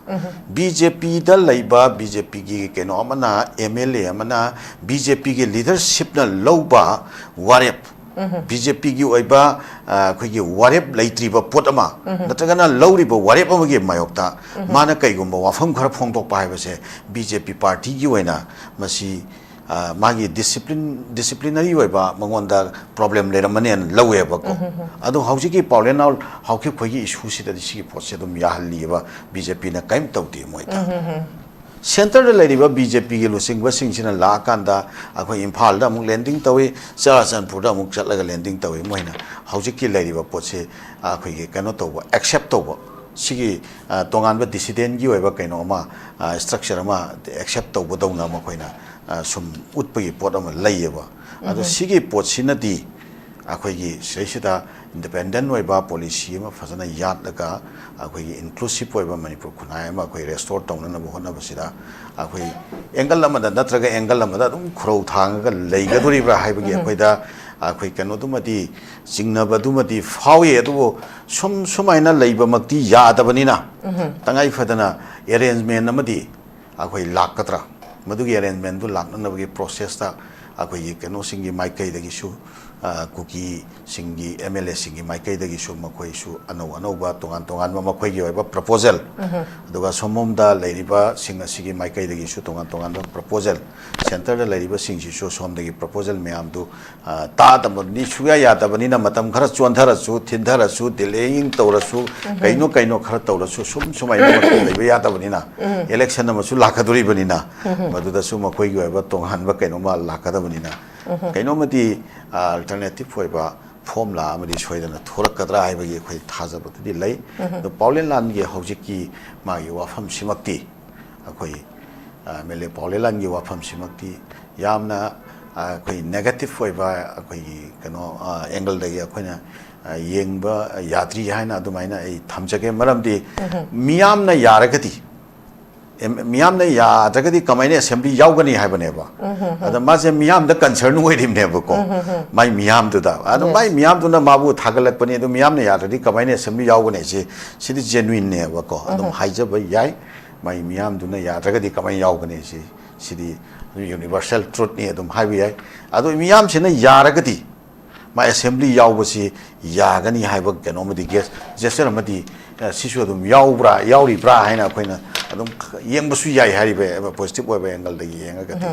BJPꯗ ꯂꯩꯕ BJPꯒꯤ ꯀꯩꯅꯣ ꯑꯃꯅ, MLA ꯑꯃꯅ BJPꯒꯤ leadershipꯅ ꯂꯧꯕ ꯋꯥꯔꯦꯞ, BJPꯒꯤ ꯑꯣꯏꯕ ꯑꯩꯈꯣꯏꯒꯤ ꯋꯥꯔꯦꯞ ꯂꯩꯇ꯭ꯔꯤꯕ ꯄꯣꯠ ꯑꯃ ꯅꯠꯇ꯭ꯔꯒꯅ ꯂꯧꯔꯤꯕ ꯋꯥꯔꯦꯞ ꯑꯃꯒꯤ ꯃꯥꯌꯣꯛꯇ ꯃꯥꯅ ꯀꯩꯒꯨꯝꯕ ꯋꯥꯐꯝ ꯈꯔ ꯐꯣꯡꯗꯣꯛꯄ ꯍꯥꯏꯕꯁꯦ BJP partyꯒꯤ ꯑꯣꯏꯅ ꯃꯁꯤ ꯃꯥꯒꯤ discipline, disciplinary ꯑꯣꯏꯕ ꯃꯉꯣꯟꯗ problem ꯂꯩꯔꯝꯃꯅꯦꯅ ꯂꯧꯋꯦꯕꯀꯣ꯫ ꯑꯗꯣ ꯍꯧꯖꯤꯛꯀꯤ ꯄꯥꯎꯂꯦꯟꯂꯥꯜ ꯍꯥꯎꯀꯤꯞ ꯈꯣꯏꯒꯤ issueꯁꯤꯗꯗꯤ ꯁꯤꯒꯤ ꯄꯣꯠꯁꯦ ꯑꯗꯨꯝ ꯌꯥꯍꯜꯂꯤꯑꯕ, BJPꯅ ꯀꯔꯤꯝ ꯇꯧꯗꯦ ꯃꯣꯏꯗ꯫ Centreꯗ ꯂꯩꯔꯤꯕ BJPꯒꯤ ꯂꯨꯆꯤꯡꯕꯁꯤꯡꯁꯤꯅ ꯂꯥꯛꯑꯀꯥꯟꯗ ꯑꯩꯈꯣꯏ ꯏꯝꯐꯥꯜꯗ ꯑꯃꯨꯛ landing ꯇꯧꯏ, ꯆꯨꯔꯥꯆꯥꯟꯄꯨꯔꯗ ꯑꯃꯨꯛ ꯆꯠꯂꯒ landing ꯇꯧꯏ꯫ ꯃꯣꯏꯅ ꯍꯧꯖꯤꯛꯀꯤ ꯂꯩꯔꯤꯕ ꯄꯣꯠꯁꯤ ꯑꯩꯈꯣꯏꯒꯤ ꯀꯩꯅꯣ ꯇꯧꯕ, accept ꯇꯧꯕ, ꯁꯤꯒꯤ ꯇꯣꯉꯥꯟꯕ dissidentꯒꯤ ꯑꯣꯏꯕ ꯀꯩꯅꯣ ꯑꯃ, structure ꯑꯃ accept ꯇꯧꯕꯗꯧꯅ ꯃꯈꯣꯏꯅ ꯁꯨꯝ ꯎꯠꯄꯒꯤ ꯄꯣꯠ ꯑꯃ ꯂꯩꯌꯦꯕ꯫ ꯑꯗꯣ ꯁꯤꯒꯤ ꯄꯣꯠꯁꯤꯅꯗꯤ ꯑꯩꯈꯣꯏꯒꯤ ꯁꯤꯗꯩꯁꯤꯗ independent ꯑꯣꯏꯕ policy ꯑꯃ ꯐꯖꯅ ꯌꯥꯠꯂꯒ ꯑꯩꯈꯣꯏꯒꯤ inclusive ꯑꯣꯏꯕ ꯃꯅꯤꯄꯨꯔ ꯈꯨꯟꯅꯥꯏ ꯑꯃ ꯑꯩꯈꯣꯏ restore ꯇꯧꯅꯅꯕ ꯍꯣꯠꯅꯕꯁꯤꯗ ꯑꯩꯈꯣꯏ angle ꯑꯃꯗ ꯅꯠꯇ꯭ꯔꯒ angle ꯑꯃꯗ ꯑꯗꯨꯝ ꯈꯨꯔꯧ ꯊꯥꯡꯉꯒ ꯂꯩꯒꯗꯣꯔꯤꯕ꯭ꯔꯥ ꯍꯥꯏꯕꯒꯤ ꯑꯩꯈꯣꯏꯗ ꯑꯩꯈꯣꯏ ꯀꯩꯅꯣꯗꯨꯃꯗꯤ, ꯆꯤꯡꯅꯕꯗꯨꯃꯗꯤ ꯐꯥꯎꯏ꯫ ꯑꯗꯨꯕꯨ ꯁꯨꯝ ꯁꯨꯃꯥꯏꯅ ꯂꯩꯕꯃꯛꯇꯤ ꯌꯥꯗꯕꯅꯤꯅ, ꯇꯉꯥꯏ ꯐꯗꯅ ꯑꯦꯔꯦꯟꯖꯃꯦꯟ ꯑꯃꯗꯤ ꯑꯩꯈꯣꯏ ꯂꯥꯛꯀꯗ꯭ꯔꯥ? ꯃꯗꯨꯒꯤ ꯑꯦꯔꯦꯟꯖꯃꯦꯟꯗꯨ ꯂꯥꯛꯅꯅꯕꯒꯤ ꯄ꯭ꯔꯣꯁꯦꯁꯇ ꯑꯩꯈꯣꯏꯒꯤ ꯀꯩꯅꯣꯁꯤꯡꯒꯤ ꯃꯥꯏꯀꯩꯗꯒꯤꯁꯨ, ꯑ, ꯀꯨꯀꯤꯁꯤꯡꯒꯤ ꯑꯦꯝ ꯑꯦꯜ ꯑꯦꯁꯤꯡꯒꯤ ꯃꯥꯏꯀꯩꯗꯒꯤꯁꯨ ꯃꯈꯣꯏꯁꯨ ꯑꯅꯧ ꯑꯅꯧꯕ ꯇꯣꯉꯥꯟ ꯇꯣꯉꯥꯟꯕ ꯃꯈꯣꯏꯒꯤ ꯑꯣꯏꯕ ꯄ꯭ꯔꯄꯣꯖꯦꯜ, ꯑꯗꯨꯒ ꯁꯣꯝꯂꯣꯝꯗ ꯂꯩꯔꯤꯕꯁꯤꯡ ꯑꯁꯤꯒꯤ ꯃꯥꯏꯀꯩꯗꯒꯤꯁꯨ ꯇꯣꯉꯥꯟ ꯇꯣꯉꯥꯟꯕ ꯄ꯭ꯔꯄꯣꯖꯦꯜ, ꯁꯦꯟꯇꯔꯗ ꯂꯩꯔꯤꯕꯁꯤꯡꯁꯤꯁꯨ ꯁꯣꯝꯗꯒꯤ ꯄ꯭ꯔꯄꯣꯖꯦꯜ ꯃꯌꯥꯝꯗꯨ, ꯑ, ꯇꯥꯗꯕꯅꯤ, ꯁꯨꯡꯌꯥ ꯌꯥꯗꯕꯅꯤꯅ, ꯃꯇꯝ ꯈꯔ ꯆꯣꯟꯊꯔꯁꯨ, ꯊꯤꯟꯊꯔꯁꯨ, ꯗꯤꯂꯦꯌꯤꯡ ꯇꯧꯔꯁꯨ, ꯀꯩꯅꯣ ꯀꯩꯅꯣ ꯈꯔ ꯇꯧꯔꯁꯨ, ꯁꯨꯝ ꯁꯨꯃꯥꯏꯅ ꯂꯩꯕ ꯌꯥꯗꯕꯅꯤꯅ, ꯏꯂꯦꯛꯁꯟ ꯑꯃꯁꯨ ꯂꯥꯛꯀꯗꯣꯔꯤꯕꯅꯤꯅ, ꯃꯗꯨꯗꯁꯨ ꯃꯈꯣꯏꯒꯤ ꯑꯣꯏꯕ ꯇꯣꯉꯥꯟꯕ ꯀꯩꯅꯣꯝꯃ ꯂꯥꯛꯀꯗꯕꯅꯤꯅ, ꯀꯩꯅꯣꯝꯃꯗꯤ, ꯑ, ꯑꯜꯇꯔꯅꯦꯇꯤꯚ ꯑꯣꯏꯕ ꯐꯣꯔꯃꯨꯂꯥ ꯑꯃꯗꯤ ꯁꯣꯏꯗꯅ ꯊꯣꯔꯛꯀꯗ꯭ꯔꯥ ꯍꯥꯏꯕꯒꯤ ꯑꯩꯈꯣꯏ ꯊꯥꯖꯕꯗꯨꯗꯤ ꯂꯩ꯫ ꯑꯗꯣ ꯄꯥꯎꯂꯦꯟ ꯂꯥꯟꯒꯤ ꯍꯧꯖꯤꯛꯀꯤ ꯃꯥꯒꯤ ꯋꯥꯐꯝꯁꯤꯃꯛꯇꯤ, ꯑꯩꯈꯣꯏ, ꯑ, ꯑꯦꯝ ꯑꯦꯜ ꯑꯦ ꯄꯥꯎꯂꯦꯟ ꯂꯥꯟꯒꯤ ꯋꯥꯐꯝꯁꯤꯃꯛꯇꯤ ꯌꯥꯝꯅ, ꯑ, ꯑꯩꯈꯣꯏ ꯅꯦꯒꯦꯇꯤꯚ ꯑꯣꯏꯕ, ꯑꯩꯈꯣꯏꯒꯤ ꯀꯩꯅꯣ, ꯑ, ꯑꯦꯡꯒꯜꯗꯒꯤ ꯑꯩꯈꯣꯏꯅ, ꯑ, ꯌꯦꯡꯕ ꯌꯥꯗ꯭ꯔꯤ ꯍꯥꯏꯅ ꯑꯗꯨꯃꯥꯏꯅ ꯑꯩ ꯊꯝꯖꯒꯦ꯫ ꯃꯔꯝꯗꯤ ꯃꯤꯌꯥꯝꯅ ꯌꯥꯔꯒꯗꯤ, ꯑꯦꯝ-, ꯃꯤꯌꯥꯝꯅ ꯌꯥꯗ꯭ꯔꯒꯗꯤ ꯀꯃꯥꯏꯅ ꯑꯦꯁꯦꯝꯕ꯭ꯂꯤ ꯌꯥꯎꯒꯅꯤ ꯍꯥꯏꯕꯅꯦꯕ꯫ ꯑꯗ ꯃꯥꯁꯦ ꯃꯤꯌꯥꯝꯗ ꯀꯟꯁꯔꯟ ꯑꯣꯏꯔꯤꯕꯅꯦꯕꯀꯣ, ꯃꯥꯏ ꯃꯤꯌꯥꯝꯗꯨꯗ꯫ ꯑꯗꯣ ꯃꯥꯏ ꯃꯤꯌꯥꯝꯗꯨꯅ ꯃꯥꯕꯨ ꯊꯥꯒꯠꯂꯛꯄꯅꯤ, ꯑꯗꯣ ꯃꯤꯌꯥꯝꯅ ꯌꯥꯗ꯭ꯔꯗꯤ ꯀꯃꯥꯏꯅ ꯑꯦꯁꯦꯝꯕ꯭ꯂꯤ ꯌꯥꯎꯒꯅꯤ? ꯁꯤ, ꯁꯤꯗꯤ ꯖꯦꯅꯨꯏꯟꯅꯦꯕꯀꯣ, ꯑꯗꯨꯝ ꯍꯥꯏꯖꯕ ꯌꯥꯏ꯫ ꯃꯥꯏ ꯃꯤꯌꯥꯝꯗꯨꯅ ꯌꯥꯗ꯭ꯔꯒꯗꯤ ꯀꯃꯥꯏꯅ ꯌꯥꯎꯒꯅꯤ? ꯁꯤ, ꯁꯤꯗꯤ ꯌꯨꯅꯤꯚꯔꯁꯦꯜ ꯇ꯭ꯔꯨꯠꯅꯤ ꯑꯗꯨꯝ ꯍꯥꯏꯕ ꯌꯥꯏ꯫ ꯑꯗꯣ ꯃꯤꯌꯥꯝꯁꯤꯅ ꯌꯥꯔꯒꯗꯤ ꯃꯥ ꯑꯦꯁꯦꯝꯕ꯭ꯂꯤ ꯌꯥꯎꯕꯁꯤ ꯌꯥꯒꯅꯤ ꯍꯥꯏꯕ ꯀꯩꯅꯣ ꯑꯃꯗꯤ ꯒꯦꯁ-, ꯖꯦꯁꯆꯔ ꯑꯃꯗꯤ, ꯑ, ꯁꯤꯁꯨ ꯑꯗꯨꯝ ꯌꯥꯎꯕ꯭ꯔꯥ, ꯌꯥꯎꯔꯤꯕ꯭ꯔꯥ ꯍꯥꯏꯅ ꯑꯩꯈꯣꯏꯅ ꯑꯗꯨꯝ ꯈ-, ꯌꯦꯡꯕꯁꯨ ꯌꯥꯏ ꯍꯥꯏꯔꯤꯕ ꯄꯣꯖꯤꯇꯤꯚ ꯑꯣꯏꯕ ꯑꯦꯡꯒꯜꯗꯒꯤ ꯌꯦꯡꯉꯒꯗꯤ꯫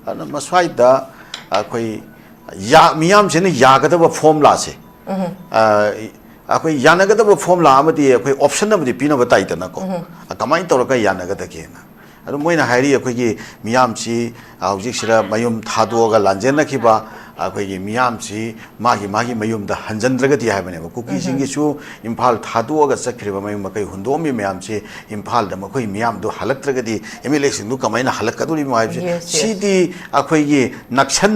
ꯑꯗꯨꯅ ꯃꯁ꯭ꯋꯥꯏꯗ ꯑꯩꯈꯣꯏ ꯌꯥ-, ꯃꯤꯌꯥꯝꯁꯤꯅ ꯌꯥꯒꯗꯕ ꯐꯣꯔꯃꯨꯂꯥꯁꯦ, ꯑ, ꯑꯩꯈꯣꯏ ꯌꯥꯅꯒꯗꯕ ꯐꯣꯔꯃꯨꯂꯥ ꯑꯃꯗꯤ ꯑꯩꯈꯣꯏ ꯑꯣꯞꯁꯟ ꯑꯃꯗꯤ ꯄꯤꯅꯕ ꯇꯥꯏꯗꯅꯀꯣ꯫ ꯑ, ꯀꯃꯥꯏꯅ ꯇꯧꯔꯒ ꯌꯥꯅꯒꯗꯒꯦꯅ? ꯑꯗꯨ ꯃꯣꯏꯅ ꯍꯥꯏꯔꯤ, ꯑꯩꯈꯣꯏꯒꯤ ꯃꯤꯌꯥꯝꯁꯤ, ꯑ, ꯍꯧꯖꯤꯛꯁꯤꯗ ꯃꯌꯨꯝ ꯊꯥꯗꯣꯛꯑꯒ ꯂꯥꯟꯖꯦꯟꯅꯈꯤꯕ ꯑꯩꯈꯣꯏꯒꯤ ꯃꯤꯌꯥꯝꯁꯤ ꯃꯥꯒꯤ ꯃꯥꯒꯤ ꯃꯌꯨꯝꯗ ꯍꯟꯖꯤꯟꯗ꯭ꯔꯒꯗꯤ ꯍꯥꯏꯕꯅꯦꯕ꯫ ꯀꯨꯀꯤꯁꯤꯡꯒꯤꯁꯨ ꯏꯝꯐꯥꯜ ꯊꯥꯗꯣꯛꯑꯒ ꯆꯠꯈ꯭ꯔꯤꯕ ꯃꯌꯨꯝ ꯃꯀꯩ ꯍꯨꯟꯗꯣꯛꯑꯝꯃꯤ ꯃꯌꯥꯝꯁꯤ ꯏꯝꯐꯥꯜꯗ ꯃꯈꯣꯏ ꯃꯤꯌꯥꯝꯗꯨ ꯍꯜꯂꯛꯇ꯭ꯔꯒꯗꯤ ꯑꯦꯝ ꯑꯦꯜ ꯑꯦꯁꯤꯡꯗꯨ ꯀꯃꯥꯏꯅ ꯍꯜꯂꯛꯀꯗꯣꯔꯤꯕꯅꯣ ꯍꯥꯏꯕꯁꯤ, Yes, yes. ꯁꯤꯗꯤ ꯑꯩꯈꯣꯏꯒꯤ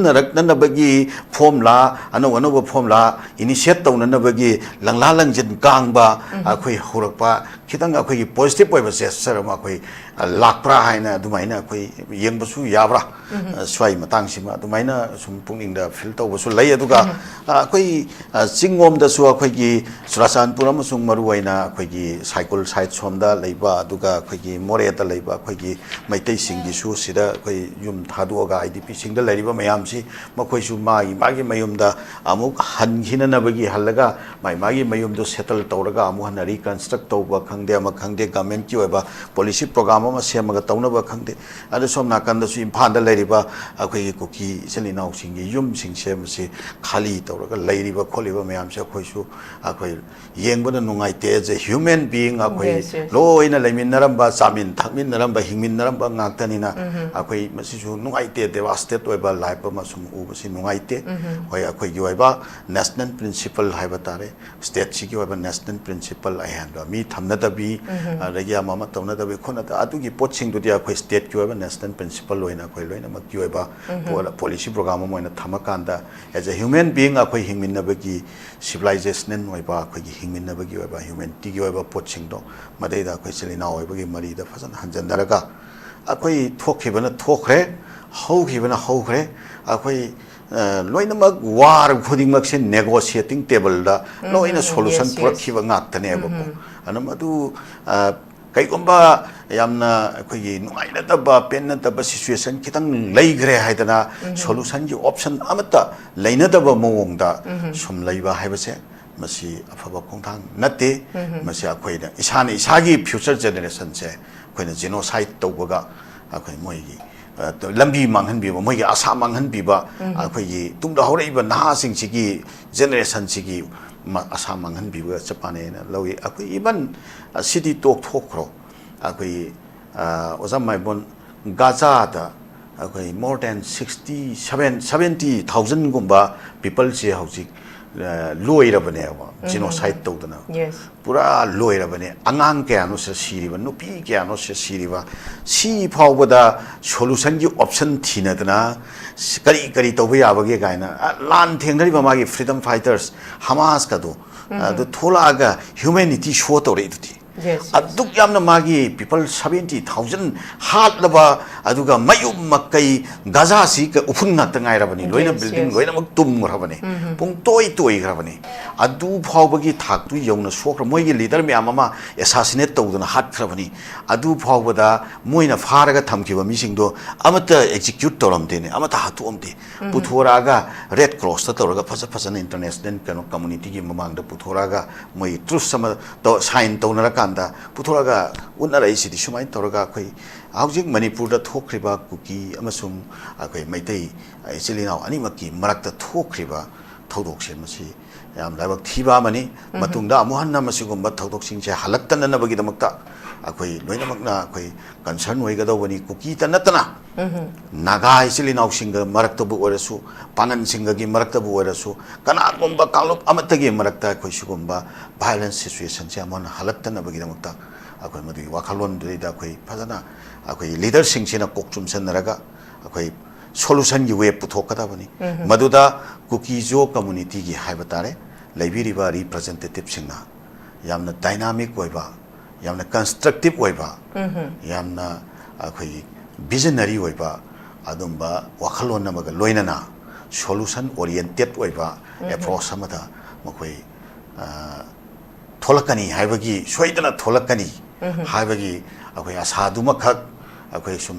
ꯅꯛꯁꯟꯅꯔꯛꯅꯅꯕꯒꯤ ꯐꯣꯔꯃꯨꯂꯥ, ꯑꯅꯧ ꯑꯅꯧꯕ ꯐꯣꯔꯃꯨꯂꯥ ꯏꯅꯤꯁꯤꯌꯦꯠ ꯇꯧꯅꯅꯕꯒꯤ ꯂꯪꯂꯥ ꯂꯪꯖꯤꯟ ꯀꯥꯡꯕ ꯑꯩꯈꯣꯏ ꯍꯧꯔꯛꯄ, ꯈꯤꯇꯪ ꯑꯩꯈꯣꯏꯒꯤ ꯄꯣꯖꯤꯇꯤꯚ ꯑꯣꯏꯕ ꯖꯦꯁꯆꯔ ꯑꯃ ꯑꯩꯈꯣꯏ, ꯑ, ꯂꯥꯛꯄ꯭ꯔꯥ ꯍꯥꯏꯅ ꯑꯗꯨꯃꯥꯏꯅ ꯑꯩꯈꯣꯏ ꯌꯦꯡꯕꯁꯨ ꯌꯥꯕ꯭ꯔꯥ? ꯑ, ꯁ꯭ꯋꯥꯏ ꯃꯇꯥꯡꯁꯤꯃ ꯑꯗꯨꯃꯥꯏꯅ ꯁꯨꯝ ꯄꯨꯛꯅꯤꯡꯗ ꯐꯤꯜ ꯇꯧꯕꯁꯨ ꯂꯩ꯫ ꯑꯗꯨꯒ ꯑ, ꯑꯩꯈꯣꯏ ꯑ, ꯆꯤꯡꯂꯣꯝꯗꯁꯨ ꯑꯩꯈꯣꯏꯒꯤ ꯆꯨꯔꯥꯆꯥꯟꯄꯨꯔ ꯑꯃꯁꯨꯡ ꯃꯔꯨ ꯑꯣꯏꯅ ꯑꯩꯈꯣꯏꯒꯤ ꯁꯥꯏꯀꯨꯜ ꯁꯥꯏꯠ ꯁꯣꯝꯗ ꯂꯩꯕ, ꯑꯗꯨꯒ ꯑꯩꯈꯣꯏꯒꯤ ꯃꯣꯔꯦꯗ ꯂꯩꯕ ꯑꯩꯈꯣꯏꯒꯤ ꯃꯩꯇꯩꯁꯤꯡꯒꯤꯁꯨ ꯁꯤꯗ ꯑꯩꯈꯣꯏ ꯌꯨꯝ ꯊꯥꯗꯣꯛꯑꯒ ꯑꯥꯏ ꯗꯤ ꯄꯤꯁꯤꯡꯗ ꯂꯩꯔꯤꯕ ꯃꯌꯥꯝꯁꯤ ꯃꯈꯣꯏꯁꯨ ꯃꯥꯒꯤ ꯃꯥꯒꯤ ꯃꯌꯨꯝꯗ ꯑꯃꯨꯛ ꯍꯟꯈꯤꯅꯅꯕꯒꯤ ꯍꯜꯂꯒ ꯃꯥꯒꯤ ꯃꯥꯒꯤ ꯃꯌꯨꯝꯗꯣ ꯁꯦꯇꯜ ꯇꯧꯔꯒ ꯑꯃꯨꯛ ꯍꯟꯅ ꯔꯤꯀꯟꯁꯇ꯭ꯔꯛ ꯇꯧꯕ ꯈꯪꯗꯦ, ꯑꯃ ꯈꯪꯗꯦ, ꯒꯃꯦꯟꯠꯀꯤ ꯑꯣꯏꯕ ꯄꯣꯂꯤꯁꯤ ꯄ꯭ꯔꯣꯒ꯭ꯔꯥꯝ ꯑꯃ ꯁꯦꯝꯃꯒ ꯇꯧꯅꯕ ꯈꯪꯗꯦ꯫ ꯑꯗ ꯁꯣꯝ ꯅꯥꯀꯟꯗꯁꯨ ꯏꯝꯐꯥꯜꯗ ꯂꯩꯔꯤꯕ ꯑꯩꯈꯣꯏꯒꯤ ꯀꯨꯀꯤ ꯏꯆꯤꯜ ꯏꯅꯥꯎꯁꯤꯡꯒꯤ ꯌꯨꯝꯁꯤꯡꯁꯦ ꯃꯁꯤ ꯈꯥꯂꯤ ꯇꯧꯔꯒ ꯂꯩꯔꯤꯕ ꯈꯣꯠꯂꯤꯕ ꯃꯌꯥꯝꯁꯦ ꯑꯩꯈꯣꯏꯁꯨ ꯑꯩꯈꯣꯏ ꯌꯦꯡꯕꯗ ꯅꯨꯡꯉꯥꯏꯇꯦ꯫ As a human being ꯑꯩꯈꯣꯏ Yes, yes. ꯂꯣꯏꯅ ꯂꯩꯃꯤꯟꯅꯔꯝꯕ, ꯆꯥꯃꯤꯟ ꯊꯛꯃꯤꯟꯅꯔꯝꯕ, ꯍꯤꯡꯃꯤꯟꯅꯔꯝꯕ ꯉꯥꯛꯇꯅꯤꯅ ꯑꯩꯈꯣꯏ ꯃꯁꯤꯁꯨ ꯅꯨꯡꯉꯥꯏꯇꯦ꯫ ꯗꯦꯕꯥꯁꯇꯦꯠ ꯑꯣꯏꯕ ꯂꯥꯏꯐ ꯑꯃ ꯁꯨꯝ ꯎꯕꯁꯤ ꯅꯨꯡꯉꯥꯏꯇꯦ꯫ ꯍꯣꯏ, ꯑꯩꯈꯣꯏꯒꯤ ꯑꯣꯏꯕ ꯅꯦꯁꯅꯦꯜ ꯄ꯭ꯔꯤꯟꯁꯤꯄꯜ ꯍꯥꯏꯕ ꯇꯥꯔꯦ, ꯁ꯭ꯇꯦꯠꯁꯤꯒꯤ ꯑꯣꯏꯕ ꯅꯦꯁꯅꯦꯜ ꯄ꯭ꯔꯤꯟꯁꯤꯄꯜ ꯑꯍꯦꯟꯕ ꯃꯤ ꯊꯝꯅꯗꯕꯤ, ꯑꯗꯒꯤ ꯑꯃ ꯑꯃ ꯇꯧꯅꯗꯕꯤ ꯈꯣꯠꯅꯗ ꯑꯗꯨꯒꯤ ꯄꯣꯠꯁꯤꯡꯗꯨꯗꯤ ꯑꯩꯈꯣꯏ ꯁ꯭ꯇꯦꯠꯀꯤ ꯑꯣꯏꯕ ꯅꯦꯁꯅꯦꯜ ꯄ꯭ꯔꯤꯟꯁꯤꯄꯜ ꯑꯣꯏꯅ ꯑꯩꯈꯣꯏ ꯂꯣꯏꯅꯃꯛꯀꯤ ꯑꯣꯏꯕ ꯄꯣ-, ꯄꯣꯂꯤꯁꯤ ꯄ꯭ꯔꯣꯒ꯭ꯔꯥꯝ ꯑꯃ ꯑꯣꯏꯅ ꯊꯝꯃꯀꯥꯟꯗ, as a human being ꯑꯩꯈꯣꯏ ꯍꯤꯡꯃꯤꯟꯅꯕꯒꯤ, ꯁꯤꯚꯤꯂꯥꯏꯖꯦꯁꯅꯦꯜ ꯑꯣꯏꯕ ꯑꯩꯈꯣꯏꯒꯤ ꯍꯤꯡꯃꯤꯟꯅꯕꯒꯤ ꯑꯣꯏꯕ, ꯍ꯭ꯌꯨꯃꯦꯅꯤꯇꯤꯒꯤ ꯑꯣꯏꯕ ꯄꯣꯠꯁꯤꯡꯗꯣ ꯃꯗꯩꯗ ꯑꯩꯈꯣꯏ ꯏꯆꯤꯜ ꯏꯅꯥꯎ ꯑꯣꯏꯕꯒꯤ ꯃꯔꯤꯗ ꯐꯖꯅ ꯍꯟꯖꯟꯅꯔꯒ ꯑꯩꯈꯣꯏ ꯊꯣꯛꯈꯤꯕꯅ ꯊꯣꯛꯈ꯭ꯔꯦ, ꯍꯧꯈꯤꯕꯅ ꯍꯧꯈ꯭ꯔꯦ꯫ ꯑꯩꯈꯣꯏ ꯑ, ꯂꯣꯏꯅꯃꯛ ꯋꯥꯔ ꯈꯨꯗꯤꯡꯃꯛꯁꯦ ꯅꯦꯒꯣꯁꯤꯌꯦꯇꯤꯡ ꯇꯦꯕꯜꯗ ꯂꯣꯏꯅ ꯎꯝ, ꯁꯣꯂꯨꯁꯟ yes, yes. ꯄꯨꯔꯛꯈꯤꯕ ꯉꯥꯛꯇꯅꯦꯕꯀꯣ꯫ ꯎꯝ꯫ ꯑꯗꯨꯅ ꯃꯗꯨ, ꯑ, ꯀꯩꯒꯨꯝꯕ ꯌꯥꯝꯅ ꯑꯩꯈꯣꯏꯒꯤ ꯅꯨꯡꯉꯥꯏꯅꯗꯕ, ꯄꯦꯟꯅꯗꯕ ꯁꯤꯆꯨꯋꯦꯁꯟ ꯈꯤꯇꯪ ꯂꯩꯈ꯭ꯔꯦ ꯍꯥꯏꯗꯅ ꯎꯝ꯫ ꯁꯣꯂꯨꯁꯟꯒꯤ ꯑꯣꯞꯁꯟ ꯑꯃꯠꯇ ꯂꯩꯅꯗꯕ ꯃꯑꯣꯡꯗ ꯎꯝ꯫ ꯁꯨꯝ ꯂꯩꯕ ꯍꯥꯏꯕꯁꯦ ꯃꯁꯤ ꯑꯐꯕ ꯈꯣꯡꯊꯥꯡ ꯅꯠꯇꯦ꯫ ꯎꯝ꯫ ꯃꯁꯤ ꯑꯩꯈꯣꯏꯅ ꯏꯁꯥꯅ ꯏꯁꯥꯒꯤ ꯐ꯭ꯌꯨꯆꯔ ꯖꯦꯅꯦꯔꯦꯁꯟꯁꯦ ꯑꯩꯈꯣꯏꯅ ꯖꯦꯅꯣꯁꯥꯏꯠ ꯇꯧꯕꯒ ꯑꯩꯈꯣꯏ ꯃꯣꯏꯒꯤ, ꯑ, ꯂꯝꯕꯤ ꯃꯥꯡꯍꯟꯕꯤꯕ, ꯃꯣꯏꯒꯤ ꯑꯁꯥ ꯃꯥꯡꯍꯟꯕꯤꯕ, ꯎꯝ꯫ ꯑꯩꯈꯣꯏꯒꯤ ꯇꯨꯡꯗ ꯍꯧꯔꯛꯏꯕ ꯅꯍꯥꯁꯤꯡꯁꯤꯒꯤ ꯖꯦꯅꯦꯔꯦꯁꯟꯁꯤꯒꯤ ꯃ-, ꯑꯁꯥ ꯃꯥꯡꯍꯟꯕꯤꯕꯒ ꯆꯞ ꯃꯥꯟꯅꯩꯅ ꯂꯧꯏ꯫ ꯑꯩꯈꯣꯏ ꯏꯚꯟ, ꯑ, ꯁꯤꯗꯤ ꯇꯣꯛꯊꯣꯛꯈ꯭ꯔꯣ, ꯑꯩꯈꯣꯏ, ꯑ, ꯑꯣꯖꯥ ꯃꯥꯏꯕꯣꯟ, ꯒꯥꯖꯥꯗ ꯑꯩꯈꯣꯏ more than sixty, seven, seventy thousandꯒꯨꯝꯕ ꯄꯤꯄꯜꯁꯦ ꯍꯧꯖꯤꯛ, ꯑ, ꯂꯣꯏꯔꯕꯅꯦꯕ, ꯎꯝ꯫ ꯖꯤꯅꯣꯁꯥꯏꯠ ꯇꯧꯗꯅ꯫ Yes꯫ ꯄꯨꯔꯥ ꯂꯣꯏꯔꯕꯅꯦ꯫ ꯑꯉꯥꯡ ꯀꯌꯥꯅꯣ ꯁꯤꯗ ꯁꯤꯔꯤꯕ, ꯅꯨꯄꯤ ꯀꯌꯥꯅꯣ ꯁꯤꯗ ꯁꯤꯔꯤꯕ? ꯁꯤ ꯐꯥꯎꯕꯗ ꯁꯣꯂꯨꯁꯟꯒꯤ ꯑꯣꯞꯁꯟ ꯊꯤꯅꯗꯅ ꯁꯤ ꯀꯔꯤ ꯀꯔꯤ ꯇꯧꯕ ꯌꯥꯕꯒꯦ ꯀꯥꯏꯅ, ꯑ, ꯂꯥꯟ ꯊꯦꯡꯅꯔꯤꯕ ꯃꯥꯒꯤ ꯐ꯭ꯔꯤꯗꯝ ꯐꯥꯏꯇꯔꯁ ꯍꯃꯥꯁꯀꯗꯣ, ꯎꯝ꯫ ꯑꯗꯨ ꯊꯣꯛꯂꯛꯑꯒ ꯍ꯭ꯌꯨꯃꯦꯅꯤꯇꯤ ꯁꯣ ꯇꯧꯔꯛꯏꯗꯨꯗꯤ꯫ Yes, yes. ꯑꯗꯨꯛ ꯌꯥꯝꯅ ꯃꯥꯒꯤ people seventy thousand ꯍꯥꯠꯂꯕ, ꯑꯗꯨꯒ ꯃꯌꯨꯝ ꯃꯀꯩ ꯒꯥꯖꯥꯁꯤ ꯀ-, ꯎꯐꯨꯟ ꯉꯥꯛꯇ ꯉꯥꯏꯔꯕꯅꯤ, ꯂꯣꯏꯅ Yes, building yes. ꯂꯣꯏꯅꯃꯛ ꯇꯨꯝꯈ꯭ꯔꯕꯅꯤ꯫ ꯎꯝ꯫ ꯄꯨꯡ ꯇꯣꯏ ꯇꯣꯏꯈ꯭ꯔꯕꯅꯤ꯫ ꯑꯗꯨ ꯐꯥꯎꯕꯒꯤ ꯊꯥꯛꯇꯨ ꯌꯧꯅ ꯁꯣꯛꯈ꯭ꯔ, ꯃꯣꯏꯒꯤ leader ꯃꯌꯥꯝ ꯑꯃ assassinate ꯇꯧꯗꯨꯅ ꯍꯥꯠꯈ꯭ꯔꯕꯅꯤ꯫ ꯑꯗꯨ ꯐꯥꯎꯕꯗ ꯃꯣꯏꯅ ꯐꯥꯔꯒ ꯊꯝꯈꯤꯕ ꯃꯤꯁꯤꯡꯗꯣ ꯑꯃꯠꯇ execute ꯇꯧꯔꯝꯗꯦꯅꯦ, ꯑꯃꯠꯇ ꯍꯥꯠꯇꯣꯛꯑꯝꯗꯦ꯫ ꯎꯝ꯫ ꯄꯨꯊꯣꯔꯛꯑꯒ Red Cross ꯇ ꯇꯧꯔꯒ ꯐꯖ ꯐꯖꯅ international ꯀꯩꯅꯣ community ꯒꯤ ꯃꯃꯥꯡꯗ ꯄꯨꯊꯣꯔꯛꯑꯒ ꯃꯣꯏ truce ꯑꯃ ꯇꯧ-, sign ꯇꯧꯅꯔꯀꯥꯟꯗ ꯄꯨꯊꯣꯔꯛꯑꯒ ꯎꯠꯅꯔꯛꯏꯁꯤꯗꯤ ꯁꯨꯃꯥꯏꯅ ꯇꯧꯔꯒ ꯑꯩꯈꯣꯏ ꯍꯧꯖꯤꯛ ꯃꯅꯤꯄꯨꯔꯗ ꯊꯣꯛꯈ꯭ꯔꯤꯕ ꯀꯨꯀꯤ ꯑꯃꯁꯨꯡ ꯑꯩꯈꯣꯏ ꯃꯩꯇꯩ ꯏꯆꯤꯜ ꯏꯅꯥꯎ ꯑꯅꯤꯃꯛꯀꯤ ꯃꯔꯛꯇ ꯊꯣꯛꯈ꯭ꯔꯤꯕ ꯊꯧꯗꯣꯛꯁꯦ ꯃꯁꯤ ꯌꯥꯝ ꯂꯥꯏꯕꯛ ꯊꯤꯕ ꯑꯃꯅꯤ꯫ ꯎꯝ꯫ ꯃꯇꯨꯡꯗ ꯑꯃꯨꯛ ꯍꯟꯅ ꯃꯁꯤꯒꯨꯝꯕ ꯊꯧꯗꯣꯛꯁꯤꯡꯁꯦ ꯍꯜꯂꯛꯇꯅꯅꯕꯒꯤꯗꯃꯛꯇ ꯑꯩꯈꯣꯏ ꯂꯣꯏꯅꯃꯛꯅ ꯑꯩꯈꯣꯏ concern ꯑꯣꯏꯒꯗꯧꯕꯅꯤ꯫ ꯀꯨꯀꯤꯇ ꯅꯠꯇꯅ ꯎꯝ꯫ ꯅꯥꯒꯥ ꯏꯆꯤꯜ ꯏꯅꯥꯎꯁꯤꯡꯒ ꯃꯔꯛꯇꯕꯨ ꯑꯣꯏꯔꯁꯨ, ꯄꯥꯉꯟꯁꯤꯡꯒꯒꯤ ꯃꯔꯛꯇꯕꯨ ꯑꯣꯏꯔꯁꯨ, ꯀꯅꯥꯒꯨꯝꯕ ꯀꯥꯡꯂꯨꯞ ꯑꯃꯠꯇꯒꯤ ꯃꯔꯛꯇ ꯑꯩꯈꯣꯏ ꯁꯤꯒꯨꯝꯕ violence situation ꯁꯦ ꯑꯃꯨꯛ ꯍꯟꯅ ꯍꯜꯂꯛꯇꯅꯕꯒꯤꯗꯃꯛꯇ ꯑꯩꯈꯣꯏ ꯃꯗꯨꯒꯤ ꯋꯥꯈꯜꯂꯣꯟꯗꯨꯗꯩꯗ ꯑꯩꯈꯣꯏ ꯐꯖꯅ ꯑꯩꯈꯣꯏ leader ꯁꯤꯡꯁꯤꯅ ꯀꯣꯛ ꯆꯨꯝꯁꯟꯅꯔꯒ ꯑꯩꯈꯣꯏ solution ꯒꯤ way ꯄꯨꯊꯣꯛꯀꯗꯕꯅꯤ꯫ ꯎꯝ꯫ ꯃꯗꯨꯗ ꯀꯨꯀꯤꯖꯣ community ꯒꯤ ꯍꯥꯏꯕ ꯇꯥꯔꯦ, ꯂꯩꯕꯤꯔꯤꯕ representative ꯁꯤꯡꯅ ꯌꯥꯝꯅ dynamic ꯑꯣꯏꯕ, ꯌꯥꯝꯅ constructive ꯑꯣꯏꯕ, ꯎꯝ꯫ ꯌꯥꯝꯅ ꯑꯩꯈꯣꯏꯒꯤ visionary ꯑꯣꯏꯕ ꯑꯗꯨꯝꯕ ꯋꯥꯈꯜꯂꯣꯟ ꯑꯃꯒ ꯂꯣꯏꯅꯅ solution oriented ꯑꯣꯏꯕ ꯎꯝ꯫ approach ꯑꯃꯗ ꯃꯈꯣꯏ, ꯑ, ꯊꯣꯛꯂꯛꯀꯅꯤ ꯍꯥꯏꯕꯒꯤ, ꯁꯣꯏꯗꯅ ꯊꯣꯛꯂꯛꯀꯅꯤ ꯎꯝ꯫ ꯍꯥꯏꯕꯒꯤ ꯑꯩꯈꯣꯏ ꯑꯁꯥꯗꯨꯃꯈꯛ ꯑꯩꯈꯣꯏ ꯁꯨꯝ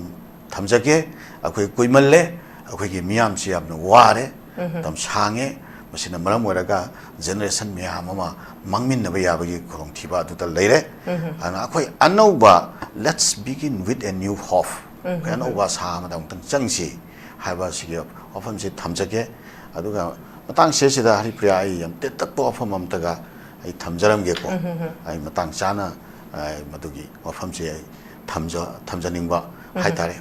ꯊꯝꯖꯒꯦ꯫ ꯑꯩꯈꯣꯏ ꯀꯨꯏꯃꯜꯂꯦ, ꯑꯩꯈꯣꯏꯒꯤ ꯃꯤꯌꯥꯝꯁꯤ ꯌꯥꯝꯅ ꯋꯥꯔꯦ, ꯎꯝ꯫ ꯃꯇꯝ ꯁꯥꯡꯉꯦ, ꯃꯁꯤꯅ ꯃꯔꯝ ꯑꯣꯏꯔꯒ generation ꯃꯌꯥꯝ ꯑꯃ ꯃꯥꯡꯃꯤꯟꯅꯕ ꯌꯥꯕꯒꯤ ꯈꯨꯗꯣꯡꯊꯤꯕ ꯑꯗꯨꯗ ꯂꯩꯔꯦ꯫ ꯎꯝ꯫ ꯑꯗꯨꯅ ꯑꯩꯈꯣꯏ ꯑꯅꯧꯕ, let's begin with a new hope, ꯎꯝ꯫ ꯑꯩꯈꯣꯏ ꯑꯅꯧꯕ ꯑꯁꯥ ꯑꯃꯗ ꯑꯃꯨꯛꯇꯪ ꯆꯪꯁꯤ ꯍꯥꯏꯕ ꯑꯁꯤꯒꯤ ꯋꯥꯐꯝꯁꯤ ꯊꯝꯖꯒꯦ꯫ ꯑꯗꯨꯒ ꯃꯇꯥꯡꯁꯦ ꯁꯤꯗ ꯍꯔꯤꯄ꯭ꯔꯤꯌꯥ, ꯑꯩ ꯌꯥꯝ ꯇꯦꯟꯇꯛꯄ ꯋꯥꯐꯝ ꯑꯃꯇꯒ ꯑꯩ ꯊꯝꯖꯔꯝꯒꯦꯀꯣ꯫ ꯎꯝ, ꯎꯝ, ꯎꯝ꯫ ꯑꯩ ꯃꯇꯥꯡ ꯆꯥꯅ, ꯑ, ꯃꯗꯨꯒꯤ ꯋꯥꯐꯝꯁꯦ ꯑꯩ ꯊꯝꯖ-, ꯊꯝꯖꯅꯤꯡꯕ ꯎꯝ꯫ ꯍꯥꯏꯇꯥꯔꯦ꯫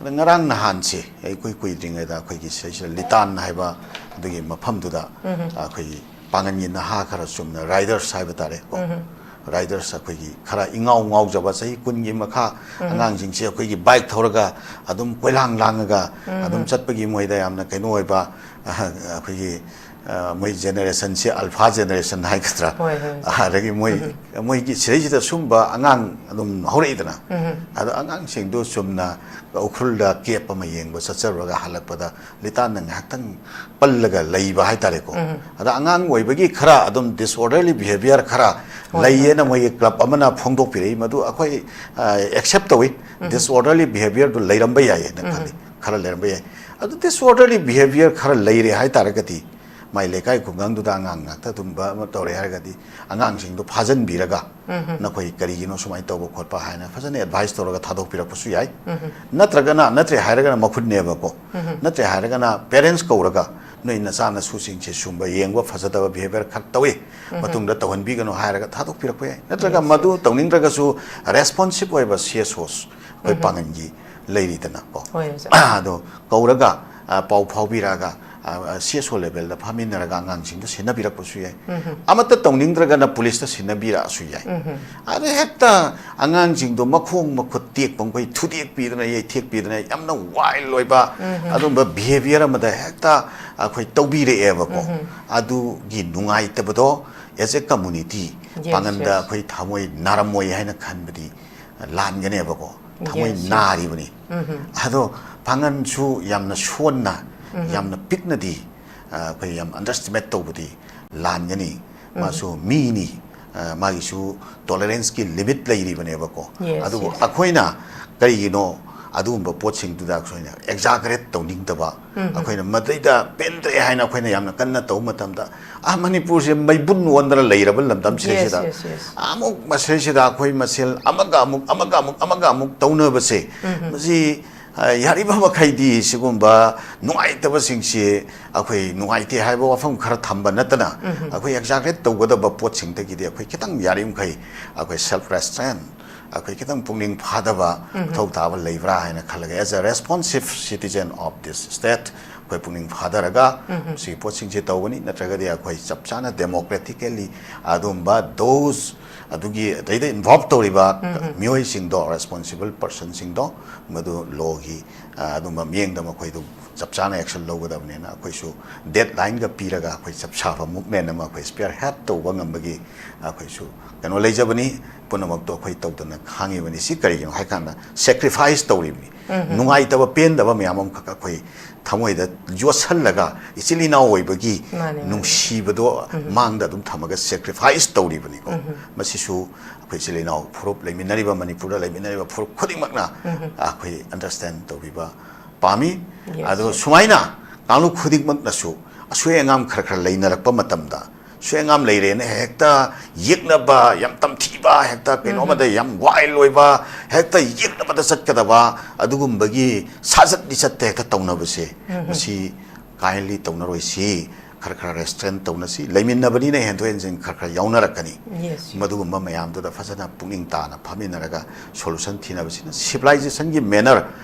ꯑꯗ ꯉꯔꯥꯡ ꯅꯍꯥꯟꯁꯦ ꯑꯩꯈꯣꯏ ꯀꯨꯏꯗ꯭ꯔꯤꯉꯩꯗ ꯑꯩꯈꯣꯏꯒꯤ ꯁꯤꯗꯩꯁꯤꯗ ꯂꯤꯇꯥꯟ ꯍꯥꯏꯕ ꯑꯗꯨꯒꯤ ꯃꯐꯝꯗꯨꯗ ꯎꯝ꯫ ꯑꯩꯈꯣꯏꯒꯤ ꯄꯥꯡꯒꯟꯒꯤ ꯅꯍꯥ ꯈꯔ ꯆꯨꯝꯅ riders ꯍꯥꯏꯕ ꯇꯥꯔꯦꯀꯣ꯫ ꯎꯝ꯫ Riders ꯑꯩꯈꯣꯏꯒꯤ ꯈꯔ ꯏꯉꯥꯎ ꯉꯥꯎꯖꯕ ꯆꯍꯤ ꯀꯨꯟꯒꯤ ꯃꯈꯥ ꯎꯝ꯫ ꯑꯉꯥꯡꯁꯤꯡꯁꯦ ꯑꯩꯈꯣꯏꯒꯤ bike ꯊꯧꯔꯒ ꯑꯗꯨꯝ ꯀꯣꯏꯂꯥꯡ ꯂꯥꯡꯉꯒ ꯎꯝ꯫ ꯑꯗꯨꯝ ꯆꯠꯄꯒꯤ ꯃꯣꯏꯗ ꯌꯥꯝꯅ ꯀꯩꯅꯣ ꯑꯣꯏꯕ, ꯑ, ꯑꯩꯈꯣꯏꯒꯤ, ꯑ, ꯃꯣꯏ generationꯁꯦ alpha generation ꯍꯥꯏꯒꯗ꯭ꯔꯥ? ꯍꯣꯏ, ꯍꯣꯏ, ꯍꯣꯏ꯫ ꯑꯗꯒꯤ ꯃꯣꯏ, ꯎꯝ꯫ ꯃꯣꯏꯒꯤ ꯁꯤꯗꯩꯁꯤꯗ ꯁꯨꯝꯕ ꯑꯉꯥꯡ ꯑꯗꯨꯝ ꯍꯧꯔꯛꯏꯗꯅ꯫ ꯎꯝ꯫ ꯑꯗꯣ ꯑꯉꯥꯡꯁꯤꯡꯗꯨ ꯆꯨꯝꯅ ꯎꯈ꯭ꯔꯨꯜꯗ ꯀꯦꯞ ꯑꯃ ꯌꯦꯡꯕ ꯆꯠꯆꯔꯨꯔꯒ ꯍꯜꯂꯛꯄꯗ ꯂꯤꯇꯥꯟꯗ ꯉꯥꯏꯍꯥꯛꯇꯪ ꯄꯜꯂꯒ ꯂꯩꯕ ꯍꯥꯏꯇꯥꯔꯦꯀꯣ꯫ ꯎꯝ꯫ ꯑꯗ ꯑꯉꯥꯡ ꯑꯣꯏꯕꯒꯤ ꯈꯔ ꯑꯗꯨꯝ disorderly behavior ꯈꯔ ꯍꯣꯏ, ꯂꯩꯌꯦꯅ ꯍꯣꯏ꯫ ꯃꯣꯏꯒꯤ club ꯑꯃꯅ ꯐꯣꯡꯗꯣꯛꯄꯤꯔꯛꯏ, ꯃꯗꯨ ꯑꯩꯈꯣꯏ, ꯑ, accept ꯇꯧꯏ꯫ ꯎꯝ꯫ Disorderly behaviorꯗꯨ ꯂꯩꯔꯝꯕ ꯌꯥꯏꯌꯦꯅ ꯎꯝ꯫ ꯈꯜꯂꯤ, ꯈꯔ ꯂꯩꯔꯝꯕ ꯌꯥꯏ꯫ ꯑꯗꯨ disorderly behavior ꯈꯔ ꯂꯩꯔꯦ ꯍꯥꯏ ꯇꯥꯔꯒꯗꯤ, ꯃꯥꯏ ꯂꯩꯀꯥꯏ ꯈꯨꯡꯒꯪꯗꯨꯗ ꯑꯉꯥꯡ ꯉꯥꯛꯇ ꯑꯗꯨꯝꯕ ꯑꯃ ꯇꯧꯔꯦ ꯍꯥꯏꯔꯒꯗꯤ, ꯑꯉꯥꯡꯁꯤꯡꯗꯣ ꯐꯥꯖꯤꯟꯕꯤꯔꯒ, ꯎꯝ꯫ "ꯅꯈꯣꯏ ꯀꯔꯤꯒꯤꯅꯣ ꯁꯨꯃꯥꯏꯅ ꯇꯧꯕ ꯈꯣꯠꯄ?" ꯍꯥꯏꯅ ꯐꯖꯅ advice ꯇꯧꯔꯒ ꯊꯥꯗꯣꯛꯄꯤꯔꯛꯄꯁꯨ ꯌꯥꯏ꯫ ꯎꯝ꯫ ꯅꯠꯇ꯭ꯔꯒꯅ, ꯅꯠꯇ꯭ꯔꯦ ꯍꯥꯏꯔꯒꯅ ꯃꯈꯨꯠꯅꯦꯕꯀꯣ꯫ ꯎꯝ꯫ ꯅꯠꯇ꯭ꯔꯦ ꯍꯥꯏꯔꯒꯅ parents ꯀꯧꯔꯒ, "ꯅꯣꯏ ꯅꯆꯥꯅꯁꯨꯁꯤꯡꯁꯦ ꯁꯨꯝꯕ ꯌꯦꯡꯕ ꯐꯖꯗꯕ behavior ꯈꯔ ꯇꯧꯏ, ꯎꯝ꯫ ꯃꯇꯨꯡꯗ ꯇꯧꯍꯟꯕꯤꯒꯅꯨ" ꯍꯥꯏꯔꯒ ꯊꯥꯗꯣꯛꯄꯤꯔꯛꯄ ꯌꯥꯏ꯫ ꯅꯠꯇ꯭ꯔꯒ yes, ꯃꯗꯨ yes꯫ ꯇꯧꯅꯤꯡꯗ꯭ꯔꯒꯁꯨ responsive ꯑꯣꯏꯕ C S Os ꯑꯩꯈꯣꯏ ꯎꯝ꯫ ꯄꯥꯡꯒꯟꯒꯤ ꯂꯩꯔꯤꯗꯅꯀꯣ꯫ ꯍꯣꯏ, ꯑꯣꯖꯥ꯫ ꯑꯗꯣ ꯀꯧꯔꯒ, ꯑ, ꯄꯥꯎ ꯐꯥꯎꯕꯤꯔꯛꯑꯒ, ꯑ, ꯑ, C S O levelꯗ ꯐꯝꯃꯤꯟꯅꯔꯒ ꯑꯉꯥꯡꯁꯤꯡꯗꯣ ꯁꯤꯟꯅꯕꯤꯔꯛꯄꯁꯨ ꯌꯥꯏ꯫ ꯎꯝ꯫ ꯑꯃꯠꯇ ꯇꯧꯅꯤꯡꯗ꯭ꯔꯒꯅ ꯄꯨꯂꯤꯁꯇ ꯁꯤꯟꯅꯕꯤꯔꯛꯑꯁꯨ ꯌꯥꯏ꯫ ꯎꯝ꯫ ꯑꯗꯨ ꯍꯦꯛꯇ ꯑꯉꯥꯡꯁꯤꯡꯗꯣ ꯃꯈꯣꯡ ꯃꯈꯨꯠ ꯇꯦꯛꯄ ꯃꯈꯣꯏ ꯊꯨꯗꯦꯛꯄꯤꯗꯅ, ꯌꯩꯊꯦꯛꯄꯤꯗꯅ, ꯌꯥꯝꯅ wild ꯑꯣꯏꯕ ꯎꯝ꯫ ꯑꯗꯨꯝꯕ behavior ꯑꯃꯗ ꯍꯦꯛꯇ ꯑꯩꯈꯣꯏ ꯇꯧꯕꯤꯔꯛꯑꯦꯕꯀꯣ꯫ ꯎꯝ꯫ ꯑꯗꯨꯒꯤ ꯅꯨꯡꯉꯥꯏꯇꯕꯗꯣ as a community yes, ꯄꯥꯡꯒꯟꯗ yes꯫ ꯑꯩꯈꯣꯏ ꯊꯃꯣꯏ ꯅꯥꯔꯝꯃꯣꯏ ꯍꯥꯏꯅ ꯈꯟꯕꯗꯤ ꯂꯥꯟꯒꯅꯦꯕꯀꯣ꯫ ꯊꯃꯣꯏ yes, yes꯫ ꯅꯥꯔꯤꯕꯅꯤ꯫ ꯎꯝ꯫ ꯑꯗꯣ ꯄꯥꯡꯒꯟꯁꯨ ꯌꯥꯝꯅ ꯁꯣꯟꯅ, ꯎꯝ꯫ ꯌꯥꯝꯅ ꯄꯤꯛꯅꯗꯤ, ꯑ, ꯑꯩꯈꯣꯏ ꯌꯥꯝ underestimate ꯇꯧꯕꯗꯤ ꯂꯥꯟꯒꯅꯤ꯫ ꯎꯝ꯫ ꯃꯥꯁꯨ ꯃꯤꯅꯤ, ꯑ, ꯃꯥꯒꯤꯁꯨ toleranceꯀꯤ limit ꯂꯩꯔꯤꯕꯅꯦꯕꯀꯣ꯫ Yes, ꯑꯗꯨꯕꯨ yes꯫ ꯑꯩꯈꯣꯏꯅ ꯀꯔꯤꯒꯤꯅꯣ ꯑꯗꯨꯒꯨꯝꯕ ꯄꯣꯠꯁꯤꯡꯗꯨꯗ ꯑꯩꯈꯣꯏꯅ exaggerate ꯇꯧꯅꯤꯡꯗꯕ, ꯎꯝ꯫ ꯑꯩꯈꯣꯏꯅ ꯃꯗꯩꯗ ꯄꯦꯟꯗ꯭ꯔꯦ ꯍꯥꯏꯅ ꯑꯩꯈꯣꯏꯅ ꯌꯥꯝꯅ ꯀꯟꯅ ꯇꯧꯕ ꯃꯇꯝꯗ, "ꯑꯥ, ꯃꯅꯤꯄꯨꯔꯁꯦ ꯃꯩꯕꯨꯟ ꯑꯣꯟꯗꯅ ꯂꯩꯔꯕ ꯂꯝꯗꯝꯁꯤꯗꯩꯁꯤꯗ yes, yes, yes꯫ ꯑꯃꯨꯛ ꯃꯁꯤꯗꯩꯁꯤꯗ ꯑꯩꯈꯣꯏ ꯃꯁꯦꯜ ꯑꯃꯒ ꯑꯃꯨꯛ, ꯑꯃꯒ ꯑꯃꯨꯛ, ꯑꯃꯒ ꯑꯃꯨꯛ ꯇꯧꯅꯕꯁꯦ, ꯎꯝ꯫ ꯃꯁꯤ, ꯑ, ꯌꯥꯔꯤꯕ ꯃꯈꯩꯗꯤ ꯁꯤꯒꯨꯝꯕ ꯅꯨꯡꯉꯥꯏꯇꯕꯁꯤꯡꯁꯤ ꯑꯩꯈꯣꯏ ꯅꯨꯡꯉꯥꯏꯇꯦ ꯍꯥꯏꯕ ꯋꯥꯐꯝ ꯈꯔ ꯊꯝꯕ ꯅꯠꯇꯅ, ꯎꯝ꯫ ꯑꯩꯈꯣꯏ exaggerate ꯇꯧꯒꯗꯕ ꯄꯣꯠꯁꯤꯡꯗꯒꯤꯗꯤ ꯑꯩꯈꯣꯏ ꯈꯤꯇꯪ ꯌꯥꯔꯤꯕꯃꯈꯩ ꯑꯩꯈꯣꯏ self restraint, ꯑꯩꯈꯣꯏ ꯈꯤꯇꯪ ꯄꯨꯛꯅꯤꯡ ꯐꯥꯗꯕ ꯎꯝ꯫ ꯃꯊꯧ ꯇꯥꯕ ꯂꯩꯕ꯭ꯔꯥ ꯍꯥꯏꯅ ꯈꯜꯂꯒ, as a responsive citizen of this state, ꯑꯩꯈꯣꯏ ꯄꯨꯛꯅꯤꯡ ꯐꯥꯊꯔꯒ ꯁꯤꯒꯤ ꯄꯣꯠꯁꯤꯡꯁꯦ ꯇꯧꯒꯅꯤ, ꯅꯠꯇ꯭ꯔꯒꯗꯤ ꯑꯩꯈꯣꯏ ꯆꯞ ꯆꯥꯅ democratically ꯑꯗꯨꯝꯕ those ꯑꯗꯨꯒꯤ ꯑꯗꯩꯗ involve ꯇꯧꯔꯤꯕ ꯃꯤꯑꯣꯏꯁꯤꯡꯗꯣ, responsible personꯁꯤꯡꯗꯣ, ꯃꯗꯨ lawꯒꯤ ꯑꯗꯨꯝꯕ ꯃꯤꯠꯌꯦꯡꯗ ꯃꯈꯣꯏꯗꯨ ꯆꯞ ꯆꯥꯅ action ꯂꯧꯒꯗꯕꯅꯤꯅ ꯑꯩꯈꯣꯏꯁꯨ deadlineꯒ ꯄꯤꯔꯒ ꯑꯩꯈꯣꯏ ꯆꯞ ꯆꯥꯕ movement ꯑꯃ ꯑꯩꯈꯣꯏ spearhead ꯇꯧꯕ ꯉꯝꯕꯒꯤ ꯑꯩꯈꯣꯏꯁꯨ ꯀꯩꯅꯣ ꯂꯩꯖꯕꯅꯤ꯫ ꯄꯨꯝꯅꯃꯛꯇꯣ ꯑꯩꯈꯣꯏ ꯇꯧꯗꯅ ꯈꯥꯡꯉꯤꯕꯅꯤ꯫ ꯁꯤ ꯀꯔꯤꯒꯤꯅꯣ ꯍꯥꯏꯀꯥꯟꯗ sacrifice ꯇꯧꯔꯤꯕꯅꯤ꯫ ꯅꯨꯡꯉꯥꯏꯇꯕ ꯄꯦꯟꯗꯕ ꯃꯌꯥꯝ ꯑꯃꯈꯛ ꯑꯩꯈꯣꯏ ꯊꯃꯣꯏꯗ ꯌꯣꯠꯁꯜꯂꯒ ꯏꯆꯤꯜ ꯏꯅꯥꯎ ꯑꯣꯏꯕꯒꯤ ꯃꯥꯅꯦ, ꯃꯥꯅꯦ꯫ ꯅꯨꯡꯁꯤꯕꯗꯣ ꯃꯥꯡꯗ ꯑꯗꯨꯝ ꯊꯝꯃꯒ sacrifice ꯇꯧꯔꯤꯕꯅꯤꯀꯣ꯫ ꯃꯁꯤꯁꯨ ꯑꯩꯈꯣꯏ ꯏꯆꯤꯜ ꯏꯅꯥꯎ ꯐꯨꯔꯨꯞ ꯂꯩꯃꯤꯟꯅꯔꯤꯕ, ꯃꯅꯤꯄꯨꯔꯗ ꯂꯩꯃꯤꯟꯅꯔꯤꯕ ꯐꯨꯔꯨꯞ ꯈꯨꯗꯤꯡꯃꯛꯅ ꯑꯩꯈꯣꯏ understand ꯇꯧꯕꯤꯕ ꯄꯥꯝꯃꯤ꯫ Yes, ꯑꯗꯣ sir꯫ ꯁꯨꯃꯥꯏꯅ ꯀꯥꯡꯂꯨꯞ ꯈꯨꯗꯤꯡꯃꯛꯅꯁꯨ ꯑꯁꯣꯏ ꯑꯉꯥꯝ ꯈꯔ ꯈꯔ ꯂꯩꯅꯔꯛꯄ ꯃꯇꯝꯗ, ꯑꯁꯣꯏ ꯑꯉꯥꯝ ꯂꯩꯔꯦꯅ ꯍꯦꯛꯇ ꯌꯦꯛꯅꯕ, ꯌꯥꯝ ꯇꯝꯊꯤꯕ, ꯍꯦꯛꯇ ꯀꯩꯅꯣꯝꯃꯗ ꯌꯥꯝ wild ꯑꯣꯏꯕ, ꯍꯦꯛꯇ ꯌꯦꯛꯅꯕꯗ ꯆꯠꯀꯗꯕ, ꯑꯗꯨꯒꯨꯝꯕꯒꯤ ꯁꯥꯖꯠ ꯂꯤꯆꯠꯇ ꯍꯦꯛꯇ ꯇꯧꯅꯕꯁꯦ, ꯃꯁꯤ kindly ꯇꯧꯅꯔꯣꯏꯁꯤ꯫ ꯈꯔ ꯈꯔ restrain ꯇꯧꯅꯁꯤ꯫ ꯂꯩꯃꯤꯟꯅꯕꯅꯤꯅ ꯍꯦꯟꯗꯣꯛ ꯍꯦꯟꯖꯤꯟ ꯈꯔ ꯈꯔ ꯌꯥꯎꯅꯔꯛꯀꯅꯤ꯫ Yes, yes꯫ ꯃꯗꯨꯒꯨꯝꯕ ꯃꯌꯥꯝꯗꯨꯗ ꯐꯖꯅ ꯄꯨꯛꯅꯤꯡ ꯇꯥꯅ ꯐꯝꯃꯤꯟꯅꯔꯒ solution ꯊꯤꯅꯕꯁꯤꯅ civilizationꯒꯤ manner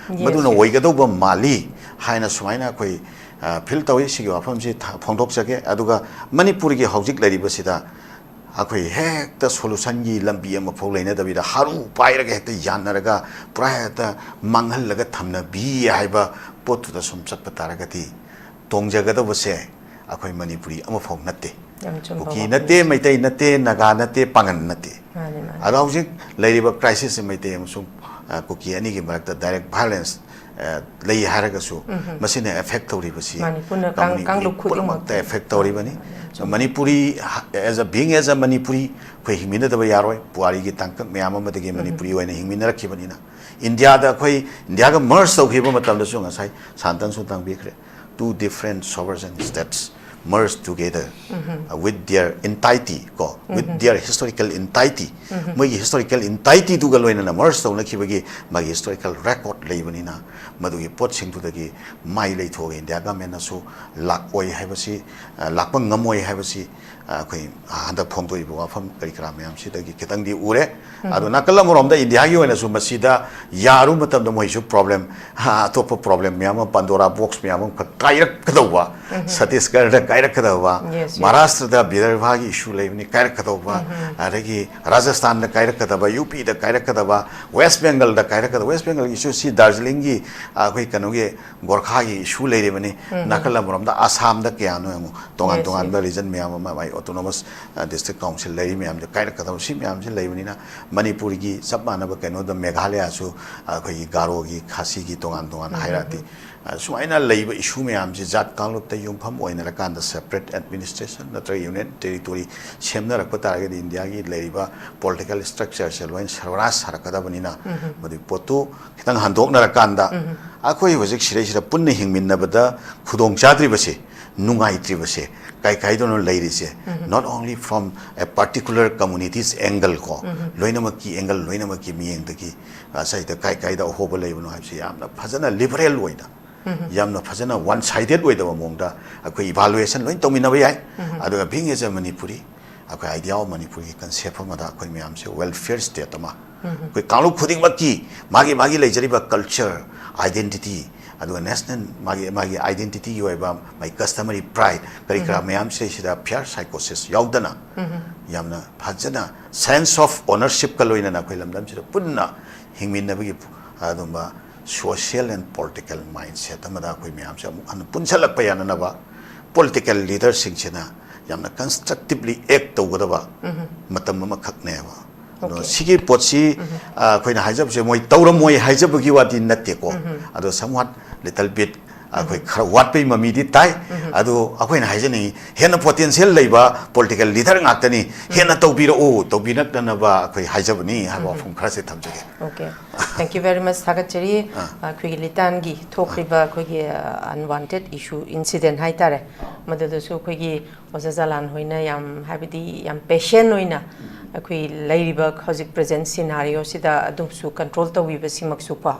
ꯃꯗꯨꯅ ꯑꯣꯏꯒꯗꯧꯕ ꯃꯥꯜꯂꯤ ꯍꯥꯏꯅ ꯁꯨꯃꯥꯏꯅ ꯑꯩꯈꯣꯏ, ꯑ, feel ꯇꯧꯏ꯫ ꯁꯤꯒꯤ ꯋꯥꯐꯝꯁꯤ ꯊ-, ꯐꯣꯡꯗꯣꯛꯆꯒꯦ꯫ ꯑꯗꯨꯒ ꯃꯅꯤꯄꯨꯔꯒꯤ ꯍꯧꯖꯤꯛ ꯂꯩꯔꯤꯕꯁꯤꯗ ꯑꯩꯈꯣꯏ ꯍꯦꯛꯇ solutionꯒꯤ ꯂꯝꯕꯤ ꯑꯃꯐꯥꯎ ꯂꯩꯅꯗꯕꯤꯗ ꯍꯥꯔꯨ ꯄꯥꯏꯔꯒ ꯍꯦꯛꯇ ꯌꯥꯟꯅꯔꯒ ꯄꯨꯔꯥ ꯍꯦꯛꯇ ꯃꯥꯡꯍꯜꯂꯒ ꯊꯝꯅꯕꯤ ꯍꯥꯏꯕ ꯄꯣꯠꯇꯨꯗ ꯁꯨꯝ ꯆꯠꯄ ꯇꯥꯔꯒꯗꯤ ꯇꯣꯡꯖꯒꯗꯕꯁꯦ ꯑꯩꯈꯣꯏ ꯃꯅꯤꯄꯨꯔꯤ ꯑꯃꯐꯥꯎ ꯅꯠꯇꯦ꯫ ꯌꯥꯝ ꯆꯨꯝꯕ ꯀꯨꯀꯤ ꯋꯥꯐꯝꯅꯤ꯫ ꯅꯠꯇꯦ, ꯃꯩꯇꯩ ꯅꯠꯇꯦ, ꯅꯥꯒꯥ ꯅꯠꯇꯦ, ꯄꯥꯉꯟ ꯅꯠꯇꯦ꯫ ꯃꯥꯅꯤ, ꯃꯥꯅꯤ꯫ ꯑꯗꯣ ꯍꯧꯖꯤꯛ ꯂꯩꯔꯤꯕ crisisꯁꯦ ꯃꯩꯇꯩ ꯑꯃꯁꯨꯡ, ꯑ, ꯀꯨꯀꯤ ꯑꯅꯤꯒꯤ ꯃꯔꯛꯇ direct violence, ꯑ, ꯂꯩ ꯍꯥꯏꯔꯒꯁꯨ, ꯃꯁꯤꯅ affect ꯇꯧꯔꯤꯕꯁꯤ ꯃꯥꯅꯤ, ꯄꯨꯟꯅ ꯀꯥꯡ-, community ꯀꯥꯡꯂꯨꯞ ꯈꯨꯗꯤꯡꯃꯛꯇ ꯈꯨꯗꯤꯡꯃꯛꯇ꯫ Affect ꯇꯧꯔꯤꯕꯅꯤ꯫ ꯃꯥꯅꯤ, ꯃꯥꯅꯤ, ꯆꯨꯝꯃꯤ꯫ ꯃꯅꯤꯄꯨꯔꯤ ꯍ-, as a being as a Manipuri ꯑꯩꯈꯣꯏ ꯍꯤꯡꯃꯤꯟꯅꯗꯕ ꯌꯥꯔꯣꯏ꯫ ꯄꯨꯋꯥꯔꯤꯒꯤ ꯇꯥꯡꯀꯛ ꯃꯌꯥꯝ ꯑꯃꯗꯒꯤ ꯃꯅꯤꯄꯨꯔꯤ ꯑꯣꯏꯅ ꯍꯤꯡꯃꯤꯟꯅꯔꯛꯈꯤꯕꯅꯤꯅ꯫ ꯏꯟꯗꯤꯌꯥꯗ ꯑꯩꯈꯣꯏ ꯏꯟꯗꯤꯌꯥꯒ merge ꯇꯧꯈꯤꯕ ꯃꯇꯝꯗꯁꯨ ꯉꯁꯥꯏ ꯁꯥꯟꯇꯟꯁꯨ ꯇꯥꯡꯕꯤꯈ꯭ꯔꯦ꯫ Two different sovereign states꯫ merge together, uh, with their entity, ꯀꯣ, with their historical entity, ꯃꯣꯏꯒꯤ historical entity ꯗꯨꯒ ꯂꯣꯏꯅꯅ merge ꯇꯧꯅꯈꯤꯕꯒꯤ ꯃꯥꯒꯤ historical record ꯂꯩꯕꯅꯤꯅ, ꯃꯗꯨꯒꯤ ꯄꯣꯠꯁꯤꯡꯗꯨꯗꯒꯤ ꯃꯥꯏ ꯂꯩꯊꯣꯛꯑꯒ India government ꯅꯁꯨ ꯂꯥꯛꯑꯣꯏ ꯍꯥꯏꯕꯁꯤ, ꯑ, ꯂꯥꯛꯄ ꯉꯝꯃꯣꯏ ꯍꯥꯏꯕꯁꯤ, ꯑ, ꯑꯩꯈꯣꯏ ꯍꯟꯗꯛ ꯐꯣꯡꯗꯣꯛꯏꯕ ꯋꯥꯐꯝ ꯀꯔꯤ ꯀꯔꯥ ꯃꯌꯥꯝꯁꯤꯗꯒꯤ ꯈꯤꯇꯪꯗꯤ ꯎꯔꯦ꯫ ꯑꯗꯣ ꯅꯥꯀꯜ ꯑꯃꯔꯣꯝꯗ India ꯒꯤ ꯑꯣꯏꯅꯁꯨ ꯃꯁꯤꯗ ꯌꯥꯔꯨꯕ ꯃꯇꯝꯗ ꯃꯣꯏꯁꯨ problem, ꯑ, ꯑꯇꯣꯞꯄ problem ꯃꯌꯥꯝ ꯑꯃ, Pandora box ꯃꯌꯥꯝ ꯑꯃꯈꯛ ꯀꯥꯏꯔꯛꯀꯗꯧꯕ, ꯆꯇꯤꯁꯒꯔꯗ ꯀꯥꯏꯔꯛꯀꯗꯧꯕ, Yes, yes. ꯃꯍꯥꯔꯥꯁꯇ꯭ꯔꯗ ꯕꯤꯗꯔꯚꯥꯒꯤ issue ꯂꯩꯕꯅꯤ, ꯀꯥꯏꯔꯛꯀꯗꯧꯕ, ꯑꯗꯒꯤ ꯔꯥꯖꯁꯊꯥꯟꯗ ꯀꯥꯏꯔꯛꯀꯗꯕ, UP ꯗ ꯀꯥꯏꯔꯛꯀꯗꯕ, West Bengal ꯗ ꯀꯥꯏꯔꯛꯀꯗꯕ, West Bengal ꯒꯤꯁꯨ ꯁꯤ ꯗꯥꯔꯖꯤꯂꯤꯡꯒꯤ, ꯑ, ꯑꯩꯈꯣꯏ ꯀꯩꯅꯣꯒꯤ ꯒꯣꯔꯈꯥꯒꯤ issue ꯂꯩꯔꯤꯕꯅꯤ꯫ ꯅꯥꯀꯜ ꯑꯃꯔꯣꯝꯗ ꯑꯁꯥꯝꯗ ꯀꯌꯥꯅꯣ ꯌꯦꯡꯉꯨ, ꯇꯣꯉꯥꯟ Yes, ꯇꯣꯉꯥꯟꯕ yes. Region ꯃꯌꯥꯝ ꯑꯃ, ꯃꯥꯏ autonomous, ꯑ, district council ꯂꯩꯔꯤ ꯃꯌꯥꯝꯁꯦ ꯀꯥꯏꯔꯛꯀꯗꯕ, ꯁꯤ ꯃꯌꯥꯝꯁꯦ ꯂꯩꯕꯅꯤꯅ ꯃꯅꯤꯄꯨꯔꯒꯤ ꯆꯞ ꯃꯥꯟꯅꯕ ꯀꯩꯅꯣꯗ ꯃꯦꯘꯥꯂꯌꯥꯁꯨ, ꯑ, ꯑꯩꯈꯣꯏꯒꯤ ꯒꯥꯔꯣꯒꯤ, ꯈꯥꯁꯤꯒꯤ ꯇꯣꯉꯥꯟ ꯇꯣꯉꯥꯟ hierarchy, ꯑ, ꯁꯨꯃꯥꯏꯅ ꯂꯩꯕ issue ꯃꯌꯥꯝꯁꯤ ꯖꯥꯠ ꯀꯥꯡꯂꯨꯞꯇ ꯌꯨꯝꯐꯝ ꯑꯣꯏꯅꯔꯀꯥꯟꯗ separate administration ꯅꯠꯇ꯭ꯔꯒ union territory ꯁꯦꯝꯅꯔꯛꯄ ꯇꯥꯔꯒꯗꯤ India ꯒꯤ ꯂꯩꯔꯤꯕ political structure ꯁꯦ ꯂꯣꯏꯅ ꯁꯔꯕꯅꯥꯁ ꯁꯥꯔꯛꯀꯗꯕꯅꯤꯅ, ꯃꯗꯨꯒꯤ ꯄꯣꯠꯇꯨ ꯈꯤꯇꯪ ꯍꯟꯗꯣꯛꯅꯔꯀꯥꯟꯗ, ꯑꯩꯈꯣꯏ ꯍꯧꯖꯤꯛ ꯁꯤꯗꯩꯁꯤꯗ ꯄꯨꯟꯅ ꯍꯤꯡꯃꯤꯟꯅꯕꯗ ꯈꯨꯗꯣꯡ ꯆꯥꯗ꯭ꯔꯤꯕꯁꯦ, ꯅꯨꯡꯉꯥꯏꯇ꯭ꯔꯤꯕꯁꯦ, ꯀꯥꯏ ꯀꯥꯏꯗꯅꯣ ꯂꯩꯔꯤꯁꯦ, not only from a particular community's angle ꯀꯣ, ꯂꯣꯏꯅꯃꯛꯀꯤ angle, ꯂꯣꯏꯅꯃꯛꯀꯤ ꯃꯤꯠꯌꯦꯡꯗꯒꯤ ꯉꯁꯥꯏꯗ ꯀꯥꯏ ꯀꯥꯏꯗ ꯑꯍꯣꯕ ꯂꯩꯕꯅꯣ ꯍꯥꯏꯕꯁꯤ ꯌꯥꯝꯅ ꯐꯖꯅ liberal ꯑꯣꯏꯅ, ꯌꯥꯝꯅ ꯐꯖꯅ one sided ꯑꯣꯏꯗꯕ ꯃꯑꯣꯡꯗ ꯑꯩꯈꯣꯏ evaluation ꯂꯣꯏ ꯇꯧꯃꯤꯟꯅꯕ ꯌꯥꯏ꯫ ꯑꯗꯨꯒ being as a Manipuri, ꯑꯩꯈꯣꯏ idea of Manipur ꯒꯤ concept ꯑꯃꯗ ꯑꯩꯈꯣꯏ ꯃꯌꯥꯝꯁꯦ welfare state ꯑꯃ, ꯑꯩꯈꯣꯏ ꯀꯥꯡꯂꯨꯞ ꯈꯨꯗꯤꯡꯃꯛꯀꯤ ꯃꯥꯒꯤ ꯃꯥꯒꯤ ꯂꯩꯖꯔꯤꯕ culture, identity, ꯑꯗꯨꯒ national ꯃꯥꯒꯤ ꯃꯥꯒꯤ identity ꯒꯤ ꯑꯣꯏꯕ ꯃꯥꯒꯤ customary pride ꯀꯔꯤ ꯀꯔꯥ ꯃꯌꯥꯝꯁꯦ ꯁꯤꯗ fair psychosis ꯌꯥꯎꯗꯅ ꯌꯥꯝꯅ ꯐꯖꯅ sense of ownership ꯀ ꯂꯣꯏꯅꯅ ꯑꯩꯈꯣꯏ ꯂꯝꯗꯝꯁꯤꯗ ꯄꯨꯟꯅ ꯍꯤꯡꯃꯤꯟꯅꯕꯒꯤ ꯑꯗꯨꯝꯕ social and political mindset ꯑꯃꯗ ꯑꯩꯈꯣꯏ ꯃꯌꯥꯝꯁꯦ ꯑꯃꯨꯛ ꯍꯟꯅ ꯄꯨꯟꯁꯤꯜꯂꯛꯄ ꯌꯥꯅꯅꯕ political leader ꯁꯤꯡꯁꯤꯅ ꯌꯥꯝꯅ constructively act ꯇꯧꯒꯗꯕ ꯃꯇꯝ ꯑꯃꯈꯛꯅꯦꯕ꯫ ꯑꯗꯣ Okay. ꯁꯤꯒꯤ ꯄꯣꯠꯁꯤ, ꯑ, ꯑꯩꯈꯣꯏꯅ ꯍꯥꯏꯖꯕꯁꯦ ꯃꯣꯏ ꯇꯧꯔꯝꯃꯣꯏ ꯍꯥꯏꯖꯕꯒꯤ ꯋꯥꯗꯤ ꯅꯠꯇꯦꯀꯣ꯫ ꯑꯗꯣ somewhat little bit, ꯑꯩꯈꯣꯏ ꯈꯔ ꯋꯥꯠꯄꯩ ꯃꯃꯤꯗꯤ ꯇꯥꯏ꯫ ꯑꯗꯨ ꯑꯩꯈꯣꯏꯅ ꯍꯥꯏꯖꯅꯤꯡꯉꯤ, ꯍꯦꯟꯅ ꯄꯣꯇꯦꯟꯁꯤꯌꯦꯜ ꯂꯩꯕ ꯄꯣꯂꯤꯇꯤꯀꯦꯜ ꯂꯤꯗꯔ ꯉꯥꯛꯇꯅꯤ, ꯍꯦꯟꯅ ꯇꯧꯕꯤꯔꯛꯎ, ꯇꯧꯕꯤꯔꯛꯅꯅꯕ ꯑꯩꯈꯣꯏ ꯍꯥꯏꯖꯕꯅꯤ ꯍꯥꯏꯕ ꯋꯥꯐꯝ ꯈꯔꯁꯦ ꯊꯝꯖꯒꯦ꯫ Okay, thank you very much. ꯊꯥꯒꯠꯆꯔꯤ꯫ ꯑꯩꯈꯣꯏꯒꯤ ꯂꯤꯇꯥꯟꯒꯤ ꯊꯣꯛꯂꯤꯕ ꯑꯩꯈꯣꯏꯒꯤ ꯑꯟꯋꯥꯟꯇꯦꯠ ꯏꯁꯨ, ꯏꯟꯁꯤꯗꯦꯟ ꯍꯥꯏꯇꯥꯔꯦ, ꯃꯗꯨꯗꯁꯨ ꯑꯩꯈꯣꯏꯒꯤ ꯑꯣꯖꯥ ꯖꯂꯥꯟ ꯍꯣꯏꯅ ꯌꯥꯝ, ꯍꯥꯏꯕꯗꯤ ꯌꯥꯝ ꯄꯦꯁꯦꯟ ꯑꯣꯏꯅ ꯑꯩꯈꯣꯏ ꯂꯩꯔꯤꯕ ꯍꯧꯖꯤꯛ ꯄ꯭ꯔꯦꯖꯦꯟ ꯁꯤꯅꯥꯔꯤꯑꯣꯁꯤꯗ ꯑꯗꯨꯝꯁꯨ ꯀꯟꯇ꯭ꯔꯣꯜ ꯇꯧꯕꯤꯕꯁꯤꯃꯛꯁꯨꯀꯣ,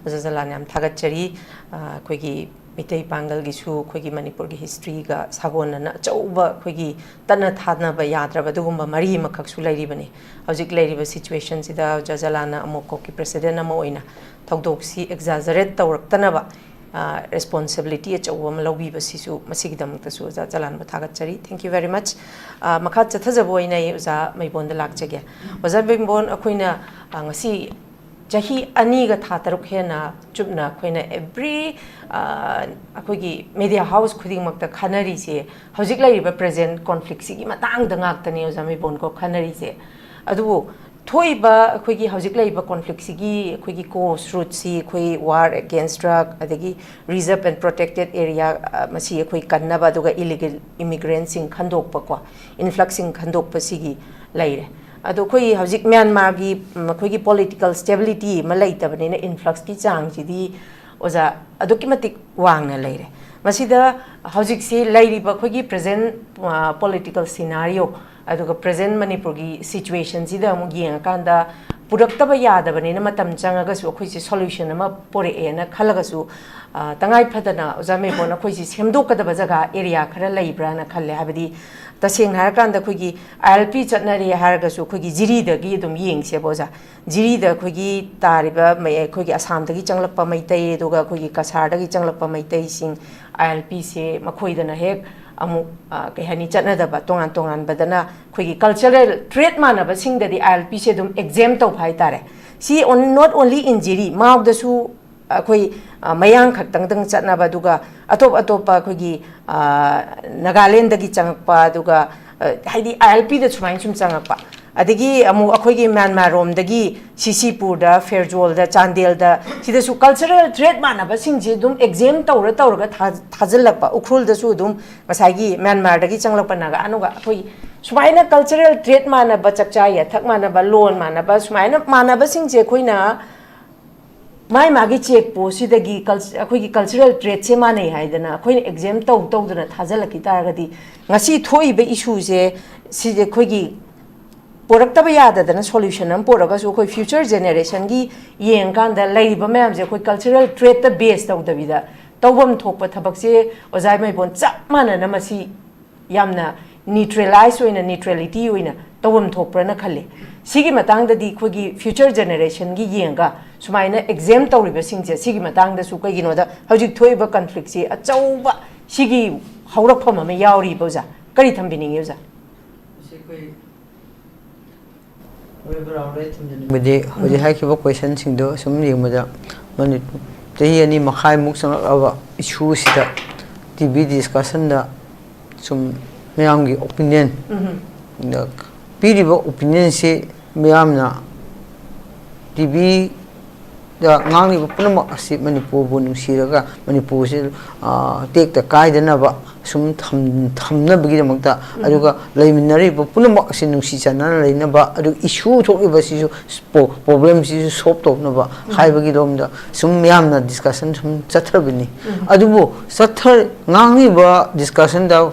ꯑꯣꯖꯥ ꯖꯂꯥꯟ ꯌꯥꯝ ꯊꯥꯒꯠꯆꯔꯤ꯫ ꯑꯩꯈꯣꯏꯒꯤ ꯃꯤꯇꯩ ꯄꯥꯡꯒꯜꯒꯤꯁꯨ ꯑꯩꯈꯣꯏꯒꯤ ꯃꯅꯤꯄꯨꯔꯒꯤ ꯍꯤꯁꯇ꯭ꯔꯤꯒ ꯁꯥꯒꯣꯟꯅꯅ ꯑꯆꯧꯕ ꯑꯩꯈꯣꯏꯒꯤ ꯇꯠꯅ ꯊꯥꯅꯕ ꯌꯥꯗ꯭ꯔꯕ ꯑꯗꯨꯒꯨꯝꯕ ꯃꯔꯤ ꯑꯃꯈꯛꯁꯨ ꯂꯩꯔꯤꯕꯅꯤ꯫ ꯍꯧꯖꯤꯛ ꯂꯩꯔꯤꯕ ꯁꯤꯆꯨꯋꯦꯁꯟꯁꯤꯗ ꯑꯣꯖꯥ ꯖꯂꯥꯟꯅ ꯑꯃꯣꯀꯣꯛꯀꯤ ꯄ꯭ꯔꯦꯁꯤꯗꯦꯟ ꯑꯃ ꯑꯣꯏꯅ ꯊꯧꯗꯣꯛꯁꯤ ꯑꯦꯛꯖꯥꯖꯔꯦꯠ ꯇꯧꯔꯛꯇꯅꯕ ꯔꯦꯁꯄꯣꯟꯁꯤꯕꯤꯂꯤꯇꯤ ꯑꯆꯧꯕ ꯑꯃ ꯂꯧꯕꯤꯕꯁꯤꯁꯨ, ꯃꯁꯤꯒꯤꯗꯃꯛꯇꯁꯨ ꯑꯣꯖꯥ ꯖꯂꯥꯟꯕꯨ ꯊꯥꯒꯠꯆꯔꯤ꯫ Thank you very much꯫ ꯃꯈꯥ ꯆꯠꯊꯖꯕ ꯑꯣꯏꯅ ꯑꯩ ꯑꯣꯖꯥ ꯃꯩꯕꯣꯟꯗ ꯂꯥꯛꯆꯒꯦ꯫ ꯑꯣꯖꯥ ꯃꯩꯕꯣꯟ, ꯑꯩꯈꯣꯏꯅ ꯉꯁꯤ ꯆꯍꯤ ꯑꯅꯤꯒ ꯊꯥ ꯇꯔꯨꯛ ꯍꯦꯟꯅ ꯆꯨꯞꯅ ꯑꯩꯈꯣꯏꯅ ꯑꯦꯕ꯭ꯔꯤ ꯑꯩꯈꯣꯏꯒꯤ ꯃꯦꯗꯤꯌꯥ ꯍꯥꯎꯁ ꯈꯨꯗꯤꯡꯃꯛꯇ ꯈꯟꯅꯔꯤꯁꯦ ꯍꯧꯖꯤꯛ ꯂꯩꯔꯤꯕ ꯄ꯭ꯔꯦꯖꯦꯟ ꯀꯣꯟꯐ꯭ꯂꯤꯛꯁꯤꯒꯤ ꯃꯇꯥꯡꯗ ꯉꯥꯛꯇꯅꯦ ꯑꯣꯖꯥ ꯃꯩꯕꯣꯟꯀꯣ ꯈꯟꯅꯔꯤꯁꯦ꯫ ꯑꯗꯨꯕꯨ ꯊꯣꯛꯏꯕ ꯑꯩꯈꯣꯏꯒꯤ ꯍꯧꯖꯤꯛ ꯂꯩꯔꯤꯕ ꯀꯣꯟꯐ꯭ꯂꯤꯛꯁꯤꯒꯤ ꯑꯩꯈꯣꯏꯒꯤ ꯀꯣꯁ ꯔꯨꯠꯁꯤ ꯑꯩꯈꯣꯏ ꯋꯥꯔ ꯑꯦꯒꯦꯟꯁ ꯗ꯭ꯔꯒ, ꯑꯗꯒꯤ ꯔꯤꯖꯔꯕ ꯑꯦꯟ ꯄ꯭ꯔꯣꯇꯦꯛꯇꯦꯠ ꯑꯦꯔꯤꯌꯥ ꯃꯁꯤ ꯑꯩꯈꯣꯏ ꯀꯟꯅꯕ, ꯑꯗꯨꯒ ꯏꯂꯤꯒꯦꯜ ꯏꯃꯤꯒ꯭ꯔꯦꯟꯁꯤꯡ ꯈꯟꯗꯣꯛꯄꯀꯣ, ꯏꯟꯐ꯭ꯂꯛꯁꯁꯤꯡ ꯈꯟꯗꯣꯛꯄꯁꯤꯒꯤ ꯂꯩꯔꯦ꯫ ꯑꯗꯣ ꯑꯩꯈꯣꯏ ꯍꯧꯖꯤꯛ ꯃ꯭ꯌꯥꯟꯃꯥꯔꯒꯤ ꯃꯈꯣꯏꯒꯤ ꯄꯣꯂꯤꯇꯤꯀꯦꯜ ꯁ꯭ꯇꯦꯕꯤꯂꯤꯇꯤ ꯑꯃ ꯂꯩꯇꯕꯅꯤꯅ ꯏꯟꯐ꯭ꯂꯛꯁꯀꯤ ꯆꯥꯡꯁꯤꯗꯤ ꯑꯣꯖꯥ ꯑꯗꯨꯛꯀꯤ ꯃꯇꯤꯛ ꯋꯥꯡꯅ ꯂꯩꯔꯦ꯫ ꯃꯁꯤꯗ ꯍꯧꯖꯤꯛꯁꯤ ꯂꯩꯔꯤꯕ ꯑꯩꯈꯣꯏꯒꯤ ꯄ꯭ꯔꯦꯖꯦꯟ ꯄꯣꯂꯤꯇꯤꯀꯦꯜ ꯁꯤꯅꯥꯔꯤꯑꯣ, ꯑꯗꯨꯒ ꯄ꯭ꯔꯦꯖꯦꯟ ꯃꯅꯤꯄꯨꯔꯒꯤ ꯁꯤꯆꯨꯋꯦꯁꯟꯁꯤꯗ ꯑꯃꯨꯛ ꯌꯦꯡꯉꯀꯥꯟꯗ ꯄꯨꯔꯛꯇꯕ ꯌꯥꯗꯕꯅꯤꯅ ꯃꯇꯝ ꯆꯪꯉꯒꯁꯨ ꯑꯩꯈꯣꯏꯁꯦ ꯁꯣꯂꯨꯁꯟ ꯑꯃ ꯄꯨꯔꯛꯑꯦꯅ ꯈꯜꯂꯒꯁꯨ, ꯇꯉꯥꯏ ꯐꯗꯅ ꯑꯣꯖꯥ ꯃꯩꯕꯣꯟ ꯑꯩꯈꯣꯏꯁꯤ ꯁꯦꯝꯗꯣꯛꯀꯗꯕ ꯖꯒꯥ ꯑꯦꯔꯤꯌꯥ ꯈꯔ ꯂꯩꯕ꯭ꯔꯥꯅ ꯈꯜꯂꯦ꯫ ꯍꯥꯏꯕꯗꯤ ꯇꯁꯦꯡꯅ ꯍꯥꯏꯔꯀꯥꯟꯗ ꯑꯩꯈꯣꯏꯒꯤ ꯑꯥꯏ ꯑꯦꯜ ꯄꯤ ꯆꯠꯅꯔꯦ ꯍꯥꯏꯔꯒꯁꯨ ꯑꯩꯈꯣꯏꯒꯤ ꯖꯤꯔꯤꯗꯒꯤ ꯑꯗꯨꯝ ꯌꯦꯡꯁꯦꯕ ꯑꯣꯖꯥ꯫ ꯖꯤꯔꯤꯗ ꯑꯩꯈꯣꯏꯒꯤ ꯇꯥꯔꯤꯕ ꯃꯩ-, ꯑꯩꯈꯣꯏꯒꯤ ꯑꯁꯥꯝꯗꯒꯤ ꯆꯪꯂꯛꯄ ꯃꯩꯇꯩ, ꯑꯗꯨꯒ ꯑꯩꯈꯣꯏꯒꯤ ꯀꯁꯥꯔꯗꯒꯤ ꯆꯪꯂꯛꯄ ꯃꯩꯇꯩꯁꯤꯡ, ꯑꯥꯏ ꯑꯦꯜ ꯄꯤꯁꯦ ꯃꯈꯣꯏꯗꯅ ꯍꯦꯛ ꯑꯃꯨꯛ, ꯑ, ꯀꯩ ꯍꯥꯏꯅꯤ, ꯆꯠꯅꯗꯕ, ꯇꯣꯉꯥꯟ ꯇꯣꯉꯥꯟꯕꯗꯅ ꯑꯩꯈꯣꯏꯒꯤ ꯀꯜꯆꯔꯦꯜ ꯇ꯭ꯔꯦꯠ ꯃꯥꯟꯅꯕꯁꯤꯡꯗꯗꯤ ꯑꯥꯏ ꯑꯦꯜ ꯄꯤꯁꯦ ꯑꯗꯨꯝ ꯑꯦꯛꯖꯦꯝ ꯇꯧꯕ ꯍꯥꯏꯇꯥꯔꯦ꯫ ꯁꯤ ꯑꯣꯟ-, not only in ꯖꯤꯔꯤ, ꯃꯥꯎꯗꯁꯨ ꯑꯩꯈꯣꯏ, ꯑ, ꯃꯌꯥꯡ ꯈꯛꯇꯪꯗꯪ ꯆꯠꯅꯕ, ꯑꯗꯨꯒ ꯑꯇꯣꯞ ꯑꯇꯣꯞꯄ ꯑꯩꯈꯣꯏꯒꯤ, ꯑ, ꯅꯥꯒꯥꯂꯦꯟꯗꯒꯤ ꯆꯪꯉꯛꯄ, ꯑꯗꯨꯒ, ꯑ, ꯍꯥꯏꯗꯤ ꯑꯥꯏ ꯑꯦꯜ ꯄꯤꯗ ꯁꯨꯃꯥꯏꯅ ꯁꯨꯝ ꯆꯪꯉꯛꯄ꯫ ꯑꯗꯒꯤ ꯑꯃꯨꯛ ꯑꯩꯈꯣꯏꯒꯤ ꯃ꯭ꯌꯥꯟꯃꯥꯔ ꯔꯣꯝꯗꯒꯤ ꯁꯤꯁꯤꯄꯨꯔꯗ, ꯐꯦꯔꯖꯣꯜꯗ, ꯆꯥꯟꯗꯦꯜꯗ, ꯁꯤꯗꯁꯨ cultural trait ꯃꯥꯟꯅꯕꯁꯤꯡꯁꯦ ꯑꯗꯨꯝ exempt ꯇꯧꯔ ꯇꯧꯔꯒ ꯊꯥ-, ꯊꯥꯖꯤꯜꯂꯛꯄ꯫ ꯎꯈ꯭ꯔꯨꯜꯗꯁꯨ ꯑꯗꯨꯝ ꯉꯁꯥꯏꯒꯤ ꯃ꯭ꯌꯥꯟꯃꯥꯔꯗꯒꯤ ꯆꯪꯂꯛꯄ ꯅꯥꯒꯥ, ꯑꯅꯨꯒ ꯑꯩꯈꯣꯏ ꯁꯨꯃꯥꯏꯅ cultural trait ꯃꯥꯟꯅꯕ, ꯆꯥꯛꯆꯥ ꯌꯥꯊꯛ ꯃꯥꯟꯅꯕ, ꯂꯣꯟ ꯃꯥꯟꯅꯕ, ꯁꯨꯃꯥꯏꯅ ꯃꯥꯟꯅꯕꯁꯤꯡꯁꯦ ꯑꯩꯈꯣꯏꯅ ꯃꯥꯏ ꯃꯥꯒꯤ ꯆꯦꯛ ꯄꯣꯁꯁꯤꯗꯒꯤ ꯀꯜ-, ꯑꯩꯈꯣꯏꯒꯤ cultural traitꯁꯦ ꯃꯥꯟꯅꯩ ꯍꯥꯏꯗꯅ ꯑꯩꯈꯣꯏꯅ exempt ꯇꯧ ꯇꯧꯗꯅ ꯊꯥꯖꯤꯜꯂꯛꯈꯤ ꯇꯥꯔꯒꯗꯤ, ꯉꯁꯤ ꯊꯣꯛꯏꯕ issueꯁꯦ, ꯁꯤꯁꯦ ꯑꯩꯈꯣꯏꯒꯤ ꯄꯣꯔꯛꯇꯕ ꯌꯥꯗꯗꯅ solution ꯑꯃ ꯄꯣꯔꯛꯑꯒꯁꯨ, ꯑꯩꯈꯣꯏ future generationꯒꯤ ꯌꯦꯡꯉꯀꯥꯟꯗ ꯂꯩꯔꯤꯕ ꯃꯌꯥꯝꯁꯦ ꯑꯩꯈꯣꯏ cultural traitꯇ base ꯇꯧꯗꯕꯤꯗ, ꯇꯧꯐꯝ ꯊꯣꯛꯄ ꯊꯕꯛꯁꯦ, ꯑꯣꯖꯥ ꯏꯃꯩꯕꯣꯟ, ꯆꯞ ꯃꯥꯟꯅꯅ ꯃꯁꯤ ꯌꯥꯝꯅ neutralize ꯑꯣꯏꯅ, neutrality ꯑꯣꯏꯅ ꯇꯧꯐꯝ ꯊꯣꯛꯄ꯭ꯔꯅ ꯈꯜꯂꯤ꯫ ꯁꯤꯒꯤ ꯃꯇꯥꯡꯗꯗꯤ ꯑꯩꯈꯣꯏꯒꯤ future generationꯒꯤ ꯌꯦꯡꯉꯒ ꯁꯨꯃꯥꯏꯅ exempt ꯇꯧꯔꯤꯕꯁꯤꯡꯁꯦ, ꯁꯤꯒꯤ ꯃꯇꯥꯡꯗꯁꯨ, ꯀꯩꯒꯤꯅꯣꯗ ꯍꯧꯖꯤꯛ ꯊꯣꯛꯏꯕ conflictꯁꯤ ꯑꯆꯧꯕ, ꯁꯤꯒꯤ ꯍꯧꯔꯛꯐꯝ ꯑꯃ ꯌꯥꯎꯔꯤꯕ, ꯑꯣꯖꯥ꯫ ꯀꯔꯤ ꯊꯝꯕꯤꯅꯤꯡꯉꯤ, ꯑꯣꯖꯥ? ꯃꯁꯤ ꯑꯩꯈꯣꯏ ꯑꯔꯣꯏꯕ round ꯑꯩ ꯊꯝꯖꯅꯤꯡꯕꯗꯤ, ꯍꯧꯖꯤꯛ ꯎꯝ꯫ ꯍꯥꯏꯈꯤꯕ questionꯁꯤꯡꯗꯣ ꯁꯨꯝ ꯌꯦꯡꯕꯗ, ꯃꯅꯤ-, ꯆꯍꯤ ꯑꯅꯤ ꯃꯈꯥꯏꯃꯨꯛ ꯆꯪꯂꯛꯂꯕ issueꯁꯤꯗ ꯇꯤ ꯚꯤ discussionꯗ ꯁꯨꯝ ꯃꯌꯥꯝꯒꯤ opinion, ꯎꯝ꯫ ꯗ ꯄꯤꯔꯤꯕ opinionꯁꯤ ꯃꯤꯌꯥꯝꯅ ꯇꯤ ꯚꯤꯗ ꯉꯥꯡꯂꯤꯕ ꯄꯨꯝꯅꯃꯛ ꯑꯁꯤ ꯃꯅꯤꯄꯨꯔꯕꯨ ꯅꯨꯡꯁꯤꯔꯒ, ꯃꯅꯤꯄꯨꯔꯁꯤ, ꯑ, ꯇꯦꯛꯇ ꯀꯥꯏꯗꯅꯕ ꯁꯨꯝ ꯊꯝ-, ꯊꯝꯅꯕꯒꯤꯗꯃꯛꯇ, ꯎꯝ꯫ ꯑꯗꯨꯒ ꯂꯩꯃꯤꯟꯅꯔꯤꯕ ꯄꯨꯝꯅꯃꯛ ꯑꯁꯤ ꯅꯨꯡꯁꯤ ꯆꯥꯟꯅꯅ ꯂꯩꯅꯕ, ꯑꯗꯨꯒ issue ꯊꯣꯛꯂꯤꯕꯁꯤꯁꯨ ꯄꯣ-, problemꯁꯤꯁꯨ solve ꯇꯧꯅꯕ ꯎꯝ꯫ ꯍꯥꯏꯕꯒꯤ ꯂꯣꯝꯗ ꯁꯨꯝ ꯃꯤꯌꯥꯝꯅ discussion ꯁꯨꯝ ꯆꯠꯊꯕꯅꯤ꯫ ꯎꯝ꯫ ꯑꯗꯨꯕꯨ ꯆꯠꯊ-, ꯉꯥꯡꯉꯤꯕ discussionꯗ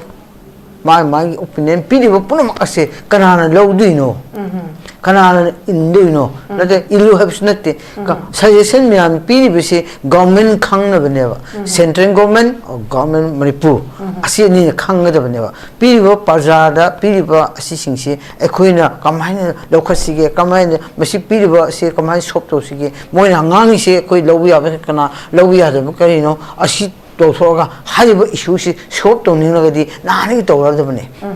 ꯃꯥꯒꯤ, ꯃꯥꯒꯤ opinion ꯄꯤꯔꯤꯕ ꯄꯨꯝꯅꯃꯛ ꯑꯁꯦ ꯀꯅꯥꯅ ꯂꯧꯗꯣꯏꯅꯣ? ꯎꯝ꯫ ꯀꯅꯥꯅ ꯏꯟꯗꯣꯏꯅꯣ? ꯎꯝ꯫ ꯅꯠꯇꯦ, ꯏꯜꯂꯨ ꯍꯥꯏꯕꯁꯨ ꯅꯠꯇꯦ꯫ ꯎꯝ꯫ ꯀ-, suggestion ꯃꯌꯥꯝ ꯄꯤꯔꯤꯕꯁꯦ government ꯈꯪꯅꯕꯅꯦꯕ꯫ ꯎꯝ꯫ Central government, government ꯃꯅꯤꯄꯨꯔ, ꯎꯝ꯫ ꯑꯁꯤ ꯑꯅꯤꯅ ꯈꯪꯒꯗꯕꯅꯦꯕ꯫ ꯄꯤꯔꯤꯕ ꯄ꯭ꯔꯖꯥꯗ ꯄꯤꯔꯤꯕ ꯑꯁꯤꯁꯤꯡꯁꯤ ꯑꯩꯈꯣꯏꯅ ꯀꯃꯥꯏꯅ ꯂꯧꯈꯠꯁꯤꯒꯦ, ꯀꯃꯥꯏꯅ ꯃꯁꯤ ꯄꯤꯔꯤꯕ ꯑꯁꯤ ꯀꯃꯥꯏꯅ solve ꯇꯧꯁꯤꯒꯦ, ꯃꯣꯏꯅ ꯉꯥꯡꯉꯤꯁꯦ ꯑꯩꯈꯣꯏ ꯂꯧꯕ ꯌꯥꯕ ꯀꯅꯥ, ꯂꯧꯕ ꯌꯥꯗꯕ ꯀꯔꯤꯅꯣ, ꯑꯁꯤ ꯇꯧꯊꯣꯛꯑꯒ ꯍꯥꯏꯔꯤꯕ issueꯁꯤ solve ꯇꯧꯅꯤꯡꯂꯒꯗꯤ ꯅꯍꯥꯟꯗꯒꯤ ꯇꯧꯔꯗꯕꯅꯦ꯫ ꯎꯝ꯫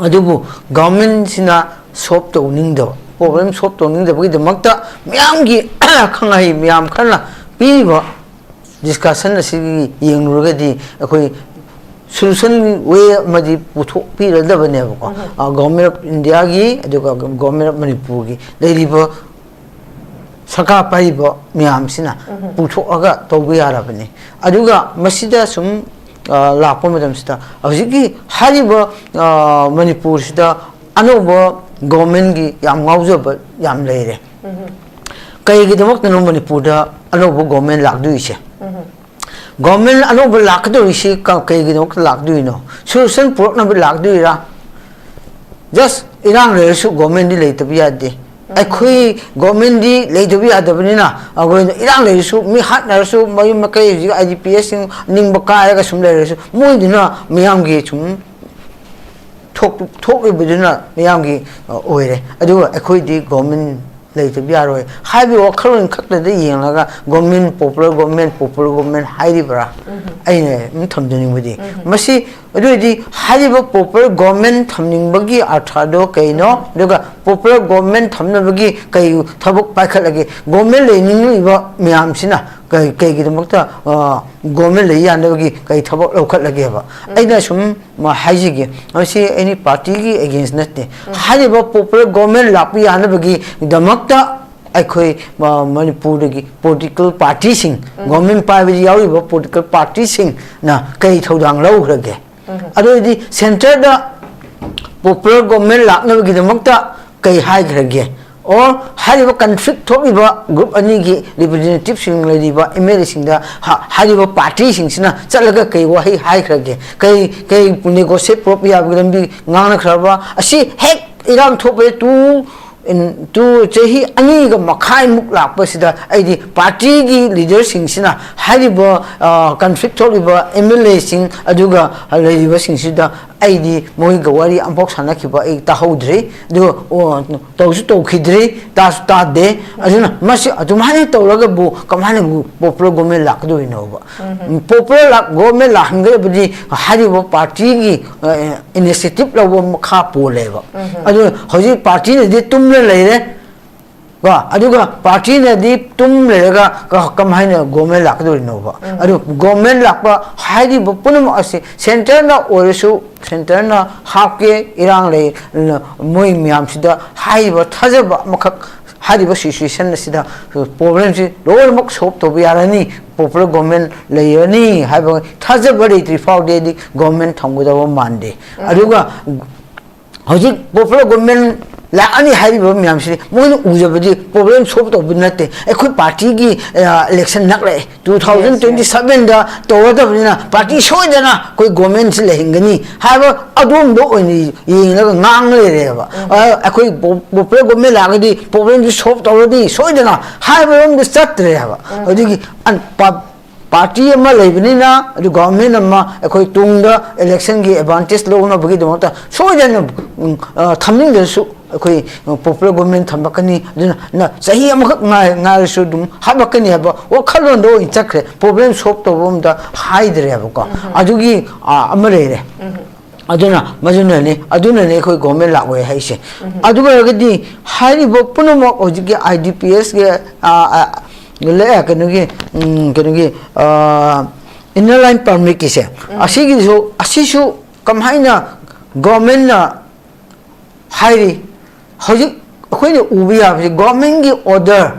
ꯑꯗꯨꯕꯨ governmentꯁꯤꯅ solve ꯇꯧꯅꯤꯡꯗꯕ, problem solve ꯇꯧꯅꯤꯡꯗꯕꯒꯤꯗꯃꯛꯇ ꯃꯌꯥꯝꯒꯤ ꯈꯪꯍꯩ ꯃꯌꯥꯝ ꯈꯔꯅ ꯄꯤꯔꯤꯕ discussion ꯑꯁꯤꯒꯤ ꯌꯦꯡꯂꯨꯔꯒꯗꯤ ꯑꯩꯈꯣꯏ solution way ꯑꯃꯗꯤ ꯄꯨꯊꯣꯛꯄꯤꯔꯗꯕꯅꯦꯕꯀꯣ꯫ ꯎꯝ꯫ ꯑ, Government of India ꯒꯤ, ꯑꯗꯨꯒ Government of ꯃꯅꯤꯄꯨꯔꯒꯤ ꯂꯩꯔꯤꯕ ꯁꯔꯀꯥꯔ ꯄꯥꯏꯔꯤꯕ ꯃꯌꯥꯝꯁꯤꯅ ꯎꯝ꯫ ꯄꯨꯊꯣꯛꯑꯒ ꯇꯧꯕ ꯌꯥꯔꯕꯅꯤ꯫ ꯑꯗꯨꯒ ꯃꯁꯤꯗ ꯁꯨꯝ, ꯑ, ꯂꯥꯛꯄ ꯃꯇꯝꯁꯤꯗ ꯍꯧꯖꯤꯛꯀꯤ ꯍꯥꯏꯔꯤꯕ, ꯑ, ꯃꯅꯤꯄꯨꯔꯁꯤꯗ ꯑꯅꯧꯕ government ꯀꯤ ꯌꯥꯝ ꯉꯥꯎꯖꯕ ꯌꯥꯝ ꯂꯩꯔꯦ꯫ ꯎꯝ꯫ ꯀꯩꯒꯤꯗꯃꯛꯇꯅꯣ ꯃꯅꯤꯄꯨꯔꯗ ꯑꯅꯧꯕ government ꯂꯥꯛꯇꯣꯏꯁꯦ? ꯎꯝ꯫ Government ꯑꯅꯧꯕ ꯂꯥꯛꯀꯗꯧꯔꯤꯁꯤ ꯀ-, ꯀꯩꯒꯤꯗꯃꯛꯇ ꯂꯥꯛꯇꯣꯏꯅꯣ? Solution ꯄꯨꯔꯛꯅꯕ ꯂꯥꯛꯇꯣꯏꯔꯥ? Just ꯏꯔꯥꯡ ꯂꯩꯔꯁꯨ government ꯗꯤ ꯂꯩꯇꯕ ꯌꯥꯗꯦ꯫ ꯎꯝ꯫ ꯑꯩꯈꯣꯏ government ꯗꯤ ꯂꯩꯇꯕ ꯌꯥꯗꯕꯅꯤꯅ, ꯑꯩꯈꯣꯏꯅ ꯏꯔꯥꯡ ꯂꯩꯔꯁꯨ, ꯃꯤ ꯍꯥꯠꯅꯔꯁꯨ, ꯃꯌꯨꯝ ꯃꯀꯩ ꯍꯧꯖꯤꯛ I D P S ꯁꯤꯡ ꯅꯤꯡꯕ ꯀꯥꯏꯔꯒ ꯁꯨꯝ ꯂꯩꯔꯁꯨ, ꯃꯣꯏꯗꯨꯅ ꯃꯤꯌꯥꯝꯒꯤ ꯁꯨꯝ ꯊꯣꯛ-, ꯊꯣꯛꯂꯤꯕꯗꯨꯅ ꯃꯤꯌꯥꯝꯒꯤ, ꯑ, ꯑꯣꯏꯔꯦ꯫ ꯑꯗꯨꯒ ꯑꯩꯈꯣꯏꯗꯤ government ꯂꯩꯇꯕ ꯌꯥꯔꯣꯏ ꯍꯥꯏꯕꯒꯤ ꯋꯥꯈꯜꯂꯣꯟ ꯈꯛꯇꯗ ꯌꯦꯡꯂꯒ government, popular government, popular government ꯍꯥꯏꯔꯤꯕ꯭ꯔꯥ? ꯎꯝ꯫ ꯑꯩꯅ ꯑꯗꯨꯝ ꯊꯝꯖꯅꯤꯡꯕꯗꯤ, ꯎꯝ꯫ ꯃꯁꯤ, ꯑꯗꯨ ꯑꯣꯏꯔꯗꯤ ꯍꯥꯏꯔꯤꯕ popular government ꯊꯝꯅꯤꯡꯕꯒꯤ ꯑꯔꯊꯗꯣ ꯀꯩꯅꯣ? ꯎꯝ꯫ ꯑꯗꯨꯒ popular government ꯊꯝꯅꯕꯒꯤ ꯀꯩ ꯊꯕꯛ ꯄꯥꯏꯈꯠꯂꯒꯦ? Government ꯂꯩꯅꯤꯡꯂꯤꯕ ꯃꯌꯥꯝꯁꯤꯅ ꯀꯩ-, ꯀꯩꯒꯤꯗꯃꯛꯇ, ꯑ, government ꯂꯩ ꯌꯥꯅꯕꯒꯤ ꯀꯩ ꯊꯕꯛ ꯂꯧꯈꯠꯂꯒꯦꯕ? ꯎꯝ꯫ ꯑꯩꯅ ꯁꯨꯝ ꯃ-, ꯍꯥꯏꯖꯒꯦ, ꯃꯁꯤ any party ꯒꯤ against ꯅꯠꯇꯦ꯫ ꯎꯝ꯫ ꯍꯥꯏꯔꯤꯕ popular government ꯂꯥꯛꯄ ꯌꯥꯅꯕꯒꯤꯗꯃꯛꯇ ꯑꯩꯈꯣꯏ ꯃ-, ꯃꯅꯤꯄꯨꯔꯗꯒꯤ political party ꯁꯤꯡ, ꯎꯝ꯫ Government ꯄꯥꯏꯕꯗ ꯌꯥꯎꯔꯤꯕ political party ꯁꯤꯡꯅ ꯀꯩ ꯊꯧꯗꯥꯡ ꯂꯧꯈ꯭ꯔꯒꯦ? ꯎꯝ꯫ ꯑꯗꯨ ꯑꯣꯏꯔꯗꯤ centre ꯗ popular government ꯂꯥꯛꯅꯕꯒꯤꯗꯃꯛꯇ ꯀꯩ ꯍꯥꯏꯈ꯭ꯔꯒꯦ? Or ꯍꯥꯏꯔꯤꯕ conflict ꯊꯣꯛꯂꯤꯕ group ꯑꯅꯤꯒꯤ representative ꯁꯤꯡ ꯂꯩꯔꯤꯕ M L A ꯁꯤꯡꯗ ꯍ-, ꯍꯥꯏꯔꯤꯕ party ꯁꯤꯡꯁꯤꯅ ꯆꯠꯂꯒ ꯀꯩ ꯋꯥꯍꯩ ꯍꯥꯏꯈ꯭ꯔꯒꯦ? ꯀꯩ, ꯀꯩ negotiate ꯄꯨꯔꯛꯄ ꯌꯥꯕꯒꯤ ꯂꯝꯕꯤ ꯉꯥꯡꯅꯈ꯭ꯔꯕ? ꯑꯁꯤ ꯍꯦꯛ ꯏꯔꯥꯡ ꯊꯣꯛꯄꯗ ꯇꯨ, ꯏꯟ-, ꯇꯨ ꯆꯍꯤ ꯑꯅꯤꯒ ꯃꯈꯥꯏꯃꯨꯛ ꯂꯥꯛꯄꯁꯤꯗ ꯑꯩꯗꯤ party ꯒꯤ leader ꯁꯤꯡꯁꯤꯅ ꯍꯥꯏꯔꯤꯕ, ꯑ, conflict ꯊꯣꯛꯂꯤꯕ M L A ꯁꯤꯡ ꯑꯗꯨꯒ ꯂꯩꯔꯤꯕꯁꯤꯡꯁꯤꯗ ꯑꯩꯗꯤ ꯃꯣꯏꯒ ꯋꯥꯔꯤ ꯑꯃꯐꯥꯎ ꯁꯥꯟꯅꯈꯤꯕ ꯑꯩ ꯇꯥꯍꯧꯗ꯭ꯔꯤ꯫ ꯑꯗꯨꯒ, ꯑꯣ, ꯇꯧꯁꯨ ꯇꯧꯈꯤꯗ꯭ꯔꯤ, ꯇꯥꯁꯨ ꯇꯥꯗꯦ꯫ ꯑꯗꯨꯅ ꯃꯁꯤ ꯑꯗꯨꯃꯥꯏꯅ ꯇꯧꯔꯒꯕꯨ ꯀꯃꯥꯏꯅ popular government ꯂꯥꯛꯀꯗꯣꯏꯅꯣꯕ? ꯎꯝ꯫ Popular ꯂꯥꯛ-, government ꯂꯥꯛꯍꯟꯒꯗꯕꯗꯤ ꯍꯥꯏꯔꯤꯕ party ꯒꯤ, ꯑ, initiative ꯂꯧꯕ ꯃꯈꯥ ꯄꯣꯜꯂꯦꯕ꯫ ꯎꯝ꯫ ꯑꯗꯨ ꯍꯧꯖꯤꯛ party ꯅꯗꯤ ꯇꯨꯝꯅ ꯂꯩꯔꯦ꯫ ꯀꯣ, ꯑꯗꯨꯒ ꯄꯥꯔꯇꯤꯅꯗꯤ ꯇꯨꯝ ꯂꯩꯔꯒ ꯀ-, ꯀꯃꯥꯏꯅ ꯒꯣꯔꯃꯦꯟ ꯂꯥꯛꯀꯗꯧꯔꯤꯅꯣꯕ? ꯑꯗꯨ ꯒꯣꯔꯃꯦꯟ ꯂꯥꯛꯄ ꯍꯥꯏꯔꯤꯕ ꯄꯨꯝꯅꯃꯛ ꯑꯁꯤ ꯁꯦꯟꯇꯔꯅ ꯑꯣꯏꯔꯁꯨ, ꯁꯦꯟꯇꯔꯅ ꯍꯥꯞꯀꯦ, ꯏꯔꯥꯡ ꯂꯩ, ꯃꯣꯏ ꯃꯌꯥꯝꯁꯤꯗ ꯍꯥꯏꯔꯤꯕ ꯊꯥꯖꯕ ꯑꯃꯈꯛ, ꯍꯥꯏꯔꯤꯕ ꯁꯤꯆꯨꯋꯦꯁꯟ ꯑꯁꯤꯗ ꯄ꯭ꯔꯣꯕ꯭ꯂꯦꯝꯁꯤ ꯂꯣꯏꯅꯃꯛ ꯁꯣꯜꯕ ꯇꯧꯕ ꯌꯥꯔꯅꯤ, ꯄꯣꯄꯨꯂꯔ ꯒꯣꯔꯃꯦꯟ ꯂꯩꯔꯅꯤ ꯍꯥꯏꯕ ꯊꯥꯖꯕ ꯂꯩꯇ꯭ꯔꯤ ꯐꯥꯎꯗꯤ ꯑꯩꯗꯤ ꯒꯣꯔꯃꯦꯟ ꯊꯝꯒꯗꯕ ꯃꯥꯟꯗꯦ꯫ ꯑꯗꯨꯒ ꯍꯧꯖꯤꯛ ꯄꯣꯄꯨꯂꯔ ꯒꯣꯔꯃꯦꯟ ꯂꯥꯛꯑꯅꯤ ꯍꯥꯏꯔꯤꯕ ꯃꯌꯥꯝꯁꯤꯗꯤ ꯃꯣꯏꯅ ꯎꯖꯕꯗꯤ ꯄ꯭ꯔꯣꯕ꯭ꯂꯦꯝ ꯁꯣꯜꯕ ꯇꯧꯕ ꯅꯠꯇꯦ꯫ ꯑꯩꯈꯣꯏ ꯄꯥꯔꯇꯤꯒꯤ, ꯑ, ꯏꯂꯦꯛꯁꯟ ꯅꯛꯂꯛꯑꯦ, ꯇꯨ ꯊꯥꯎꯖꯟ ꯇ꯭ꯋꯦꯟꯇꯤ ꯁꯕꯦꯟꯗ ꯇꯧꯔꯗꯕꯅꯤꯅ ꯄꯥꯔꯇꯤ ꯁꯣꯏꯗꯅ ꯑꯩꯈꯣꯏ ꯒꯣꯔꯃꯦꯟꯁꯤ ꯂꯩꯍꯟꯒꯅꯤ ꯍꯥꯏꯕ ꯑꯗꯣꯝꯗ ꯑꯣꯏꯅ ꯌꯦꯡꯂꯒ ꯉꯥꯡ ꯂꯩꯔꯦꯕ꯫ ꯑ, ꯑꯩꯈꯣꯏ ꯄꯣ-, ꯄꯣꯄꯨꯂꯔ ꯒꯣꯔꯃꯦꯟ ꯂꯥꯛꯑꯒꯗꯤ ꯄ꯭ꯔꯣꯕ꯭ꯂꯦꯝꯁꯤ ꯁꯣꯜꯕ ꯇꯧꯔꯅꯤ ꯁꯣꯏꯗꯅ ꯍꯥꯏꯕꯔꯣꯝꯗ ꯆꯠꯇ꯭ꯔꯦꯕ꯫ ꯍꯧꯖꯤꯛꯀꯤ ꯑꯟ-, ꯄ-, ꯄꯥꯔꯇꯤ ꯑꯃ ꯂꯩꯕꯅꯤꯅ, ꯑꯗꯨ ꯒꯣꯚꯔꯟꯃꯦꯟ ꯑꯃ ꯑꯩꯈꯣꯏ ꯇꯨꯡꯗ ꯏꯂꯦꯛꯁꯟꯒꯤ ꯑꯦꯗꯚꯥꯟꯇꯦꯖ ꯂꯧꯅꯕꯒꯤꯗꯃꯛꯇ ꯁꯣꯏꯗꯅ, ꯎꯝ, ꯑ, ꯊꯝꯅꯤꯡꯗ꯭ꯔꯁꯨ ꯑꯩꯈꯣꯏ, ꯑ, ꯄꯣꯄꯨꯂꯔ ꯒꯣꯚꯔꯟꯃꯦꯟ ꯊꯝꯂꯛꯀꯅꯤ꯫ ꯑꯗꯨꯅ ꯅ-, ꯆꯍꯤ ꯑꯃꯈꯛ ꯉꯥꯏ-, ꯉꯥꯏꯔꯁꯨ ꯑꯗꯨꯝ ꯍꯥꯞꯂꯛꯀꯅꯤ ꯍꯥꯏꯕ ꯋꯥꯈꯜꯂꯣꯟꯗ ꯑꯣꯏꯅ ꯆꯠꯈ꯭ꯔꯦ꯫ ꯄ꯭ꯔꯣꯕ꯭ꯂꯦꯝ ꯁꯣꯜꯕ ꯇꯧꯕ ꯑꯝꯗ ꯍꯥꯏꯗ꯭ꯔꯦꯕꯀꯣ꯫ ꯑꯗꯨꯒꯤ, ꯑ, ꯑꯃ ꯂꯩꯔꯦ꯫ ꯑꯗꯨꯅ ꯃꯗꯨꯅꯅꯤ, ꯑꯗꯨꯅꯅꯤ ꯑꯩꯈꯣꯏ ꯒꯣꯚꯔꯟꯃꯦꯟ ꯂꯥꯛꯑꯣꯏ ꯍꯥꯏꯁꯦ꯫ ꯑꯗꯨ ꯑꯣꯏꯔꯒꯗꯤ ꯍꯥꯏꯔꯤꯕ ꯄꯨꯝꯅꯃꯛ ꯍꯧꯖꯤꯛꯀꯤ ꯑꯥꯏ ꯗꯤ ꯄꯤ ꯑꯦꯁꯀꯤ, ꯑ, ꯑ, ꯂꯩ, ꯀꯩꯅꯣꯒꯤ, ꯎꯝ, ꯀꯩꯅꯣꯒꯤ, ꯑ, ꯏꯟꯅꯔ ꯂꯥꯏꯟ ꯄꯔꯃꯤꯠꯀꯤꯁꯦ, ꯑꯁꯤꯒꯤꯁꯨ, ꯑꯁꯤꯁꯨ ꯀꯃꯥꯏꯅ ꯒꯣꯚꯔꯟꯃꯦꯟꯅ ꯍꯥꯏꯔꯤ? ꯍꯧꯖꯤꯛ ꯑꯩꯈꯣꯏꯅ ꯎꯕ ꯌꯥꯕꯁꯤ ꯒꯣꯚꯔꯟꯃꯦꯟꯒꯤ ꯑꯣꯔꯗꯔ,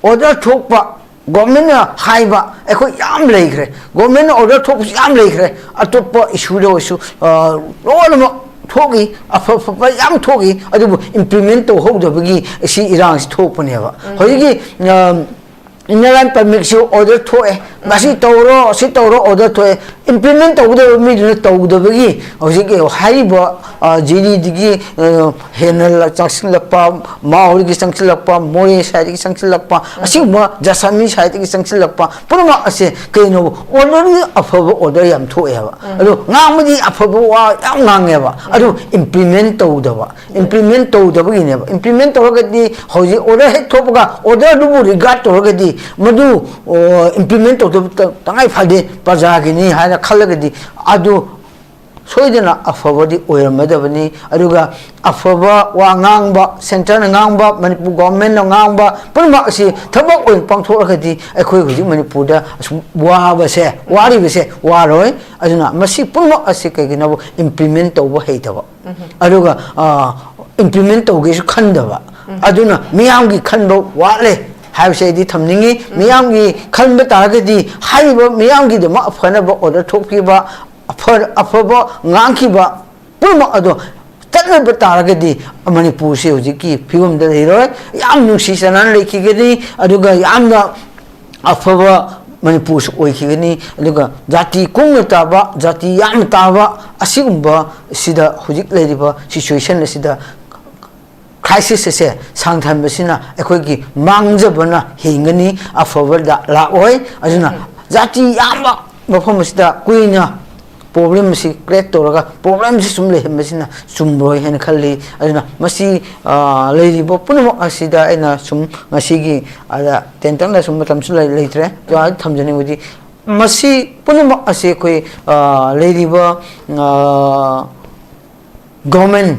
ꯑꯣꯔꯗꯔ ꯊꯣꯛꯄ, ꯒꯣꯚꯔꯟꯃꯦꯟꯅ ꯍꯥꯏꯕ ꯑꯩꯈꯣꯏ ꯌꯥꯝ ꯂꯩꯈ꯭ꯔꯦ꯫ ꯒꯣꯚꯔꯟꯃꯦꯟꯅ ꯑꯣꯔꯗꯔ ꯊꯣꯛꯄꯁꯨ ꯌꯥꯝ ꯂꯩꯈ꯭ꯔꯦ꯫ ꯑꯇꯣꯞꯄ ꯏꯁꯨꯗ ꯑꯣꯏꯔꯁꯨ, ꯑ, ꯂꯣꯏꯅꯃꯛ ꯊꯣꯛꯏ, ꯑꯐ ꯑꯐꯕ ꯌꯥꯝ ꯊꯣꯛꯏ, ꯑꯗꯨꯕꯨ ꯏꯝꯄ꯭ꯂꯤꯃꯦꯟ ꯇꯧꯍꯧꯗꯕꯒꯤ ꯁꯤ ꯏꯔꯥꯡꯁꯤ ꯊꯣꯛꯄꯅꯦꯕ꯫ ꯍꯧꯖꯤꯛꯀꯤ, ꯑ, ꯏꯟꯅꯔ ꯂꯥꯏꯟ ꯄꯔꯃꯤꯠꯁꯨ ꯑꯣꯔꯗꯔ ꯊꯣꯛꯑꯦ, ꯉꯁꯤ ꯇꯧꯔꯣ, ꯁꯤ ꯇꯧꯔꯣ ꯑꯣꯔꯗꯔ ꯊꯣꯛꯑꯦ, ꯏꯝꯄ꯭ꯂꯤꯃꯦꯟ ꯇꯧꯒꯗꯕ ꯃꯤꯗꯨꯅ ꯇꯧꯗꯕꯒꯤ ꯍꯧꯖꯤꯛꯀꯤ ꯍꯥꯏꯔꯤꯕ, ꯑ, ꯖꯤ ꯗꯤꯗꯒꯤ, ꯑ, ꯍꯦꯟꯅ ꯂ-, ꯆꯪꯁꯤꯜꯂꯛꯄ, ꯃꯥꯎꯗꯒꯤ ꯆꯪꯁꯤꯜꯂꯛꯄ, ꯃꯣꯔꯦ ꯁꯥꯏꯗꯒꯤ ꯆꯪꯁꯤꯜꯂꯛꯄ, ꯑꯁꯤꯒꯨꯝꯕ ꯖꯁꯥꯃꯤ ꯁꯥꯏꯗꯒꯤ ꯆꯪꯁꯤꯜꯂꯛꯄ ꯄꯨꯝꯅꯃꯛ ꯑꯁꯦ ꯀꯩꯅꯣ? ꯑꯣꯔꯗꯔꯗꯤ ꯑꯐꯕ ꯑꯣꯔꯗꯔ ꯌꯥꯝ ꯊꯣꯛꯑꯦ ꯍꯥꯏꯕ꯫ ꯑꯗꯣ ꯉꯥꯡꯕꯗꯤ ꯑꯐꯕ ꯋꯥ ꯌꯥꯝ ꯉꯥꯡꯉꯦꯕ, ꯑꯗꯨ ꯏꯝꯄ꯭ꯂꯤꯃꯦꯟ ꯇꯧꯗꯕ꯫ ꯏꯝꯄ꯭ꯂꯤꯃꯦꯟ ꯇꯧꯗꯕꯒꯤꯅꯦꯕ꯫ ꯏꯝꯄ꯭ꯂꯤꯃꯦꯟ ꯇꯧꯔꯒꯗꯤ ꯍꯧꯖꯤꯛ ꯑꯣꯔꯗꯔ ꯍꯦꯛ ꯊꯣꯛꯄꯒ ꯑꯣꯔꯗꯔꯗꯨꯕꯨ ꯔꯤꯒꯥꯔꯗ ꯇꯧꯔꯒꯗꯤ ꯃꯗꯨ, ꯑꯣ, ꯏꯝꯄ꯭ꯂꯤꯃꯦꯟ ꯇꯧꯗꯕ ꯇ-, ꯇꯉꯥꯏ ꯐꯗꯦ, ꯄ꯭ꯔꯖꯥꯒꯤꯅꯤ ꯍꯥꯏꯅ ꯈꯜꯂꯒꯗꯤ ꯑꯗꯨ ꯁꯣꯏꯗꯅ ꯑꯐꯕꯗꯤ ꯑꯣꯏꯔꯝꯃꯗꯕꯅꯤ꯫ ꯑꯗꯨꯒ ꯑꯐꯕ ꯋꯥ ꯉꯥꯡꯕ, centreꯅ ꯉꯥꯡꯕ, ꯃꯅꯤꯄꯨꯔ governmentꯅ ꯉꯥꯡꯕ ꯄꯨꯝꯅꯃꯛ ꯑꯁꯤ ꯊꯕꯛ ꯑꯣꯏꯅ ꯄꯥꯡꯊꯣꯛꯂꯒꯗꯤ ꯑꯩꯈꯣꯏ ꯍꯧꯖꯤꯛ ꯃꯅꯤꯄꯨꯔꯗ ꯑꯁꯨꯛ ꯋꯥꯕꯁꯦ, ꯋꯥꯔꯤꯕꯁꯦ ꯋꯥꯔꯣꯏ꯫ ꯑꯗꯨꯅ ꯃꯁꯤ ꯄꯨꯝꯅꯃꯛ ꯑꯁꯤ ꯀꯩꯒꯤꯅꯣꯕꯨ implement ꯇꯧꯕ ꯍꯩꯇꯕ, ꯑꯗꯨꯒ implement ꯇꯧꯒꯦꯁꯨ ꯈꯟꯗꯕ, ꯑꯗꯨꯅ ꯃꯤꯌꯥꯝꯒꯤ ꯈꯟꯕ ꯋꯥꯠꯂꯦ ꯍꯥꯏꯕꯁꯦ ꯑꯩꯗꯤ ꯊꯝꯅꯤꯡꯉꯤ꯫ ꯃꯤꯌꯥꯝꯒꯤ ꯈꯟꯕ ꯇꯥꯔꯒꯗꯤ ꯍꯥꯏꯔꯤꯕ ꯃꯤꯌꯥꯝꯒꯤꯗꯃꯛ ꯑꯐꯅꯕ order ꯊꯣꯛꯈꯤꯕ, ꯑꯐ-, ꯑꯐꯕ ꯉꯥꯡꯈꯤꯕ ꯄꯨꯝꯅꯃꯛ ꯑꯗꯣ ꯆꯠꯅꯕ ꯇꯥꯔꯒꯗꯤ ꯃꯅꯤꯄꯨꯔꯁꯦ ꯍꯧꯖꯤꯛꯀꯤ ꯐꯤꯕꯝꯗ ꯂꯩꯔꯣꯏ꯫ ꯌꯥꯝ ꯅꯨꯡꯁꯤ ꯆꯥꯟꯅꯅ ꯂꯩꯈꯤꯒꯅꯤ꯫ ꯑꯗꯨꯒ ꯌꯥꯝꯅ ꯑꯐꯕ ꯃꯅꯤꯄꯨꯔꯁꯨ ꯑꯣꯏꯈꯤꯒꯅꯤ꯫ ꯑꯗꯨꯒ ꯖꯥꯇꯤ ꯀꯨꯡꯅ ꯇꯥꯕ, ꯖꯥꯇꯤ ꯌꯥꯝꯅ ꯇꯥꯕ, ꯑꯁꯤꯒꯨꯝꯕ ꯁꯤꯗ ꯍꯧꯖꯤꯛ ꯂꯩꯔꯤꯕ situation ꯑꯁꯤꯗ crisis ꯑꯁꯦ ꯁꯥꯡꯊꯍꯟꯕꯁꯤꯅ ꯑꯩꯈꯣꯏꯒꯤ ꯃꯥꯡꯖꯕꯅ ꯍꯦꯟꯒꯅꯤ, ꯑꯐꯕꯗ ꯂꯥꯛꯑꯣꯏ꯫ ꯑꯗꯨꯅ ꯖꯥꯇꯤ ꯌꯥꯝꯕ ꯃꯐꯝ ꯑꯁꯤꯗ ꯀꯨꯏꯅ problem ꯑꯁꯤ create ꯇꯧꯔꯒ problem ꯑꯁꯤ ꯁꯨꯝ ꯂꯩꯍꯟꯕꯁꯤꯅ ꯆꯨꯝꯂꯣꯏ ꯍꯥꯏꯅ ꯈꯜꯂꯤ꯫ ꯑꯗꯨꯅ ꯃꯁꯤ, ꯑ, ꯂꯩꯔꯤꯕ ꯄꯨꯝꯅꯃꯛ ꯑꯁꯤꯗ ꯑꯩꯅ ꯁꯨꯝ ꯉꯁꯤꯒꯤ ꯑꯗ ꯇꯦꯟꯇꯛꯅ ꯁꯨꯝ ꯃꯇꯝꯁꯨ ꯂꯩ-, ꯂꯩꯇ꯭ꯔꯦ꯫ ꯑꯗꯣ ꯑꯩ ꯊꯝꯖꯅꯤꯡꯕꯗꯤ ꯃꯁꯤ ꯄꯨꯝꯅꯃꯛ ꯑꯁꯤ ꯑꯩꯈꯣꯏ, ꯑ, ꯂꯩꯔꯤꯕ, ꯑ, government,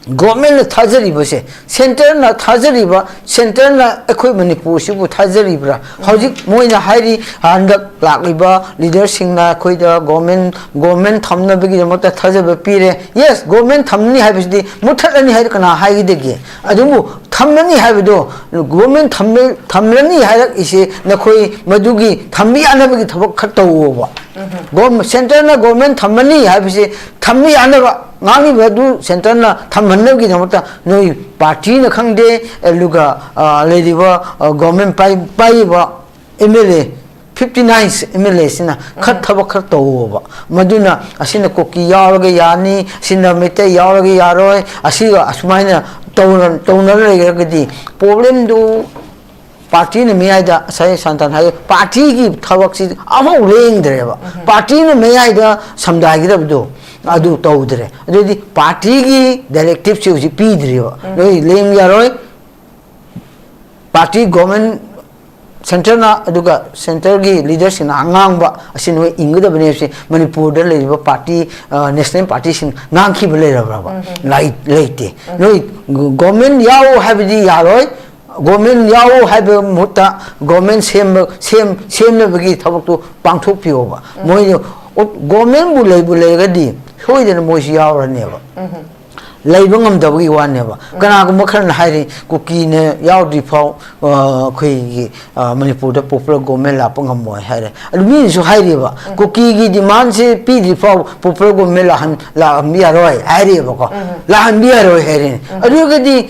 governmentꯅ ꯊꯥꯖꯔꯤꯕꯁꯦ, centreꯅ ꯊꯥꯖꯔꯤꯕ, centreꯅ ꯑꯩꯈꯣꯏ ꯃꯅꯤꯄꯨꯔꯁꯤꯕꯨ ꯊꯥꯖꯔꯤꯕ꯭ꯔꯥ? ꯍꯧꯖꯤꯛ ꯃꯣꯏꯅ ꯍꯥꯏꯔꯤ, ꯍꯟꯗꯛ ꯂꯥꯛꯂꯤꯕ leaderꯁꯤꯡꯅ ꯑꯩꯈꯣꯏꯗ government, government ꯊꯝꯅꯕꯒꯤꯗꯃꯛꯇ ꯊꯥꯖꯕ ꯄꯤꯔꯦ꯫ Yes, government ꯊꯝꯅꯤ ꯍꯥꯏꯕꯁꯤꯗꯤ ꯃꯨꯠꯊꯠꯂꯅꯤ ꯍꯥꯏꯗꯨ ꯀꯅꯥ ꯍꯥꯏꯒꯗꯒꯦ? ꯑꯗꯨꯕꯨ ꯊꯝꯂꯅꯤ ꯍꯥꯏꯕꯗꯣ, government ꯊꯝꯂ-, ꯊꯝꯂꯅꯤ ꯍꯥꯏꯔꯛꯏꯁꯦ ꯅꯈꯣꯏ ꯃꯗꯨꯒꯤ ꯊꯝꯕ ꯌꯥꯅꯕꯒꯤ ꯊꯕꯛ ꯈꯔ ꯇꯧꯋꯣꯕ꯫ Government, centreꯅ government ꯊꯝꯃꯅꯤ ꯍꯥꯏꯕꯁꯦ ꯊꯝꯕ ꯌꯥꯅꯕ ꯉꯥꯡꯉꯤꯕ ꯑꯗꯨ centreꯅ ꯊꯝꯍꯟꯅꯕꯒꯤꯗꯃꯛꯇ ꯅꯣꯏ partyꯅ ꯈꯪꯗꯦ, ꯑꯗꯨꯒ, ꯑ, ꯂꯩꯔꯤꯕ, ꯑ, government ꯄꯥꯏ-, ꯄꯥꯏꯔꯤꯕ MLA, fifty nine MLAꯁꯤꯅ ꯈꯔ ꯊꯕꯛ ꯈꯔ ꯇꯧꯋꯣꯕ꯫ ꯃꯗꯨꯅ ꯑꯁꯤꯅ ꯀꯨꯀꯤ ꯌꯥꯎꯔꯒ ꯌꯥꯅꯤ, ꯑꯁꯤꯅ ꯃꯩꯇꯩ ꯌꯥꯎꯔꯒ ꯌꯥꯔꯣꯏ, ꯑꯁꯤꯒ ꯑꯁꯨꯃꯥꯏꯅ ꯇꯧꯅ-, ꯇꯧꯅ ꯂꯩꯔꯒꯗꯤ problemꯗꯨ partyꯅ ꯃꯌꯥꯏꯗ, ꯉꯁꯥꯏ ꯁꯥꯟꯇꯅ ꯍꯥꯏ, partyꯒꯤ ꯊꯕꯛꯁꯤ ꯑꯃꯐꯥꯎ ꯂꯦꯡꯗ꯭ꯔꯦꯕ꯫ Partyꯅ ꯃꯌꯥꯏꯗ ꯁꯝꯗꯥꯏꯒꯗꯕꯗꯣ ꯑꯗꯨ ꯇꯧꯗ꯭ꯔꯦ꯫ ꯑꯗꯨꯗꯤ partyꯒꯤ directiveꯁꯤ ꯍꯧꯖꯤꯛ ꯄꯤꯗ꯭ꯔꯤꯕ꯫ ꯅꯣꯏ ꯂꯦꯡ ꯌꯥꯔꯣꯏ, party government ꯁꯦꯟꯇꯔꯅ ꯑꯗꯨꯒ ꯁꯦꯟꯇꯔꯒꯤ ꯂꯤꯗꯔꯁꯤꯡꯅ ꯑꯉꯥꯡꯕ ꯑꯁꯤ ꯅꯣꯏ ꯏꯟꯒꯗꯕꯅꯤ ꯍꯥꯏꯕꯁꯤ ꯃꯅꯤꯄꯨꯔꯗ ꯂꯩꯔꯤꯕ ꯄꯥꯔꯇꯤ, ꯅꯦꯁꯅꯦꯜ ꯄꯥꯔꯇꯤꯁꯤꯡ ꯉꯥꯡꯈꯤꯕ ꯂꯩꯔꯕ꯭ꯔꯕ? ꯅꯣꯏ ꯒꯣꯔꯃꯦꯟ ꯌꯥꯎ ꯍꯥꯏꯕꯗꯤ ꯌꯥꯔꯣꯏ꯫ ꯒꯣꯔꯃꯦꯟ ꯌꯥꯎ ꯍꯥꯏꯕ ꯃꯍꯨꯠꯇ ꯒꯣꯔꯃꯦꯟ ꯁꯦꯝꯕ, ꯁꯦꯝ-, ꯁꯦꯝꯅꯕꯒꯤ ꯊꯕꯛꯇꯨ ꯄꯥꯡꯊꯣꯛꯄꯤꯌꯣꯕ꯫ ꯃꯣꯏꯅ ꯒꯣꯔꯃꯦꯟꯕꯨ ꯂꯩꯕꯨ ꯂꯩꯔꯒꯗꯤ ꯁꯣꯏꯗꯅ ꯃꯣꯏꯁꯨ ꯌꯥꯎꯔꯅꯦꯕ꯫ ꯂꯩꯕ ꯉꯝꯗꯕꯒꯤ ꯋꯥꯅꯦꯕ꯫ ꯀꯅꯥꯒꯨꯝꯕ ꯈꯔꯅ ꯍꯥꯏꯔꯤ, ꯀꯨꯀꯤꯅ ꯌꯥꯎꯗ꯭ꯔꯤ ꯐꯥꯎ, ꯑ, ꯑꯩꯈꯣꯏꯒꯤ, ꯑ, ꯃꯅꯤꯄꯨꯔꯗ ꯄꯣꯄꯨꯂꯔ ꯒꯣꯔꯃꯦꯟ ꯂꯥꯛꯄ ꯉꯝꯃꯣꯏ ꯍꯥꯏꯔꯦ꯫ ꯑꯗꯨ ꯃꯤꯅꯁꯨ ꯍꯥꯏꯔꯤꯕ, ꯀꯨꯀꯤꯒꯤ ꯗꯤꯃꯥꯟꯁꯦ ꯄꯤꯗ꯭ꯔꯤ ꯐꯥꯎ ꯄꯣꯄꯨꯂꯔ ꯒꯣꯔꯃꯦꯟ ꯂꯥꯛꯍꯟ-, ꯂꯥꯛꯍꯟꯕ ꯌꯥꯔꯣꯏ ꯍꯥꯏꯔꯤꯕꯀꯣ꯫ ꯂꯥꯛꯍꯟꯕ ꯌꯥꯔꯣꯏ ꯍꯥꯏꯔꯦ꯫ ꯑꯗꯨꯒꯗꯤ,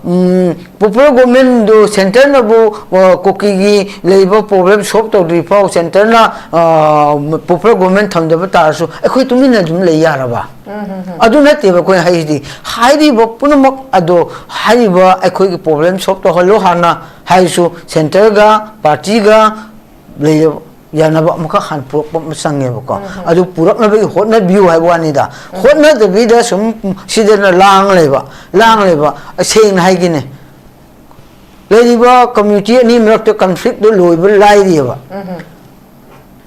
ꯎꯝ, ꯄꯣꯄꯨꯂꯔ ꯒꯣꯔꯃꯦꯟꯗꯨ ꯁꯦꯟꯇꯔꯅꯕꯨ, ꯑ, ꯀꯨꯀꯤꯒꯤ ꯂꯩꯔꯤꯕ ꯄ꯭ꯔꯣꯕ꯭ꯂꯦꯝ ꯁꯣꯜꯕ ꯇꯧꯗ꯭ꯔꯤ ꯐꯥꯎ ꯁꯦꯟꯇꯔꯅ, ꯑ, ꯄꯣꯄꯨꯂꯔ ꯒꯣꯔꯃꯦꯟ ꯊꯝꯗꯕ ꯇꯥꯔꯁꯨ ꯑꯩꯈꯣꯏ ꯇꯨꯃꯤꯟꯅ ꯑꯗꯨꯝ ꯂꯩ ꯌꯥꯔꯕ? ꯑꯗꯨ ꯅꯠꯇꯦꯕ ꯑꯩꯈꯣꯏꯅ ꯍꯥꯏꯁꯤꯗꯤ꯫ ꯍꯥꯏꯔꯤꯕ ꯄꯨꯝꯅꯃꯛ ꯑꯗꯣ, ꯍꯥꯏꯔꯤꯕ ꯑꯩꯈꯣꯏꯒꯤ ꯄ꯭ꯔꯣꯕ꯭ꯂꯦꯝ ꯁꯣꯜꯕ ꯇꯧꯍꯜꯂꯨ ꯍꯥꯟꯅ ꯍꯥꯏꯔꯁꯨ, ꯁꯦꯟꯇꯔꯒ ꯄꯥꯔꯇꯤꯒ ꯂꯩꯔꯕ ꯌꯥꯅꯕ ꯑꯃꯈꯛ ꯍꯥꯟꯅ ꯄꯨꯔꯛꯄ ꯑꯃ ꯆꯪꯉꯦꯕꯀꯣ꯫ ꯑꯗꯨ ꯄꯨꯔꯛꯅꯕꯒꯤ ꯍꯣꯠꯅꯕꯤꯌꯨ ꯍꯥꯏꯕ ꯋꯥꯅꯤꯗ꯫ ꯍꯣꯠꯅꯗꯕꯤꯗ ꯁꯨꯝ ꯁꯤꯗꯅ ꯂꯥꯡ ꯂꯩꯕ, ꯂꯥꯡ ꯂꯩꯕ, ꯁꯦꯡꯅ ꯍꯥꯏꯒꯦꯅꯦ, ꯂꯩꯔꯤꯕ ꯀꯝꯃ꯭ꯌꯨꯅꯤꯇꯤ ꯑꯅꯤ ꯃꯔꯛꯇ ꯀꯟꯐ꯭ꯂꯤꯛꯇꯨ ꯂꯣꯏꯕ ꯂꯥꯏꯔꯤꯑꯕ꯫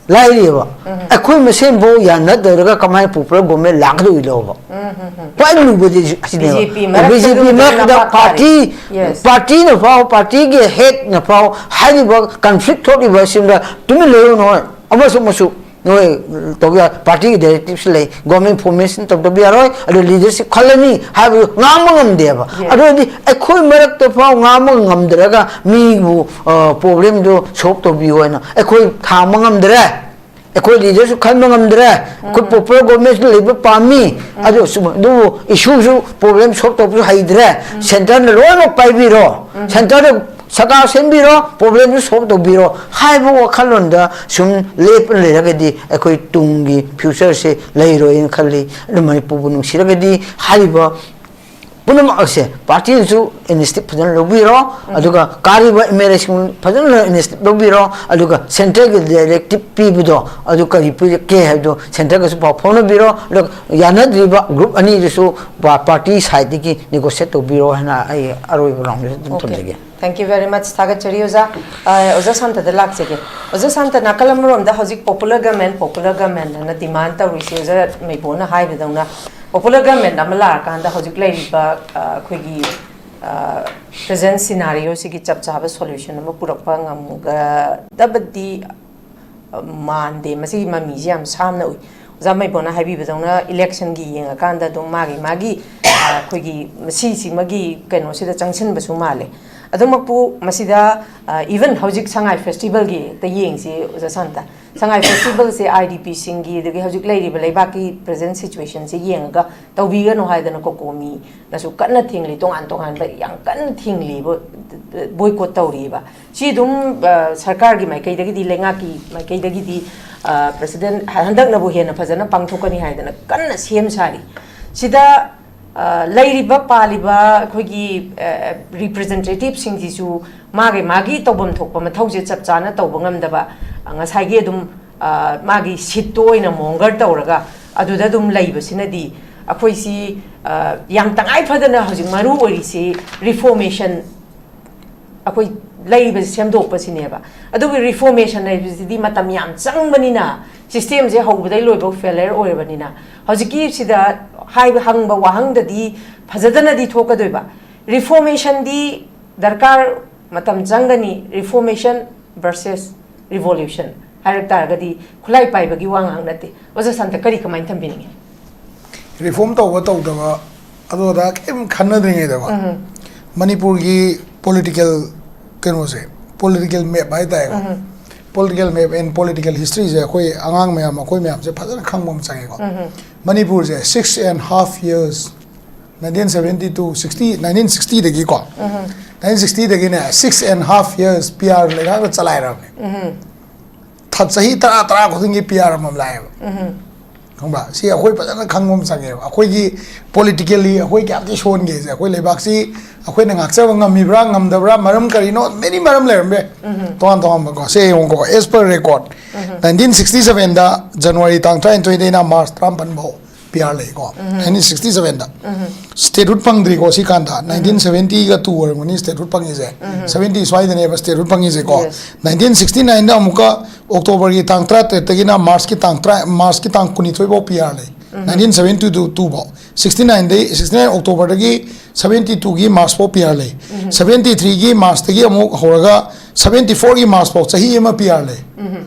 ꯂꯥꯏꯔꯤꯑꯕ꯫ ꯑꯩꯈꯣꯏ ꯃꯁꯦꯟꯐꯥꯎ ꯌꯥꯅꯗꯔꯒ ꯀꯃꯥꯏꯅ ꯄꯣꯄꯨꯂꯔ ꯒꯣꯔꯃꯦꯟ ꯂꯥꯛꯀꯗꯣꯏꯅꯣꯕ? ꯈ꯭ꯋꯥꯏ ꯂꯨꯕꯗꯤ ꯑꯁꯤꯅꯦꯕ꯫ ꯕꯤ ꯖꯦ ꯄꯤ ꯃꯔꯛꯇ ꯕꯤ ꯖꯦ ꯄꯤ ꯑꯗꯨꯝ ꯃꯔꯛꯇ ꯂꯥꯛꯄ ꯇꯥꯔꯦ꯫ Party, yes. ꯄꯥꯔꯇꯤꯅ ꯐꯥꯎ, ꯄꯥꯔꯇꯤꯒꯤ ꯍꯦꯗꯅ ꯐꯥꯎ ꯍꯥꯏꯔꯤꯕ ꯀꯟꯐ꯭ꯂꯤꯛ ꯊꯣꯛꯂꯤꯕ ꯑꯁꯤꯗ ꯇꯨꯃꯤꯟ ꯂꯩꯌꯨ ꯅꯣꯏ꯫ ꯑꯃꯁꯨ ꯑꯃꯁꯨ ꯅꯣꯏ ꯇꯧꯕ ꯌꯥ-, ꯄꯥꯔꯇꯤꯒꯤ ꯗꯥꯏꯔꯦꯛꯇꯤꯞꯁ ꯂꯩ, ꯒꯣꯔꯃꯦꯟ ꯐꯣꯔꯃꯦꯁꯟ ꯇꯧꯗꯕ ꯌꯥꯔꯣꯏ, ꯑꯗꯨ ꯂꯤꯗꯔꯁꯤꯞ ꯈꯜꯂꯅꯤ ꯍꯥꯏꯕꯗꯨ ꯉꯥꯡꯕ ꯉꯝꯗꯦꯕ꯫ ꯌꯦꯁ꯫ ꯑꯗꯨ ꯑꯣꯏꯔꯗꯤ ꯑꯩꯈꯣꯏ ꯃꯔꯛꯇ ꯐꯥꯎ ꯉꯥꯡꯕ ꯉꯝꯗ꯭ꯔꯒ ꯃꯤꯕꯨ, ꯑ, ꯄ꯭ꯔꯣꯕ꯭ꯂꯦꯝꯗꯨ ꯁꯣꯜꯕ ꯇꯧꯕꯤꯌꯨ ꯍꯥꯏꯅ ꯑꯩꯈꯣꯏ ꯊꯥꯡꯕ ꯉꯝꯗ꯭ꯔꯦ꯫ ꯑꯩꯈꯣꯏ ꯂꯤꯗꯔꯁꯨ ꯈꯟꯕ ꯉꯝꯗ꯭ꯔꯦ꯫ ꯑꯩꯈꯣꯏ ꯄꯣꯄꯨꯂꯔ ꯒꯣꯔꯃꯦꯟꯁꯨ ꯂꯩꯕ ꯄꯥꯝꯃꯤ꯫ ꯑꯗꯨ ꯁꯨꯝ-, ꯑꯗꯨꯕꯨ ꯏꯁꯨꯁꯨ ꯄ꯭ꯔꯣꯕ꯭ꯂꯦꯝ ꯁꯣꯜꯕ ꯇꯧꯕꯁꯨ ꯍꯩꯇ꯭ꯔꯦ꯫ ꯁꯦꯟꯇꯔꯅ ꯂꯣꯏꯅꯃꯛ ꯄꯥꯏꯕꯤꯔꯣ꯫ ꯁꯦꯟꯇꯔꯗ ꯁꯔꯀꯥꯔ ꯁꯦꯝꯕꯤꯔꯣ, ꯄ꯭ꯔꯣꯕ꯭ꯂꯦꯝꯗꯨ ꯁꯣꯜꯕ ꯇꯧꯕꯤꯔꯣ ꯍꯥꯏꯕ ꯋꯥꯈꯜꯂꯣꯟꯗ ꯁꯨꯝ ꯂꯦꯞꯄ ꯂꯩꯔꯒꯗꯤ ꯑꯩꯈꯣꯏ ꯇꯨꯡꯒꯤ ꯐ꯭ꯌꯨꯆꯔꯁꯦ ꯂꯩꯔꯣꯏꯅ ꯈꯜꯂꯤ꯫ ꯑꯗꯨ ꯃꯅꯤꯄꯨꯔꯕꯨ ꯅꯨꯡꯁꯤꯔꯒꯗꯤ ꯍꯥꯏꯔꯤꯕ ꯄꯨꯝꯅꯃꯛ ꯑꯁꯦ ꯄꯥꯔꯇꯤꯅꯁꯨ ꯏꯅꯤꯁꯤꯌꯦꯇꯤꯚ ꯐꯖꯅ ꯂꯧꯕꯤꯔꯣ, ꯑꯗꯨꯒ ꯀꯥꯔꯤꯕ ꯑꯦꯝ ꯑꯦꯜ ꯑꯦꯁꯤꯡ ꯐꯖꯅ ꯏꯅꯤꯁꯤꯌꯦꯇꯤꯚ ꯂꯧꯕꯤꯔꯣ, ꯑꯗꯨꯒ ꯁꯦꯟꯇ꯭ꯔꯦꯜꯒꯤ ꯗꯥꯏꯔꯦꯛꯇꯤꯚ ꯄꯤꯕꯗꯣ ꯑꯗꯨ ꯀꯔꯤ ꯄꯤꯔꯛꯀꯦ ꯍꯥꯏꯕꯗꯣ ꯁꯦꯟꯇ꯭ꯔꯦꯜꯒꯁꯨ ꯄꯥꯎ ꯐꯥꯎꯅꯕꯤꯔꯣ, ꯑꯗꯨꯒ ꯌꯥꯅꯗ꯭ꯔꯤꯕ ꯒ꯭ꯔꯨꯞ ꯑꯅꯤꯗꯨꯁꯨ ꯄꯥꯔꯇꯤ ꯁꯥꯏꯠꯇꯒꯤ ꯅꯦꯒꯣꯁꯤꯌꯦꯠ ꯇꯧꯕꯤꯔꯣ ꯍꯥꯏꯅ ꯑꯩ ꯑꯔꯣꯏꯕ ꯔꯥꯎꯟꯗ ꯑꯗꯨꯝ ꯊꯝꯖꯒꯦ꯫ Thank you very much. ꯊꯥꯒꯠꯆꯔꯤ ꯑꯣꯖꯥ꯫ ꯑ, ꯑꯣꯖꯥ ꯁꯥꯟꯇꯗ ꯂꯥꯛꯆꯒꯦ꯫ ꯑꯣꯖꯥ ꯁꯥꯟꯇ, ꯅꯥꯀꯜ ꯑꯃꯔꯣꯝꯗ ꯍꯧꯖꯤꯛ popular government, popular government ꯑꯅ ꯗꯤꯃꯥꯟ ꯇꯧꯔꯤꯁꯤ ꯑꯣꯖꯥ ꯃꯩꯕꯣꯅ ꯍꯥꯏꯕꯗꯧꯅ popular government ꯑꯃ ꯂꯥꯛꯑꯀꯥꯟꯗ ꯍꯧꯖꯤꯛ ꯂꯩꯔꯤꯕ, ꯑ, ꯑꯩꯈꯣꯏꯒꯤ, ꯑ, present scenario ꯁꯤꯒꯤ ꯆꯞ ꯆꯥꯕ solution ꯑꯃ ꯄꯨꯔꯛꯄ ꯉꯝꯒꯗꯕꯗꯤ ꯃꯥꯟꯗꯦ꯫ ꯃꯁꯤꯒꯤ ꯃꯃꯤꯁꯤ ꯌꯥꯝ ꯁꯥꯝꯅ ꯎꯏ꯫ ꯑꯣꯖꯥ ꯃꯩꯕꯣꯅ ꯍꯥꯏꯕꯤꯕꯗꯧꯅ election ꯒꯤ ꯌꯦꯡꯉꯀꯥꯟꯗ ꯑꯗꯨꯝ ꯃꯥꯒꯤ ꯃꯥꯒꯤ, ꯑ, ꯑꯩꯈꯣꯏꯒꯤ ꯁꯤꯁꯤꯃꯒꯤ ꯀꯩꯅꯣꯁꯤꯗ ꯆꯪꯁꯤꯟꯕꯁꯨ ꯃꯥꯜꯂꯦ꯫ ꯑꯗꯨꯃꯛꯄꯨ ꯃꯁꯤꯗ, ꯑ, even ꯍꯧꯖꯤꯛ ꯁꯉꯥꯏ festival ꯒꯤ ꯍꯦꯛꯇ ꯌꯦꯡꯁꯤ ꯑꯣꯖꯥ Santa. Sangai festival say I D P ꯁꯤꯡꯒꯤ ꯑꯗꯒꯤ ꯍꯧꯖꯤꯛ ꯂꯩꯔꯤꯕ ꯂꯩꯕꯥꯛꯀꯤ present situation ꯁꯦ ꯌꯦꯡꯉꯒ ꯇꯧꯕꯤꯒꯅꯨ ꯍꯥꯏꯗꯅ ꯀꯣꯀꯣꯃꯤꯅꯁꯨ ꯀꯟꯅ ꯊꯤꯡꯂꯤ, ꯇꯣꯉꯥꯟ ꯇꯣꯉꯥꯟꯕ ꯌꯥꯝ ꯀꯟꯅ ꯊꯤꯡꯂꯤꯕ, boycott ꯇꯧꯔꯤꯕ꯫ ꯁꯤ ꯑꯗꯨꯝ, ꯑ, ꯁꯔꯀꯥꯔꯒꯤ ꯃꯥꯏꯀꯩꯗꯒꯤꯗꯤ, ꯂꯩꯉꯥꯛꯀꯤ ꯃꯥꯏꯀꯩꯗꯒꯤꯗꯤ, ꯑ, president ꯍ-, ꯍꯟꯗꯛꯅꯕꯨ ꯍꯦꯟꯅ ꯐꯖꯅ ꯄꯥꯡꯊꯣꯛꯀꯅꯤ ꯍꯥꯏꯗꯅ ꯀꯟꯅ ꯁꯦꯝ ꯁꯥꯔꯤ꯫ ꯁꯤꯗ, ꯑ, ꯂꯩꯔꯤꯕ ꯄꯥꯜꯂꯤꯕ ꯑꯩꯈꯣꯏꯒꯤ, ꯑ, representative ꯁꯤꯡꯁꯤꯁꯨ ꯃꯥꯒꯤ ꯃꯥꯒꯤ ꯇꯧꯐꯝ ꯊꯣꯛꯄ ꯃꯊꯧꯁꯦ ꯆꯞ ꯆꯥꯅ ꯇꯧꯕ ꯉꯝꯗꯕ, ꯑ, ꯉꯁꯥꯏꯒꯤ ꯑꯗꯨꯝ, ꯑ, ꯃꯥꯒꯤ seat ꯇꯣ ꯑꯣꯏꯅ mongering ꯇꯧꯔꯒ ꯑꯗꯨꯗ ꯑꯗꯨꯝ ꯂꯩꯕꯁꯤꯅꯗꯤ ꯑꯩꯈꯣꯏꯁꯤ, ꯑ, ꯌꯥꯝ ꯇꯉꯥꯏ ꯐꯗꯅ ꯍꯧꯖꯤꯛ ꯃꯔꯨ ꯑꯣꯏꯔꯤꯁꯤ reformation, ꯑꯩꯈꯣꯏ ꯂꯩꯔꯤꯕꯁꯤ ꯁꯦꯝꯗꯣꯛꯄꯁꯤꯅꯦꯕ꯫ ꯑꯗꯨꯕꯨ reformation ꯍꯥꯏꯕꯁꯤꯗꯤ ꯃꯇꯝ ꯌꯥꯝ ꯆꯪꯕꯅꯤꯅ system ꯁꯦ ꯍꯧꯕꯗꯩ ꯂꯣꯏꯕ failure ꯑꯣꯏꯔꯕꯅꯤꯅ ꯍꯧꯖꯤꯛꯀꯤ ꯁꯤꯗ ꯍꯥꯏꯕ ꯍꯪꯕ ꯋꯥꯍꯪꯗꯗꯤ ꯐꯖꯗꯅꯗꯤ ꯊꯣꯛꯀꯗꯣꯏꯕ꯫ Reformation ꯗꯤ ꯗꯔꯀꯥꯔ ꯃꯇꯝ ꯆꯪꯒꯅꯤ, reformation versus revolution ꯍꯥꯏꯔꯛ ꯇꯥꯔꯒꯗꯤ ꯈꯨꯠꯂꯥꯏ ꯄꯥꯏꯕꯒꯤ ꯋꯥ ꯉꯥꯛ ꯅꯠꯇꯦ꯫ ꯑꯣꯖꯥ ꯁꯥꯟꯇ ꯀꯔꯤ ꯀꯃꯥꯏꯅ ꯊꯝꯕꯤꯅꯤꯡꯉꯤ? Reform ꯇꯧꯕ ꯇꯧꯗꯕ ꯑꯗꯨ ꯑꯗꯥ ꯀꯔꯤꯝ ꯈꯟꯅꯗ꯭ꯔꯤꯉꯩꯗꯀꯣ, ꯃꯅꯤꯄꯨꯔꯒꯤ political ꯀꯩꯅꯣꯁꯦ, political map ꯍꯥꯏꯇꯥꯔꯦꯀꯣ, political map and political history ꯁꯦ ꯑꯩꯈꯣꯏ ꯑꯉꯥꯡ ꯃꯌꯥꯝ, ꯑꯩꯈꯣꯏ ꯃꯌꯥꯝꯁꯦ ꯐꯖꯅ ꯈꯪꯕ ꯑꯃ ꯆꯪꯉꯦꯀꯣ꯫ ꯃꯅꯤꯄꯨꯔꯁꯦ six and half years, nineteen seventy to sixty, nineteen sixty ꯗꯒꯤꯀꯣ, nineteen sixty ꯗꯒꯤꯅꯦ six and half years P R ꯂꯩꯉꯥꯛꯅ ꯆꯂꯥꯏꯔꯕꯅꯦ꯫ ꯊ-, ꯆꯍꯤ ꯇꯔꯥ ꯇꯔꯥ ꯈꯨꯗꯤꯡꯒꯤ P R ꯑꯃꯃꯝ ꯂꯥꯛꯑꯦꯕ꯫ ꯈꯪꯕ꯭ꯔꯥ? ꯁꯤ ꯑꯩꯈꯣꯏ ꯐꯖꯅ ꯈꯪꯕ ꯑꯃ ꯆꯪꯉꯦꯕ꯫ ꯑꯩꯈꯣꯏꯒꯤ politically ꯑꯩꯈꯣꯏ ꯀꯌꯥꯝ ꯊꯤ ꯁꯣꯟꯒꯦꯁꯦ, ꯑꯩꯈꯣꯏ ꯂꯩꯕꯥꯛꯁꯤ ꯑꯩꯈꯣꯏꯅ ꯉꯥꯛꯆꯕ ꯉꯝꯃꯤꯕ꯭ꯔꯥ ꯉꯝꯗꯕ꯭ꯔꯥ, ꯃꯔꯝ ꯀꯔꯤꯅꯣ, many ꯃꯔꯝ ꯂꯩꯔꯝꯕ ꯌꯥꯏ꯫ ꯇꯣꯉꯥꯟ ꯇꯣꯉꯥꯟꯕꯀꯣ꯫ ꯁꯦ ꯌꯦꯡꯉꯨꯀꯣ, as per record, nineteen sixty sevenꯗ January ꯇꯥꯡ ꯇꯔꯥꯅꯤꯊꯣꯏꯗꯩꯅ March ꯇꯔꯥꯃꯥꯄꯟ ꯐꯥꯎ P R ꯂꯩꯀꯣ꯫ Nineteen sixty sevenꯗ statehood ꯐꯪꯗ꯭ꯔꯤꯀꯣ꯫ ꯁꯤ ꯀꯥꯟꯗ nineteen seventy two ꯑꯣꯏꯔꯝꯒꯅꯤ statehood ꯐꯪꯉꯤꯁꯦ꯫ Seventy ꯁ꯭ꯋꯥꯏꯗꯅꯦꯕ statehood ꯐꯪꯉꯤꯁꯦꯀꯣ꯫ Yes. Nineteen sixty nineꯗ ꯑꯃꯨꯛꯀ Octoberꯒꯤ ꯇꯥꯡ ꯇꯔꯥꯇꯔꯦꯠꯇꯒꯤꯅ Marchꯀꯤ ꯇꯥꯡ ꯇꯔꯥ, Marchꯀꯤ ꯇꯥꯡ ꯀꯨꯟꯅꯤꯊꯣꯏ ꯐꯥꯎ P R ꯂꯩ꯫ Nineteen seventy two ꯐꯥꯎ, sixty nineꯗꯩ, sixty nine Octoberꯗꯒꯤ seventy twoꯒꯤ March ꯐꯥꯎ P R ꯂꯩ꯫ Seventy threeꯒꯤ Marchꯇꯒꯤ ꯑꯃꯨꯛ ꯍꯧꯔꯒ seventy fourꯒꯤ March ꯐꯥꯎ ꯆꯍꯤ ꯑꯃ P R ꯂꯩ꯫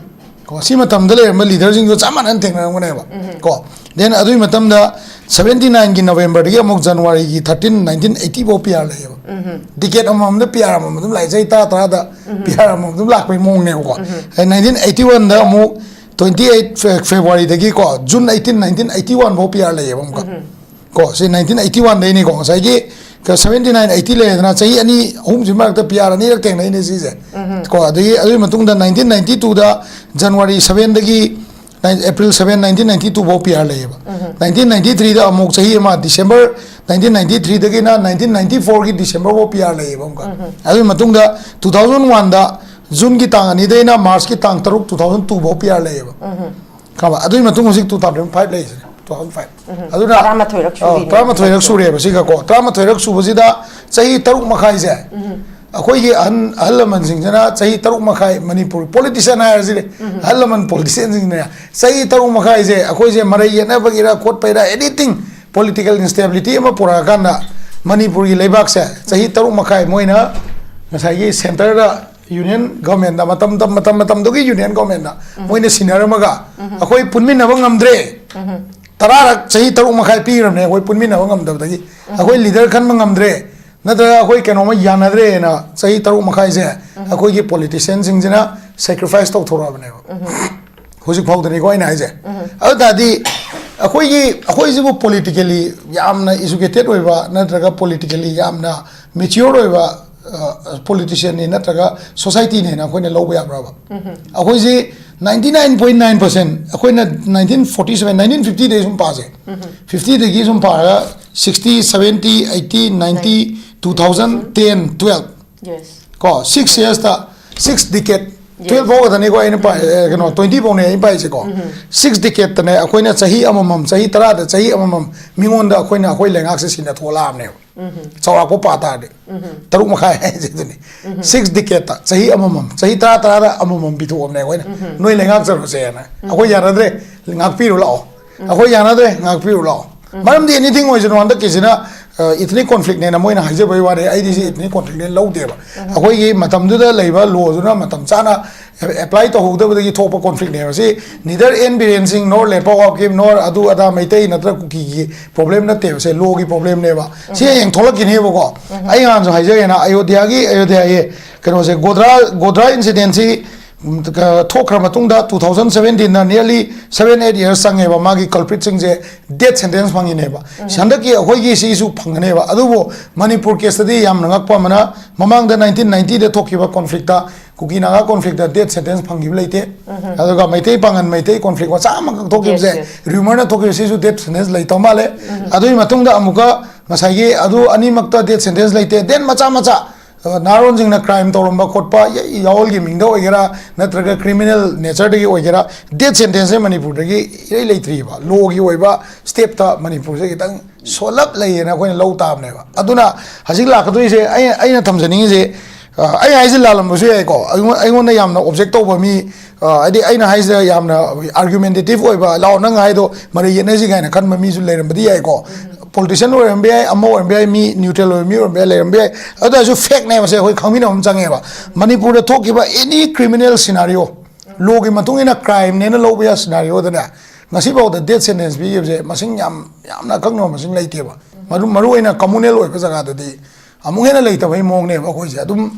ꯀꯣ, ꯁꯤ ꯃꯇꯝꯗ ꯂꯩꯔꯝꯕ leaderꯁꯤꯡꯗꯣ ꯆꯞ ꯃꯥꯟꯅꯅ ꯊꯦꯡꯅꯔꯝꯒꯅꯦꯕ꯫ ꯀꯣ, then ꯑꯗꯨꯒꯤ ꯃꯇꯝꯗ seventy nineꯒꯤ Novemberꯗꯒꯤ ꯑꯃꯨꯛ Januaryꯒꯤ thirteen, nineteen eighty ꯐꯥꯎ P R ꯂꯩꯌꯦꯕ꯫ Decade ꯑꯃꯃꯝꯗ P R ꯑꯃꯃꯝ ꯑꯗꯨꯝ ꯂꯥꯛꯑꯦ, ꯆꯍꯤ ꯇꯔꯥ ꯇꯔꯥꯗ P R ꯑꯃꯃꯝ ꯑꯗꯨꯝ ꯂꯥꯛꯄꯒꯤ ꯃꯑꯣꯡꯅꯦꯕꯀꯣ꯫ ꯑꯗꯩ nineteen eighty oneꯗ ꯑꯃꯨꯛ twenty eight Fe- Februaryꯗꯒꯤꯀꯣ, June eighteen, nineteen eighty one ꯐꯥꯎ P R ꯂꯩꯌꯦꯕ ꯑꯃꯨꯛꯀ꯫ ꯀꯣ, ꯁꯤ nineteen eighty oneꯗꯩꯅꯤꯀꯣ, ꯉꯁꯥꯏꯒꯤ seventy nine eighty ꯂꯩꯔꯦꯗꯅ, ꯆꯍꯤ ꯑꯅꯤ ꯑꯍꯨꯝꯁꯤ ꯃꯔꯛꯇ P R ꯑꯅꯤꯔꯛ ꯊꯦꯡꯅꯩꯅꯦ ꯁꯤꯁꯦ꯫ ꯀꯣ, ꯑꯗꯒꯤ ꯑꯗꯨꯒꯤ ꯃꯇꯨꯡꯗ nineteen ninety twoꯗ January sevenꯗꯒꯤ April seven, nineteen ninety two ꯐꯥꯎ P R ꯂꯩꯌꯦꯕ꯫ Nineteen ninety threeꯗ ꯑꯃꯨꯛ ꯆꯍꯤ ꯑꯃ, December nineteen ninety threeꯗꯒꯤꯅ nineteen ninety fourꯒꯤ December ꯐꯥꯎ P R ꯂꯩꯌꯦꯕ ꯑꯃꯨꯛꯀ꯫ ꯑꯗꯨꯒꯤ ꯃꯇꯨꯡꯗ two thousand oneꯗ Juneꯒꯤ ꯇꯥꯡ ꯑꯅꯤꯗꯩꯅ Marchꯀꯤ ꯇꯥꯡ ꯇꯔꯨꯛ, two thousand two ꯐꯥꯎ P R ꯂꯩꯌꯦꯕ꯫ ꯈꯪꯉꯕ? ꯑꯗꯨꯒꯤ ꯃꯇꯨꯡ ꯍꯧꯖꯤꯛ two thousand five ꯂꯩꯔꯤꯁꯤꯅꯦ, two thousand five꯫ ꯑꯗꯨꯅ, ꯇꯔꯥꯃꯥꯊꯣꯏꯔꯛ ꯑ, ꯁꯨꯔꯤꯅꯦ꯫ ꯇꯔꯥꯃꯥꯊꯣꯏꯔꯛ ꯁꯨꯔꯦꯕ ꯁꯤꯒꯀꯣ꯫ ꯇꯔꯥꯃꯥꯊꯣꯏꯔꯛ ꯁꯨꯕꯁꯤꯗ ꯆꯍꯤ ꯇꯔꯨꯛ ꯃꯈꯥꯏꯁꯦ, ꯑꯩꯈꯣꯏꯒꯤ ꯑꯍꯟ, ꯑꯍꯜ ꯂꯃꯟꯁꯤꯡꯁꯤꯅ ꯆꯍꯤ ꯇꯔꯨꯛ ꯃꯈꯥꯏ, ꯃꯅꯤꯄꯨꯔ politician ꯍꯥꯏꯔꯁꯤꯅꯦ, ꯑꯍꯜ ꯂꯃꯟ politicianꯁꯤꯡꯅ ꯆꯍꯤ ꯇꯔꯨꯛ ꯃꯈꯥꯏꯁꯦ ꯑꯩꯈꯣꯏꯁꯦ ꯃꯔꯩ ꯌꯦꯠꯅꯕꯒꯤꯔ ꯈꯣꯠꯄꯩꯔ, anything political instability ꯑꯃ ꯄꯨꯔꯛꯑꯀꯥꯟꯗ ꯃꯅꯤꯄꯨꯔꯒꯤ ꯂꯩꯕꯥꯛꯁꯦ ꯆꯍꯤ ꯇꯔꯨꯛ ꯃꯈꯥꯏ ꯃꯣꯏꯅ ꯉꯁꯥꯏꯒꯤ centreꯗ union governmentꯗ, ꯃꯇꯝ, ꯃꯇꯝ, ꯃꯇꯝ, ꯃꯇꯝꯗꯨꯒꯤ union governmentꯅ ꯃꯣꯏꯅ ꯁꯤꯟꯅꯔꯝꯃꯒ ꯑꯩꯈꯣꯏ ꯄꯨꯟꯃꯤꯟꯅꯕ ꯉꯝꯗ꯭ꯔꯦ꯫ ꯇꯔꯥꯔꯛ ꯆꯍꯤ ꯇꯔꯨꯛ ꯃꯈꯥꯏ ꯄꯤꯈ꯭ꯔꯕꯅꯦ ꯑꯩꯈꯣꯏ ꯄꯨꯟꯃꯤꯟꯅꯕ ꯉꯝꯗꯕꯗꯒꯤ꯫ ꯑꯩꯈꯣꯏ leader ꯈꯟꯕ ꯉꯝꯗ꯭ꯔꯦ, ꯅꯠꯇ꯭ꯔꯒ ꯑꯩꯈꯣꯏ ꯀꯩꯅꯣꯝꯃ ꯌꯥꯅꯗ꯭ꯔꯦꯅ ꯆꯍꯤ ꯇꯔꯨꯛ ꯃꯈꯥꯏꯁꯦ ꯑꯩꯈꯣꯏꯒꯤ politicianꯁꯤꯡꯁꯤꯅ sacrifice ꯇꯧꯊꯣꯔꯛꯑꯕꯅꯦꯕ꯫ ꯍꯧꯖꯤꯛ ꯐꯥꯎꯗꯅꯤꯀꯣ ꯑꯩꯅ ꯍꯥꯏꯁꯦ꯫ ꯑꯗꯨ ꯇꯥꯔꯗꯤ ꯑꯩꯈꯣꯏꯒꯤ, ꯑꯩꯈꯣꯏꯁꯤꯕꯨ politically ꯌꯥꯝꯅ educated ꯑꯣꯏꯕ ꯅꯠꯇ꯭ꯔꯒ politically ꯌꯥꯝꯅ mature ꯑꯣꯏꯕ, ꯑ, politicianꯅꯤ ꯅꯠꯇ꯭ꯔꯒ societyꯅꯦꯅ ꯑꯩꯈꯣꯏꯅ ꯂꯧꯕ ꯌꯥꯕ꯭ꯔꯕ? ꯑꯩꯈꯣꯏꯁꯤ ninety nine point nine percent ꯑꯩꯈꯣꯏꯅ nineteen forty seven, nineteen fifty ꯗꯒꯤ ꯁꯨꯝ ꯄꯥꯁꯦ, fifty ꯗꯒꯤ ꯁꯨꯝ ꯄꯥꯔꯒ sixty, seventy, eighty, ninety, two thousand, ten, twelve, Yes. ꯀꯣ, six yearsꯇ, six decade, twelve ꯐꯥꯎ ꯈꯛꯇꯅꯤꯀꯣ ꯑꯩꯅ ꯄꯥꯏ, ꯑꯦ, ꯀꯩꯅꯣ, twenty ꯐꯥꯎꯅꯦ ꯑꯩꯅ ꯄꯥꯏꯁꯦꯀꯣ. Six decadeꯇꯅꯦ ꯑꯩꯈꯣꯏꯅ ꯆꯍꯤ ꯑꯃꯃꯝ, ꯆꯍꯤ ꯇꯔꯥꯗ ꯆꯍꯤ ꯑꯃꯃꯝ ꯃꯤꯉꯣꯟꯗ ꯑꯩꯈꯣꯏꯅ ꯑꯩꯈꯣꯏ ꯂꯩꯉꯥꯛꯁꯦ ꯁꯤꯟꯅꯊꯣꯛꯂꯛꯑꯕꯅꯦꯕ. ꯆꯥꯎꯔꯥꯛꯄ ꯄꯥ ꯇꯥꯔꯗꯤ ꯇꯔꯨꯛ ꯃꯈꯥꯏ ꯍꯥꯏꯁꯤꯗꯨꯅꯤ. Six decadeꯇ ꯆꯍꯤ ꯑꯃꯃꯝ, ꯆꯍꯤ ꯇꯔꯥ ꯇꯔꯥꯗ ꯑꯃꯃꯝ ꯄꯤꯊꯣꯛꯑꯕꯅꯦ ꯑꯩꯈꯣꯏꯅ, ꯅꯣꯏ ꯂꯩꯉꯥꯛ ꯆꯠꯂꯨꯁꯦꯅ. ꯑꯩꯈꯣꯏ ꯌꯥꯅꯗ꯭ꯔꯦ, ꯉꯥꯛꯄꯤꯔꯨ ꯂꯥꯛꯑꯣ. ꯑꯩꯈꯣꯏ ꯌꯥꯅꯗ꯭ꯔꯦ, ꯉꯥꯛꯄꯤꯔꯨ ꯂꯥꯛꯑꯣ. ꯃꯔꯝꯗꯤ anything ꯑꯣꯏꯁꯅꯨ, ꯍꯟꯗꯛꯀꯤꯁꯤꯅ, ꯑ, ethnic conflictꯅꯦꯅ ꯃꯣꯏꯅ ꯍꯥꯏꯖꯕꯒꯤ ꯋꯥꯅꯤ, ꯑꯩꯗꯤ ꯁꯤ ethnic conflictꯅꯦꯅ ꯂꯧꯗꯦꯕ. ꯑꯩꯈꯣꯏꯒꯤ ꯃꯇꯝꯗꯨꯗ ꯂꯩꯕ lawꯗꯨꯅ ꯃꯇꯝ ꯆꯥꯅ apply ꯇꯧꯍꯧꯗꯕꯗꯒꯤ ꯊꯣꯛꯄ conflictꯅꯦꯕ ꯁꯤ. Neither N Biren Singh nor Lenpao Hapkim nor ꯑꯗꯨ ꯑꯗꯥ ꯃꯩꯇꯩ ꯅꯠꯇ꯭ꯔꯒ ꯀꯨꯀꯤꯒꯤ problem ꯅꯠꯇꯦꯕ, ꯁꯦ lawꯒꯤ problemꯅꯦꯕ. ꯁꯤ ꯍꯌꯦꯡ ꯊꯣꯛꯂꯛꯈꯤꯅꯦꯕꯀꯣ. ꯑꯩ ꯅꯍꯥꯟꯁꯨ ꯍꯥꯏꯖꯒꯦꯅ, ꯑꯌꯣꯙ꯭ꯌꯥꯒꯤ, ꯑꯌꯣꯙ꯭ꯌꯥꯒꯤ ꯀꯩꯅꯣꯁꯦ, ꯒꯣꯗ꯭ꯔꯥ, ꯒꯣꯗ꯭ꯔꯥ incidentꯁꯤ, ꯎꯝ, ꯀ-, ꯊꯣꯛꯈ꯭ꯔ ꯃꯇꯨꯡꯗ two thousand seventeenꯗ nearly seven eight years ꯆꯪꯉꯦꯕ ꯃꯥꯒꯤ culpritꯁꯤꯡꯁꯦ death sentence ꯐꯪꯉꯤꯅꯦꯕ꯫ ꯍꯟꯗꯛꯀꯤ ꯑꯩꯈꯣꯏꯒꯤ ꯁꯤꯁꯨ ꯐꯪꯒꯅꯦꯕ꯫ ꯑꯗꯨꯕꯨ ꯃꯅꯤꯄꯨꯔ caseꯇꯗꯤ ꯌꯥꯝꯅ ꯉꯛꯄ ꯑꯃꯅ, ꯃꯃꯥꯡꯗ nineteen ninetyꯗ ꯊꯣꯛꯈꯤꯕ conflictꯇ, ꯀꯨꯀꯤ ꯅꯥꯒꯥ conflictꯇ death sentence ꯐꯪꯈꯤꯕ ꯂꯩꯇꯦ꯫ ꯑꯗꯨꯒ ꯃꯩꯇꯩ ꯄꯥꯉꯟ ꯃꯩꯇꯩ conflict ꯃꯆꯥ ꯑꯃꯈꯛ ꯊꯣꯛꯈꯤꯕꯁꯦ, Yes, yes. Rumourꯅ ꯊꯣꯛꯈꯤꯕ ꯁꯤꯁꯨ death sentence ꯂꯩꯇꯕ ꯃꯥꯜꯂꯦ꯫ ꯑꯗꯨꯒꯤ ꯃꯇꯨꯡꯗ ꯑꯃꯨꯛꯀ ꯉꯁꯥꯏꯒꯤ ꯑꯗꯨ ꯑꯅꯤꯃꯛꯇ death sentence ꯂꯩꯇꯦ꯫ Then ꯃꯆꯥ ꯃꯆꯥ, ꯑ, ꯅꯍꯥꯔꯣꯟꯁꯤꯡꯅ crime ꯇꯧꯔꯝꯕ ꯈꯣꯠꯄ, ꯌ-, ꯌꯥꯑꯣꯜꯒꯤ ꯃꯤꯡꯗ ꯑꯣꯏꯒꯦꯔꯥ, ꯅꯠꯇ꯭ꯔꯒ criminal natureꯗꯒꯤ ꯑꯣꯏꯒꯦꯔꯥ, death sentenceꯁꯦ ꯃꯅꯤꯄꯨꯔꯗꯒꯤ ꯏꯔꯩ ꯂꯩꯇ꯭ꯔꯤꯕ꯫ Lawꯒꯤ ꯑꯣꯏꯕ stepꯇ ꯃꯅꯤꯄꯨꯔꯁꯦ ꯈꯤꯇꯪ ꯁꯣꯜꯂꯞ ꯂꯩꯌꯦꯅ ꯑꯩꯈꯣꯏꯅ ꯂꯧ ꯇꯥꯕꯅꯦꯕ꯫ ꯑꯗꯨꯅ ꯍꯧꯖꯤꯛ ꯂꯥꯛꯀꯗꯣꯏꯁꯦ ꯑꯩ, ꯑꯩꯅ ꯊꯝꯖꯅꯤꯡꯉꯤꯁꯦ, ꯑ, ꯑꯩ ꯍꯥꯏꯁꯦ ꯂꯥꯜꯂꯝꯕꯁꯨ ꯌꯥꯏꯀꯣ꯫ ꯑꯩꯉꯣꯟ-, ꯑꯩꯉꯣꯟꯗ ꯌꯥꯝꯅ object ꯇꯧꯕ ꯃꯤ, ꯑ, ꯍꯥꯏꯗꯤ ꯑꯩꯅ ꯍꯥꯏꯁꯤꯗ ꯌꯥꯝꯅ argumentative ꯑꯣꯏꯕ, "ꯂꯥꯛꯑꯣ ꯅꯪ ꯍꯥꯏꯗꯣ ꯃꯔꯩ ꯌꯦꯠꯅꯁꯤ" ꯀꯥꯏꯅ ꯈꯟꯕ ꯃꯤꯁꯨ ꯂꯩꯔꯝꯕꯗꯤ ꯌꯥꯏꯀꯣ꯫ Politician ꯑꯣꯏꯔꯝꯕ ꯌꯥꯏ, ꯑꯃ ꯑꯣꯏꯔꯝꯕ ꯌꯥꯏ, ꯃꯤ neutral ꯑꯣꯏꯕ ꯃꯤ ꯑꯣꯏꯔꯝꯕ ꯌꯥꯏ, ꯂꯩꯔꯝꯕ ꯌꯥꯏ꯫ ꯑꯗꯨ ꯑꯣꯏꯔꯁꯨ factꯅꯦ ꯃꯁꯦ, ꯑꯩꯈꯣꯏ ꯈꯪꯃꯤꯟꯅꯕ ꯑꯃ ꯆꯪꯉꯦꯕ꯫ ꯃꯅꯤꯄꯨꯔꯗ ꯊꯣꯛꯈꯤꯕ any criminal scenario, lawꯒꯤ ꯃꯇꯨꯡ ꯏꯟꯅ crimeꯅꯦꯅ ꯂꯧꯕ ꯌꯥ scenarioꯗꯅꯦ, ꯉꯁꯤꯐꯥꯎꯗ death sentence ꯄꯤꯈꯤꯕꯁꯦ ꯃꯁꯤꯡ ꯌꯥꯝ, ꯌꯥꯝꯅ ꯑꯀꯛꯅꯕ ꯃꯁꯤꯡ ꯂꯩꯇꯦꯕ꯫ ꯃꯔꯨ-, ꯃꯔꯨꯑꯣꯏꯅ communal ꯑꯣꯏꯕ ꯖꯒꯥꯗꯗꯤ ꯑꯃꯨꯛ ꯍꯦꯟꯅ ꯂꯩꯇꯕꯒꯤ ꯃꯑꯣꯡꯅꯦꯕ꯫ ꯑꯩꯈꯣꯏꯁꯦ ꯑꯗꯨꯝ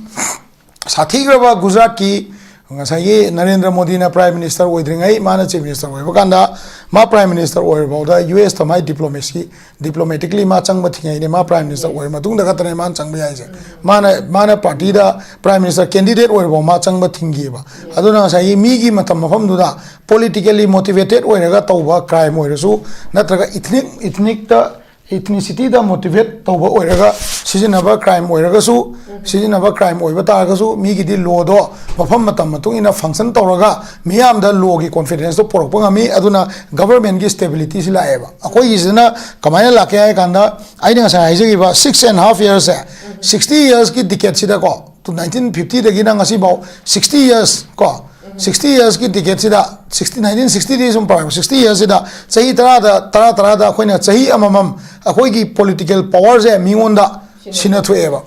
ꯁꯥꯊꯤꯈ꯭ꯔꯕ ꯒꯨꯖꯔꯥꯠꯀꯤ, ꯉꯁꯥꯏꯒꯤ ꯅꯔꯦꯟꯗ꯭ꯔ ꯃꯣꯗꯤꯅ Prime Minister ꯑꯣꯏꯗ꯭ꯔꯤꯉꯩ, ꯃꯥꯅ Chief Minister ꯑꯣꯏꯕ ꯀꯥꯟꯗ, ꯃꯥ Prime Minister ꯑꯣꯏꯔꯐꯥꯎꯗ ꯌꯨ ꯑꯦꯁꯇ ꯃꯥꯏ diplomacy, diplomatically ꯃꯥ ꯆꯪꯕ ꯊꯤꯡꯉꯩꯅꯦ꯫ ꯃꯥ Prime Minister ꯑꯣꯏꯔ ꯃꯇꯨꯡꯗ ꯈꯛꯇꯅꯦ ꯃꯥꯅ ꯆꯪꯕ ꯌꯥꯏꯁꯦ꯫ ꯃꯥꯅ ꯃꯥꯅ partyꯗ Prime Minister candidate ꯑꯣꯏꯔꯐꯥꯎ ꯃꯥ ꯆꯪꯕ ꯊꯤꯡꯈꯤꯑꯕ꯫ ꯑꯗꯨꯅ ꯉꯁꯥꯏꯒꯤ ꯃꯤꯒꯤ ꯃꯇꯝ ꯃꯐꯝꯗꯨꯗ politically motivated ꯑꯣꯏꯔꯒ ꯇꯧꯕ crime ꯑꯣꯏꯔꯁꯨ, ꯅꯠꯇ꯭ꯔꯒ ethnic, ethnicꯇ, ethnicityꯗ motivate ꯇꯧꯕ ꯑꯣꯏꯔꯒ ꯁꯤꯖꯤꯟꯅꯕ crime ꯑꯣꯏꯔꯒꯁꯨ, ꯁꯤꯖꯤꯟꯅꯕ crime ꯑꯣꯏꯕ ꯇꯥꯔꯒꯁꯨ, ꯃꯤꯒꯤꯗꯤ lawꯗꯣ ꯃꯐꯝ ꯃꯇꯝ ꯃꯇꯨꯡ ꯏꯟꯅ function ꯇꯧꯔꯒ ꯃꯤꯌꯥꯝꯗ lawꯒꯤ confidenceꯇꯣ ꯄꯨꯔꯛꯄ ꯉꯝꯃꯤ꯫ ꯑꯗꯨꯅ governmentꯀꯤ stabilityꯁꯤ ꯂꯥꯛꯑꯦꯕ꯫ ꯑꯩꯈꯣꯏꯒꯤꯁꯤꯅ ꯀꯃꯥꯏꯅ ꯂꯥꯛꯀꯦ ꯍꯥꯏ ꯀꯥꯟꯗ, ꯑꯩꯅ ꯉꯁꯥꯏ ꯍꯥꯏꯖꯈꯤꯕ six and half yearsꯁꯦ, sixty yearsꯀꯤ decadeꯁꯤꯗꯀꯣ, to nineteen fiftyꯗꯒꯤꯅ ꯉꯁꯤꯐꯥꯎ sixty years ꯀꯣ, sixty yearsꯀꯤ decadeꯁꯤꯗ, sixty, nineteen sixtyꯗꯒꯤ ꯁꯨꯝ ꯄꯥꯔꯛꯄ sixty yearsꯁꯤꯗ ꯆꯍꯤ ꯇꯔꯥꯗ, ꯇꯔꯥ ꯇꯔꯥꯗ ꯑꯩꯈꯣꯏꯅ ꯆꯍꯤ ꯑꯃꯃꯝ ꯑꯩꯈꯣꯏꯒꯤ political powerꯁꯦ ꯃꯤꯉꯣꯟꯗ ꯁꯤꯟꯅꯊꯣꯛꯑꯦꯕ꯫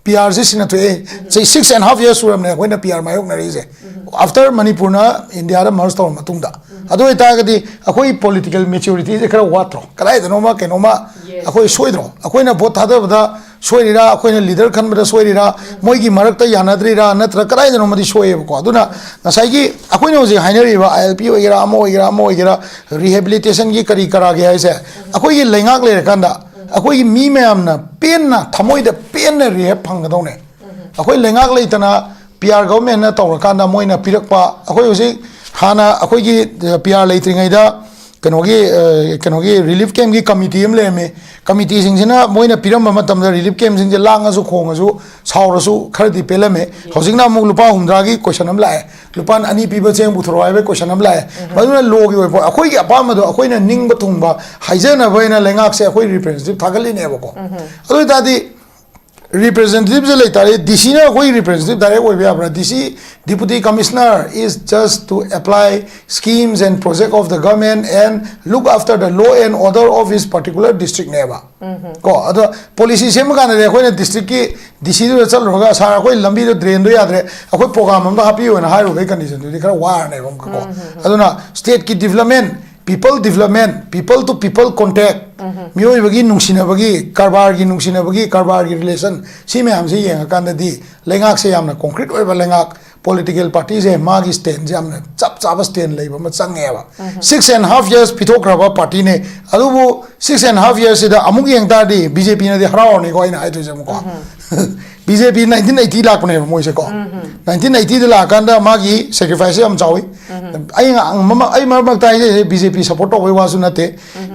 PRꯁꯤ ꯁꯤꯟꯅꯊꯣꯛꯑꯦ꯫ ꯆꯍꯤ six and half years ꯁꯨꯔꯕꯅꯦ ꯑꯩꯈꯣꯏꯅ PR ꯃꯥꯌꯣꯛꯅꯔꯤꯁꯦ꯫ After ꯃꯅꯤꯄꯨꯔꯅ ꯏꯟꯗꯤꯌꯥꯗ merge ꯇꯧꯔ ꯃꯇꯨꯡꯗ꯫ ꯑꯗꯨ ꯑꯣꯏꯇꯥꯔꯒꯗꯤ ꯑꯩꯈꯣꯏ political maturityꯁꯦ ꯈꯔ ꯋꯥꯠꯇ꯭ꯔꯣ? ꯀꯗꯥꯏꯗꯅꯣꯃ ꯀꯩꯅꯣꯃ ꯑꯩꯈꯣꯏ ꯁꯣꯏꯗ꯭ꯔꯣ? ꯑꯩꯈꯣꯏꯅ vote ꯊꯥꯗꯕꯗ ꯁꯣꯏꯔꯤꯔꯥ, ꯑꯩꯈꯣꯏꯅ leader ꯈꯟꯕꯗ ꯁꯣꯏꯔꯤꯔꯥ, ꯃꯣꯏꯒꯤ ꯃꯔꯛꯇ ꯌꯥꯅꯗ꯭ꯔꯤꯔꯥ, ꯅꯠꯇ꯭ꯔ ꯀꯗꯥꯏꯗꯅꯣꯃꯗꯤ ꯁꯣꯏꯌꯦꯕꯀꯣ꯫ ꯑꯗꯨꯅ ꯉꯁꯥꯏꯒꯤ ꯑꯩꯈꯣꯏꯅ ꯍꯧꯖꯤꯛ ꯍꯥꯏꯅꯔꯤꯕ ILP ꯑꯣꯏꯒꯦꯔꯥ, ꯑꯃ ꯑꯣꯏꯒꯦꯔꯥ, ꯑꯃ ꯑꯣꯏꯒꯦꯔꯥ, rehabilitationꯒꯤ ꯀꯔꯤ ꯀꯔꯥꯒꯤ ꯍꯥꯏꯁꯦ, ꯑꯩꯈꯣꯏꯒꯤ ꯂꯩꯉꯥꯛ ꯂꯩꯔꯀꯥꯟꯗ ꯑꯩꯈꯣꯏꯒꯤ ꯃꯤ ꯃꯌꯥꯝꯅ ꯄꯦꯟꯅ, ꯊꯃꯣꯏꯗ ꯄꯦꯟꯅ rehab ꯐꯪꯒꯗꯧꯅꯦ꯫ ꯑꯩꯈꯣꯏ ꯂꯩꯉꯥꯛ ꯂꯩꯇꯅ PR governmentꯅ ꯇꯧꯔꯀꯥꯟꯗ ꯃꯣꯏꯅ ꯄꯤꯔꯛꯄ, ꯑꯩꯈꯣꯏ ꯍꯧꯖꯤꯛ ꯍꯥꯟꯅ ꯑꯩꯈꯣꯏꯒꯤ PR ꯂꯩꯇ꯭ꯔꯤꯉꯩꯗ ꯀꯩꯅꯣꯒꯤ, ꯑ, ꯀꯩꯅꯣꯒꯤ relief campꯀꯤ committee ꯑꯃ ꯂꯩꯔꯝꯃꯤ꯫ Committeeꯁꯤꯡꯁꯤꯅ ꯃꯣꯏꯅ ꯄꯤꯔꯝꯕ ꯃꯇꯝꯗ relief campꯁꯤꯡꯁꯦ ꯂꯥꯡꯉꯁꯨ, ꯈꯣꯡꯉꯁꯨ, ꯁꯥꯎꯔꯁꯨ ꯈꯔꯗꯤ ꯄꯦꯜꯂꯝꯃꯦ꯫ ꯍꯧꯖꯤꯛꯅ ꯑꯃꯨꯛ ꯂꯨꯄꯥ ꯍꯨꯝꯗ꯭ꯔꯥꯒꯤ question ꯑꯃ ꯂꯥꯛꯑꯦ, ꯂꯨꯄꯥ ꯑꯅꯤ ꯄꯤꯕ ꯆꯦꯡ ꯄꯨꯊꯣꯔꯛꯑꯣ ꯍꯥꯏꯕꯒꯤ question ꯑꯃ ꯂꯥꯛꯑꯦ꯫ ꯃꯗꯨꯅ lawꯒꯤ ꯑꯣꯏꯕ ꯄꯣꯠ, ꯑꯩꯈꯣꯏꯒꯤ ꯑꯄꯥꯝꯕꯗꯣ ꯑꯩꯈꯣꯏꯅ ꯅꯤꯡꯕ ꯊꯨꯡꯕ ꯍꯥꯏꯖꯅꯕ ꯍꯥꯏꯅ ꯂꯩꯉꯥꯛꯁꯦ ꯑꯩꯈꯣꯏ representative ꯊꯥꯒꯠꯂꯤꯅꯦꯕꯀꯣ꯫ ꯑꯗꯨ ꯑꯣꯏꯇꯥꯔꯗꯤ representativeꯁꯦ ꯂꯩꯇꯥꯔꯗꯤ, DCꯅ ꯑꯩꯈꯣꯏ representative direct ꯑꯣꯏꯕ ꯌꯥꯕ꯭ꯔꯥ? DC, Deputy Commissioner is just to apply schemes and project of the government and look after the law and order of his particular districtꯅꯦꯕ꯫ ꯀꯣ, ꯑꯗꯣ policy ꯁꯦꯝꯕ ꯀꯥꯟꯗꯗꯤ ꯑꯩꯈꯣꯏꯅ districtꯀꯤ DCꯗꯨꯗ ꯆꯠꯂꯨꯔꯒ, "Sir, ꯑꯩꯈꯣꯏ ꯂꯝꯕꯤꯗꯣ, drainꯗꯣ ꯌꯥꯗ꯭ꯔꯦ, ꯑꯩꯈꯣꯏ program ꯑꯝꯇ ꯍꯥꯞꯄꯤꯌꯨꯅ" ꯍꯥꯏꯔꯨꯕꯒꯤ conditionꯗꯨꯗꯤ ꯈꯔ ꯋꯥꯔꯅꯦꯕ ꯑꯃꯨꯛꯀ ꯀꯣ꯫ ꯑꯗꯨꯅ stateꯀꯤ development, people development, people to people contact, ꯃꯤꯑꯣꯏꯕꯒꯤ ꯅꯨꯡꯁꯤꯅꯕꯒꯤ, ꯀꯔꯕꯥꯔꯒꯤ ꯅꯨꯡꯁꯤꯅꯕꯒꯤ, ꯀꯔꯕꯥꯔꯒꯤ relation, ꯁꯤ ꯃꯌꯥꯝꯁꯦ ꯌꯦꯡꯉꯀꯥꯟꯗꯗꯤ ꯂꯩꯉꯥꯛꯁꯦ ꯌꯥꯝꯅ concrete ꯑꯣꯏꯕ ꯂꯩꯉꯥꯛ, ꯄꯣꯂꯤꯇꯤꯀꯦꯜ ꯄꯥꯔꯇꯤꯁꯦ ꯃꯥꯒꯤ ꯁ꯭ꯇꯦꯟꯁꯦ ꯌꯥꯝꯅ ꯆꯞ ꯆꯥꯕ ꯁ꯭ꯇꯦꯟ ꯂꯩꯕ ꯑꯃ ꯆꯪꯉꯦꯕ꯫ ꯁꯤꯛꯁ ꯑꯦꯟ ꯍꯥꯐ ꯌꯔꯁ ꯄꯤꯊꯣꯛꯈ꯭ꯔꯕ ꯄꯥꯔꯇꯤꯅꯦ꯫ ꯑꯗꯨꯕꯨ ꯁꯤꯛꯁ ꯑꯦꯟ ꯍꯥꯐ ꯌꯔꯁꯁꯤꯗ ꯑꯃꯨꯛ ꯌꯦꯡ ꯇꯥꯔꯗꯤ ꯕꯤ ꯖꯦ ꯄꯤꯅꯗꯤ ꯍꯔꯥꯎꯔꯅꯤꯀꯣ ꯑꯩꯅ ꯍꯥꯏꯗꯣꯏꯁꯦ ꯑꯃꯨꯛꯀꯣ꯫ ꯕꯤ ꯖꯦ ꯄꯤ ꯅꯥꯏꯟꯇꯤꯟ ꯑꯩꯠꯇꯤ ꯂꯥꯛꯄꯅꯦꯕ ꯃꯣꯏꯁꯦꯀꯣ꯫ ꯅꯥꯏꯟꯇꯤꯟ ꯑꯩꯠꯇꯤꯗ ꯂꯥꯛꯑꯀꯥꯟꯗ ꯃꯥꯒꯤ ꯁꯦꯀ꯭ꯔꯤꯐꯥꯏꯁꯁꯦ ꯌꯥꯝ ꯆꯥꯎꯋꯤ꯫ ꯑꯩ ꯉ-, ꯃꯃ-, ꯑꯩ ꯃꯔꯛ ꯃꯔꯛꯇ ꯍꯥꯏꯖꯩꯁꯦ ꯕꯤ ꯖꯦ ꯄꯤ ꯁꯞꯄꯣꯔꯠ ꯇꯧꯕꯩ ꯋꯥꯁꯨ ꯅꯠꯇꯦ꯫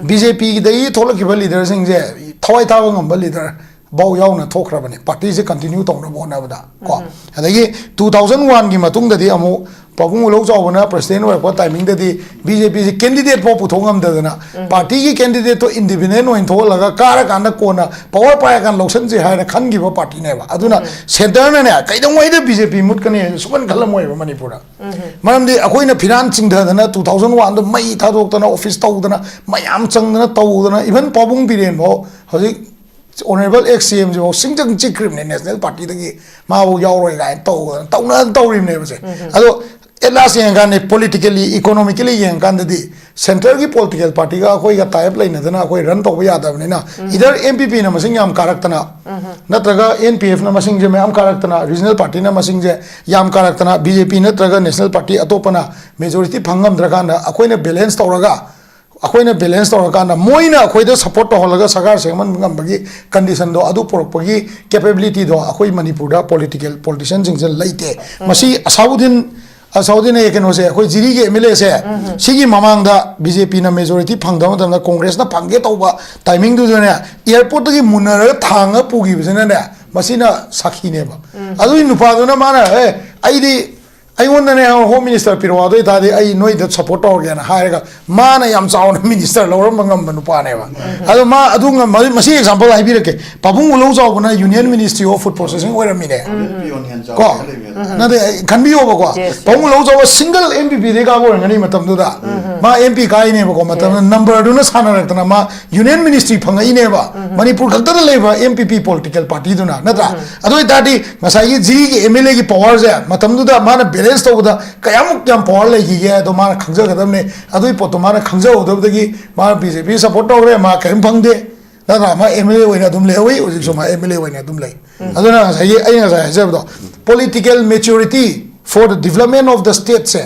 ꯕꯤ ꯖꯦ ꯄꯤꯗꯒꯤ ꯊꯣꯛꯂꯛꯈꯤꯕ ꯂꯤꯗꯔꯁꯤꯡꯁꯦ ꯊꯋꯥꯏ ꯊꯥꯕ ꯉꯝꯕ ꯂꯤꯗꯔ ꯐꯥꯎ ꯌꯥꯎꯅ ꯊꯣꯛꯈ꯭ꯔꯕꯅꯦ ꯄꯥꯔꯇꯤꯁꯦ ꯀꯟꯇꯤꯅ꯭ꯌꯨ ꯇꯧꯅꯕ ꯍꯣꯠꯅꯕꯗ ꯀꯣ꯫ ꯑꯗꯒꯤ ꯇꯨ ꯊꯥꯎꯖꯟ ꯋꯥꯟꯒꯤ ꯃꯇꯨꯡꯗꯗꯤ ꯑꯃꯨꯛ ꯄꯥꯕꯨꯡ ꯎꯂꯧ ꯆꯥꯎꯕꯅ ꯄ꯭ꯔꯁꯤꯗꯦꯟ ꯑꯣꯏꯔꯛꯄ ꯇꯥꯏꯃꯤꯡꯗꯗꯤ ꯕꯤ ꯖꯦ ꯄꯤꯁꯦ ꯀꯦꯟꯗꯤꯗꯦꯠ ꯐꯥꯎ ꯄꯨꯊꯣꯛ ꯉꯝꯗꯗꯅ ꯄꯥꯔꯇꯤꯒꯤ ꯀꯦꯟꯗꯤꯗꯦꯠꯇꯣ ꯏꯟꯗꯤꯄꯦꯟꯗꯦꯟ ꯑꯣꯏꯅ ꯊꯣꯛꯍꯜꯂꯒ ꯀꯥꯔꯀꯥꯟꯗ ꯀꯣꯟꯅ ꯄꯋꯥꯔ ꯄꯥꯏꯔꯀꯥꯟꯗ ꯂꯧꯁꯟꯁꯦ ꯍꯥꯏꯅ ꯈꯟꯈꯤꯕ ꯄꯥꯔꯇꯤꯅꯦꯕ꯫ ꯑꯗꯨꯅ ꯁꯦꯟꯇꯔꯅꯅꯦ ꯀꯩꯗꯧꯉꯩꯗ ꯕꯤ ꯖꯦ ꯄꯤ ꯃꯨꯠꯀꯅꯤ ꯍꯥꯏꯅ ꯁꯨꯡꯈꯟ ꯈꯜꯂꯝꯃꯣꯏꯕ ꯃꯅꯤꯄꯨꯔꯗ꯫ ꯃꯔꯝꯗꯤ ꯑꯩꯈꯣꯏꯅ ꯐꯤꯔꯥꯟ ꯆꯤꯡꯊꯗꯅ ꯇꯨ ꯊꯥꯎꯖꯟ ꯋꯥꯟꯗ ꯃꯩ ꯊꯥꯗꯣꯛꯇꯅ ꯑꯣꯐꯤꯁ ꯇꯧꯗꯅ ꯃꯌꯥꯝ ꯆꯪꯗꯅ ꯇꯧꯗꯅ ꯏꯚꯟ ꯄꯥꯕꯨꯡ ꯕꯤꯔꯦꯟ ꯐꯥꯎ ꯍꯧꯖꯤꯛ ꯑꯣꯅꯔꯦꯕꯜ ꯑꯦꯛꯁ ꯁꯤ ꯑꯦꯝꯁꯤꯐꯥꯎ ꯁꯤꯡꯖꯪ ꯆꯤꯛꯈ꯭ꯔꯤꯕꯅꯦ ꯅꯦꯁꯅꯦꯜ ꯄꯥꯔꯇꯤꯗꯒꯤ ꯃꯥꯕꯨ ꯌꯥꯎꯔꯣꯏ ꯀꯥꯏꯅ ꯇꯧꯗꯅ ꯇꯧꯅ ꯇꯧꯔꯤꯕꯅꯦꯕꯁꯦ꯫ ꯑꯗꯣ ꯑꯦꯠ ꯂꯥꯁ ꯌꯦꯡꯉꯀꯥꯟꯗ ꯄꯣꯂꯤꯇꯤꯀꯦꯜꯂꯤ ꯏꯀꯣꯅꯣꯃꯤꯀꯦꯜꯂꯤ ꯌꯦꯡꯉꯀꯥꯟꯗꯗꯤ ꯁꯦꯟꯇꯔꯒꯤ ꯄꯣꯂꯤꯇꯤꯀꯦꯜ ꯄꯥꯔꯇꯤꯒ ꯑꯩꯈꯣꯏꯒ ꯇꯥꯏ ꯑꯞ ꯂꯩꯅꯗꯅ ꯑꯩꯈꯣꯏ ꯔꯟ ꯇꯧꯕ ꯌꯥꯗꯕꯅꯤꯅ ꯏꯗꯔ ꯑꯦꯟ ꯄꯤ ꯄꯤꯅ ꯃꯁꯤꯡ ꯌꯥꯝ ꯀꯥꯔꯛꯇꯅ ꯅꯠꯇ꯭ꯔꯒ ꯑꯦꯟ ꯄꯤ ꯑꯦꯐꯅ ꯃꯁꯤꯡꯁꯦ ꯃꯌꯥꯝ ꯀꯥꯔꯛꯇꯅ ꯔꯤꯖꯅꯦꯜ ꯄꯥꯔꯇꯤꯅ ꯃꯁꯤꯡꯁꯦ ꯌꯥꯝ ꯀꯥꯔꯛꯇꯅ ꯕꯤ ꯖꯦ ꯄꯤ ꯅꯠꯇ꯭ꯔꯒ ꯅꯦꯁꯅꯦꯜ ꯄꯥꯔꯇꯤ ꯑꯇꯣꯞꯄꯅ ꯃꯦꯖꯣꯔꯤꯇꯤ ꯐꯪ ꯉꯝꯗ꯭ꯔꯀꯥꯟꯗ ꯑꯩꯈꯣꯏꯅ ꯕꯦꯂꯦꯟꯁ ꯇꯧꯔꯒ ꯑꯩꯈꯣꯏꯅ ꯕꯦꯂꯦꯟꯁ ꯇꯧꯔꯀꯥꯟꯗ ꯃꯣꯏꯅ ꯑꯩꯈꯣꯏꯗ ꯁꯞꯄꯣꯔꯠ ꯇꯧꯍꯜꯂꯒ ꯁꯔꯀꯥꯔ ꯁꯦꯝꯍꯟꯕ ꯉꯝꯕꯒꯤ ꯀꯟꯗꯤꯁꯟꯗꯣ ꯑꯗꯨ ꯄꯨꯔꯛꯄꯒꯤ ꯀꯦꯄꯦꯕꯤꯂꯤꯇꯤꯗꯣ ꯑꯩꯈꯣꯏ ꯃꯅꯤꯄꯨꯔꯗ ꯄꯣꯂꯤꯇꯤꯀꯦꯜ ꯄꯣꯂꯤꯇꯤꯁꯤꯌꯟꯁꯤꯡꯁꯤꯅ ꯂꯩꯇꯦ꯫ ꯃꯁꯤ ꯑꯁꯥꯎꯗꯤꯟ ꯑꯁꯥꯎꯗꯤꯟ ꯑꯦ ꯀꯩꯅꯣꯁꯦ ꯑꯩꯈꯣꯏ ꯖꯤꯔꯤꯒꯤ ꯑꯦꯝ ꯑꯦꯜ ꯑꯦꯁꯦ ꯁꯤꯒꯤ ꯃꯃꯥꯡꯗ ꯕꯤ ꯖꯦ ꯄꯤꯅ ꯃꯦꯖꯣꯔꯤꯇꯤ ꯐꯪꯗꯕ ꯃꯇꯝꯗ ꯀꯣꯡꯒ꯭ꯔꯦꯁꯅ ꯐꯪꯒꯦ ꯇꯧꯕ ꯇꯥꯏꯃꯤꯡꯗꯨꯗꯅꯦ ꯑꯦꯌꯥꯔꯄꯣꯔꯠꯇꯒꯤ ꯃꯨꯟꯅꯔꯒ ꯊꯥꯡꯉ ꯄꯨꯈꯤꯕꯁꯤꯅꯅꯦ ꯃꯁꯤꯅ ꯁꯥꯈꯤꯅꯦꯕ꯫ ꯑꯗꯨꯒꯤ ꯅꯨꯄꯥꯗꯨꯅ ꯃꯥꯅ ꯑꯦ ꯑꯩꯗꯤ ꯑꯩꯉꯣꯟꯗꯅꯦ ꯍꯣꯝ ꯃꯤꯅꯤꯁꯇꯔ ꯄꯤꯔꯛꯑꯣ ꯑꯗꯨ ꯑꯣꯏꯇꯥꯔꯗꯤ ꯑꯩ ꯅꯣꯏꯗ ꯁꯞꯄꯣꯔꯠ ꯇꯧꯔꯒꯦꯅ ꯍꯥꯏꯔꯒ ꯃꯥꯅ ꯌꯥꯝ ꯆꯥꯎꯅ ꯃꯤꯅꯤꯁꯇꯔ ꯂꯧꯔꯝꯕ ꯉꯝꯕ ꯅꯨꯄꯥꯅꯦꯕ꯫ ꯑꯗꯣ ꯃꯥ ꯑꯗꯨ ꯉꯝ-, ꯃꯁꯤ ꯑꯦꯛꯖꯥꯝꯄꯜ ꯍꯥꯏꯕꯤꯔꯛꯀꯦ꯫ ꯄꯥꯕꯨꯡ ꯎꯂꯧ ꯆꯥꯎꯕꯅ union ministry of food processing ꯑꯣꯏꯔꯝꯃꯤꯅꯦ꯫ ꯀꯣ? ꯅꯠꯇꯦ, ꯑꯩ ꯈꯟꯕꯤꯌꯣꯕꯀꯣ꯫ Yes, ꯄꯥꯕꯨꯡ ꯎꯂꯧ ꯆꯥꯎꯕ ꯁꯤꯡꯒꯜ ꯑꯦꯝ ꯄꯤ ꯄꯤꯗꯩ ꯀꯥꯕ ꯑꯣꯏꯔꯝꯒꯅꯤ ꯃꯇꯝꯗꯨꯗ꯫ ꯃꯥ ꯑꯦꯝ ꯄꯤ ꯀꯥꯏꯅꯦꯕꯀꯣ ꯃꯇꯝꯗꯨꯗ꯫ ꯅꯝꯕꯔꯗꯨꯅ ꯁꯥꯟꯅꯔꯛꯇꯅ ꯃꯥ ꯌꯨꯅꯤꯌꯟ ꯃꯤꯅꯤꯁꯇ꯭ꯔꯤ ꯐꯪꯉꯛꯏꯅꯦꯕ꯫ ꯃꯅꯤꯄꯨꯔ ꯈꯛꯇꯗ ꯂꯩꯕ ꯑꯦꯝ ꯄꯤ ꯄꯤ ꯄꯣꯂꯤꯇꯤꯀꯦꯜ ꯄꯥꯔꯇꯤꯗꯨꯅ ꯅꯠꯇ꯭ꯔꯥ? ꯑꯗꯨ ꯑꯣꯏꯇꯥꯔꯗꯤ ꯉꯁꯥꯏꯒꯤ ꯖꯤꯔꯤꯒꯤ ꯑꯦꯝ ꯑꯦꯜ ꯑꯦꯒꯤ ꯄꯋꯥꯔꯁꯦ ꯃꯇꯝꯗꯨꯗ ꯃꯥꯅ ꯕꯦꯂꯦꯟꯁ ꯇꯧꯕꯗ ꯀꯌꯥꯃꯨꯛ ꯌꯥꯝ ꯄꯋꯥꯔ ꯂꯩꯈꯤꯒꯦ ꯍꯥꯏꯗꯣ ꯃꯥꯅ ꯈꯪꯖꯒꯗꯕꯅꯤ꯫ ꯑꯗꯨꯒꯤ ꯄꯣꯠꯇꯣ ꯃꯥꯅ ꯈꯪꯖꯍꯧꯗꯕꯗꯒꯤ ꯃꯥ ꯕꯤ ꯖꯦ ꯄꯤ ꯁꯞꯄꯣꯔꯠ ꯇꯧꯔꯦ, ꯃꯥ ꯀꯔꯤꯝ ꯐꯪꯗꯦ꯫ ꯅꯠꯇ꯭ꯔꯥ? ꯃꯥ ꯑꯦꯝ ꯑꯦꯜ ꯑꯦ ꯑꯣꯏꯅ ꯑꯗꯨꯝ ꯂꯩꯍꯧꯏ, ꯍꯧꯖꯤꯛꯁꯨ ꯃꯥ ꯑꯦꯝ ꯑꯦꯜ ꯑꯦ ꯑꯣꯏꯅ ꯑꯗꯨꯝ ꯂꯩ꯫ ꯑꯗꯨꯅ ꯉꯁꯥꯏꯒꯤ ꯑꯩꯅ ꯉꯁꯥꯏ ꯍꯥꯏꯖꯕꯗꯣ political maturity for the development of the state ꯁꯦ,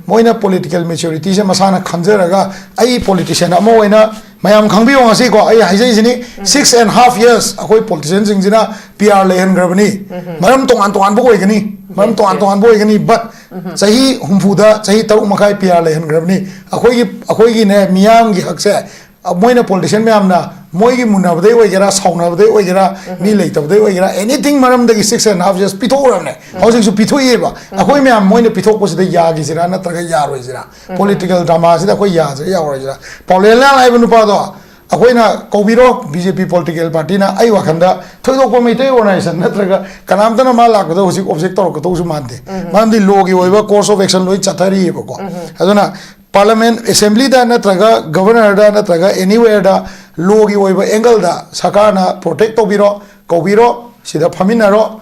ꯃꯣꯏꯅ political maturity ꯁꯦ ꯃꯁꯥꯅ ꯈꯟꯖꯔꯒ, ꯑꯩ politician ꯑꯃ ꯑꯣꯏꯅ, ꯃꯌꯥꯝ ꯈꯪꯕꯤꯌꯣ, ꯉꯁꯤꯀꯣ ꯑꯩ ꯍꯥꯏꯖꯩꯁꯤꯅꯤ, six and half years ꯑꯩꯈꯣꯏ politician ꯁꯤꯡꯁꯤꯅ P R ꯂꯩꯍꯟꯈ꯭ꯔꯕꯅꯤ꯫ ꯃꯔꯝ ꯇꯣꯉꯥꯟ ꯇꯣꯉꯥꯟꯕ ꯑꯣꯏꯒꯅꯤ, ꯃꯔꯝ ꯇꯣꯉꯥꯟ ꯇꯣꯉꯥꯟꯕ ꯑꯣꯏꯒꯅꯤ, but ꯆꯍꯤ ꯍꯨꯝꯐꯨꯗ ꯆꯍꯤ ꯇꯔꯨꯛ ꯃꯈꯥꯏ P R ꯂꯩꯍꯟꯈ꯭ꯔꯕꯅꯤ꯫ ꯑꯩꯈꯣꯏꯒꯤ, ꯑꯩꯈꯣꯏꯒꯤꯅꯦ, ꯃꯤꯌꯥꯝꯒꯤ ꯍꯛꯁꯦ, ꯃꯣꯏꯅ politician ꯃꯌꯥꯝꯅ ꯃꯣꯏꯒꯤ ꯃꯨꯟꯅꯕꯗꯩ ꯑꯣꯏꯒꯦꯔꯥ, ꯁꯥꯎꯅꯕꯗꯩ ꯑꯣꯏꯒꯦꯔꯥ, ꯃꯤ ꯂꯩꯇꯕꯗꯩ ꯑꯣꯏꯒꯦꯔꯥ, anything ꯃꯔꯝꯗꯒꯤ six and half years ꯄꯤꯊꯣꯛꯎꯔꯕꯅꯦ꯫ ꯍꯧꯖꯤꯛꯁꯨ ꯄꯤꯊꯣꯛꯏꯑꯕ꯫ ꯑꯩꯈꯣꯏ ꯃꯌꯥꯝ ꯃꯣꯏꯅ ꯄꯤꯊꯣꯛꯄꯁꯤꯗ ꯌꯥꯈꯤꯁꯤꯔꯥ ꯅꯠꯇ꯭ꯔꯒ ꯌꯥꯔꯣꯏꯁꯤꯔꯥ? Political drama ꯁꯤꯗ ꯑꯩꯈꯣꯏ ꯌꯥꯁꯤꯔꯥ ꯌꯥꯔꯣꯏꯁꯤꯔꯥ? ꯄꯥꯎꯂꯦꯟꯂꯥꯜ ꯍꯥꯏꯕ ꯅꯨꯄꯥꯗꯣ ꯑꯩꯈꯣꯏꯅ ꯀꯧꯕꯤꯔꯣ, B J P political party ꯅ, ꯑꯩ ꯋꯥꯈꯜꯗ ꯊꯣꯏꯗꯣꯛꯄ ꯃꯩꯇꯩ organization ꯅꯠꯇ꯭ꯔꯒ ꯀꯅꯥꯝꯇꯅ ꯃꯥ ꯂꯥꯛꯄꯗ ꯍꯧꯖꯤꯛ object ꯇꯧꯔꯛꯀꯗꯧꯕꯁꯨ ꯃꯥꯟꯗꯦ꯫ ꯃꯔꯝꯗꯤ law ꯒꯤ ꯑꯣꯏꯕ course of action ꯂꯣꯏ ꯆꯠꯊꯔꯤꯑꯕꯀꯣ꯫ ꯑꯗꯨꯅ Parliament, Assembly ꯗ ꯅꯠꯇ꯭ꯔꯒ Governor ꯗ ꯅꯠꯇ꯭ꯔꯒ anywhere ꯗ law ꯒꯤ ꯑꯣꯏꯕ angle ꯗ ꯁꯔꯀꯥꯔꯅ protect ꯇꯧꯕꯤꯔꯣ, ꯀꯧꯕꯤꯔꯣ, ꯁꯤꯗ ꯐꯝꯃꯤꯟꯅꯔꯣ,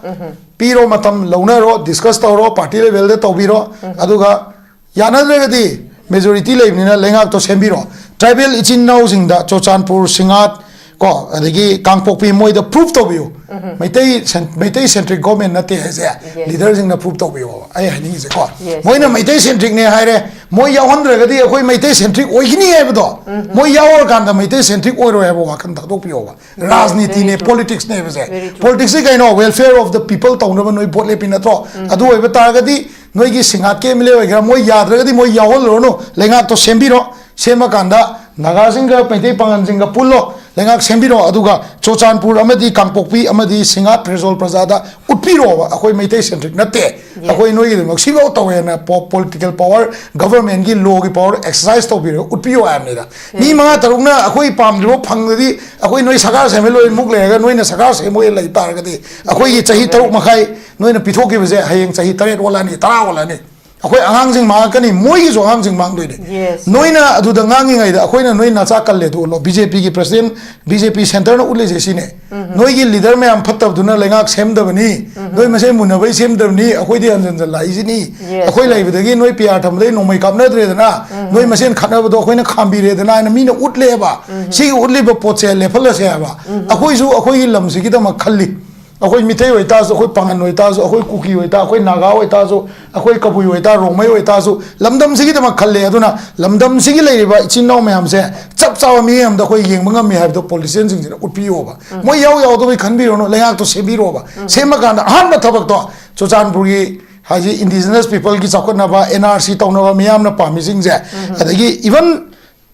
ꯄꯤꯔꯣ, ꯃꯇꯝ ꯂꯧꯅꯔꯣ, discuss ꯇꯧꯔꯣ, party level ꯗ ꯇꯧꯕꯤꯔꯣ, ꯑꯗꯨꯒ ꯌꯥꯅꯗ꯭ꯔꯒꯗꯤ majority ꯂꯩꯕꯅꯤꯅ ꯂꯩꯉꯥꯛꯇꯣ ꯁꯦꯝꯕꯤꯔꯣ꯫ Tribal ꯏꯆꯤꯟ ꯏꯅꯥꯎꯁꯤꯡꯗ ꯆꯨꯔꯆꯥꯟꯄꯨꯔ, ꯁꯤꯡꯉꯥꯠ, ꯀꯣ, ꯑꯗꯒꯤ ꯀꯥꯡꯄꯣꯛꯄꯤ, ꯃꯣꯏꯗ prove ꯇꯧꯕꯤꯌꯨ꯫ Meitei cen-, Meitei centric government ꯅꯠꯇꯦ ꯍꯥꯏꯁꯦ꯫ Leader ꯁꯤꯡꯅ prove ꯇꯧꯕꯤꯌꯣꯕ, ꯑꯩ ꯍꯥꯏꯅꯤꯡꯉꯤꯁꯦꯀꯣ꯫ Yes, ꯃꯣꯏꯅ yes꯫ ꯃꯩꯇꯩ centric ꯅꯦ ꯍꯥꯏꯔꯦ, ꯃꯣꯏ ꯌꯥꯎꯍꯟꯗ꯭ꯔꯒꯗꯤ ꯑꯩꯈꯣꯏ ꯃꯩꯇꯩ centric ꯑꯣꯏꯒꯅꯤ ꯍꯥꯏꯕꯗꯣ, ꯃꯣꯏ ꯌꯥꯎꯔꯀꯥꯟꯗ ꯃꯩꯇꯩ centric ꯑꯣꯏꯔꯣꯏ ꯍꯥꯏꯕ ꯋꯥꯈꯜ ꯊꯥꯗꯣꯛꯄꯤꯌꯣꯕ꯫ ꯔꯥꯖꯅꯤꯇꯤꯅꯦ, very true꯫ Politics ꯅꯦꯕꯁꯦ꯫ Very true꯫ Politics ꯁꯦ ꯀꯩꯅꯣ? Welfare of the people ꯇꯧꯅꯕ ꯅꯣꯏ vote ꯂꯦꯞꯄꯤ ꯅꯠꯇ꯭ꯔꯣ? ꯑꯗꯨ ꯑꯣꯏꯕ ꯇꯥꯔꯒꯗꯤ ꯅꯣꯏꯒꯤ ꯁꯤꯡꯉꯥꯠꯀꯤ M L A ꯑꯣꯏꯒꯦꯔꯥ, ꯃꯣꯏ ꯌꯥꯗ꯭ꯔꯒꯗꯤ ꯃꯣꯏ ꯌꯥꯎꯍꯜꯂꯨꯔꯅꯨ, ꯂꯩꯉꯥꯛꯇꯣ ꯁꯦꯝꯕꯤꯔꯣ꯫ ꯁꯦꯝꯃꯀꯥꯟꯗ ꯅꯥꯒꯥꯁꯤꯡꯒ ꯃꯩꯇꯩ ꯄꯥꯉꯜꯁꯤꯡꯒ ꯄꯨꯜꯂꯣ, ꯂꯩꯉꯥꯛ ꯁꯦꯝꯕꯤꯔꯣ꯫ ꯑꯗꯨꯒ ꯆꯨꯔꯆꯥꯟꯄꯨꯔ ꯑꯃꯗꯤ ꯀꯥꯡꯄꯣꯛꯄꯤ ꯑꯃꯗꯤ ꯁꯤꯡꯉꯥꯠ ꯐꯦꯔꯖꯣꯜ ꯄ꯭ꯔꯖꯥꯗ ꯎꯠꯄꯤꯔꯣꯕ, ꯑꯩꯈꯣꯏ ꯃꯩꯇꯩ centric ꯅꯠꯇꯦ, ꯑꯩꯈꯣꯏ ꯅꯣꯏꯒꯤꯗꯃꯛ ꯁꯤꯐꯥꯎ ꯇꯧꯋꯦꯅ ꯄꯣ-, political power, government ꯀꯤ law ꯒꯤ power exercise ꯇꯧꯕꯤꯔꯣ, ꯎꯠꯄꯤꯌꯣ ꯍꯥꯏꯕꯅꯤꯗ꯫ ꯃꯤ ꯃꯉꯥ ꯇꯔꯨꯛꯅ ꯑꯩꯈꯣꯏ ꯄꯥꯝꯗ꯭ꯔꯤꯕ ꯐꯪꯗꯗꯤ, ꯑꯩꯈꯣꯏ ꯅꯣꯏ ꯁꯔꯀꯥꯔ ꯁꯦꯝꯕ ꯂꯣꯏꯃꯨꯛ ꯂꯩꯔꯒ ꯅꯣꯏꯅ ꯁꯔꯀꯥꯔ ꯁꯦꯝꯃꯣꯏ ꯂꯩ ꯇꯥꯔꯒꯗꯤ, ꯑꯩꯈꯣꯏꯒꯤ ꯆꯍꯤ ꯇꯔꯨꯛ ꯃꯈꯥꯏ ꯅꯣꯏꯅ ꯄꯤꯊꯣꯛꯈꯤꯕꯁꯦ ꯍꯌꯦꯡ ꯆꯍꯤ ꯇꯔꯦꯠ ꯑꯣꯜꯂꯛꯑꯅꯤ, ꯇꯔꯥ ꯑꯣꯜꯂꯛꯑꯅꯤ꯫ ꯑꯩꯈꯣꯏ ꯑꯉꯥꯡꯁꯤꯡ ꯃꯥꯡꯉꯛꯀꯅꯤ, ꯃꯣꯏꯒꯤꯁꯨ ꯑꯉꯥꯡꯁꯤꯡ ꯃꯥꯡꯗꯣꯏꯅꯦ꯫ Yes, yes꯫ ꯅꯣꯏꯅ ꯑꯗꯨꯗ ꯉꯥꯡꯉꯤꯉꯩꯗ ꯑꯩꯈꯣꯏꯅ ꯅꯣꯏ ꯅꯆꯥ ꯀꯜꯂꯦ ꯑꯗꯨ ꯎꯠꯂꯣ꯫ B J P ꯒꯤ president, B J P centre ꯅ ꯎꯠꯂꯤꯁꯦ ꯁꯤꯅꯦ꯫ ꯅꯣꯏꯒꯤ leader ꯃꯌꯥꯝ ꯐꯠꯇꯕꯗꯨꯅ ꯂꯩꯉꯥꯛ ꯁꯦꯝꯗꯕꯅꯤ, ꯅꯣꯏ ꯃꯁꯦꯟ ꯃꯨꯟꯅꯕꯩ ꯁꯦꯝꯗꯕꯅꯤ, ꯑꯩꯈꯣꯏꯗꯤ ꯍꯟꯖꯟ ꯍꯟꯖꯟ ꯂꯥꯛꯏꯁꯤꯅꯤ꯫ Yes, ꯑꯩꯈꯣꯏ yes꯫ ꯂꯩꯕꯗꯒꯤ ꯅꯣꯏ P R ꯊꯝꯕꯗꯩ ꯅꯣꯡꯃꯩ ꯀꯥꯞꯅꯗ꯭ꯔꯦꯗꯅ, ꯅꯣꯏ ꯃꯁꯦꯟ ꯈꯠꯅꯕꯗꯣ ꯑꯩꯈꯣꯏꯅ ꯈꯥꯝꯕꯤꯔꯦꯗꯅ ꯍꯥꯏꯅ ꯃꯤꯅ ꯎꯠꯂꯦꯕ꯫ ꯁꯤꯒꯤ ꯎꯠꯂꯤꯕ ꯄꯣꯠꯁꯦ ꯂꯦꯞꯍꯜꯂꯁꯦ ꯍꯥꯏꯕ꯫ ꯑꯩꯈꯣꯏꯁꯨ ꯑꯩꯈꯣꯏꯒꯤ ꯂꯝꯁꯤꯒꯤꯗꯃꯛ ꯈꯜꯂꯤ꯫ ꯑꯩꯈꯣꯏ ꯃꯤꯇꯩ ꯑꯣꯏꯇꯥꯔꯁꯨ, ꯑꯩꯈꯣꯏ ꯄꯥꯉꯟ ꯑꯣꯏꯇꯥꯔꯁꯨ, ꯑꯩꯈꯣꯏ ꯀꯨꯀꯤ ꯑꯣꯏꯇꯥꯔꯁꯨ, ꯑꯩꯈꯣꯏ ꯅꯥꯒꯥ ꯑꯣꯏꯇꯥꯔꯁꯨ, ꯑꯩꯈꯣꯏ ꯀꯕꯨꯏ ꯑꯣꯏꯇꯥꯔꯁꯨ, ꯔꯣꯡꯃꯩ ꯑꯣꯏꯇꯥꯔꯁꯨ, ꯂꯝꯗꯝꯁꯤꯒꯤꯗꯃꯛ ꯈꯜꯂꯦ꯫ ꯑꯗꯨꯅ ꯂꯝꯗꯝꯁꯤꯒꯤ ꯂꯩꯔꯤꯕ ꯏꯆꯤꯟ ꯏꯅꯥꯎ ꯃꯌꯥꯝꯁꯦ ꯆꯞ ꯆꯥꯕ ꯃꯤꯠꯌꯦꯡ ꯑꯃꯗ ꯑꯩꯈꯣꯏ ꯌꯦꯡꯕ ꯉꯝꯃꯤ ꯍꯥꯏꯕꯗꯣ ꯄꯣꯂꯤꯇꯤꯁꯤꯌꯟꯁꯤꯡꯁꯤꯅ ꯎꯠꯄꯤꯌꯣꯕ꯫ ꯃꯣꯏ ꯌꯥꯎ ꯌꯥꯎꯗꯕꯩ ꯈꯟꯕꯤꯔꯨꯅꯨ, ꯂꯩꯉꯥꯛꯇꯣ ꯁꯦꯝꯕꯤꯔꯣꯕ꯫ ꯁꯦꯝꯃꯀꯥꯟꯗ ꯑꯍꯥꯟꯕ ꯊꯕꯛꯇꯣ ꯆꯨꯔꯆꯥꯟꯄꯨꯔꯒꯤ ꯍꯥꯏꯁꯤ ꯏꯟꯗꯤꯖꯤꯅꯁ ꯄꯤꯄꯜꯒꯤ ꯆꯥꯎꯈꯠꯅꯕ, ꯑꯦꯟ ꯑꯥꯔ ꯁꯤ ꯇꯧꯅꯕ ꯃꯤꯌꯥꯝꯅ ꯄꯥꯝꯃꯤꯁꯤꯡꯁꯦ, ꯑꯗꯒꯤ ꯏꯚꯟ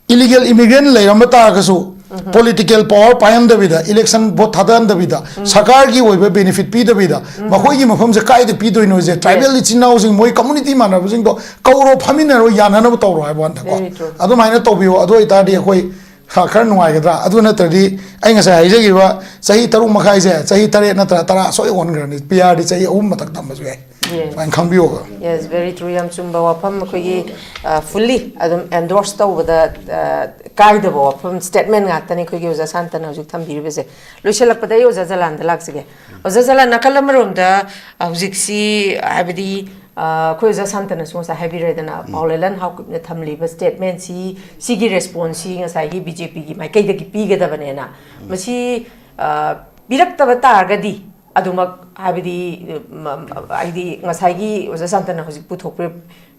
ꯏꯂꯤꯒꯦꯜ ꯏꯃꯤꯒ꯭ꯔꯦꯟ ꯂꯩꯔꯝꯕ ꯇꯥꯔꯒꯁꯨ, ꯄꯣꯂꯤꯇꯤꯀꯦꯜ ꯄꯋꯥꯔ ꯄꯥꯏꯍꯟꯗꯕꯤꯗ, ꯏꯂꯦꯛꯁꯟ ꯚꯣꯠ ꯊꯥꯗꯍꯟꯗꯕꯤꯗ, ꯁꯔꯀꯥꯔꯒꯤ ꯑꯣꯏꯕ ꯕꯦꯅꯤꯐꯤꯠ ꯄꯤꯗꯕꯤꯗ, ꯃꯈꯣꯏꯒꯤ ꯃꯐꯝꯁꯦ ꯀꯥꯏꯗ ꯄꯤꯗꯣꯏꯅꯣꯁꯦ, ꯇ꯭ꯔꯥꯏꯕꯦꯜ ꯏꯆꯤꯟ ꯏꯅꯥꯎꯁꯤꯡ, ꯃꯣꯏ ꯀꯝꯃꯨꯅꯤꯇꯤ ꯃꯥꯟꯅꯕꯁꯤꯡꯗꯣ ꯀꯧꯔꯣ, ꯐꯝꯃꯤꯟꯅꯔꯣ, ꯌꯥꯅꯅꯕ ꯇꯧꯔꯣ ꯍꯥꯏꯕ ꯋꯥꯅꯤꯗꯀꯣ꯫ Very true. ꯑꯗꯨꯃꯥꯏꯅ ꯇꯧꯕꯤꯌꯣ꯫ ꯑꯗꯨ ꯑꯣꯏꯇꯥꯔꯗꯤ ꯑꯩꯈꯣꯏ ꯈ-, ꯈꯔ ꯅꯨꯡꯉꯥꯏꯒꯗ꯭ꯔꯥ? ꯑꯗꯨ ꯅꯠꯇ꯭ꯔꯗꯤ ꯑꯩ ꯉꯁꯥꯏ ꯍꯥꯏꯖꯈꯤꯕ ꯆꯍꯤ ꯇꯔꯨꯛ ꯃꯈꯥꯏꯁꯦ ꯆꯍꯤ ꯇꯔꯦꯠ ꯅꯠꯇ꯭ꯔ ꯇꯔꯥ ꯁꯣꯏ ꯑꯣꯟꯈ꯭ꯔꯅꯤ꯫ ꯄꯤ ꯑꯥꯔꯗꯤ ꯆꯍꯤ ꯑꯍꯨꯝ ꯃꯊꯛ ꯊꯝꯕꯁꯨ ꯌꯥꯏ꯫ Yes. ꯑꯗꯨꯃꯥꯏꯅ ꯈꯪꯕꯤꯌꯣꯕ꯫ Yes, very true. ꯌꯥꯝ ꯆꯨꯝꯕ ꯋꯥꯐꯝ꯫ ꯑꯩꯈꯣꯏꯒꯤ, ꯑ, fully ꯑꯗꯨꯝ endorse ꯇꯧꯕꯗ, ꯑ, ꯀꯥꯏꯗꯕ ꯋꯥꯐꯝ, statement ꯉꯥꯛꯇꯅꯤ ꯑꯩꯈꯣꯏꯒꯤ ꯑꯣꯖꯥ ꯁꯥꯟꯇꯅ ꯍꯧꯖꯤꯛ ꯊꯝꯕꯤꯔꯤꯕꯁꯦ꯫ ꯂꯣꯏꯁꯤꯜꯂꯛꯄꯗ ꯑꯩ ꯑꯣꯖꯥ ꯖꯂꯥꯟꯗ ꯂꯥꯛꯆꯒꯦ꯫ ꯑꯣꯖꯥ ꯖꯂꯥꯟ, ꯅꯥꯀꯜ ꯑꯃꯔꯣꯝꯗ, ꯑ, ꯍꯧꯖꯤꯛꯁꯤ, ꯍꯥꯏꯕꯗꯤ, ꯑ, ꯑꯩꯈꯣꯏ ꯑꯣꯖꯥ ꯁꯥꯟꯇꯅꯁꯨ ꯉꯁꯥꯏ ꯍꯥꯏꯕꯤꯔꯦꯗꯅ, ꯄꯥꯎꯂꯦꯂꯟ ꯍꯥꯎꯀꯤꯞꯅ ꯊꯝꯂꯤꯕ statement ꯁꯤ, ꯁꯤꯒꯤ response ꯁꯤ ꯉꯁꯥꯏꯒꯤ ꯕꯤ ꯖꯦ ꯄꯤꯒꯤ ꯃꯥꯏꯀꯩꯗꯒꯤ ꯄꯤꯒꯗꯕꯅꯦꯅ꯫ ꯃꯁꯤ, ꯑ, ꯄꯤꯔꯛꯇꯕ ꯇꯥꯔꯒꯗꯤ, ꯑꯗꯨꯃꯛ, ꯍꯥꯏꯕꯗꯤ, ꯃ-, ꯃ-, ꯍꯥꯏꯗꯤ ꯉꯁꯥꯏꯒꯤ ꯑꯣꯖꯥ ꯁꯥꯟꯇꯅ ꯍꯧꯖꯤꯛ ꯄꯨꯊꯣꯛꯄꯤꯔꯤꯕ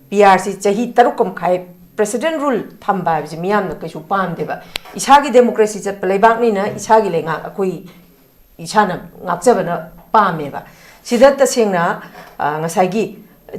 ꯄꯤ ꯑꯥꯔ ꯁꯤ ꯆꯍꯤ ꯇꯔꯨꯛꯀ ꯃꯈꯥꯏ president rule ꯊꯝꯕ ꯍꯥꯏꯕꯁꯤ ꯃꯤꯌꯥꯝꯅ ꯀꯩꯁꯨ ꯄꯥꯝꯗꯦꯕ꯫ ꯏꯁꯥꯒꯤ democracy ꯆꯠꯄ ꯂꯩꯕꯥꯛꯅꯤꯅ ꯏꯁꯥꯒꯤ ꯂꯩꯉꯥꯛ ꯑꯩꯈꯣꯏ ꯏꯁꯥꯅ ꯉꯥꯛꯆꯕꯅ ꯄꯥꯝꯃꯦꯕ꯫ ꯁꯤꯗ ꯇꯁꯦꯡꯅ, ꯑ, ꯉꯁꯥꯏꯒꯤ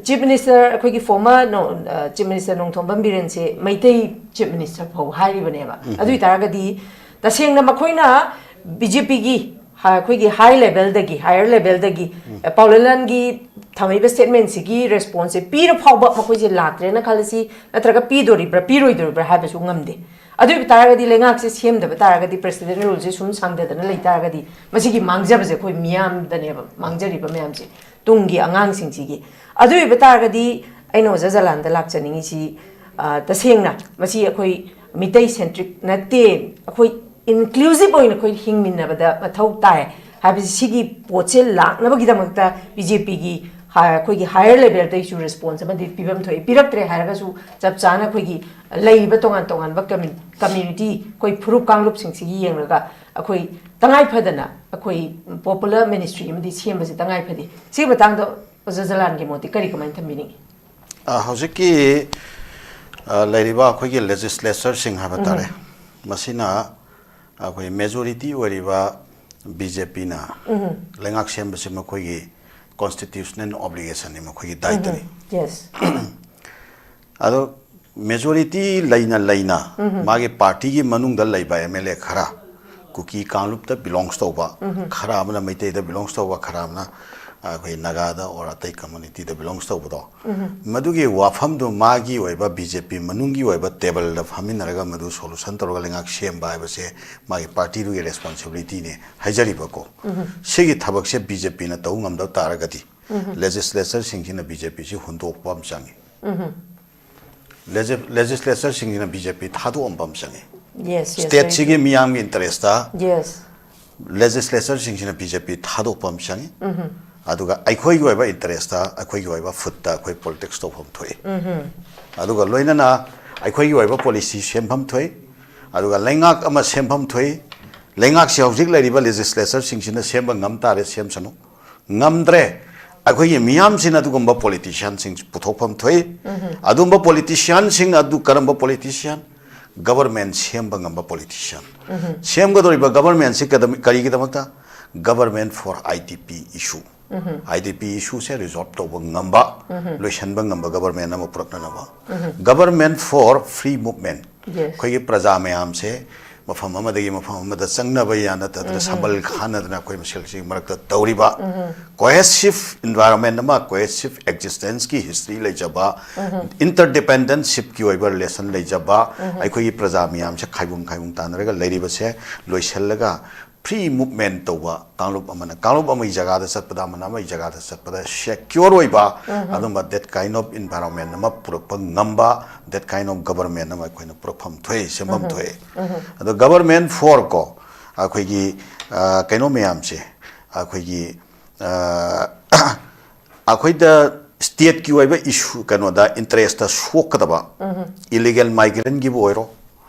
Chief Minister, ꯑꯩꯈꯣꯏꯒꯤ former ꯅꯣ-, ꯑ, Chief Minister Nongthombam ꯕꯤꯔꯦꯟꯁꯦ Meitei Chief Minister ꯐꯥꯎ ꯍꯥꯏꯔꯤꯕꯅꯦꯕ꯫ ꯑꯗꯨ ꯑꯣꯏꯇꯥꯔꯒꯗꯤ ꯇꯁꯦꯡꯅ ꯃꯈꯣꯏꯅ ꯕꯤ ꯖꯦ ꯄꯤꯒꯤ ꯍ-, ꯑꯩꯈꯣꯏꯒꯤ high level ꯗꯒꯤ, higher level ꯗꯒꯤ, ꯑ, ꯄꯥꯎꯂꯦꯂꯟꯒꯤ ꯊꯝꯃꯛꯏꯕ statement ꯁꯤꯒꯤ response ꯁꯦ ꯄꯤꯔ ꯐꯥꯎꯕ ꯃꯈꯣꯏꯁꯦ ꯂꯥꯛꯇ꯭ꯔꯦꯅ ꯈꯜꯂꯁꯤ, ꯅꯠꯇ꯭ꯔꯒ ꯄꯤꯗꯣꯔꯤꯕ꯭ꯔꯥ ꯄꯤꯔꯣꯏꯗꯣꯔꯤꯕ꯭ꯔꯥ ꯍꯥꯏꯕꯁꯨ ꯉꯝꯗꯦ꯫ ꯑꯗꯨ ꯑꯣꯏꯕ ꯇꯥꯔꯒꯗꯤ ꯂꯩꯉꯥꯛꯁꯦ ꯁꯦꯝꯗꯕ ꯇꯥꯔꯒꯗꯤ, president rule ꯁꯦ ꯁꯨꯝ ꯁꯥꯡꯊꯗꯅ ꯂꯩ ꯇꯥꯔꯒꯗꯤ, ꯃꯁꯤꯒꯤ ꯃꯥꯡꯖꯕꯁꯦ ꯑꯩꯈꯣꯏ ꯃꯤꯌꯥꯝꯗꯅꯦꯕ ꯃꯥꯡꯖꯔꯤꯕ ꯃꯌꯥꯝꯁꯦ, ꯇꯨꯡꯒꯤ ꯑꯉꯥꯡꯁꯤꯡꯁꯤꯒꯤ꯫ ꯑꯗꯨ ꯑꯣꯏꯕ ꯇꯥꯔꯒꯗꯤ ꯑꯩꯅ ꯑꯣꯖꯥ ꯖꯂꯥꯟꯗ ꯂꯥꯛꯆꯅꯤꯡꯉꯤꯁꯤ, ꯑ, ꯇꯁꯦꯡꯅ ꯃꯁꯤ ꯑꯩꯈꯣꯏ ꯃꯤꯇꯩ centric ꯅꯠꯇꯦ, ꯑꯩꯈꯣꯏ inclusive ꯑꯣꯏꯅ ꯑꯩꯈꯣꯏ ꯍꯤꯡꯃꯤꯟꯅꯕꯗ ꯃꯊꯧ ꯇꯥꯏ ꯍꯥꯏꯕꯁꯤ, ꯁꯤꯒꯤ ꯄꯣꯠꯁꯦ ꯂꯥꯛꯅꯕꯒꯤꯗꯃꯛꯇ ꯕꯤ ꯖꯦ ꯄꯤꯒꯤ ꯍ-, ꯑꯩꯈꯣꯏꯒꯤ higher level ꯗꯒꯤꯁꯨ response ꯑꯃꯗꯤ ꯄꯤꯐꯝ ꯊꯣꯛꯏ꯫ ꯄꯤꯔꯛꯇ꯭ꯔꯦ ꯍꯥꯏꯔꯒꯁꯨ ꯆꯞ ꯆꯥꯅ ꯑꯩꯈꯣꯏꯒꯤ ꯂꯩꯔꯤꯕ ꯇꯣꯉꯥꯟ ꯇꯣꯉꯥꯟꯕ commu-, community, ꯑꯩꯈꯣꯏ ꯐꯨꯔꯨꯞ ꯀꯥꯡꯂꯨꯞꯁꯤꯡꯁꯤꯒꯤ ꯌꯦꯡꯂꯒ ꯑꯩꯈꯣꯏ ꯇꯉꯥꯏ ꯐꯗꯅ ꯑꯩꯈꯣꯏ popular ministry ꯑꯃꯗꯤ ꯁꯦꯝꯕꯁꯦ ꯇꯉꯥꯏ ꯐꯗꯦ꯫ ꯁꯤꯒꯤ ꯃꯇꯥꯡꯗ ꯑꯣꯖꯥ ꯖꯂꯥꯟꯒꯤ ꯃꯣꯠꯇꯤ ꯀꯔꯤ, ꯀꯃꯥꯏꯅ ꯊꯝꯕꯤꯅꯤꯡꯉꯤ? ꯑ, ꯍꯧꯖꯤꯛꯀꯤ ꯑ, ꯂꯩꯔꯤꯕ ꯑꯩꯈꯣꯏꯒꯤ ꯂꯦꯖꯤꯁꯂꯦꯆꯔꯁꯤꯡ ꯍꯥꯏꯕ ꯇꯥꯔꯦ, ꯃꯁꯤꯅ ꯑꯩꯈꯣꯏ ꯃꯦꯖꯣꯔꯤꯇꯤ ꯑꯣꯏꯔꯤꯕ ꯕꯤ ꯖꯦ ꯄꯤꯅ ꯂꯩꯉꯥꯛ ꯁꯦꯝꯕꯁꯤ ꯃꯈꯣꯏꯒꯤ ꯀꯣꯟꯁꯇꯤꯇ꯭ꯌꯨꯁꯅꯦꯜ ꯑꯣꯕ꯭ꯂꯤꯒꯦꯁꯟꯅꯤ, ꯃꯈꯣꯏꯒꯤ ꯗꯥꯏꯇꯅꯤ꯫ Yes. ꯑꯗꯣ ꯃꯦꯖꯣꯔꯤꯇꯤ ꯂꯩꯅ ꯂꯩꯅ ꯃꯥꯒꯤ ꯄꯥꯔꯇꯤꯒꯤ ꯃꯅꯨꯡꯗ ꯂꯩꯕ ꯑꯦꯝ ꯑꯦꯜ ꯑꯦ ꯈꯔ, ꯀꯨꯀꯤ ꯀꯥꯡꯂꯨꯞꯇ ꯕꯤꯂꯣꯡꯁ ꯇꯧꯕ ꯈꯔ ꯑꯃꯅ, ꯃꯩꯇꯩꯗ ꯕꯤꯂꯣꯡꯁ ꯇꯧꯕ ꯈꯔ ꯑꯃꯅ, ꯑꯩꯈꯣꯏ ꯅꯥꯒꯥꯗ ꯑꯣꯔ ꯑꯇꯩ ꯀꯝꯃꯨꯅꯤꯇꯤꯗ ꯕꯤꯂꯣꯡꯁ ꯇꯧꯕꯗꯣ, ꯃꯗꯨꯒꯤ ꯋꯥꯐꯝꯗꯨ ꯃꯥꯒꯤ ꯑꯣꯏꯕ ꯕꯤ ꯖꯦ ꯄꯤ ꯃꯅꯨꯡꯒꯤ ꯑꯣꯏꯕ ꯇꯦꯕꯜꯗ ꯐꯝꯃꯤꯟꯅꯔꯒ ꯃꯗꯨ ꯁꯣꯂꯨꯁꯟ ꯇꯧꯔꯒ ꯂꯩꯉꯥꯛ ꯁꯦꯝꯕ ꯍꯥꯏꯕꯁꯦ ꯃꯥꯒꯤ ꯄꯥꯔꯇꯤꯗꯨꯒꯤ ꯔꯦꯁꯄꯣꯟꯁꯤꯕꯤꯂꯤꯇꯤꯅꯦ ꯍꯥꯏꯖꯔꯤꯕꯀꯣ꯫ ꯁꯤꯒꯤ ꯊꯕꯛꯁꯦ ꯕꯤ ꯖꯦ ꯄꯤꯅ ꯇꯧ ꯉꯝꯗꯕ ꯇꯥꯔꯒꯗꯤ ꯂꯦꯖꯤꯁꯂꯦꯆꯔꯁꯤꯡꯁꯤꯅ ꯕꯤ ꯖꯦ ꯄꯤꯁꯤ ꯍꯨꯟꯗꯣꯛꯄ ꯑꯃ ꯆꯪꯉꯤ꯫ ꯂꯦꯖꯤꯁꯂꯦꯆꯔꯁꯤꯡꯁꯤꯅ ꯕꯤ ꯖꯦ ꯄꯤ ꯊꯥꯗꯣꯛꯑꯝꯕ ꯑꯃ ꯆꯪꯉꯤ꯫ Yes, yes, very ꯁ꯭ꯇꯦꯠꯁꯤꯒꯤ true. ꯃꯤꯌꯥꯝꯒꯤ ꯏꯟꯇꯔꯦꯁꯇ Yes. ꯂꯦꯖꯤꯁꯂꯦꯆꯔꯁꯤꯡꯁꯤꯅ ꯕꯤ ꯖꯦ ꯄꯤ ꯊꯥꯗꯣꯛꯄ ꯑꯃ ꯆꯪꯉꯤ꯫ ꯑꯗꯨꯒ ꯑꯩꯈꯣꯏꯒꯤ ꯑꯣꯏꯕ ꯏꯟꯇꯔꯦꯁꯇ, ꯑꯩꯈꯣꯏꯒꯤ ꯑꯣꯏꯕ ꯐꯨꯠꯇ ꯑꯩꯈꯣꯏ ꯄꯣꯂꯤꯇꯤꯛꯁ ꯇꯧꯐꯝ ꯊꯣꯛꯏ꯫ ꯑꯗꯨꯒ ꯂꯣꯏꯅꯅ ꯑꯩꯈꯣꯏꯒꯤ ꯑꯣꯏꯕ ꯄꯣꯂꯤꯁꯤ ꯁꯦꯝꯐꯝ ꯊꯣꯛꯏ꯫ ꯑꯗꯨꯒ ꯂꯩꯉꯥꯛ ꯑꯃ ꯁꯦꯝꯐꯝ ꯊꯣꯛꯏ꯫ ꯂꯩꯉꯥꯛꯁꯤ ꯍꯧꯖꯤꯛ ꯂꯩꯔꯤꯕ ꯂꯦꯖꯤꯁꯂꯦꯆꯔꯁꯤꯡꯁꯤꯅ ꯁꯦꯝꯕ ꯉꯝ ꯇꯥꯔꯦ, ꯁꯦꯝꯁꯅꯨ꯫ ꯉꯝꯗ꯭ꯔꯦ, ꯑꯩꯈꯣꯏꯒꯤ ꯃꯤꯌꯥꯝꯁꯤꯅ ꯑꯗꯨꯒꯨꯝꯕ ꯄꯣꯂꯤꯇꯤꯁꯤꯌꯥꯟꯁꯤꯡ ꯄꯨꯊꯣꯛꯐꯝ ꯊꯣꯛꯏ꯫ ꯑꯗꯨꯝꯕ ꯄꯣꯂꯤꯇꯤꯁꯤꯌꯥꯟꯁꯤꯡ ꯑꯗꯨ ꯀꯔꯝꯕ ꯄꯣꯂꯤꯇꯤꯁꯤꯌꯥꯟ? ꯒꯕꯔꯃꯦꯟ ꯁꯦꯝꯕ ꯉꯝꯕ ꯄꯣꯂꯤꯇꯤꯁꯤꯌꯥꯟ꯫ ꯁꯦꯝꯒꯗꯧꯔꯤꯕ ꯒꯕꯔꯃꯦꯟꯁꯤ ꯀꯗꯝ-, ꯀꯔꯤꯒꯤꯗꯃꯛꯇ? Government for I D P issue꯫ I D P issue ꯁꯦ ꯔꯤꯖꯣꯜꯕ ꯇꯧꯕ ꯉꯝꯕ, ꯂꯣꯏꯁꯤꯟꯕ ꯉꯝꯕ ꯒꯕꯔꯃꯦꯟ ꯑꯃ ꯄꯨꯔꯛꯅꯅꯕ꯫ Government for free movement꯫ Yes. ꯑꯩꯈꯣꯏꯒꯤ ꯄ꯭ꯔꯖꯥ ꯃꯌꯥꯝꯁꯦ ꯃꯐꯝ ꯑꯃꯗꯒꯤ ꯃꯐꯝ ꯑꯃꯗ ꯆꯪꯅꯕ ꯌꯥ ꯅꯠꯇꯗꯅ ꯁꯝꯕꯜ ꯈꯥꯅꯗꯅ ꯑꯩꯈꯣꯏ ꯃꯁꯦꯜꯁꯤ ꯃꯔꯛꯇ ꯇꯧꯔꯤꯕ꯫ Cohesive environment ꯑꯃ, cohesive existence ꯀꯤ history ꯂꯩꯖꯕ, interdependence ꯁꯤꯞꯀꯤ ꯑꯣꯏꯕ relation ꯂꯩꯖꯕ, ꯑꯩꯈꯣꯏꯒꯤ ꯄ꯭ꯔꯖꯥ ꯃꯌꯥꯝꯁꯦ ꯈꯥꯏꯕꯨꯡ ꯈꯥꯏꯕꯨꯡ ꯇꯥꯟꯅꯔꯒ ꯂꯩꯔꯤꯕꯁꯦ ꯂꯣꯏꯁꯤꯜꯂꯒ free movement ꯇꯧꯕ ꯀꯥꯡꯂꯨꯞ ꯑꯃꯅ ꯀꯥꯡꯂꯨꯞ ꯑꯃꯒꯤ ꯖꯒꯥꯗ ꯆꯠꯄꯗ, ꯑꯃꯅ ꯑꯃꯒꯤ ꯖꯒꯥꯗ ꯆꯠꯄꯗ secure ꯑꯣꯏꯕ, ꯑꯗꯨꯝꯕ that kind of environment ꯑꯃ ꯄꯨꯔꯛꯄ ꯉꯝꯕ, that kind of government ꯑꯃ ꯑꯩꯈꯣꯏꯅ ꯄꯨꯔꯛꯐꯝ ꯊꯣꯛꯏ, ꯁꯦꯝꯐꯝ ꯊꯣꯛꯏ꯫ ꯑꯗꯣ government for ꯀꯣ, ꯑꯩꯈꯣꯏꯒꯤ, ꯑ, ꯀꯩꯅꯣ ꯃꯌꯥꯝꯁꯦ, ꯑꯩꯈꯣꯏꯒꯤ, ꯑ, ꯑꯩꯈꯣꯏꯗ ꯁ꯭ꯇꯦꯠꯀꯤ ꯑꯣꯏꯕ ꯏꯁꯨ, ꯀꯩꯅꯣꯗ, ꯏꯟꯇꯔꯦꯁꯇ ꯁꯣꯛꯀꯗꯕ, ꯏꯂꯤꯒꯦꯜ ꯃꯥꯏꯒ꯭ꯔꯦꯟꯒꯤꯕꯨ ꯑꯣꯏꯔꯣ,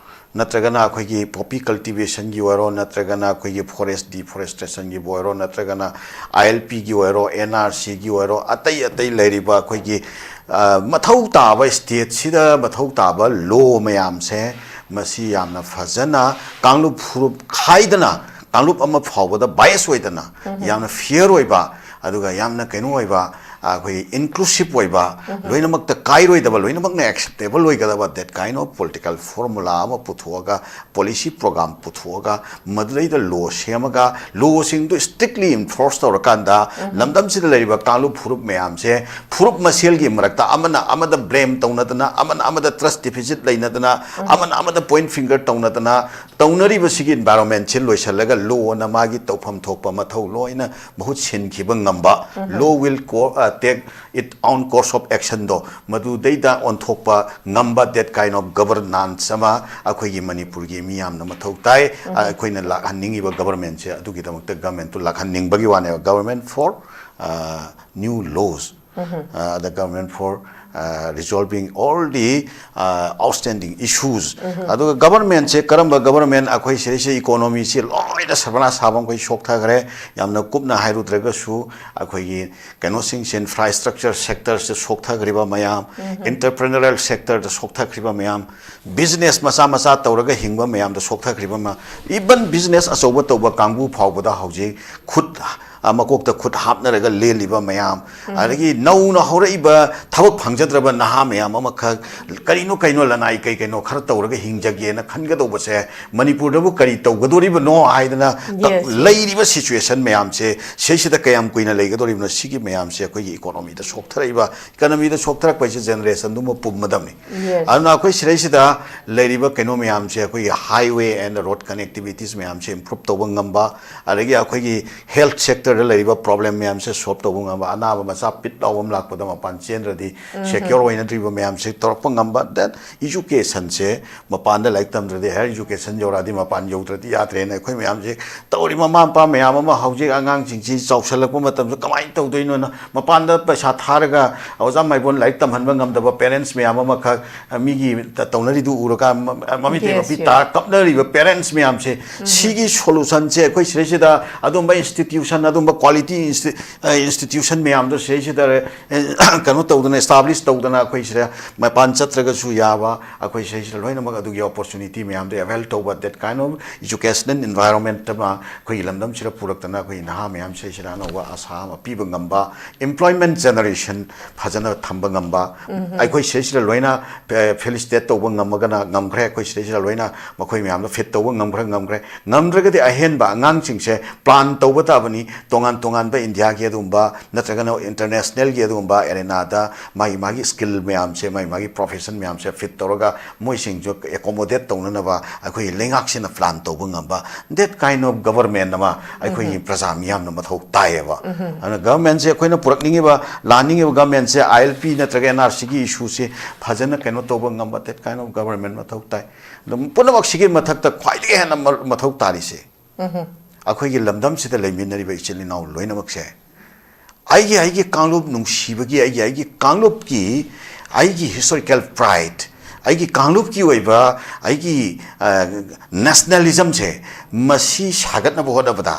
ꯅꯠꯇ꯭ꯔꯒꯅ ꯑꯩꯈꯣꯏꯒꯤ poppy cultivation ꯒꯤ ꯑꯣꯏꯔꯣ, ꯅꯠꯇ꯭ꯔꯒꯅ ꯑꯩꯈꯣꯏꯒꯤ forest deforestation ꯒꯤꯕꯨ ꯑꯣꯏꯔꯣ, ꯅꯠꯇ꯭ꯔꯒꯅ I L P ꯒꯤ ꯑꯣꯏꯔꯣ, N R C ꯒꯤ ꯑꯣꯏꯔꯣ, ꯑꯇꯩ ꯑꯇꯩ ꯂꯩꯔꯤꯕ ꯑꯩꯈꯣꯏꯒꯤ, ꯑ, ꯃꯊꯧ ꯇꯥꯕ, state ꯁꯤꯗ ꯃꯊꯧ ꯇꯥꯕ law ꯃꯌꯥꯝꯁꯦ, ꯃꯁꯤ ꯌꯥꯝꯅ ꯐꯖꯅ ꯀꯥꯡꯂꯨꯞ ꯐꯨꯔꯨꯞ ꯈꯥꯏꯗꯅ, ꯀꯥꯡꯂꯨꯞ ꯑꯃ ꯐꯥꯎꯕꯗ bias ꯑꯣꯏꯗꯅ, ꯌꯥꯝꯅ fair ꯑꯣꯏꯕ, ꯑꯗꯨꯒ ꯌꯥꯝꯅ ꯀꯩꯅꯣ ꯑꯣꯏꯕ, ꯑꯩꯈꯣꯏꯒꯤ inclusive ꯑꯣꯏꯕ, ꯂꯣꯏꯅꯃꯛꯇ ꯀꯥꯏꯔꯣꯏꯗꯕ, ꯂꯣꯏꯅꯃꯛꯅ acceptable ꯑꯣꯏꯒꯗꯕ, that kind of political formula ꯑꯃ ꯄꯨꯊꯣꯛꯑꯒ, policy program ꯄꯨꯊꯣꯛꯑꯒ, ꯃꯗꯨꯗꯩꯗ law ꯁꯦꯝꯃꯒ, law ꯁꯤꯡꯗꯨ strictly enforce ꯇꯧꯔꯀꯥꯟꯗ, ꯂꯝꯗꯝꯁꯤꯗ ꯂꯩꯔꯤꯕ ꯀꯥꯡꯂꯨꯞ ꯐꯨꯔꯨꯞ ꯃꯌꯥꯝꯁꯦ, ꯐꯨꯔꯨꯞ ꯃꯁꯦꯜꯒꯤ ꯃꯔꯛꯇ ꯑꯃꯅ ꯑꯃꯗ blame ꯇꯧꯅꯗꯅ, ꯑꯃꯅ ꯑꯃꯗ trust deficit ꯂꯩꯅꯗꯅ, ꯑꯃꯅ ꯑꯃꯗ point finger ꯇꯧꯅꯗꯅ, ꯇꯧꯅꯔꯤꯕꯁꯤꯒꯤ environment ꯁꯤ ꯂꯣꯏꯁꯤꯜꯂꯒ, law ꯅ ꯃꯥꯒꯤ ꯇꯧꯐꯝ ꯊꯣꯛꯄ ꯃꯊꯧ ꯂꯣꯏꯅ ꯃꯍꯨꯠ ꯁꯤꯟꯈꯤꯕ ꯉꯝꯕ, law will co- uh, take it own course of action ꯗꯣ, ꯃꯗꯨꯗꯩꯗ ꯑꯣꯟꯊꯣꯛꯄ ꯉꯝꯕ, that kind of governance ꯑꯃ ꯑꯩꯈꯣꯏꯒꯤ ꯃꯅꯤꯄꯨꯔꯒꯤ ꯃꯤꯌꯥꯝꯅ ꯃꯊꯧ ꯇꯥꯏ꯫ ꯑ, ꯑꯩꯈꯣꯏꯅ ꯂꯥꯛꯍꯟꯅꯤꯡꯉꯤꯕ government ꯁꯦ, ꯑꯗꯨꯒꯤꯗꯃꯛꯇ government ꯇꯨ ꯂꯥꯛꯍꯟꯅꯤꯡꯕꯒꯤ ꯋꯥꯅꯦꯕ, government for, uh, new laws, uh, the government for, uh, resolving all the, uh, outstanding issues. ꯑꯗꯨꯒ government ꯁꯦ ꯀꯔꯝꯕ government, ꯑꯩꯈꯣꯏ ꯁꯤꯗꯩꯁꯤꯗ economy ꯁꯤ ꯂꯣꯏꯅ ꯁꯔꯕꯅꯥꯁ ꯁꯥꯕ ꯃꯈꯩ ꯁꯣꯛꯊꯈ꯭ꯔꯦ, ꯌꯥꯝꯅ ꯀꯨꯞꯅ ꯍꯥꯏꯔꯨꯗ꯭ꯔꯒꯁꯨ, ꯑꯩꯈꯣꯏꯒꯤ ꯀꯩꯅꯣꯁꯤꯡꯁꯦ, infrastructure sector ꯁꯦ ꯁꯣꯛꯊꯈ꯭ꯔꯤꯕ ꯃꯌꯥꯝ, entrepreneurial sector ꯗ ꯁꯣꯛꯊꯈ꯭ꯔꯤꯕ ꯃꯌꯥꯝ, business ꯃꯆꯥ ꯃꯆꯥ ꯇꯧꯔꯒ ꯍꯤꯡꯕ ꯃꯌꯥꯝꯗ ꯁꯣꯛꯊꯈ꯭ꯔꯤꯕ ꯃꯌꯥꯝ, even business ꯑꯆꯧꯕ ꯇꯧꯕ ꯀꯥꯡꯕꯨ ꯐꯥꯎꯕꯗ ꯍꯧꯖꯤꯛ ꯈꯨꯠ, ꯑ, ꯃꯀꯣꯛꯇ ꯈꯨꯠ ꯍꯥꯞꯅꯔꯒ ꯂꯦꯜꯂꯤꯕ ꯃꯌꯥꯝ, ꯑꯗꯒꯤ ꯅꯧꯅ ꯍꯧꯔꯛꯏꯕ ꯊꯕꯛ ꯐꯪꯖꯗ꯭ꯔꯕ ꯅꯍꯥ ꯃꯌꯥꯝ ꯑꯃꯈꯛ ꯀꯔꯤꯅꯣ ꯀꯩꯅꯣ ꯂꯅꯥꯏ ꯀꯩ ꯀꯩꯅꯣ ꯈꯔ ꯇꯧꯔꯒ ꯍꯤꯡꯖꯒꯦꯅ ꯈꯟꯒꯗꯧꯕꯁꯦ, ꯃꯅꯤꯄꯨꯔꯗꯕꯨ ꯀꯔꯤ ꯇꯧꯒꯗꯣꯔꯤꯕꯅꯣ ꯍꯥꯏꯗꯅ ꯇ- Yes, yes. ꯂꯩꯔꯤꯕ situation ꯃꯌꯥꯝꯁꯦ, ꯁꯤꯁꯤꯗ ꯀꯌꯥꯝ ꯀꯨꯏꯅ ꯂꯩꯒꯗꯧꯔꯤꯕꯅꯣ? ꯁꯤꯒꯤ ꯃꯌꯥꯝꯁꯦ ꯑꯩꯈꯣꯏꯒꯤ economy ꯗ ꯁꯣꯛꯊꯔꯛꯏꯕ, economy ꯗ ꯁꯣꯛꯊꯔꯛꯄ ꯍꯥꯏꯁꯦ generation ꯗꯨꯃ ꯄꯨꯝꯃꯗꯕꯅꯤ꯫ Yes. ꯑꯗꯨꯅ ꯑꯩꯈꯣꯏ ꯁꯤꯗꯩꯁꯤꯗ ꯂꯩꯔꯤꯕ ꯀꯩꯅꯣ ꯃꯌꯥꯝꯁꯦ, ꯑꯩꯈꯣꯏꯒꯤ highway and road connectivities ꯃꯌꯥꯝꯁꯦ improve ꯇꯧꯕ ꯉꯝꯕ, ꯑꯗꯒꯤ ꯑꯩꯈꯣꯏꯒꯤ health sector ꯂꯩꯔꯤꯕ problem ꯃꯌꯥꯝꯁꯦ solve ꯇꯧꯕ ꯉꯝꯕ, ꯑꯅꯥꯕ ꯃꯆꯥ ꯄꯤꯠ ꯂꯥꯎꯕ ꯑꯃ ꯂꯥꯛꯄꯗ ꯃꯄꯥꯟ ꯆꯦꯟꯗ꯭ꯔꯗꯤ secure ꯑꯣꯏꯅꯗ꯭ꯔꯤꯕ ꯃꯌꯥꯝꯁꯦ ꯇꯧꯔꯛꯄ ꯉꯝꯕ, then educationꯁꯦ ꯃꯄꯥꯟꯗ ꯂꯥꯏꯔꯤꯛ ꯇꯝꯗ꯭ꯔꯗꯤ, higher education ꯌꯧꯔꯛꯑꯗꯤ ꯃꯄꯥꯟ ꯌꯧꯗ꯭ꯔꯗꯤ ꯌꯥꯗ꯭ꯔꯦꯅ ꯑꯩꯈꯣꯏ ꯃꯌꯥꯝꯁꯦ ꯇꯧꯔꯤ꯫ ꯃꯃꯥ ꯃꯄꯥ ꯃꯌꯥꯝ ꯑꯃ ꯍꯧꯖꯤꯛ ꯑꯉꯥꯡꯁꯤꯡꯁꯤ ꯆꯥꯎꯁꯜꯂꯛꯄ ꯃꯇꯝꯗ ꯀꯃꯥꯏꯅ ꯇꯧꯗꯣꯏꯅꯣꯅ ꯃꯄꯥꯟꯗ ꯄꯩꯁꯥ ꯊꯥꯔꯒ ꯑꯣꯖꯥ ꯃꯥꯏꯕꯣꯟ ꯂꯥꯏꯔꯤꯛ ꯇꯝꯍꯟꯕ ꯉꯝꯗꯕ parents ꯃꯌꯥꯝ ꯑꯃꯈꯛ ꯃꯤꯒꯤ ꯇꯧꯅꯔꯤꯗꯨ ꯎꯔꯒ ꯃ-, ꯃꯃꯤꯠꯇꯩ Yes, ꯃꯄꯤ yes. ꯇꯥꯔ ꯀꯞꯅꯔꯤꯕ parents ꯃꯌꯥꯝꯁꯦ, ꯁꯤꯒꯤ solutionꯁꯦ ꯑꯩꯈꯣꯏ ꯁꯤꯗꯩꯁꯤꯗ ꯑꯗꯨꯝꯕ institution, ꯑꯗꯨꯝꯕ quality insti-, ꯑ, institution ꯃꯌꯥꯝꯗꯣ ꯁꯤꯗꯩꯁꯤꯗ, ꯑ, ꯀꯩꯅꯣ ꯇꯧꯗꯅ, establish ꯇꯧꯗꯅ ꯑꯩꯈꯣꯏ ꯁꯤꯗ ꯃꯄꯥꯟ ꯆꯠꯇ꯭ꯔꯒꯁꯨ ꯌꯥꯕ, ꯑꯩꯈꯣꯏ ꯁꯤꯗꯩꯁꯤꯗ ꯂꯣꯏꯅꯃꯛ ꯑꯗꯨꯒꯤ opportunity ꯃꯌꯥꯝꯗꯣ avail ꯇꯧꯕ, that kind of educational environment ꯑꯃ ꯑꯩꯈꯣꯏꯒꯤ ꯂꯝꯗꯝꯁꯤꯗ ꯄꯨꯔꯛꯇꯅ ꯑꯩꯈꯣꯏ ꯅꯍꯥ ꯃꯌꯥꯝ ꯁꯤꯗꯩꯁꯤꯗ ꯑꯅꯧꯕ ꯑꯁꯥ ꯑꯃ ꯄꯤꯕ ꯉꯝꯕ, employment generation ꯐꯖꯅ ꯊꯝꯕ ꯉꯝꯕ, ꯑꯩꯈꯣꯏ ꯁꯤꯗꯩꯁꯤꯗ ꯂꯣꯏꯅ, ꯑ, felicitate ꯇꯧꯕ ꯉꯝꯃꯒꯅ ꯉꯝꯈ꯭ꯔꯦ, ꯑꯩꯈꯣꯏ ꯁꯤꯗꯩꯁꯤꯗ ꯂꯣꯏꯅ ꯃꯈꯣꯏ ꯃꯌꯥꯝꯗꯣ fit ꯇꯧꯕ ꯉꯝꯈ꯭ꯔꯦ, ꯉꯝꯈ꯭ꯔꯦ꯫ ꯉꯝꯗ꯭ꯔꯒꯗꯤ ꯑꯍꯦꯟꯕ ꯑꯉꯥꯡꯁꯤꯡꯁꯦ plan ꯇꯧꯕ ꯇꯥꯕꯅꯤ, ꯇꯣꯉꯥꯟ ꯇꯣꯉꯥꯟꯕ ꯏꯟꯗꯤꯌꯥꯒꯤ ꯑꯗꯨꯒꯨꯝꯕ ꯅꯠꯇ꯭ꯔꯒꯅ internationalꯒꯤ ꯑꯗꯨꯒꯨꯝꯕ arenaꯗ ꯃꯥꯒꯤ ꯃꯥꯒꯤ skill ꯃꯌꯥꯝꯁꯦ, ꯃꯥꯒꯤ ꯃꯥꯒꯤ profession ꯃꯌꯥꯝꯁꯦ fit ꯇꯧꯔꯒ ꯃꯣꯏꯁꯤꯡꯁꯨ accommodate ꯇꯧꯅꯅꯕ ꯑꯩꯈꯣꯏꯒꯤ ꯂꯩꯉꯥꯛꯁꯤꯅ plan ꯇꯧꯕ ꯉꯝꯕ, that kind of government ꯑꯃ ꯑꯩꯈꯣꯏꯒꯤ ꯄ꯭ꯔꯖꯥ ꯃꯤꯌꯥꯝꯅ ꯃꯊꯧ ꯇꯥꯏꯌꯦꯕ꯫ ꯑꯗꯨꯅ governmentꯁꯦ ꯑꯩꯈꯣꯏꯅ ꯄꯨꯔꯛꯅꯤꯡꯉꯤꯕ, ꯂꯥꯛꯅꯤꯡꯉꯤꯕ governmentꯁꯦ ILP ꯅꯠꯇ꯭ꯔꯒ NRCꯒꯤ issueꯁꯦ ꯐꯖꯅ ꯀꯩꯅꯣ ꯇꯧꯕ ꯉꯝꯕ, that kind of government ꯃꯊꯧ ꯇꯥꯏ꯫ ꯑꯗꯨꯝ ꯄꯨꯝꯅꯃꯛꯁꯤꯒꯤ ꯃꯊꯛꯇ ꯈ꯭ꯋꯥꯏꯗꯒꯤ ꯍꯦꯟꯅ ꯃ-, ꯃꯊꯧ ꯇꯥꯔꯤꯁꯦ ꯑꯩꯈꯣꯏꯒꯤ ꯂꯝꯗꯝꯁꯤꯗ ꯂꯩꯃꯤꯟꯅꯔꯤꯕ ꯏꯆꯤꯜ ꯏꯅꯥꯎ ꯂꯣꯏꯅꯃꯛꯁꯦ ꯑꯩꯒꯤ, ꯑꯩꯒꯤ ꯀꯥꯡꯂꯨꯞ ꯅꯨꯡꯁꯤꯕꯒꯤ, ꯑꯩꯒꯤ, ꯑꯩꯒꯤ ꯀꯥꯡꯂꯨꯞꯀꯤ, ꯑꯩꯒꯤ historical pride, ꯑꯩꯒꯤ ꯀꯥꯡꯂꯨꯞꯀꯤ ꯑꯣꯏꯕ ꯑꯩꯒꯤ, ꯑ, nationalismꯁꯦ ꯃꯁꯤ ꯁꯥꯒꯠꯅꯕ ꯍꯣꯠꯅꯕꯗ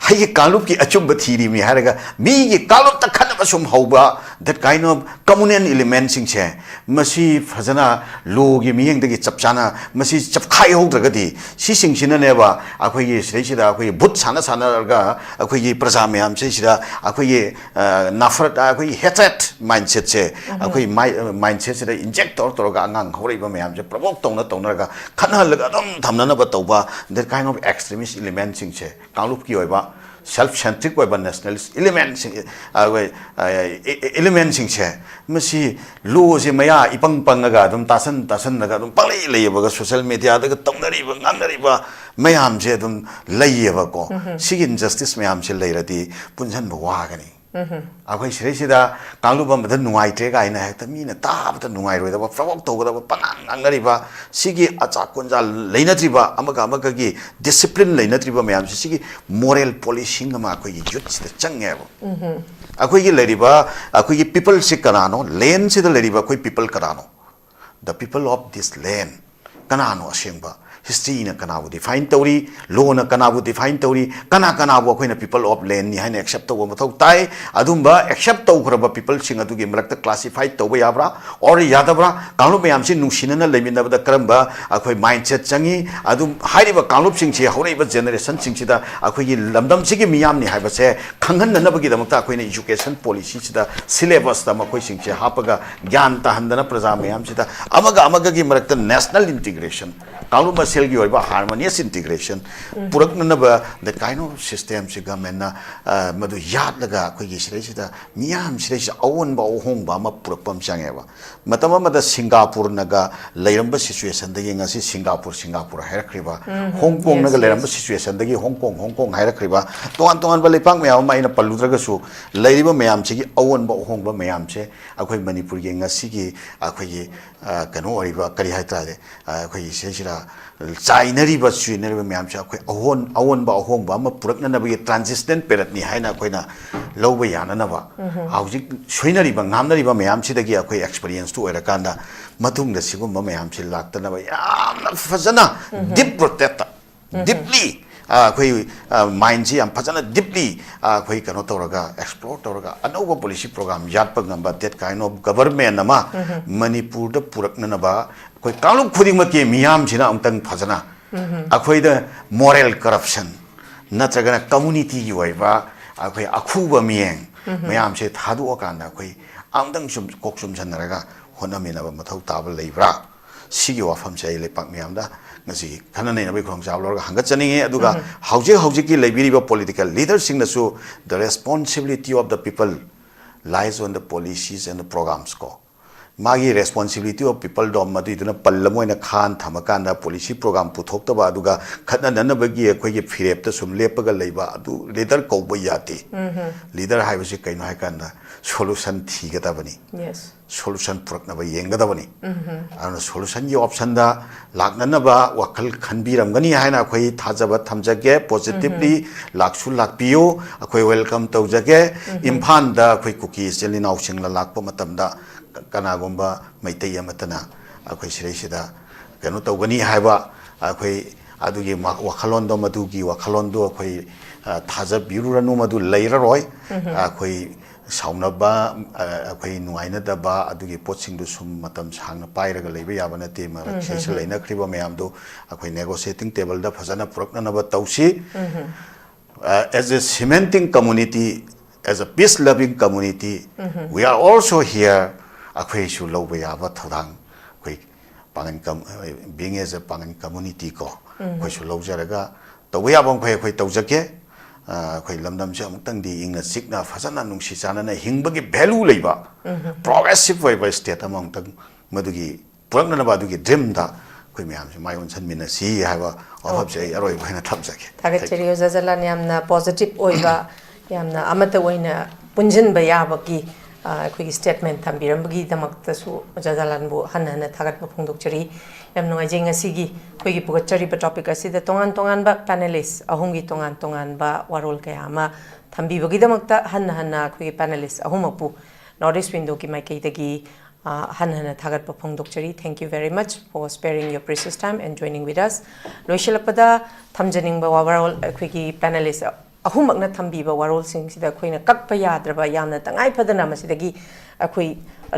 ꯑꯩꯒꯤ ꯀꯥꯡꯂꯨꯞꯀꯤ ꯑꯆꯨꯝꯕ ꯊꯤꯔꯤꯃꯤ ꯍꯥꯏꯔꯒ ꯃꯤꯒꯤ ꯀꯥꯡꯂꯨꯞꯇ ꯈꯠꯅꯕ ꯁꯨꯝ ꯍꯧꯕ, that kind of communal elementꯁꯤꯡꯁꯦ ꯃꯁꯤ ꯐꯖꯅ lawꯒꯤ ꯃꯤꯠꯌꯦꯡꯗꯒꯤ ꯆꯞ ꯆꯥꯅ ꯃꯁꯤ ꯆꯞꯈꯥꯏꯍꯧꯗ꯭ꯔꯒꯗꯤ ꯁꯤꯁꯤꯡꯁꯤꯅꯅꯦꯕ ꯑꯩꯈꯣꯏꯒꯤ ꯁꯤꯗꯩꯁꯤꯗ ꯑꯩꯈꯣꯏꯒꯤ ꯚꯨꯠ ꯁꯥꯟꯅ ꯁꯥꯟꯅꯔꯒ ꯑꯩꯈꯣꯏꯒꯤ ꯄ꯭ꯔꯖꯥ ꯃꯌꯥꯝꯁꯤꯁꯤꯗ ꯑꯩꯈꯣꯏꯒꯤ, ꯑ, ꯅꯐꯔꯠ, ꯑꯩꯈꯣꯏꯒꯤ hatred mindsetꯁꯦ ꯑꯩꯈꯣꯏ ꯃꯥꯏ-, mindsetꯁꯤꯗ inject ꯇꯧꯔ ꯇꯧꯔꯒ ꯑꯉꯥꯡ ꯍꯧꯔꯛꯏꯕ ꯃꯌꯥꯝꯁꯦ provoke ꯇꯧꯅ ꯇꯧꯅꯔꯒ ꯈꯠꯅꯍꯜꯂꯒ ꯑꯗꯨꯝ ꯊꯝꯅꯅꯕ ꯇꯧꯕ, that kind of extremist elementꯁꯤꯡꯁꯦ ꯀꯥꯡꯂꯨꯞꯀꯤ ꯑꯣꯏꯕ self centric ꯑꯣꯏꯕ nationalist elementꯁꯤꯡ, ꯑ, ꯑꯩꯈꯣꯏ, ꯑ, elementꯁꯤꯡꯁꯦ ꯃꯁꯤ lawꯁꯦ ꯃꯌꯥ ꯏꯄꯪ ꯄꯪꯉꯒ ꯑꯗꯨꯝ ꯇꯥꯁꯟ ꯇꯥꯁꯟꯅꯒ ꯑꯗꯨꯝ ꯄꯪꯂꯩ ꯂꯩꯌꯦꯕꯒ social mediaꯗꯒ ꯇꯧꯅꯔꯤꯕ ꯉꯥꯡꯅꯔꯤꯕ ꯃꯌꯥꯝꯁꯦ ꯑꯗꯨꯝ ꯂꯩꯌꯦꯕꯀꯣ꯫ ꯁꯤꯒꯤ injustice ꯃꯌꯥꯝꯁꯦ ꯂꯩꯔꯗꯤ ꯄꯨꯟꯁꯤꯟꯕ ꯋꯥꯒꯅꯤ꯫ ꯑꯩꯈꯣꯏ ꯁꯤꯗꯩꯁꯤꯗ ꯀꯥꯡꯂꯨꯞ ꯑꯃꯗ ꯅꯨꯡꯉꯥꯏꯇ꯭ꯔꯦ ꯀꯥꯏꯅ ꯍꯦꯛꯇ ꯃꯤꯅ ꯇꯥꯕꯗ ꯅꯨꯡꯉꯥꯏꯔꯣꯏꯗꯕ, ꯄ꯭ꯔꯣꯚꯣꯛ ꯇꯧꯒꯗꯕ, ꯄꯉꯥꯡ ꯉꯥꯡꯅꯔꯤꯕ, ꯁꯤꯒꯤ ꯑꯆꯥ ꯀꯣꯟꯖꯥ ꯂꯩꯅꯗ꯭ꯔꯤꯕ, ꯑꯃꯒ ꯑꯃꯒꯒꯤ discipline ꯂꯩꯅꯗ꯭ꯔꯤꯕ ꯃꯌꯥꯝꯁꯦ, ꯁꯤꯒꯤ moral policing ꯑꯃ ꯑꯩꯈꯣꯏꯒꯤ youthꯁꯤꯗ ꯆꯪꯉꯦꯕ꯫ ꯑꯩꯈꯣꯏꯒꯤ ꯂꯩꯔꯤꯕ, ꯑꯩꯈꯣꯏꯒꯤ peopleꯁꯤ ꯀꯅꯥꯅꯣ? Landꯁꯤꯗ ꯂꯩꯔꯤꯕ ꯑꯩꯈꯣꯏ people ꯀꯅꯥꯅꯣ? The people of this land꯫ ꯀꯅꯥꯅꯣ ꯑꯁꯦꯡꯕ? Historyꯅ ꯀꯅꯥꯕꯨ define ꯇꯧꯔꯤ? Lawꯅ ꯀꯅꯥꯕꯨ define ꯇꯧꯔꯤ? ꯀꯅꯥ ꯀꯅꯥꯕꯨ ꯑꯩꯈꯣꯏꯅ people of landꯅꯤ ꯍꯥꯏꯅ accept ꯇꯧꯕ ꯃꯊꯧ ꯇꯥꯏ? ꯑꯗꯨꯝꯕ accept ꯇꯧꯈ꯭ꯔꯕ peopleꯁꯤꯡ ꯑꯗꯨꯒꯤ ꯃꯔꯛꯇ classify ꯇꯧꯕ ꯌꯥꯕ꯭ꯔꯥ or ꯌꯥꯗꯕ꯭ꯔꯥ? ꯀꯥꯡꯂꯨꯞ ꯃꯌꯥꯝꯁꯤ ꯅꯨꯡꯁꯤꯅꯅ ꯂꯩꯃꯤꯟꯅꯕꯗ ꯀꯔꯝꯕ ꯑꯩꯈꯣꯏ mindset ꯆꯪꯉꯤ? ꯑꯗꯨꯝ ꯍꯥꯏꯔꯤꯕ ꯀꯥꯡꯂꯨꯞꯁꯤꯡꯁꯤ, ꯍꯧꯔꯛꯏꯕ generationꯁꯤꯡꯁꯤꯗ ꯑꯩꯈꯣꯏꯒꯤ ꯂꯝꯗꯝꯁꯤꯒꯤ ꯃꯤꯌꯥꯝꯅꯤ ꯍꯥꯏꯕꯁꯦ ꯈꯪꯍꯟꯅꯅꯕꯒꯤꯗꯃꯛꯇ ꯑꯩꯈꯣꯏꯅ education policyꯁꯤꯗ syllabusꯇ ꯃꯈꯣꯏꯁꯤꯡꯁꯦ ꯍꯥꯞꯄꯒ ꯒ꯭ꯌꯥꯟ ꯇꯥꯍꯟꯗꯅ ꯄ꯭ꯔꯖꯥ ꯃꯌꯥꯝꯁꯤꯗ ꯑꯃꯒ ꯑꯃꯒꯒꯤ ꯃꯔꯛꯇ national integration, ꯀꯥꯡꯂꯨꯞ ꯃꯁꯦꯜꯒꯤ ꯑꯣꯏꯕ harmonious integration ꯄꯨꯔꯛꯅꯅꯕ the kind of systemꯁꯤ governmentꯅ, ꯑ, ꯃꯗꯨ ꯌꯥꯠꯂꯒ ꯑꯩꯈꯣꯏꯒꯤ ꯁꯤꯗꯩꯁꯤꯗ ꯃꯤꯌꯥꯝ ꯁꯤꯗꯩꯁꯤꯗ ꯑꯑꯣꯟꯕ ꯑꯍꯣꯡꯕ ꯑꯃ ꯄꯨꯔꯛꯄ ꯑꯃ ꯆꯪꯉꯦꯕ꯫ ꯃꯇꯝ ꯑꯃꯗ ꯁꯤꯡꯒꯥꯄꯨꯔꯅꯒ ꯂꯩꯔꯝꯕ situationꯗꯒꯤ ꯉꯁꯤ ꯁꯤꯡꯒꯥꯄꯨꯔ, ꯁꯤꯡꯒꯥꯄꯨꯔ ꯍꯥꯏꯔꯛꯈ꯭ꯔꯤꯕ, ꯍꯣꯡ ꯀꯣꯡꯅꯒ ꯂꯩꯔꯝꯕ situationꯗꯒꯤ ꯍꯣꯡ ꯀꯣꯡ, ꯍꯣꯡ ꯀꯣꯡ ꯍꯥꯏꯔꯛꯈ꯭ꯔꯤꯕ, ꯇꯣꯉꯥꯟ ꯇꯣꯉꯥꯟꯕ ꯂꯩꯄꯥꯛ ꯃꯌꯥꯝ ꯑꯃ ꯑꯩꯅ ꯄꯜꯂꯨꯗ꯭ꯔꯒꯁꯨ, ꯂꯩꯔꯤꯕ ꯃꯌꯥꯝꯁꯤꯒꯤ ꯑꯑꯣꯟꯕ ꯑꯍꯣꯡꯕ ꯃꯌꯥꯝꯁꯦ ꯑꯩꯈꯣꯏ ꯃꯅꯤꯄꯨꯔꯒꯤ ꯉꯁꯤꯒꯤ ꯑꯩꯈꯣꯏꯒꯤ, ꯑ, ꯀꯩꯅꯣ ꯑꯣꯏꯔꯤꯕ, ꯀꯔꯤ ꯍꯥꯏ ꯇꯥꯔꯦ, ꯑ, ꯑꯩꯈꯣꯏꯒꯤ ꯁꯤꯗꯩꯁꯤꯗ ꯆꯥꯏꯅꯔꯤꯕ, ꯆꯨꯏꯅꯔꯤꯕ ꯃꯌꯥꯝꯁꯦ ꯑꯩꯈꯣꯏ ꯑꯍꯣꯟ-, ꯑꯑꯣꯟꯕ ꯑꯍꯣꯡꯕ ꯑꯃ ꯄꯨꯔꯛꯅꯅꯕꯒꯤ transition periodꯅꯤ ꯍꯥꯏꯅ ꯑꯩꯈꯣꯏꯅ ꯂꯧꯕ ꯌꯥꯅꯅꯕ, ꯍꯧꯖꯤꯛ ꯁꯣꯏꯅꯔꯤꯕ, ꯉꯥꯡꯅꯔꯤꯕ ꯃꯌꯥꯝꯁꯤꯗꯒꯤ ꯑꯩꯈꯣꯏ experienceꯇꯨ ꯑꯣꯏꯔꯀꯥꯟꯗ ꯃꯇꯨꯡꯗ ꯁꯤꯒꯨꯝꯕ ꯃꯌꯥꯝꯁꯤ ꯂꯥꯛꯇꯅꯕ ꯌꯥꯝꯅ ꯐꯖꯅ deep rooted, deeply, ꯑ, ꯑꯩꯈꯣꯏ, ꯑ, mindꯁꯤ ꯌꯥꯝ ꯐꯖꯅ deeply, ꯑ, ꯑꯩꯈꯣꯏ ꯀꯩꯅꯣ ꯇꯧꯔꯒ, explore ꯇꯧꯔꯒ, ꯑꯅꯧꯕ policy program ꯌꯥꯠꯄ ꯉꯝꯕ that kind of government ꯑꯃ ꯃꯅꯤꯄꯨꯔꯗ ꯄꯨꯔꯛꯅꯅꯕ ꯑꯩꯈꯣꯏ ꯀꯥꯡꯂꯨꯞ ꯈꯨꯗꯤꯡꯃꯛꯀꯤ ꯃꯤꯌꯥꯝꯁꯤꯅ ꯑꯃꯨꯛꯇꯪ ꯐꯖꯅ ꯑꯩꯈꯣꯏꯗ moral corruption ꯅꯠꯇ꯭ꯔꯒꯅ communityꯒꯤ ꯑꯣꯏꯕ ꯑꯩꯈꯣꯏ ꯑꯈꯨꯕ ꯃꯤꯠꯌꯦꯡ ꯃꯌꯥꯝꯁꯦ ꯊꯥꯗꯣꯛꯑꯀꯥꯟꯗ ꯑꯩꯈꯣꯏ ꯑꯃꯨꯛꯇꯪ ꯁꯨꯝ ꯀꯣꯛ ꯆꯨꯝꯁꯟꯅꯔꯒ ꯍꯣꯠꯅꯃꯤꯟꯅꯕ ꯃꯊꯧ ꯇꯥꯕ ꯂꯩꯕ꯭ꯔꯥ? ꯁꯤꯒꯤ ꯋꯥꯐꯝꯁꯦ ꯑꯩ ꯂꯩꯄꯥꯛ ꯃꯤꯌꯥꯝꯗ ꯉꯁꯤꯒꯤ ꯈꯟꯅ ꯅꯩꯅꯕꯒꯤ ꯈꯨꯗꯣꯡꯆꯥꯕ ꯂꯧꯔꯒ ꯍꯪꯒꯠꯆꯅꯤꯡꯉꯤ꯫ ꯑꯗꯨꯒ ꯍꯧꯖꯤꯛ ꯍꯧꯖꯤꯛꯀꯤ ꯂꯩꯕꯤꯔꯤꯕ political leaderꯁꯤꯡꯅꯁꯨ the responsibility of the people lies on the policies and the programs ꯀꯣ꯫ ꯃꯥꯒꯤ responsibility of people ꯗꯣ ꯃꯗꯨꯏꯗꯨꯅ ꯄꯜ ꯑꯃ ꯑꯣꯏꯅ ꯈꯥꯟ ꯊꯝꯃꯀꯥꯟꯗ policy program ꯄꯨꯊꯣꯛꯇꯕ, ꯑꯗꯨꯒ ꯈꯠꯅꯅꯅꯕꯒꯤ ꯑꯩꯈꯣꯏꯒꯤ ꯐꯤꯔꯦꯞꯇ ꯁꯨꯝ ꯂꯦꯞꯄꯒ ꯂꯩꯕ, ꯑꯗꯨ leader ꯀꯧꯕ ꯌꯥꯗꯦ꯫ Leader ꯍꯥꯏꯕꯁꯤ ꯀꯩꯅꯣ ꯍꯥꯏ ꯀꯥꯟꯗ solution ꯊꯤꯒꯗꯕꯅꯤ, Yes. solution ꯄꯨꯔꯛꯅꯕ ꯌꯦꯡꯒꯗꯕꯅꯤ꯫ ꯑꯗꯨꯅ solution ꯒꯤ option ꯗ ꯂꯥꯛꯅꯅꯕ ꯋꯥꯈꯜ ꯈꯟꯕꯤꯔꯝꯒꯅꯤ ꯍꯥꯏꯅ ꯑꯩꯈꯣꯏ ꯊꯥꯖꯕ ꯊꯝꯖꯒꯦ꯫ Positively ꯂꯥꯛꯁꯨ ꯂꯥꯛꯄꯤꯌꯨ, ꯑꯩꯈꯣꯏ welcome ꯇꯧꯖꯒꯦ꯫ ꯏꯝꯐꯥꯜꯗ ꯑꯩꯈꯣꯏ ꯀꯨꯀꯤ ꯏꯆꯤꯜ ꯏꯅꯥꯎꯁꯤꯡꯅ ꯂꯥꯛꯄ ꯃꯇꯝꯗ ꯀꯅꯥꯒꯨꯝꯕ ꯃꯩꯇꯩ ꯑꯃꯠꯇꯅ ꯑꯩꯈꯣꯏ ꯁꯤꯗꯩꯁꯤꯗ ꯀꯩꯅꯣ ꯇꯧꯒꯅꯤ ꯍꯥꯏꯕ ꯑꯩꯈꯣꯏ ꯑꯗꯨꯒꯤ ꯃ-, ꯋꯥꯈꯜꯂꯣꯟꯗꯣ, ꯃꯗꯨꯒꯤ ꯋꯥꯈꯜꯂꯣꯟꯗꯣ ꯑꯩꯈꯣꯏ, ꯑ, ꯊꯥꯖꯕꯤꯔꯨꯔꯅꯨ, ꯃꯗꯨ ꯂꯩꯔꯔꯣꯏ꯫ ꯑꯩꯈꯣꯏ ꯁꯥꯎꯅꯕ, ꯑ, ꯑꯩꯈꯣꯏ ꯅꯨꯡꯉꯥꯏꯅꯗꯕ ꯑꯗꯨꯒꯤ ꯄꯣꯠꯁꯤꯡꯗꯨ ꯁꯨꯝ ꯃꯇꯝ ꯁꯥꯡꯅ ꯄꯥꯏꯔꯒ ꯂꯩꯕ ꯌꯥꯕ ꯅꯠꯇꯦ꯫ ꯃꯔꯛꯁꯤꯗꯩꯁꯤꯗ ꯂꯩꯅꯈ꯭ꯔꯤꯕ ꯃꯌꯥꯝꯗꯨ ꯑꯩꯈꯣꯏ negotiating table ꯗ ꯐꯖꯅ ꯄꯨꯔꯛꯅꯅꯕ ꯇꯧꯁꯤ꯫ Uh, as a cementing community, as a peace loving community, we are also here. ꯑꯩꯈꯣꯏꯁꯨ ꯂꯧꯕ ꯌꯥꯕ ꯊꯧꯗꯥꯡ, ꯑꯩꯈꯣꯏ ꯄꯥꯡꯒꯟ com-, being as a ꯄꯥꯡꯒꯟ community ꯀꯣ, ꯑꯩꯈꯣꯏꯁꯨ ꯂꯧꯖꯔꯒ ꯇꯧꯕ ꯌꯥꯕ ꯃꯈꯩ ꯑꯩꯈꯣꯏ ꯇꯧꯖꯒꯦ꯫ ꯑ, ꯑꯩꯈꯣꯏ ꯂꯝꯗꯝꯁꯦ ꯑꯃꯨꯛꯇꯪꯗꯤ ꯏꯪꯅ ꯆꯤꯛꯅ ꯐꯖꯅ ꯅꯨꯡꯁꯤ ꯆꯥꯟꯅꯅ ꯍꯤꯡꯕꯒꯤ value ꯂꯩꯕ, progressive ꯑꯣꯏꯕ state ꯑꯃ ꯑꯃꯨꯛꯇꯪ ꯃꯗꯨꯒꯤ ꯄꯨꯔꯛꯅꯅꯕ ꯑꯗꯨꯒꯤ dream ꯗ ꯑꯩꯈꯣꯏ ꯃꯌꯥꯝꯁꯦ ꯃꯥꯏ ꯑꯣꯟꯁꯤꯟꯃꯤꯟꯅꯁꯤ ꯍꯥꯏꯕ ꯋꯥꯐꯝꯁꯦ ꯑꯩ ꯑꯔꯣꯏꯕ ꯑꯣꯏꯅ ꯊꯝꯖꯒꯦ꯫ ꯊꯥꯒꯠꯆꯔꯤ ꯑꯣꯖꯥ ꯖꯂꯥꯟ, ꯌꯥꯝꯅ positive ꯑꯣꯏꯕ, ꯌꯥꯝꯅ ꯑꯃꯠꯇ ꯑꯣꯏꯅ ꯄꯨꯟꯁꯤꯟꯕ ꯌꯥꯕꯒꯤ, ꯑ, ꯑꯩꯈꯣꯏꯒꯤ statement ꯊꯝꯕꯤꯔꯝꯕꯒꯤꯗꯃꯛꯇꯁꯨ ꯑꯣꯖꯥ ꯖꯂꯥꯟꯕꯨ ꯍꯟꯅ ꯍꯟꯅ ꯊꯥꯒꯠꯄ ꯐꯣꯡꯗꯣꯛꯆꯔꯤ꯫ ꯌꯥꯝ ꯅꯨꯡꯉꯥꯏꯖꯩ ꯉꯁꯤꯒꯤ ꯑꯩꯈꯣꯏꯒꯤ ꯄꯨꯒꯠꯆꯔꯤꯕ topic ꯑꯁꯤꯗ ꯇꯣꯉꯥꯟ ꯇꯣꯉꯥꯟꯕ panelist ꯑꯍꯨꯝꯒꯤ ꯇꯣꯉꯥꯟ ꯇꯣꯉꯥꯟꯕ ꯋꯥꯔꯣꯜ ꯀꯌꯥ ꯑꯃ ꯊꯝꯕꯤꯕꯒꯤꯗꯃꯛꯇ ꯍꯟꯅ ꯍꯟꯅ ꯑꯩꯈꯣꯏꯒꯤ panelist ꯑꯍꯨꯝꯃꯛꯄꯨ North East Window ꯒꯤ ꯃꯥꯏꯀꯩꯗꯒꯤ, ꯑ, ꯍꯟꯅ ꯍꯟꯅ ꯊꯥꯒꯠꯄ ꯐꯣꯡꯗꯣꯛꯆꯔꯤ꯫ Thank you very much for sparing your precious time and joining with us. ꯂꯣꯏꯁꯤꯜꯂꯛꯄꯗ ꯊꯝꯖꯅꯤꯡꯕ ꯋꯥꯔꯣꯜ, ꯑꯩꯈꯣꯏꯒꯤ panelist ꯑꯍꯨꯝꯃꯛꯅ ꯊꯝꯕꯤꯕ ꯋꯥꯔꯣꯜꯁꯤꯡꯁꯤꯗ ꯑꯩꯈꯣꯏꯅ ꯀꯛꯄ ꯌꯥꯗ꯭ꯔꯕ, ꯌꯥꯝꯅ ꯇꯉꯥꯏ ꯐꯗꯅ ꯃꯁꯤꯗꯒꯤ ꯑꯩꯈꯣꯏ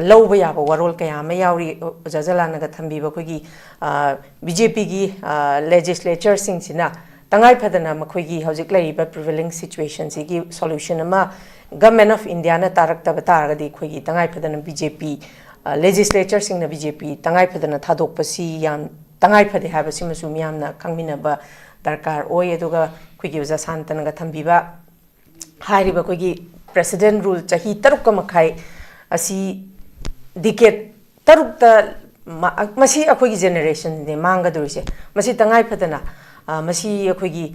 ꯂꯧꯕ ꯌꯥꯕ ꯋꯥꯔꯣꯜ ꯀꯌꯥ ꯑꯃ ꯌꯥꯎꯔꯤ꯫ ꯑꯣꯖꯥ ꯖꯂꯥꯟꯅꯒ ꯊꯝꯕꯤꯕ ꯑꯩꯈꯣꯏꯒꯤ, ꯑ, BJP ꯒꯤ, ꯑ, legislature ꯁꯤꯡꯁꯤꯅ ꯇꯉꯥꯏ ꯐꯗꯅ ꯃꯈꯣꯏꯒꯤ ꯍꯧꯖꯤꯛ ꯂꯩꯔꯤꯕ prevailing situation ꯁꯤꯒꯤ solution ꯑꯃ Government of India ꯅ ꯇꯥꯔꯛꯇꯕ ꯇꯥꯔꯒꯗꯤ ꯑꯩꯈꯣꯏꯒꯤ ꯇꯉꯥꯏ ꯐꯗꯅ BJP, ꯑ, legislature ꯁꯤꯡꯅ BJP ꯇꯉꯥꯏ ꯐꯗꯅ ꯊꯥꯗꯣꯛꯄꯁꯤ ꯌꯥꯝ ꯇꯉꯥꯏ ꯐꯗꯦ ꯍꯥꯏꯕꯁꯤꯃꯁꯨ ꯃꯤꯌꯥꯝꯅ ꯈꯪꯃꯤꯟꯅꯕ ꯗꯔꯀꯥꯔ ꯑꯣꯏ꯫ ꯑꯗꯨꯒ ꯑꯩꯈꯣꯏꯒꯤ ꯑꯣꯖꯥ ꯁꯥꯟꯇꯅꯒ ꯊꯝꯕꯤꯕ ꯍꯥꯏꯔꯤꯕ ꯑꯩꯈꯣꯏꯒꯤ President Rule ꯆꯍꯤ ꯇꯔꯨꯛꯀ ꯃꯈꯥꯏ ꯑꯁꯤ ꯗꯤꯀꯦꯠ ꯇꯔꯨꯛꯇ ꯃꯁꯤ ꯑꯩꯈꯣꯏꯒꯤ ꯖꯦꯅꯦꯔꯦꯁꯟꯅꯦ ꯃꯥꯡꯒꯗꯧꯔꯤꯁꯦ꯫ ꯃꯁꯤ ꯇꯉꯥꯏ ꯐꯗꯅ ꯃꯁꯤ ꯑꯩꯈꯣꯏꯒꯤ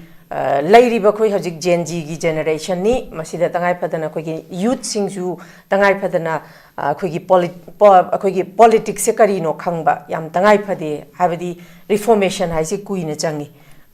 ꯂꯩꯔꯤꯕ ꯑꯩꯈꯣꯏ ꯍꯧꯖꯤꯛ Gen Zꯒꯤ ꯖꯦꯅꯦꯔꯦꯁꯟꯅꯤ꯫ ꯃꯁꯤꯗ ꯇꯉꯥꯏ ꯐꯗꯅ ꯑꯩꯈꯣꯏꯒꯤ ꯌꯨꯠꯁꯤꯡꯁꯨ ꯇꯉꯥꯏ ꯐꯗꯅ ꯑꯩꯈꯣꯏꯒꯤ ꯑꯩꯈꯣꯏꯒꯤ ꯄꯣꯂꯤꯇꯤꯛꯁꯁꯦ ꯀꯔꯤꯅꯣ ꯈꯪꯕ ꯌꯥꯝ ꯇꯉꯥꯏ ꯐꯗꯦ꯫ ꯍꯥꯏꯕꯗꯤ ꯔꯤꯐꯣꯔꯃꯦꯁꯟ ꯍꯥꯏꯁꯤ ꯀꯨꯏꯅ ꯆꯪꯉꯤ꯫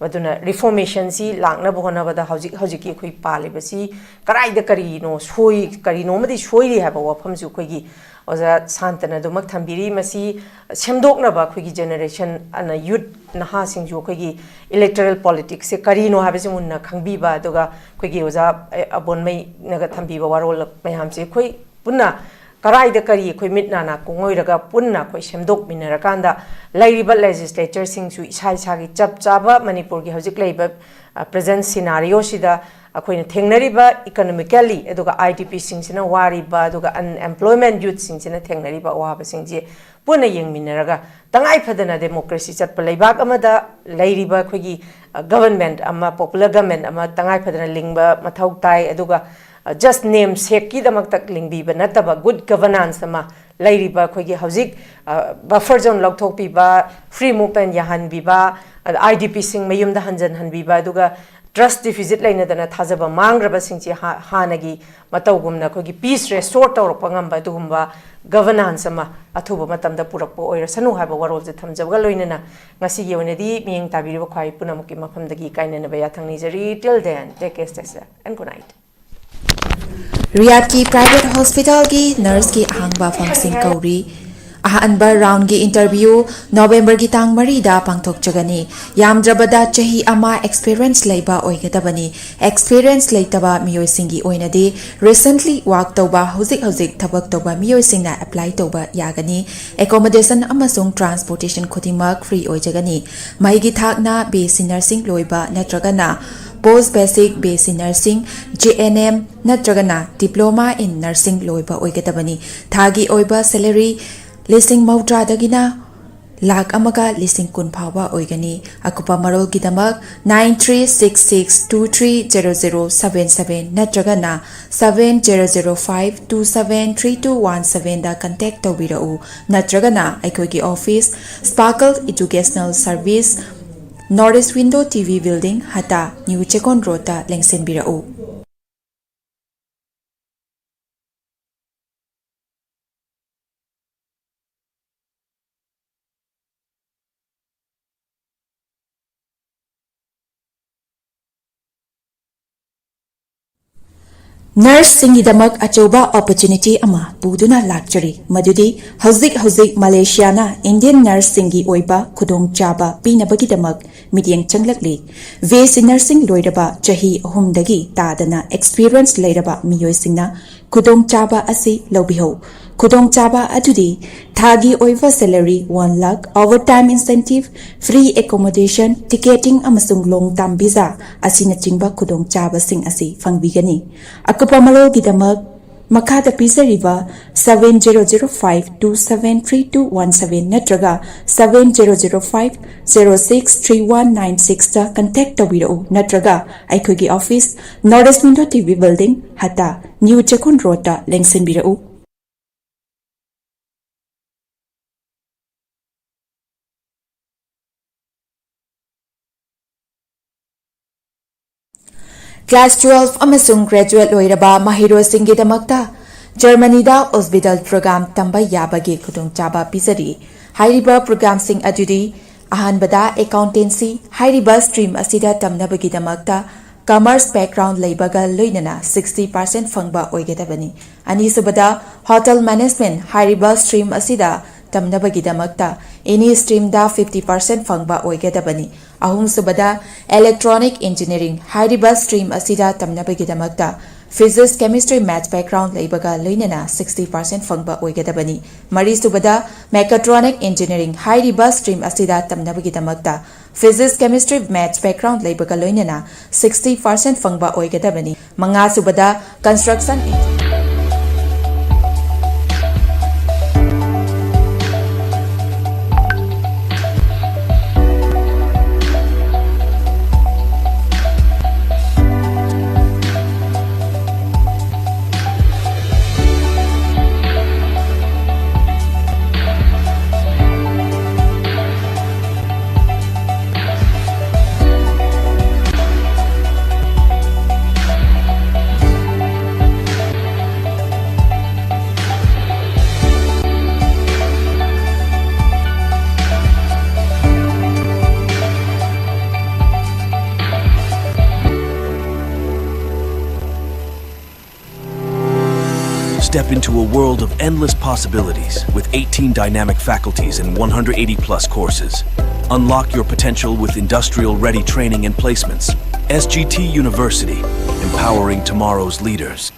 ꯑꯗꯨꯅ ꯔꯤꯐꯣꯔꯃꯦꯁꯟꯁꯤ ꯂꯥꯛꯅꯕ ꯍꯣꯠꯅꯕꯗ ꯍꯧꯖꯤꯛ ꯍꯧꯖꯤꯛꯀꯤ ꯑꯩꯈꯣꯏ ꯄꯥꯜꯂꯤꯕꯁꯤ ꯀꯗꯥꯏꯗ ꯀꯔꯤꯅꯣ ꯁꯣꯏ ꯀꯔꯤꯅꯣ ꯑꯃꯗꯤ ꯁꯣꯏꯔꯤ ꯍꯥꯏꯕ ꯋꯥꯐꯝꯁꯨ ꯑꯩꯈꯣꯏꯒꯤ ꯑꯣꯖꯥ ꯁꯥꯟꯇꯅ ꯑꯗꯨꯃꯛ ꯊꯝꯕꯤꯔꯤ꯫ ꯃꯁꯤ ꯁꯦꯝꯗꯣꯛꯅꯕ ꯑꯩꯈꯣꯏꯒꯤ ꯖꯦꯅꯦꯔꯦꯁꯟ ꯑꯅ ꯌꯨꯠ ꯅꯍꯥꯁꯤꯡꯁꯨ ꯑꯩꯈꯣꯏꯒꯤ ꯏꯂꯦꯛꯇꯣꯔꯦꯜ ꯄꯣꯂꯤꯇꯤꯛꯁꯁꯦ ꯀꯔꯤꯅꯣ ꯍꯥꯏꯕꯁꯤ ꯃꯨꯟꯅ ꯈꯪꯕꯤꯕ, ꯑꯗꯨꯒ ꯑꯩꯈꯣꯏꯒꯤ ꯑꯣꯖꯥ ꯑꯕꯣꯟꯃꯩꯅꯒ ꯊꯝꯕꯤꯕ ꯋꯥꯔꯣꯜ ꯃꯌꯥꯝꯁꯦ ꯑꯩꯈꯣꯏ ꯄꯨꯟꯅ ꯀꯔꯥꯏꯗ ꯀꯔꯤ ꯑꯩꯈꯣꯏ ꯃꯤꯠ ꯅꯥ ꯅꯥꯀꯣꯡ ꯑꯣꯏꯔꯒ ꯄꯨꯟꯅ ꯑꯩꯈꯣꯏ ꯁꯦꯝꯗꯣꯛꯃꯤꯟꯅꯔꯀꯥꯟꯗ ꯂꯩꯔꯤꯕ ꯂꯦꯖꯤꯁꯂꯦꯆꯔꯁꯤꯡꯁꯨ ꯏꯁꯥ ꯏꯁꯥꯒꯤ ꯆꯞ ꯆꯥꯕ ꯃꯅꯤꯄꯨꯔꯒꯤ ꯍꯧꯖꯤꯛ ꯂꯩꯔꯤꯕ ꯄ꯭ꯔꯖꯦꯟ ꯁꯤꯅꯥꯔꯤꯑꯣꯁꯤꯗ ꯑꯩꯈꯣꯏꯅ ꯊꯦꯡꯅꯔꯤꯕ ꯏꯀꯣꯅꯣꯃꯤꯀꯦꯜꯂꯤ, ꯑꯗꯨꯒ ꯑꯥꯏ ꯗꯤ ꯄꯤꯁꯤꯡꯁꯤꯅ ꯋꯥꯔꯤꯕ, ꯑꯗꯨꯒ ꯑꯟꯑꯦꯝꯄ꯭ꯂꯣꯏꯃꯦꯟ ꯌꯨꯠꯁꯤꯡꯁꯤꯅ ꯊꯦꯡꯅꯔꯤꯕ ꯑꯋꯥꯕꯁꯤꯡꯁꯦ ꯄꯨꯟꯅ ꯌꯦꯡꯃꯤꯟꯅꯔꯒ ꯇꯉꯥꯏ ꯐꯗꯅ ꯗꯦꯃꯣꯀ꯭ꯔꯦꯁꯤ ꯆꯠꯄ ꯂꯩꯕꯥꯛ ꯑꯃꯗ ꯂꯩꯔꯤꯕ ꯑꯩꯈꯣꯏꯒꯤ ꯒꯕꯔꯟꯃꯦꯟꯠ ꯑꯃ, ꯄꯣꯄꯨꯂꯔ ꯒꯕꯔꯟꯃꯦꯟꯠ ꯑꯃ ꯇꯉꯥꯏ ꯐꯗꯅ ꯂꯤꯡꯕ ꯃꯊꯧ ꯇꯥꯏ꯫ ꯑꯗꯨꯒ ꯖꯁ ꯅꯦꯝ ꯁꯦꯛꯀꯤꯗꯃꯛꯇ ꯂꯤꯡꯕꯤꯕ ꯅꯠꯇꯕ ꯒꯨꯗ ꯒꯕꯔꯅꯥꯟꯁ ꯑꯃ ꯂꯩꯔꯤꯕ ꯑꯩꯈꯣꯏꯒꯤ ꯍꯧꯖꯤꯛ ꯕꯐꯔ ꯖꯣꯟ ꯂꯧꯊꯣꯛꯄꯤꯕ, ꯐ꯭ꯔꯤ ꯃꯨꯚꯃꯦꯟꯠ ꯌꯥꯍꯟꯕꯤꯕ, ꯑꯥꯏ ꯗꯤ ꯄꯤꯁꯤꯡ ꯃꯌꯨꯝꯗ ꯍꯟꯖꯤꯟꯍꯟꯕꯤꯕ, ꯑꯗꯨꯒ ꯇ꯭ꯔꯁ ꯗꯤꯐꯤꯁꯤꯠ ꯂꯩꯅꯗꯅ ꯊꯥꯖꯕ ꯃꯥꯡꯈ꯭ꯔꯕꯁꯤꯡꯁꯤ ꯍꯥꯟꯅꯒꯤ ꯃꯇꯧꯒꯨꯝꯅ ꯑꯩꯈꯣꯏꯒꯤ ꯄꯤꯁ ꯔꯦꯁꯇꯣꯔ ꯇꯧꯔꯛꯄ ꯉꯝꯕ ꯑꯗꯨꯒꯨꯝꯕ ꯒꯕꯔꯅꯥꯟꯁ ꯑꯃ ꯑꯊꯨꯕ ꯃꯇꯝꯗ ꯄꯨꯔꯛꯄ ꯑꯣꯏꯔꯁꯅꯨ ꯍꯥꯏꯕ ꯋꯥꯔꯣꯜꯁꯦ ꯊꯝꯖꯕꯒ ꯂꯣꯏꯅꯅ ꯉꯁꯤꯒꯤ ꯑꯣꯏꯅꯗꯤ ꯃꯤꯠꯌꯦꯡ ꯇꯥꯕꯤꯔꯤꯕ ꯈ꯭ꯋꯥꯏ ꯄꯨꯝꯅꯃꯛꯀꯤ ꯃꯐꯝꯗꯒꯤ ꯀꯥꯏꯅꯅꯕ ꯌꯥꯊꯪ ꯅꯤꯖꯔꯤ꯫ Till then, take care, stay safe, and good night. ꯔꯤꯌꯥꯗꯀꯤ ꯄ꯭ꯔꯥꯏꯚꯦꯠ ꯍꯣꯁꯄꯤꯇꯥꯜꯒꯤ ꯅꯔꯁꯀꯤ ꯑꯍꯥꯡꯕ ꯐꯝꯁꯤꯡ ꯀꯧꯔꯤ꯫ ꯑꯍꯥꯟꯕ ꯔꯥꯎꯟꯒꯤ ꯏꯟꯇꯔꯚ꯭ꯌꯨ ꯅꯣꯕꯦꯝꯕꯔꯒꯤ ꯇꯥꯡ ꯃꯔꯤꯗ ꯄꯥꯡꯊꯣꯛꯆꯒꯅꯤ꯫ ꯌꯥꯝꯗ꯭ꯔꯕꯗ ꯆꯍꯤ ꯑꯃ ꯑꯦꯛꯁꯄꯤꯔꯤꯌꯦꯟꯁ ꯂꯩꯕ ꯑꯣꯏꯒꯗꯕꯅꯤ꯫ ꯑꯦꯛꯁꯄꯤꯔꯤꯌꯦꯟꯁ ꯂꯩꯇꯕ ꯃꯤꯑꯣꯏꯁꯤꯡꯒꯤ ꯑꯣꯏꯅꯗꯤ ꯔꯤꯁꯦꯟꯠꯂꯤ ꯋꯥꯔꯛ ꯇꯧꯕ, ꯍꯧꯖꯤꯛ ꯍꯧꯖꯤꯛ ꯊꯕꯛ ꯇꯧꯕ ꯃꯤꯑꯣꯏꯁꯤꯡꯅ ꯑꯦꯄ꯭ꯂꯥꯏ ꯇꯧꯕ ꯌꯥꯒꯅꯤ꯫ ꯑꯦꯀꯣꯃꯣꯗꯦꯁꯟ ꯑꯃꯁꯨꯡ ꯇ꯭ꯔꯥꯟꯁꯄꯣꯔꯇꯦꯁꯟ ꯈꯨꯗꯤꯡꯃꯛ ꯐ꯭ꯔꯤ ꯑꯣꯏꯖꯒꯅꯤ꯫ ꯃꯍꯩꯒꯤ ꯊꯥꯛꯅ ꯕꯤ ꯑꯦꯁ ꯁꯤ ꯅꯔꯁꯤꯡ ꯂꯣꯏꯕ ꯅꯠꯇ꯭ꯔꯒꯅ ꯄꯣꯁ basic B S C nursing, J and M ꯅꯠꯇ꯭ꯔꯒꯅ ꯗꯤꯄ꯭ꯂꯣꯃꯥ ꯏꯟ ꯅꯔꯁꯤꯡ ꯂꯣꯏꯕ ꯑꯣꯏꯒꯗꯕꯅꯤ꯫ ꯊꯥꯒꯤ ꯑꯣꯏꯕ ꯁꯦꯂꯔꯤ ꯂꯤꯁꯤꯡ ꯃꯧꯗ꯭ꯔꯥꯗꯒꯤꯅ ꯂꯥꯈ ꯑꯃꯒ ꯂꯤꯁꯤꯡ ꯀꯨꯟ ꯐꯥꯎꯕ ꯑꯣꯏꯒꯅꯤ꯫ ꯑꯀꯨꯞꯄ ꯃꯔꯣꯜꯒꯤꯗꯃꯛ nine three six six two three zero zero seven seven ꯅꯠꯇ꯭ꯔꯒꯅ seven zero zero five two seven three two one seven ꯗ contact ꯇꯧꯕꯤꯔꯛꯎ, ꯅꯠꯇ꯭ꯔꯒꯅ ꯑꯩꯈꯣꯏꯒꯤ office, Sparkle Educational Service, North East Window T V Building, ꯍꯇꯥ, New ꯆꯦꯛꯀꯣꯟ ꯔꯣꯗꯇ ꯂꯦꯡꯁꯤꯟꯕꯤꯔꯛꯎ꯫ ꯅꯔꯁꯁꯤꯡꯒꯤꯗꯃꯛ ꯑꯆꯧꯕ opportunity ꯑꯃ ꯄꯨꯗꯨꯅ ꯂꯥꯛꯆꯔꯤ, ꯃꯗꯨꯗꯤ ꯍꯧꯖꯤꯛ ꯍꯧꯖꯤꯛ ꯃꯂꯦꯁꯤꯌꯥꯅ ꯏꯟꯗꯤꯌꯟ ꯅꯔꯁꯁꯤꯡꯒꯤ ꯑꯣꯏꯕ ꯈꯨꯗꯣꯡꯆꯥꯕ ꯄꯤꯅꯕꯒꯤꯗꯃꯛ ꯃꯤꯠꯌꯦꯡ ꯆꯪꯂꯛꯂꯤ꯫ ꯕꯤ ꯑꯦꯁ ꯁꯤ ꯅꯔꯁꯤꯡ ꯂꯣꯏꯔꯕ ꯆꯍꯤ ꯑꯍꯨꯝꯗꯒꯤ ꯇꯥꯗꯅ experience ꯂꯩꯔꯕ ꯃꯤꯑꯣꯏꯁꯤꯡꯅ ꯈꯨꯗꯣꯡꯆꯥꯕ ꯑꯁꯤ ꯂꯧꯕꯤꯍꯧ꯫ ꯈꯨꯗꯣꯡꯆꯥꯕ ꯑꯗꯨꯗꯤ ꯊꯥꯒꯤ ꯑꯣꯏꯕ salary one lakh, overtime incentive, free accommodation, ticketing ꯑꯃꯁꯨꯡ long term visa ꯑꯁꯤꯅꯆꯤꯡꯕ ꯈꯨꯗꯣꯡꯆꯥꯕꯁꯤꯡ ꯑꯁꯤ ꯐꯪꯕꯤꯒꯅꯤ꯫ ꯑꯀꯨꯞꯄ ꯃꯔꯣꯜꯒꯤꯗꯃꯛ ꯃꯈꯥꯗ ꯄꯤꯖꯔꯤꯕ seven zero zero five two seven three two one seven ꯅꯠꯇ꯭ꯔꯒ seven zero zero five zero six three one nine six ꯇ contact ꯇꯧꯕꯤꯔꯛꯎ, ꯅꯠꯇ꯭ꯔꯒ ꯑꯩꯈꯣꯏꯒꯤ office, North East Window T V Building, ꯍꯇꯥ, New ꯆꯦꯛꯀꯣꯟ ꯔꯣꯗꯇ ꯂꯦꯡꯁꯤꯟꯕꯤꯔꯛꯎ꯫ Class twelve ꯑꯃꯁꯨꯡ graduate ꯂꯣꯏꯔꯕ ꯃꯍꯩꯔꯣꯏꯁꯤꯡꯒꯤꯗꯃꯛꯇ ꯖꯔꯃꯅꯤꯗ Ausbildung program ꯇꯝꯕ ꯌꯥꯕꯒꯤ ꯈꯨꯗꯣꯡꯆꯥꯕ ꯄꯤꯖꯔꯤ꯫ ꯍꯥꯏꯔꯤꯕ programꯁꯤꯡ ꯑꯗꯨꯗꯤ: ꯑꯍꯥꯟꯕꯗ, accountancy꯫ ꯍꯥꯏꯔꯤꯕ stream ꯑꯁꯤꯗ ꯇꯝꯅꯕꯒꯤꯗꯃꯛꯇ commerce background ꯂꯩꯕꯒ ꯂꯣꯏꯅꯅ sixty percent ꯐꯪꯕ ꯑꯣꯏꯒꯗꯕꯅꯤ꯫ ꯑꯅꯤꯁꯨꯕꯗ, hotel management꯫ ꯍꯥꯏꯔꯤꯕ stream ꯑꯁꯤꯗ ꯇꯝꯅꯕꯒꯤꯗꯃꯛꯇ any streamꯗ fifty percent ꯐꯪꯕ ꯑꯣꯏꯒꯗꯕꯅꯤ꯫ ꯑꯍꯨꯝꯁꯨꯕꯗ, electronic engineering꯫ ꯍꯥꯏꯔꯤꯕ stream ꯑꯁꯤꯗ ꯇꯝꯅꯕꯒꯤꯗꯃꯛꯇ physics, chemistry, maths background ꯂꯩꯕꯒ ꯂꯣꯏꯅꯅ sixty percent ꯐꯪꯕ ꯑꯣꯏꯒꯗꯕꯅꯤ꯫ ꯃꯔꯤꯁꯨꯕꯗ, mechatronic engineering꯫ ꯍꯥꯏꯔꯤꯕ stream ꯑꯁꯤꯗ ꯇꯝꯅꯕꯒꯤꯗꯃꯛꯇ physics, chemistry, maths background ꯂꯩꯕꯒ ꯂꯣꯏꯅꯅ sixty percent ꯐꯪꯕ ꯑꯣꯏꯒꯗꯕꯅꯤ꯫ ꯃꯉꯥꯁꯨꯕꯗ, construction engineering꯫ Step into a world of endless possibilities with eighteen dynamic faculties and one hundred eighty plus courses. Unlock your potential with industrial ready training and placements. S G T University, empowering tomorrow's leaders.